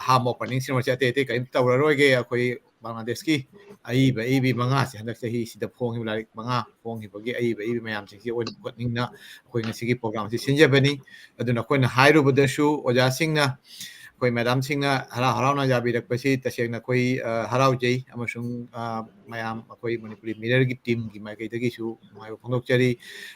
ꯑꯍꯥꯟꯕ opening ceremonyꯁꯦ ꯑꯇꯩ ꯑꯇꯩ ꯀꯔꯤꯝ ꯇꯧꯔꯔꯣꯏꯒꯦ꯫ ꯑꯩꯈꯣꯏ ꯕꯪꯒ꯭ꯂꯥꯗꯦꯁꯀꯤ ꯑꯏꯕ, ꯑꯏꯕꯤ ꯃꯉꯥꯁꯦ, ꯍꯟꯗꯛ ꯆꯍꯤꯁꯤꯗ ꯐꯣꯡꯉꯤꯕ ꯂꯥꯏꯔꯤꯛ ꯃꯉꯥ ꯐꯣꯡꯈꯤꯕꯒꯤ ꯑꯏꯕ, ꯑꯏꯕꯤ ꯃꯌꯥꯝꯁꯤꯡꯁꯤ ꯑꯣꯏꯅ ꯄꯨꯈꯠꯅꯤꯡꯅ ꯑꯩꯈꯣꯏ ꯉꯁꯤꯒꯤ programꯁꯤ ꯁꯤꯟꯖꯕꯅꯤ꯫ ꯑꯗꯨꯅ ꯑꯩꯈꯣꯏꯅ ꯍꯥꯏꯔꯨꯕꯗꯁꯨ ꯑꯣꯖꯥꯁꯤꯡꯅ, ꯑꯩꯈꯣꯏ madamꯁꯤꯡꯅ ꯍꯔꯥꯎ ꯍꯔꯥꯎꯅ ꯌꯥꯕꯤꯔꯛꯄꯁꯤ ꯇꯁꯦꯡꯅ ꯑꯩꯈꯣꯏ, ꯑ, ꯍꯔꯥꯎꯖꯩ ꯑꯃꯁꯨꯡ, ꯑ, ꯃꯌꯥꯝ ꯑꯩꯈꯣꯏ ꯃꯅꯤꯄꯨꯔꯤ ꯃꯤꯔꯔꯒꯤ teamꯒꯤ ꯃꯥꯏꯀꯩꯗꯒꯤꯁꯨ ꯅꯨꯡꯉꯥꯏꯕ ꯐꯣꯡꯗꯣꯛꯆꯔꯤ꯫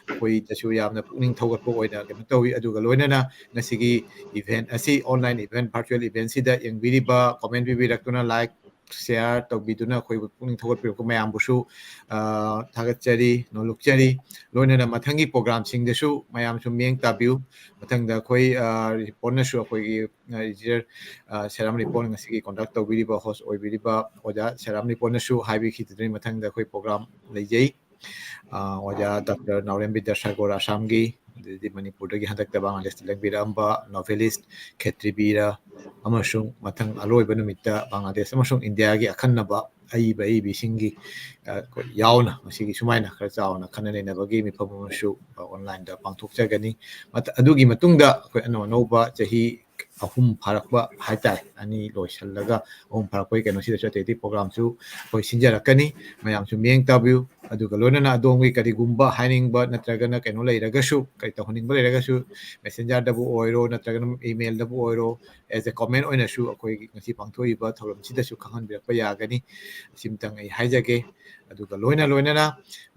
ꯑꯩꯈꯣꯏꯗꯁꯨ ꯌꯥꯝꯅ ꯄꯨꯛꯅꯤꯡ ꯊꯧꯒꯠꯄ ꯑꯣꯏꯅ ꯀꯩꯅꯣ ꯇꯧꯏ꯫ ꯑꯗꯨꯒ ꯂꯣꯏꯅꯅ ꯉꯁꯤꯒꯤ event ꯑꯁꯤ, online event, virtual eventꯁꯤꯗ ꯌꯦꯡꯕꯤꯔꯤꯕ, comment ꯄꯤꯕꯤꯔꯛꯇꯨꯅ, like, share ꯇꯧꯕꯤꯗꯨꯅ ꯑꯩꯈꯣꯏꯕꯨ ꯄꯨꯛꯅꯤꯡ ꯊꯧꯒꯠꯄꯤꯔꯛꯄ ꯃꯌꯥꯝꯕꯨꯁꯨ, ꯑ, ꯊꯥꯒꯠꯆꯔꯤ, ꯅꯣꯂꯨꯛꯆꯔꯤ꯫ ꯂꯣꯏꯅꯅ ꯃꯊꯪꯒꯤ programꯁꯤꯡꯗꯁꯨ ꯃꯌꯥꯝꯁꯨ ꯃꯤꯠꯌꯦꯡ ꯇꯥꯕꯤꯌꯨ꯫ ꯃꯊꯪꯗ ꯑꯩꯈꯣꯏ, ꯑ, ꯔꯤꯄꯣꯔꯠꯅꯁꯨ ꯑꯩꯈꯣꯏꯒꯤ, ꯑ, engineer, ꯑ, ꯁꯦꯔꯥꯝ ꯔꯤꯄꯣꯔꯠ ꯉꯁꯤꯒꯤ conduct ꯇꯧꯕꯤꯔꯤꯕ, host ꯑꯣꯏꯕꯤꯔꯤꯕ ꯑꯣꯖꯥ ꯁꯦꯔꯥꯝ ꯔꯤꯄꯣꯔꯠꯅꯁꯨ ꯍꯥꯏꯕꯤꯈꯤꯗꯨꯅꯤ ꯃꯊꯪꯗ ꯑꯩꯈꯣꯏ program ꯂꯩꯖꯩ꯫ ꯑ, ꯑꯣꯖꯥ ꯗꯥꯛꯇꯔ ꯅꯥꯎꯔꯦꯝ ꯕꯤꯗ꯭ꯌꯥꯁꯥꯒꯔ ꯑꯁꯥꯝꯒꯤ, ꯑꯗꯩꯗꯤ ꯃꯅꯤꯄꯨꯔꯗꯒꯤ ꯍꯟꯗꯛꯇ ꯕꯪꯒ꯭ꯂꯥꯗꯦꯁꯇ ꯂꯦꯡꯕꯤꯔꯛꯑꯝꯕ novelist ꯈꯦꯇ꯭ꯔꯤꯕꯤꯔ ꯑꯃꯁꯨꯡ ꯃꯊꯪ ꯑꯂꯣꯏꯕ ꯅꯨꯃꯤꯠꯇ ꯕꯪꯒ꯭ꯂꯥꯗꯦꯁ ꯑꯃꯁꯨꯡ ꯏꯟꯗꯤꯌꯥꯒꯤ ꯑꯈꯟꯅꯕ ꯑꯏꯕ ꯑꯏꯕꯤꯁꯤꯡꯒꯤ, ꯑ, ꯑꯩꯈꯣꯏ ꯌꯥꯎꯅ ꯉꯁꯤꯒꯤ ꯁꯨꯃꯥꯏꯅ ꯈꯔ ꯆꯥꯎꯅ ꯈꯟꯅ ꯅꯩꯅꯕꯒꯤ ꯃꯤꯐꯝ ꯑꯃꯁꯨ, ꯑ, onlineꯗ ꯄꯥꯡꯊꯣꯛꯆꯒꯅꯤ꯫ ꯃꯊ-, ꯑꯗꯨꯒꯤ ꯃꯇꯨꯡꯗ ꯑꯩꯈꯣꯏ ꯑꯅꯧ ꯑꯅꯧꯕ ꯆꯍꯤ ꯑꯍꯨꯝ ꯐꯥꯔꯛꯄ ꯍꯥꯏꯇꯥꯔꯦ, ꯑꯅꯤ ꯂꯣꯏꯁꯤꯜꯂꯒ ꯑꯍꯨꯝ ꯐꯥꯔꯛꯄꯒꯤ ꯀꯩꯅꯣꯁꯤꯗꯁꯨ ꯑꯇꯩ ꯑꯇꯩ programꯁꯨ ꯑꯩꯈꯣꯏ ꯁꯤꯟꯖꯔꯛꯀꯅꯤ꯫ ꯃꯌꯥꯝꯁꯨ ꯃꯤꯠꯌꯦꯡ ꯇꯥꯕꯤꯌꯨ꯫ ꯑꯗꯨꯒ ꯂꯣꯏꯅꯅ ꯑꯗꯣꯝꯒꯤ ꯀꯔꯤꯒꯨꯝꯕ ꯍꯥꯏꯅꯤꯡꯕ ꯅꯠꯇ꯭ꯔꯒꯅ ꯀꯩꯅꯣ ꯂꯩꯔꯒꯁꯨ, ꯀꯔꯤ ꯇꯧꯍꯟꯅꯤꯡꯕ ꯂꯩꯔꯒꯁꯨ, messengerꯗꯕꯨ ꯑꯣꯏꯔꯣ ꯅꯠꯇ꯭ꯔꯒꯅ emailꯗꯕꯨ ꯑꯣꯏꯔꯣ, as a comment ꯑꯣꯏꯅꯁꯨ ꯑꯩꯈꯣꯏꯒꯤ ꯉꯁꯤ ꯄꯥꯡꯊꯣꯛꯏꯕ ꯊꯧꯔꯝꯁꯤꯗꯁꯨ ꯈꯪꯍꯟꯕꯤꯔꯛꯄ ꯌꯥꯒꯅꯤ꯫ ꯑꯁꯤꯝꯇꯪ ꯑꯩ ꯍꯥꯏꯖꯒꯦ꯫ ꯑꯗꯨꯒ ꯂꯣꯏꯅ ꯂꯣꯏꯅꯅ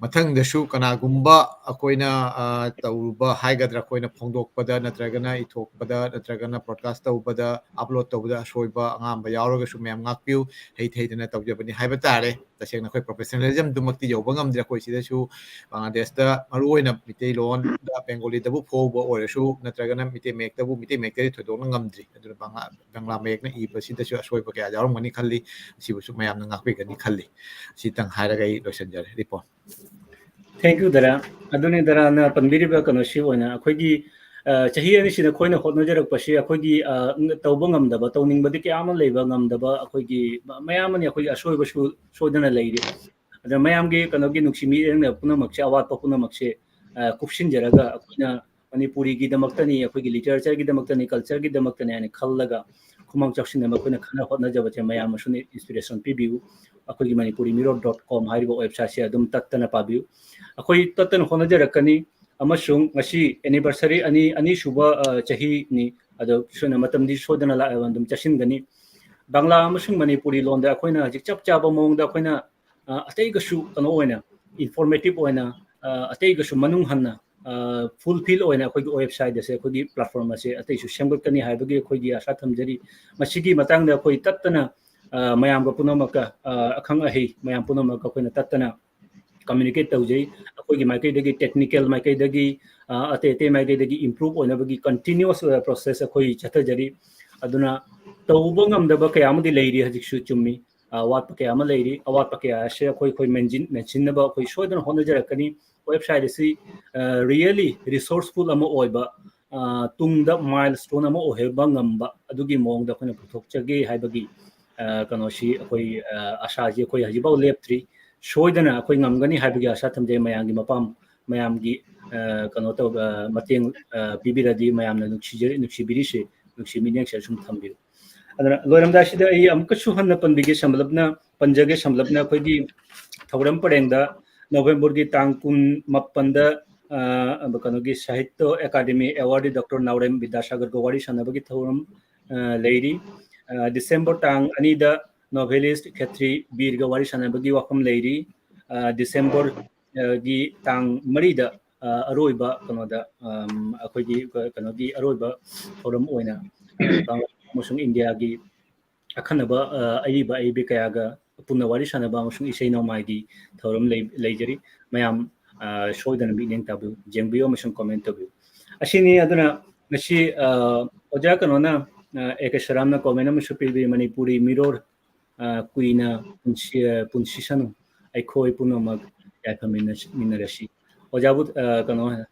ꯃꯊꯪꯗꯁꯨ ꯀꯅꯥꯒꯨꯝꯕ ꯑꯩꯈꯣꯏꯅ, ꯑ, ꯇꯧꯔꯨꯕ ꯍꯥꯏꯒꯗ꯭ꯔꯥ, ꯑꯩꯈꯣꯏꯅ ꯐꯣꯡꯗꯣꯛꯄꯗ ꯅꯠꯇ꯭ꯔꯒꯅ ꯏꯊꯣꯛꯄꯗ ꯅꯠꯇ꯭ꯔꯒꯅ broadcast ꯇꯧꯕꯗ, ꯑꯞꯂꯣꯗ ꯇꯧꯕꯗ ꯑꯁꯣꯏꯕ ꯑꯉꯥꯝꯕ ꯌꯥꯎꯔꯒꯁꯨ ꯃꯌꯥꯝ ꯉꯥꯛꯄꯤꯌꯨ꯫ ꯍꯩꯇ ꯍꯩꯇꯅ ꯇꯧꯖꯕꯅꯤ ꯍꯥꯏꯕ ꯇꯥꯔꯦ꯫ ꯇꯁꯦꯡꯅ ꯑꯩꯈꯣꯏ ꯄ꯭ꯔꯣꯐꯦꯁꯅꯦꯂꯤꯖꯝꯗꯨꯃꯛꯇꯤ ꯌꯧꯕ ꯉꯝꯗ꯭ꯔꯦ꯫ ꯑꯩꯈꯣꯏ ꯁꯤꯗꯁꯨ ꯕꯪꯒ꯭ꯂꯥꯗꯦꯁꯇ ꯃꯔꯨꯑꯣꯏꯅ ꯃꯤꯇꯩꯂꯣꯟꯗ ꯕꯦꯡꯒꯣꯂꯤꯗꯕꯨ ꯐꯣꯡꯕ ꯑꯣꯏꯔꯁꯨ, ꯅꯠꯇ꯭ꯔꯒꯅ ꯃꯤꯇꯩ ꯃꯌꯦꯛꯇꯕꯨ, ꯃꯤꯇꯩ ꯃꯌꯦꯛꯇꯗꯤ ꯊꯣꯏꯗꯣꯛꯅ ꯉꯝꯗ꯭ꯔꯤ꯫ ꯑꯗꯨꯅ ꯕꯪꯒ꯭ꯂꯥ, ꯕꯪꯒ꯭ꯂꯥ ꯃꯌꯦꯛꯅ ꯏꯕꯁꯤꯗꯁꯨ ꯑꯁꯣꯏꯕ ꯀꯌꯥ ꯌꯥꯎꯔꯝꯒꯅꯤ ꯈꯜꯂꯤ꯫ ꯁꯤꯕꯨꯁꯨ ꯃꯌꯥꯝꯅ ꯉꯥꯛꯄꯤꯒꯅꯤ ꯈꯜꯂꯤ꯫ ꯁꯤꯇꯪ ꯍꯥꯏꯔꯒ ꯑꯩ ꯂꯣꯏꯁꯤꯟꯖꯔꯦ, ꯔꯤꯄꯣꯟ꯫ Thank you, ꯗꯔꯥ꯫ ꯑꯗꯨꯅꯤ, ꯗꯔꯥꯅ ꯄꯟꯕꯤꯔꯤꯕ ꯀꯩꯅꯣꯁꯤ ꯑꯣꯏꯅ ꯑꯩꯈꯣꯏꯒꯤ, ꯑ, ꯆꯍꯤ ꯑꯅꯤꯁꯤꯗ ꯑꯩꯈꯣꯏꯅ ꯍꯣꯠꯅꯖꯔꯛꯄꯁꯤ ꯑꯩꯈꯣꯏꯒꯤ, ꯑ, ꯇꯧꯕ ꯉꯝꯗꯕ, ꯇꯧꯅꯤꯡꯕꯗꯤ ꯀꯌꯥ ꯑꯃ ꯂꯩꯕ ꯉꯝꯗꯕ ꯑꯩꯈꯣꯏꯒꯤ ꯃ-, ꯃꯌꯥꯝ ꯑꯃꯅꯤ꯫ ꯑꯩꯈꯣꯏꯒꯤ ꯑꯁꯣꯏꯕꯁꯨ ꯁꯣꯏꯗꯅ ꯂꯩꯔꯤ꯫ ꯑꯗ ꯃꯌꯥꯝꯒꯤ ꯀꯩꯅꯣꯒꯤ ꯅꯨꯡꯁꯤ ꯃꯤꯠꯌꯦꯡꯅ ꯄꯨꯝꯅꯃꯛꯁꯦ, ꯑꯋꯥꯠꯄ ꯄꯨꯝꯅꯃꯛꯁꯦ, ꯑ, ꯀꯨꯞꯁꯤꯟꯖꯔꯒ ꯑꯩꯈꯣꯏꯅ ꯃꯅꯤꯄꯨꯔꯤꯒꯤꯗꯃꯛꯇꯅꯤ, ꯑꯩꯈꯣꯏꯒꯤ ꯂꯤꯇꯔꯦꯆꯔꯒꯤꯗꯃꯛꯇꯅꯤ, ꯀꯜꯆꯔꯒꯤꯗꯃꯛꯇꯅꯤ ꯍꯥꯏꯅ ꯈꯜꯂꯒ ꯈꯨꯃꯥꯡ ꯆꯥꯎꯁꯤꯟꯅꯕ ꯑꯩꯈꯣꯏꯅ ꯈꯟꯅ ꯍꯣꯠꯅꯖꯕꯁꯦ ꯃꯌꯥꯝꯅꯁꯨ ꯏꯟꯁꯄꯤꯔꯦꯁꯟ ꯄꯤꯕꯤꯌꯨ꯫ ꯑꯩꯈꯣꯏꯒꯤ ꯃꯅꯤꯄꯨꯔꯤ ꯃꯤꯔꯣꯜ ꯗꯣꯠ ꯀꯣꯝ ꯍꯥꯏꯔꯤꯕ ꯋꯦꯕꯁꯥꯏꯠꯁꯦ ꯑꯗꯨꯝ ꯇꯠꯇꯅ ꯄꯥꯕꯤꯌꯨ꯫ ꯑꯩꯈꯣꯏ ꯇꯠꯇꯅ ꯍꯣꯠꯅꯖꯔꯛꯀꯅꯤ꯫ ꯑꯃꯁꯨꯡ ꯉꯁꯤ ꯑꯦꯅꯤꯚꯔꯁꯔꯤ ꯑꯅꯤ, ꯑꯅꯤꯁꯨꯕ, ꯑ, ꯆꯍꯤꯅꯤ꯫ ꯑꯗꯣ ꯁꯣꯏꯅ ꯃꯇꯝꯗꯤ ꯁꯣꯏꯗꯅ ꯂꯥꯛꯑꯦ, ꯑꯗꯨꯝ ꯆꯠꯁꯤꯟꯒꯅꯤ꯫ ꯕꯪꯒ꯭ꯂꯥ ꯑꯃꯁꯨꯡ ꯃꯅꯤꯄꯨꯔꯤ ꯂꯣꯟꯗ ꯑꯩꯈꯣꯏꯅ ꯍꯧꯖꯤꯛ ꯆꯞ ꯆꯥꯕ ꯃꯑꯣꯡꯗ ꯑꯩꯈꯣꯏꯅ, ꯑ, ꯑꯇꯩꯒꯁꯨ ꯀꯩꯅꯣ ꯑꯣꯏꯅ, ꯏꯟꯐꯣꯔꯃꯦꯇꯤꯚ ꯑꯣꯏꯅ, ꯑ, ꯑꯇꯩꯒꯁꯨ ꯃꯅꯨꯡ ꯍꯟꯅ, ꯑ, ꯐꯨꯜꯐꯤꯜ ꯑꯣꯏꯅ ꯑꯩꯈꯣꯏꯒꯤ ꯋꯦꯕꯁꯥꯏꯠ ꯑꯁꯦ, ꯑꯩꯈꯣꯏꯒꯤ ꯄ꯭ꯂꯦꯠꯐꯣꯔꯝ ꯑꯁꯦ ꯑꯇꯩꯁꯨ ꯁꯦꯝꯒꯠꯀꯅꯤ ꯍꯥꯏꯕꯒꯤ ꯑꯩꯈꯣꯏꯒꯤ ꯑꯥꯁꯥ ꯊꯝꯖꯔꯤ꯫ ꯃꯁꯤꯒꯤ ꯃꯇꯥꯡꯗ ꯑꯩꯈꯣꯏ ꯇꯠꯇꯅ, ꯑ, ꯃꯌꯥꯝꯒ ꯄꯨꯝꯅꯃꯛꯀ, ꯑ, ꯑꯈꯪ ꯑꯍꯩ ꯃꯌꯥꯝ ꯄꯨꯝꯅꯃꯛꯀ ꯑꯩꯈꯣꯏꯅ ꯇꯠꯇꯅ ꯀꯝꯃ꯭ꯌꯨꯅꯤꯀꯦꯠ ꯇꯧꯖꯩ꯫ ꯑꯩꯈꯣꯏꯒꯤ ꯃꯥꯏꯀꯩꯗꯒꯤ, ꯇꯦꯛꯅꯤꯀꯦꯜ ꯃꯥꯏꯀꯩꯗꯒꯤ, ꯑ, ꯑꯇꯩ ꯑꯇꯩ ꯃꯥꯏꯀꯩꯗꯒꯤ ꯏꯝꯄ꯭ꯔꯨꯚ ꯑꯣꯏꯅꯕꯒꯤ ꯀꯟꯇꯤꯅ꯭ꯌꯨꯁ ꯑꯣꯏꯕ ꯄ꯭ꯔꯣꯁꯦꯁ ꯑꯩꯈꯣꯏ ꯆꯠꯊꯖꯔꯤ꯫ ꯑꯗꯨꯅ ꯇꯧꯕ ꯉꯝꯗꯕ ꯀꯌꯥ ꯑꯃꯗꯤ ꯂꯩꯔꯤ, ꯍꯧꯖꯤꯛꯁꯨ ꯆꯨꯝꯃꯤ꯫ ꯑ, ꯑꯋꯥꯠꯄ ꯀꯌꯥ ꯑꯃ ꯂꯩꯔꯤ꯫ ꯑꯋꯥꯠꯄ ꯀꯌꯥ ꯑꯁꯦ ꯑꯩꯈꯣꯏ, ꯑꯩꯈꯣꯏ ꯃꯦꯟꯁꯤꯟ-, ꯃꯦꯟꯁꯤꯟꯅꯕ ꯑꯩꯈꯣꯏ ꯁꯣꯏꯗꯅ ꯍꯣꯠꯅꯖꯔꯛꯀꯅꯤ꯫ ꯋꯦꯕꯁꯥꯏꯠ ꯑꯁꯤ, ꯑ, ꯔꯤꯌꯦꯂꯤ ꯔꯤꯁꯣꯔꯁꯐꯨꯜ ꯑꯃ ꯑꯣꯏꯕ, ꯑ, ꯇꯨꯡꯗ ꯃꯥꯏꯜꯁ꯭ꯇꯣꯟ ꯑꯃ ꯑꯣꯏꯍꯟꯕ ꯉꯝꯕ ꯑꯗꯨꯒꯤ ꯃꯑꯣꯡꯗ ꯑꯩꯈꯣꯏꯅ ꯄꯨꯊꯣꯛꯆꯒꯦ ꯍꯥꯏꯕꯒꯤ, ꯑ, ꯀꯩꯅꯣꯁꯤ ꯑꯩꯈꯣꯏ, ꯑ, ꯑꯥꯁꯥꯁꯤ ꯑꯩꯈꯣꯏ ꯍꯧꯖꯤꯛꯐꯥꯎ ꯂꯦꯞꯇ꯭ꯔꯤ꯫ ꯁꯣꯏꯗꯅ ꯑꯩꯈꯣꯏ ꯉꯝꯒꯅꯤ ꯍꯥꯏꯕꯒꯤ ꯑꯥꯁꯥ ꯊꯝꯖꯩ꯫ ꯃꯌꯥꯝꯒꯤ ꯃꯄꯥꯝ, ꯃꯌꯥꯝꯒꯤ, ꯑ, ꯀꯩꯅꯣ ꯇꯧꯕ, ꯑ, ꯃꯇꯦꯡ, ꯑ, ꯄꯤꯕꯤꯔꯗꯤ ꯃꯌꯥꯝꯅ ꯅꯨꯡꯁꯤꯖꯔꯤ, ꯅꯨꯡꯁꯤꯕꯤꯔꯤꯁꯤ, ꯅꯨꯡꯁꯤ ꯃꯤꯠꯌꯦꯡꯁꯦ ꯁꯨꯝ ꯊꯝꯕꯤꯌꯨ꯫ ꯑꯗꯨꯅ ꯂꯣꯏꯔꯝꯗꯥꯏꯁꯤꯗ ꯑꯩ ꯑꯃꯨꯛꯀꯁꯨ ꯍꯟꯅ ꯄꯟꯕꯤꯒꯦ, ꯁꯝꯂꯞꯅ ꯄꯟꯖꯒꯦ, ꯁꯝꯂꯞꯅ ꯑꯩꯈꯣꯏꯒꯤ ꯊꯧꯔꯝ ꯄꯔꯦꯡꯗ ꯅꯣꯕꯦꯝꯕꯔꯒꯤ ꯇꯥꯡ ꯀꯨꯟꯃꯥꯄꯟꯗ, ꯑ, ꯀꯩꯅꯣꯒꯤ ꯁꯥꯍꯤꯇ꯭ꯌ ꯑꯦꯀꯥꯗꯦꯃꯤ ꯑꯦꯋꯥꯔꯗꯤ ꯗꯣꯛꯇꯔ ꯅꯥꯎꯔꯦꯝ ꯕꯤꯗ꯭ꯌꯥꯁꯥꯒꯔꯒ ꯋꯥꯔꯤ ꯁꯥꯟꯅꯕꯒꯤ ꯊꯧꯔꯝ, ꯑ, ꯂꯩꯔꯤ꯫ ꯑ, ꯗꯤꯁꯦꯝꯕꯔ ꯇꯥꯡ ꯑꯅꯤꯗ ꯅꯣꯚꯦꯂꯤꯁ꯭ꯠ ꯈꯦꯇ꯭ꯔꯤ ꯕꯤꯔꯒ ꯋꯥꯔꯤ ꯁꯥꯟꯅꯕꯒꯤ ꯋꯥꯐꯝ ꯂꯩꯔꯤ꯫ ꯑ, ꯗꯤꯁꯦꯝꯕꯔ, ꯑ, ꯒꯤ ꯇꯥꯡ ꯃꯔꯤꯗ, ꯑ, ꯑꯔꯣꯏꯕ ꯀꯩꯅꯣꯗ, ꯑꯝ, ꯑꯩꯈꯣꯏꯒꯤ ꯀ-, ꯀꯩꯅꯣꯒꯤ ꯑꯔꯣꯏꯕ ꯊꯧꯔꯝ ꯑꯣꯏꯅ ꯑꯃꯁꯨꯡ ꯏꯟꯗꯤꯌꯥꯒꯤ ꯑꯈꯟꯅꯕ, ꯑ, ꯑꯏꯕ ꯑꯏꯕꯤ ꯀꯌꯥꯒ ꯄꯨꯟꯅ ꯋꯥꯔꯤ ꯁꯥꯟꯅꯕ ꯑꯃꯁꯨꯡ ꯏꯁꯩ ꯅꯣꯡꯃꯥꯏꯒꯤ ꯊꯧꯔꯝ ꯂꯩ-, ꯂꯩꯖꯔꯤ꯫ ꯃꯌꯥꯝ, ꯑ, ꯁꯣꯏꯗꯅ ꯃꯤꯠꯌꯦꯡ ꯇꯥꯕꯤꯌꯨ, ꯌꯦꯡꯕꯤꯌꯨ ꯑꯃꯁꯨꯡ comment ꯇꯧꯕꯤꯌꯨ꯫ ꯑꯁꯤꯅꯤ꯫ ꯑꯗꯨꯅ ꯉꯁꯤ, ꯑ, ꯑꯣꯖꯥ ꯀꯩꯅꯣꯅ, ꯑ, ꯑꯦ ꯀꯦ ꯁꯔꯥꯝꯅ comment ꯑꯃꯁꯨ ꯄꯤꯕꯤ, "ꯃꯅꯤꯄꯨꯔꯤ ꯃꯤꯔꯣꯜ, ꯑ, ꯀꯨꯏꯅ ꯄꯨꯟꯁꯤ-, ꯑ, ꯄꯨꯟꯁꯤꯁꯅꯨ, ꯑꯩꯈꯣꯏ ꯄꯨꯝꯅꯃꯛ ꯌꯥꯏꯐꯃꯤꯟꯅꯁꯤ-, ꯃꯤꯟꯅꯔꯁꯤ꯫" ꯑꯣꯖꯥꯕꯨ, ꯑ, ꯀꯩꯅꯣ,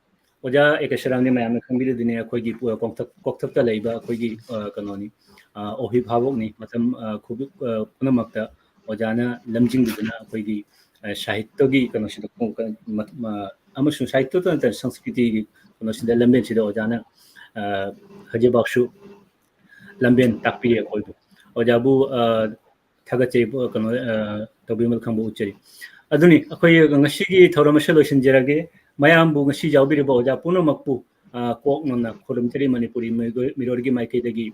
ꯑꯣꯖꯥ ꯑꯦ ꯀꯦ ꯁꯔꯥꯝꯗꯤ ꯃꯌꯥꯝꯅ ꯈꯪꯕꯤꯔꯗꯨꯅꯤ, ꯑꯩꯈꯣꯏꯒꯤ ꯄꯨ-, ꯀꯣꯛꯊꯛ-, ꯀꯣꯛꯊꯛꯇ ꯂꯩꯕ ꯑꯩꯈꯣꯏꯒꯤ, ꯑ, ꯀꯩꯅꯣꯅꯤ, ꯑ, ꯑꯣꯍꯤꯚꯥꯕꯣꯛꯅꯤ꯫ ꯃꯇꯝ, ꯑ, ꯈꯨꯕꯤ-, ꯑ, ꯄꯨꯝꯅꯃꯛꯇ ꯑꯣꯖꯥꯅ ꯂꯝꯖꯤꯡꯕꯤꯗꯨꯅ ꯑꯩꯈꯣꯏꯒꯤ, ꯑ, ꯁꯥꯍꯤꯇ꯭ꯌꯒꯤ ꯀꯩꯅꯣꯁꯤꯗ ꯈꯣꯡ-, ꯀ-, ꯃ-, ꯃ-, ꯑꯃꯁꯨꯡ ꯁꯥꯍꯤꯇ꯭ꯌꯇ ꯅꯠꯇꯅ ꯁꯪꯁꯀ꯭ꯔꯤꯇꯤꯒꯤ ꯀꯩꯅꯣꯁꯤꯗ, ꯂꯝꯕꯦꯟꯁꯤꯗ ꯑꯣꯖꯥꯅ, ꯑ, ꯍꯧꯖꯤꯛꯐꯥꯎꯁꯨ ꯂꯝꯕꯦꯟ ꯇꯥꯛꯄꯤꯔꯤ ꯑꯩꯈꯣꯏꯕꯨ꯫ ꯑꯣꯖꯥꯕꯨ, ꯑ, ꯊꯥꯒꯠꯆꯔꯤ, ꯀꯩꯅꯣ, ꯑ, ꯇꯧꯕꯤꯃꯜ ꯈꯪꯕ ꯎꯠꯆꯔꯤ꯫ ꯑꯗꯨꯅꯤ, ꯑꯩꯈꯣꯏ ꯉꯁꯤꯒꯤ ꯊꯧꯔꯝ ꯑꯁꯤ ꯂꯣꯏꯁꯤꯟꯖꯔꯒꯦ꯫ ꯃꯌꯥꯝꯕꯨ ꯉꯁꯤ ꯌꯥꯎꯕꯤꯔꯤꯕ ꯑꯣꯖꯥ ꯄꯨꯝꯅꯃꯛꯄꯨ, ꯑ, ꯀꯣꯛ ꯅꯣꯟꯅ ꯈꯨꯔꯨꯝꯖꯔꯤ꯫ ꯃꯅꯤꯄꯨꯔꯤ ꯃꯤꯑꯣꯏ-, ꯃꯤꯔꯣꯜꯒꯤ ꯃꯥꯏꯀꯩꯗꯒꯤ,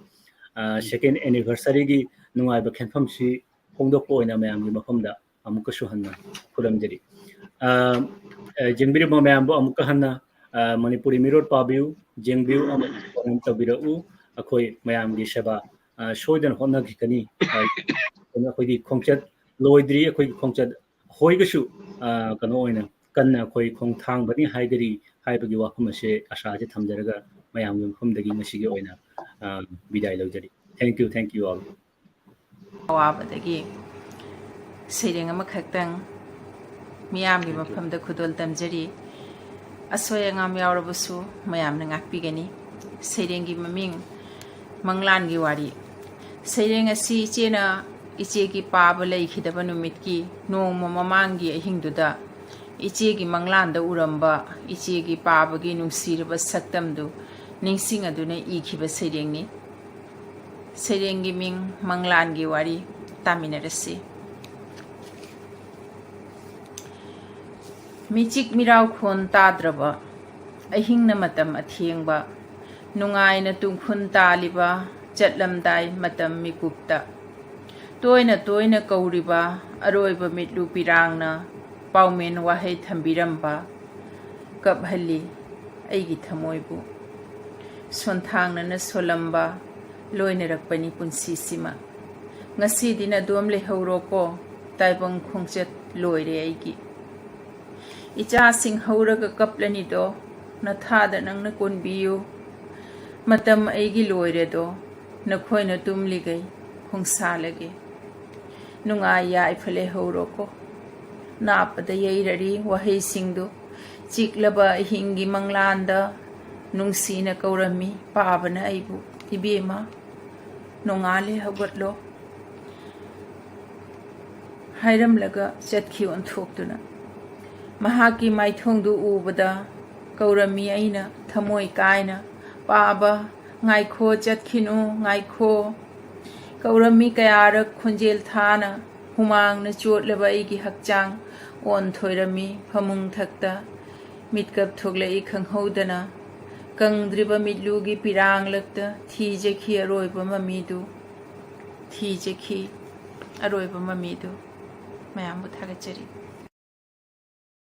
ꯑ, second anniversaryꯒꯤ ꯅꯨꯡꯉꯥꯏꯕ ꯈꯦꯟꯐꯝꯁꯤ ꯐꯣꯡꯗꯣꯛꯄ ꯑꯣꯏꯅ ꯃꯌꯥꯝꯒꯤ ꯃꯐꯝꯗ ꯑꯃꯨꯛꯀꯁꯨ ꯍꯟꯅ ꯈꯨꯔꯨꯝꯖꯔꯤ꯫ ꯑ, ꯑ, ꯌꯦꯡꯕꯤꯔꯤꯕ ꯃꯌꯥꯝꯕꯨ ꯑꯃꯨꯛꯀ ꯍꯟꯅ, ꯑ, ꯃꯅꯤꯄꯨꯔꯤ ꯃꯤꯔꯣꯜ ꯄꯥꯕꯤꯌꯨ, ꯌꯦꯡꯕꯤꯌꯨ ꯑꯃꯗꯤ comment ꯇꯧꯕꯤꯔꯛꯎ꯫ ꯑꯩꯈꯣꯏ ꯃꯌꯥꯝꯒꯤ ꯁꯦꯕꯥ, ꯑ, ꯁꯣꯏꯗꯅ ꯍꯣꯠꯅꯈꯤꯒꯅꯤ꯫ ꯑ, ꯑꯩꯈꯣꯏꯒꯤ ꯈꯣꯡꯆꯠ ꯂꯣꯏꯗ꯭ꯔꯤ, ꯑꯩꯈꯣꯏꯒꯤ ꯈꯣꯡꯆꯠ ꯍꯣꯏꯒꯁꯨ, ꯑ, ꯀꯩꯅꯣ ꯑꯣꯏꯅ ꯀꯟꯅ ꯑꯩꯈꯣꯏ ꯈꯣꯡꯊꯥꯡꯕꯅꯤ ꯍꯥꯏꯒꯅꯤ ꯍꯥꯏꯕꯒꯤ ꯋꯥꯐꯝ ꯑꯁꯦ ꯑꯥꯁꯥꯁꯦ ꯊꯝꯖꯔꯒ ꯃꯌꯥꯝꯒꯤ ꯃꯐꯝꯗꯒꯤ ꯉꯁꯤꯒꯤ ꯑꯣꯏꯅ, ꯑ, ꯕꯤꯗꯥꯏ ꯂꯧꯖꯔꯤ꯫ Thank you, thank you all. ꯑꯋꯥꯕꯗꯒꯤ ꯁꯩꯔꯦꯡ ꯑꯃꯈꯛꯇꯪ ꯃꯤꯌꯥꯝꯒꯤ ꯃꯐꯝꯗ ꯈꯨꯗꯣꯜ ꯇꯝꯖꯔꯤ꯫ ꯑꯁꯣꯏ ꯑꯉꯥꯝ ꯌꯥꯎꯔꯕꯁꯨ ꯃꯌꯥꯝꯅ ꯉꯥꯛꯄꯤꯒꯅꯤ꯫ ꯁꯩꯔꯦꯡꯒꯤ ꯃꯃꯤꯡ ꯃꯪꯂꯥꯟꯒꯤ ꯋꯥꯔꯤ꯫ ꯁꯩꯔꯦꯡ ꯑꯁꯤ ꯏꯆꯦꯅ ꯏꯆꯦꯒꯤ ꯄꯥꯕ ꯂꯩꯈꯤꯗꯕ ꯅꯨꯃꯤꯠꯀꯤ ꯅꯣꯡꯃ ꯃꯃꯥꯡꯒꯤ ꯑꯍꯤꯡꯗꯨꯗ ꯏꯆꯦꯒꯤ ꯃꯪꯂꯥꯟꯗ ꯎꯔꯝꯕ ꯏꯆꯦꯒꯤ ꯄꯥꯕꯒꯤ ꯅꯨꯡꯁꯤꯔꯕ ꯁꯛꯇꯝꯗꯨ ꯅꯤꯡꯁꯤꯡꯗꯨꯅ ꯏꯈꯤꯕ ꯁꯩꯔꯦꯡꯅꯤ꯫ ꯁꯩꯔꯦꯡꯒꯤ ꯃꯤꯡ ꯃꯪꯂꯥꯟꯒꯤ ꯋꯥꯔꯤ꯫ ꯇꯥꯃꯤꯟꯅꯔꯁꯤ꯫ ꯃꯤꯆꯤꯛ ꯃꯤꯔꯥꯎꯈꯣꯟ ꯇꯥꯗ꯭ꯔꯕ ꯑꯍꯤꯡꯅ ꯃꯇꯝ ꯑꯊꯦꯡꯕ, ꯅꯨꯡꯉꯥꯏꯅ ꯇꯨꯡꯈꯨꯟ ꯇꯥꯜꯂꯤꯕ ꯆꯠꯂꯝꯗꯥꯏ ꯃꯇꯝ ꯃꯤꯀꯨꯞꯇ, ꯇꯣꯏꯅ ꯇꯣꯏꯅ ꯀꯧꯔꯤꯕ ꯑꯔꯣꯏꯕ ꯃꯤꯠꯂꯨ ꯄꯤꯔꯥꯡꯅ ꯄꯥꯎꯃꯦꯟ ꯋꯥꯍꯩ ꯊꯝꯕꯤꯔꯝꯕ ꯀꯞꯍꯜꯂꯤ ꯑꯩꯒꯤ ꯊꯃꯣꯏꯕꯨ꯫ ꯁꯣꯟꯊꯥꯡꯅꯅ ꯁꯣꯜꯂꯝꯕ ꯂꯣꯏꯅꯔꯛꯄꯅꯤ ꯄꯨꯟꯁꯤꯁꯤꯃ꯫ ꯉꯁꯤꯗꯤ ꯅꯗꯣꯝ ꯂꯩꯍꯧꯔꯣꯀꯣ, ꯇꯥꯏꯕꯪ ꯈꯣꯡꯆꯠ ꯂꯣꯏꯔꯦ ꯑꯩꯒꯤ꯫ ꯏꯆꯥꯁꯤꯡ ꯍꯧꯔꯒ ꯀꯞꯂꯅꯤꯗꯣ, ꯅꯊꯥꯗ ꯅꯪꯅ ꯀꯣꯟꯕꯤꯌꯨ꯫ ꯃꯇꯝ ꯑꯩꯒꯤ ꯂꯣꯏꯔꯦꯗꯣ, ꯅꯈꯣꯏꯅ ꯇꯨꯝꯂꯤꯒꯩ ꯈꯣꯡꯁꯥꯜꯂꯒꯦ꯫ ꯅꯨꯡꯉꯥꯏ ꯌꯥꯏꯐ ꯂꯩꯍꯧꯔꯣꯀꯣ꯫ ꯅꯥꯞꯄꯗ ꯌꯩꯔꯔꯤ ꯋꯥꯍꯩꯁꯤꯡꯗꯨ꯫ ꯆꯤꯛꯂꯕ ꯑꯍꯤꯡꯒꯤ ꯃꯪꯂꯥꯟꯗ ꯅꯨꯡꯁꯤꯅ ꯀꯧꯔꯝꯃꯤ ꯄꯥꯕꯅ ꯑꯩꯕꯨ, "ꯏꯕꯦꯝꯃ, ꯅꯣꯡꯉꯥꯜꯂꯦ, ꯍꯧꯒꯠꯂꯣ" ꯍꯥꯏꯔꯝꯂꯒ ꯆꯠꯈꯤ ꯑꯣꯟꯊꯣꯛꯇꯨꯅ꯫ ꯃꯍꯥꯛꯀꯤ ꯃꯥꯏꯊꯣꯡꯗꯨ ꯎꯕꯗ ꯀꯧꯔꯝꯃꯤ ꯑꯩꯅ ꯊꯃꯣꯏ ꯀꯥꯏꯅ, "ꯄꯥꯕ, ꯉꯥꯏꯈꯣ, ꯆꯠꯈꯤꯅꯨ, ꯉꯥꯏꯈꯣ"꯫ ꯀꯧꯔꯝꯃꯤ ꯀꯌꯥꯔꯛ ꯈꯣꯟꯖꯦꯜ ꯊꯥꯅ, ꯍꯨꯃꯥꯡꯅ ꯆꯣꯠꯂꯕ ꯑꯩꯒꯤ ꯍꯛꯆꯥꯡ ꯑꯣꯟꯊꯣꯏꯔꯝꯃꯤ ꯐꯃꯨꯡ ꯊꯛꯇ꯫ ꯃꯤꯠꯀꯞ ꯊꯣꯛꯂꯛꯏ ꯈꯪꯍꯧꯗꯅ, ꯀꯪꯗ꯭ꯔꯤꯕ ꯃꯤꯠꯂꯨꯒꯤ ꯄꯤꯔꯥꯡꯂꯛꯇ ꯊꯤꯖꯈꯤ ꯑꯔꯣꯏꯕ ꯃꯃꯤꯗꯨ, ꯊꯤꯖꯈꯤ ꯑꯔꯣꯏꯕ ꯃꯃꯤꯗꯨ꯫ ꯃꯌꯥꯝꯕꯨ ꯊꯥꯒꯠꯆꯔꯤ꯫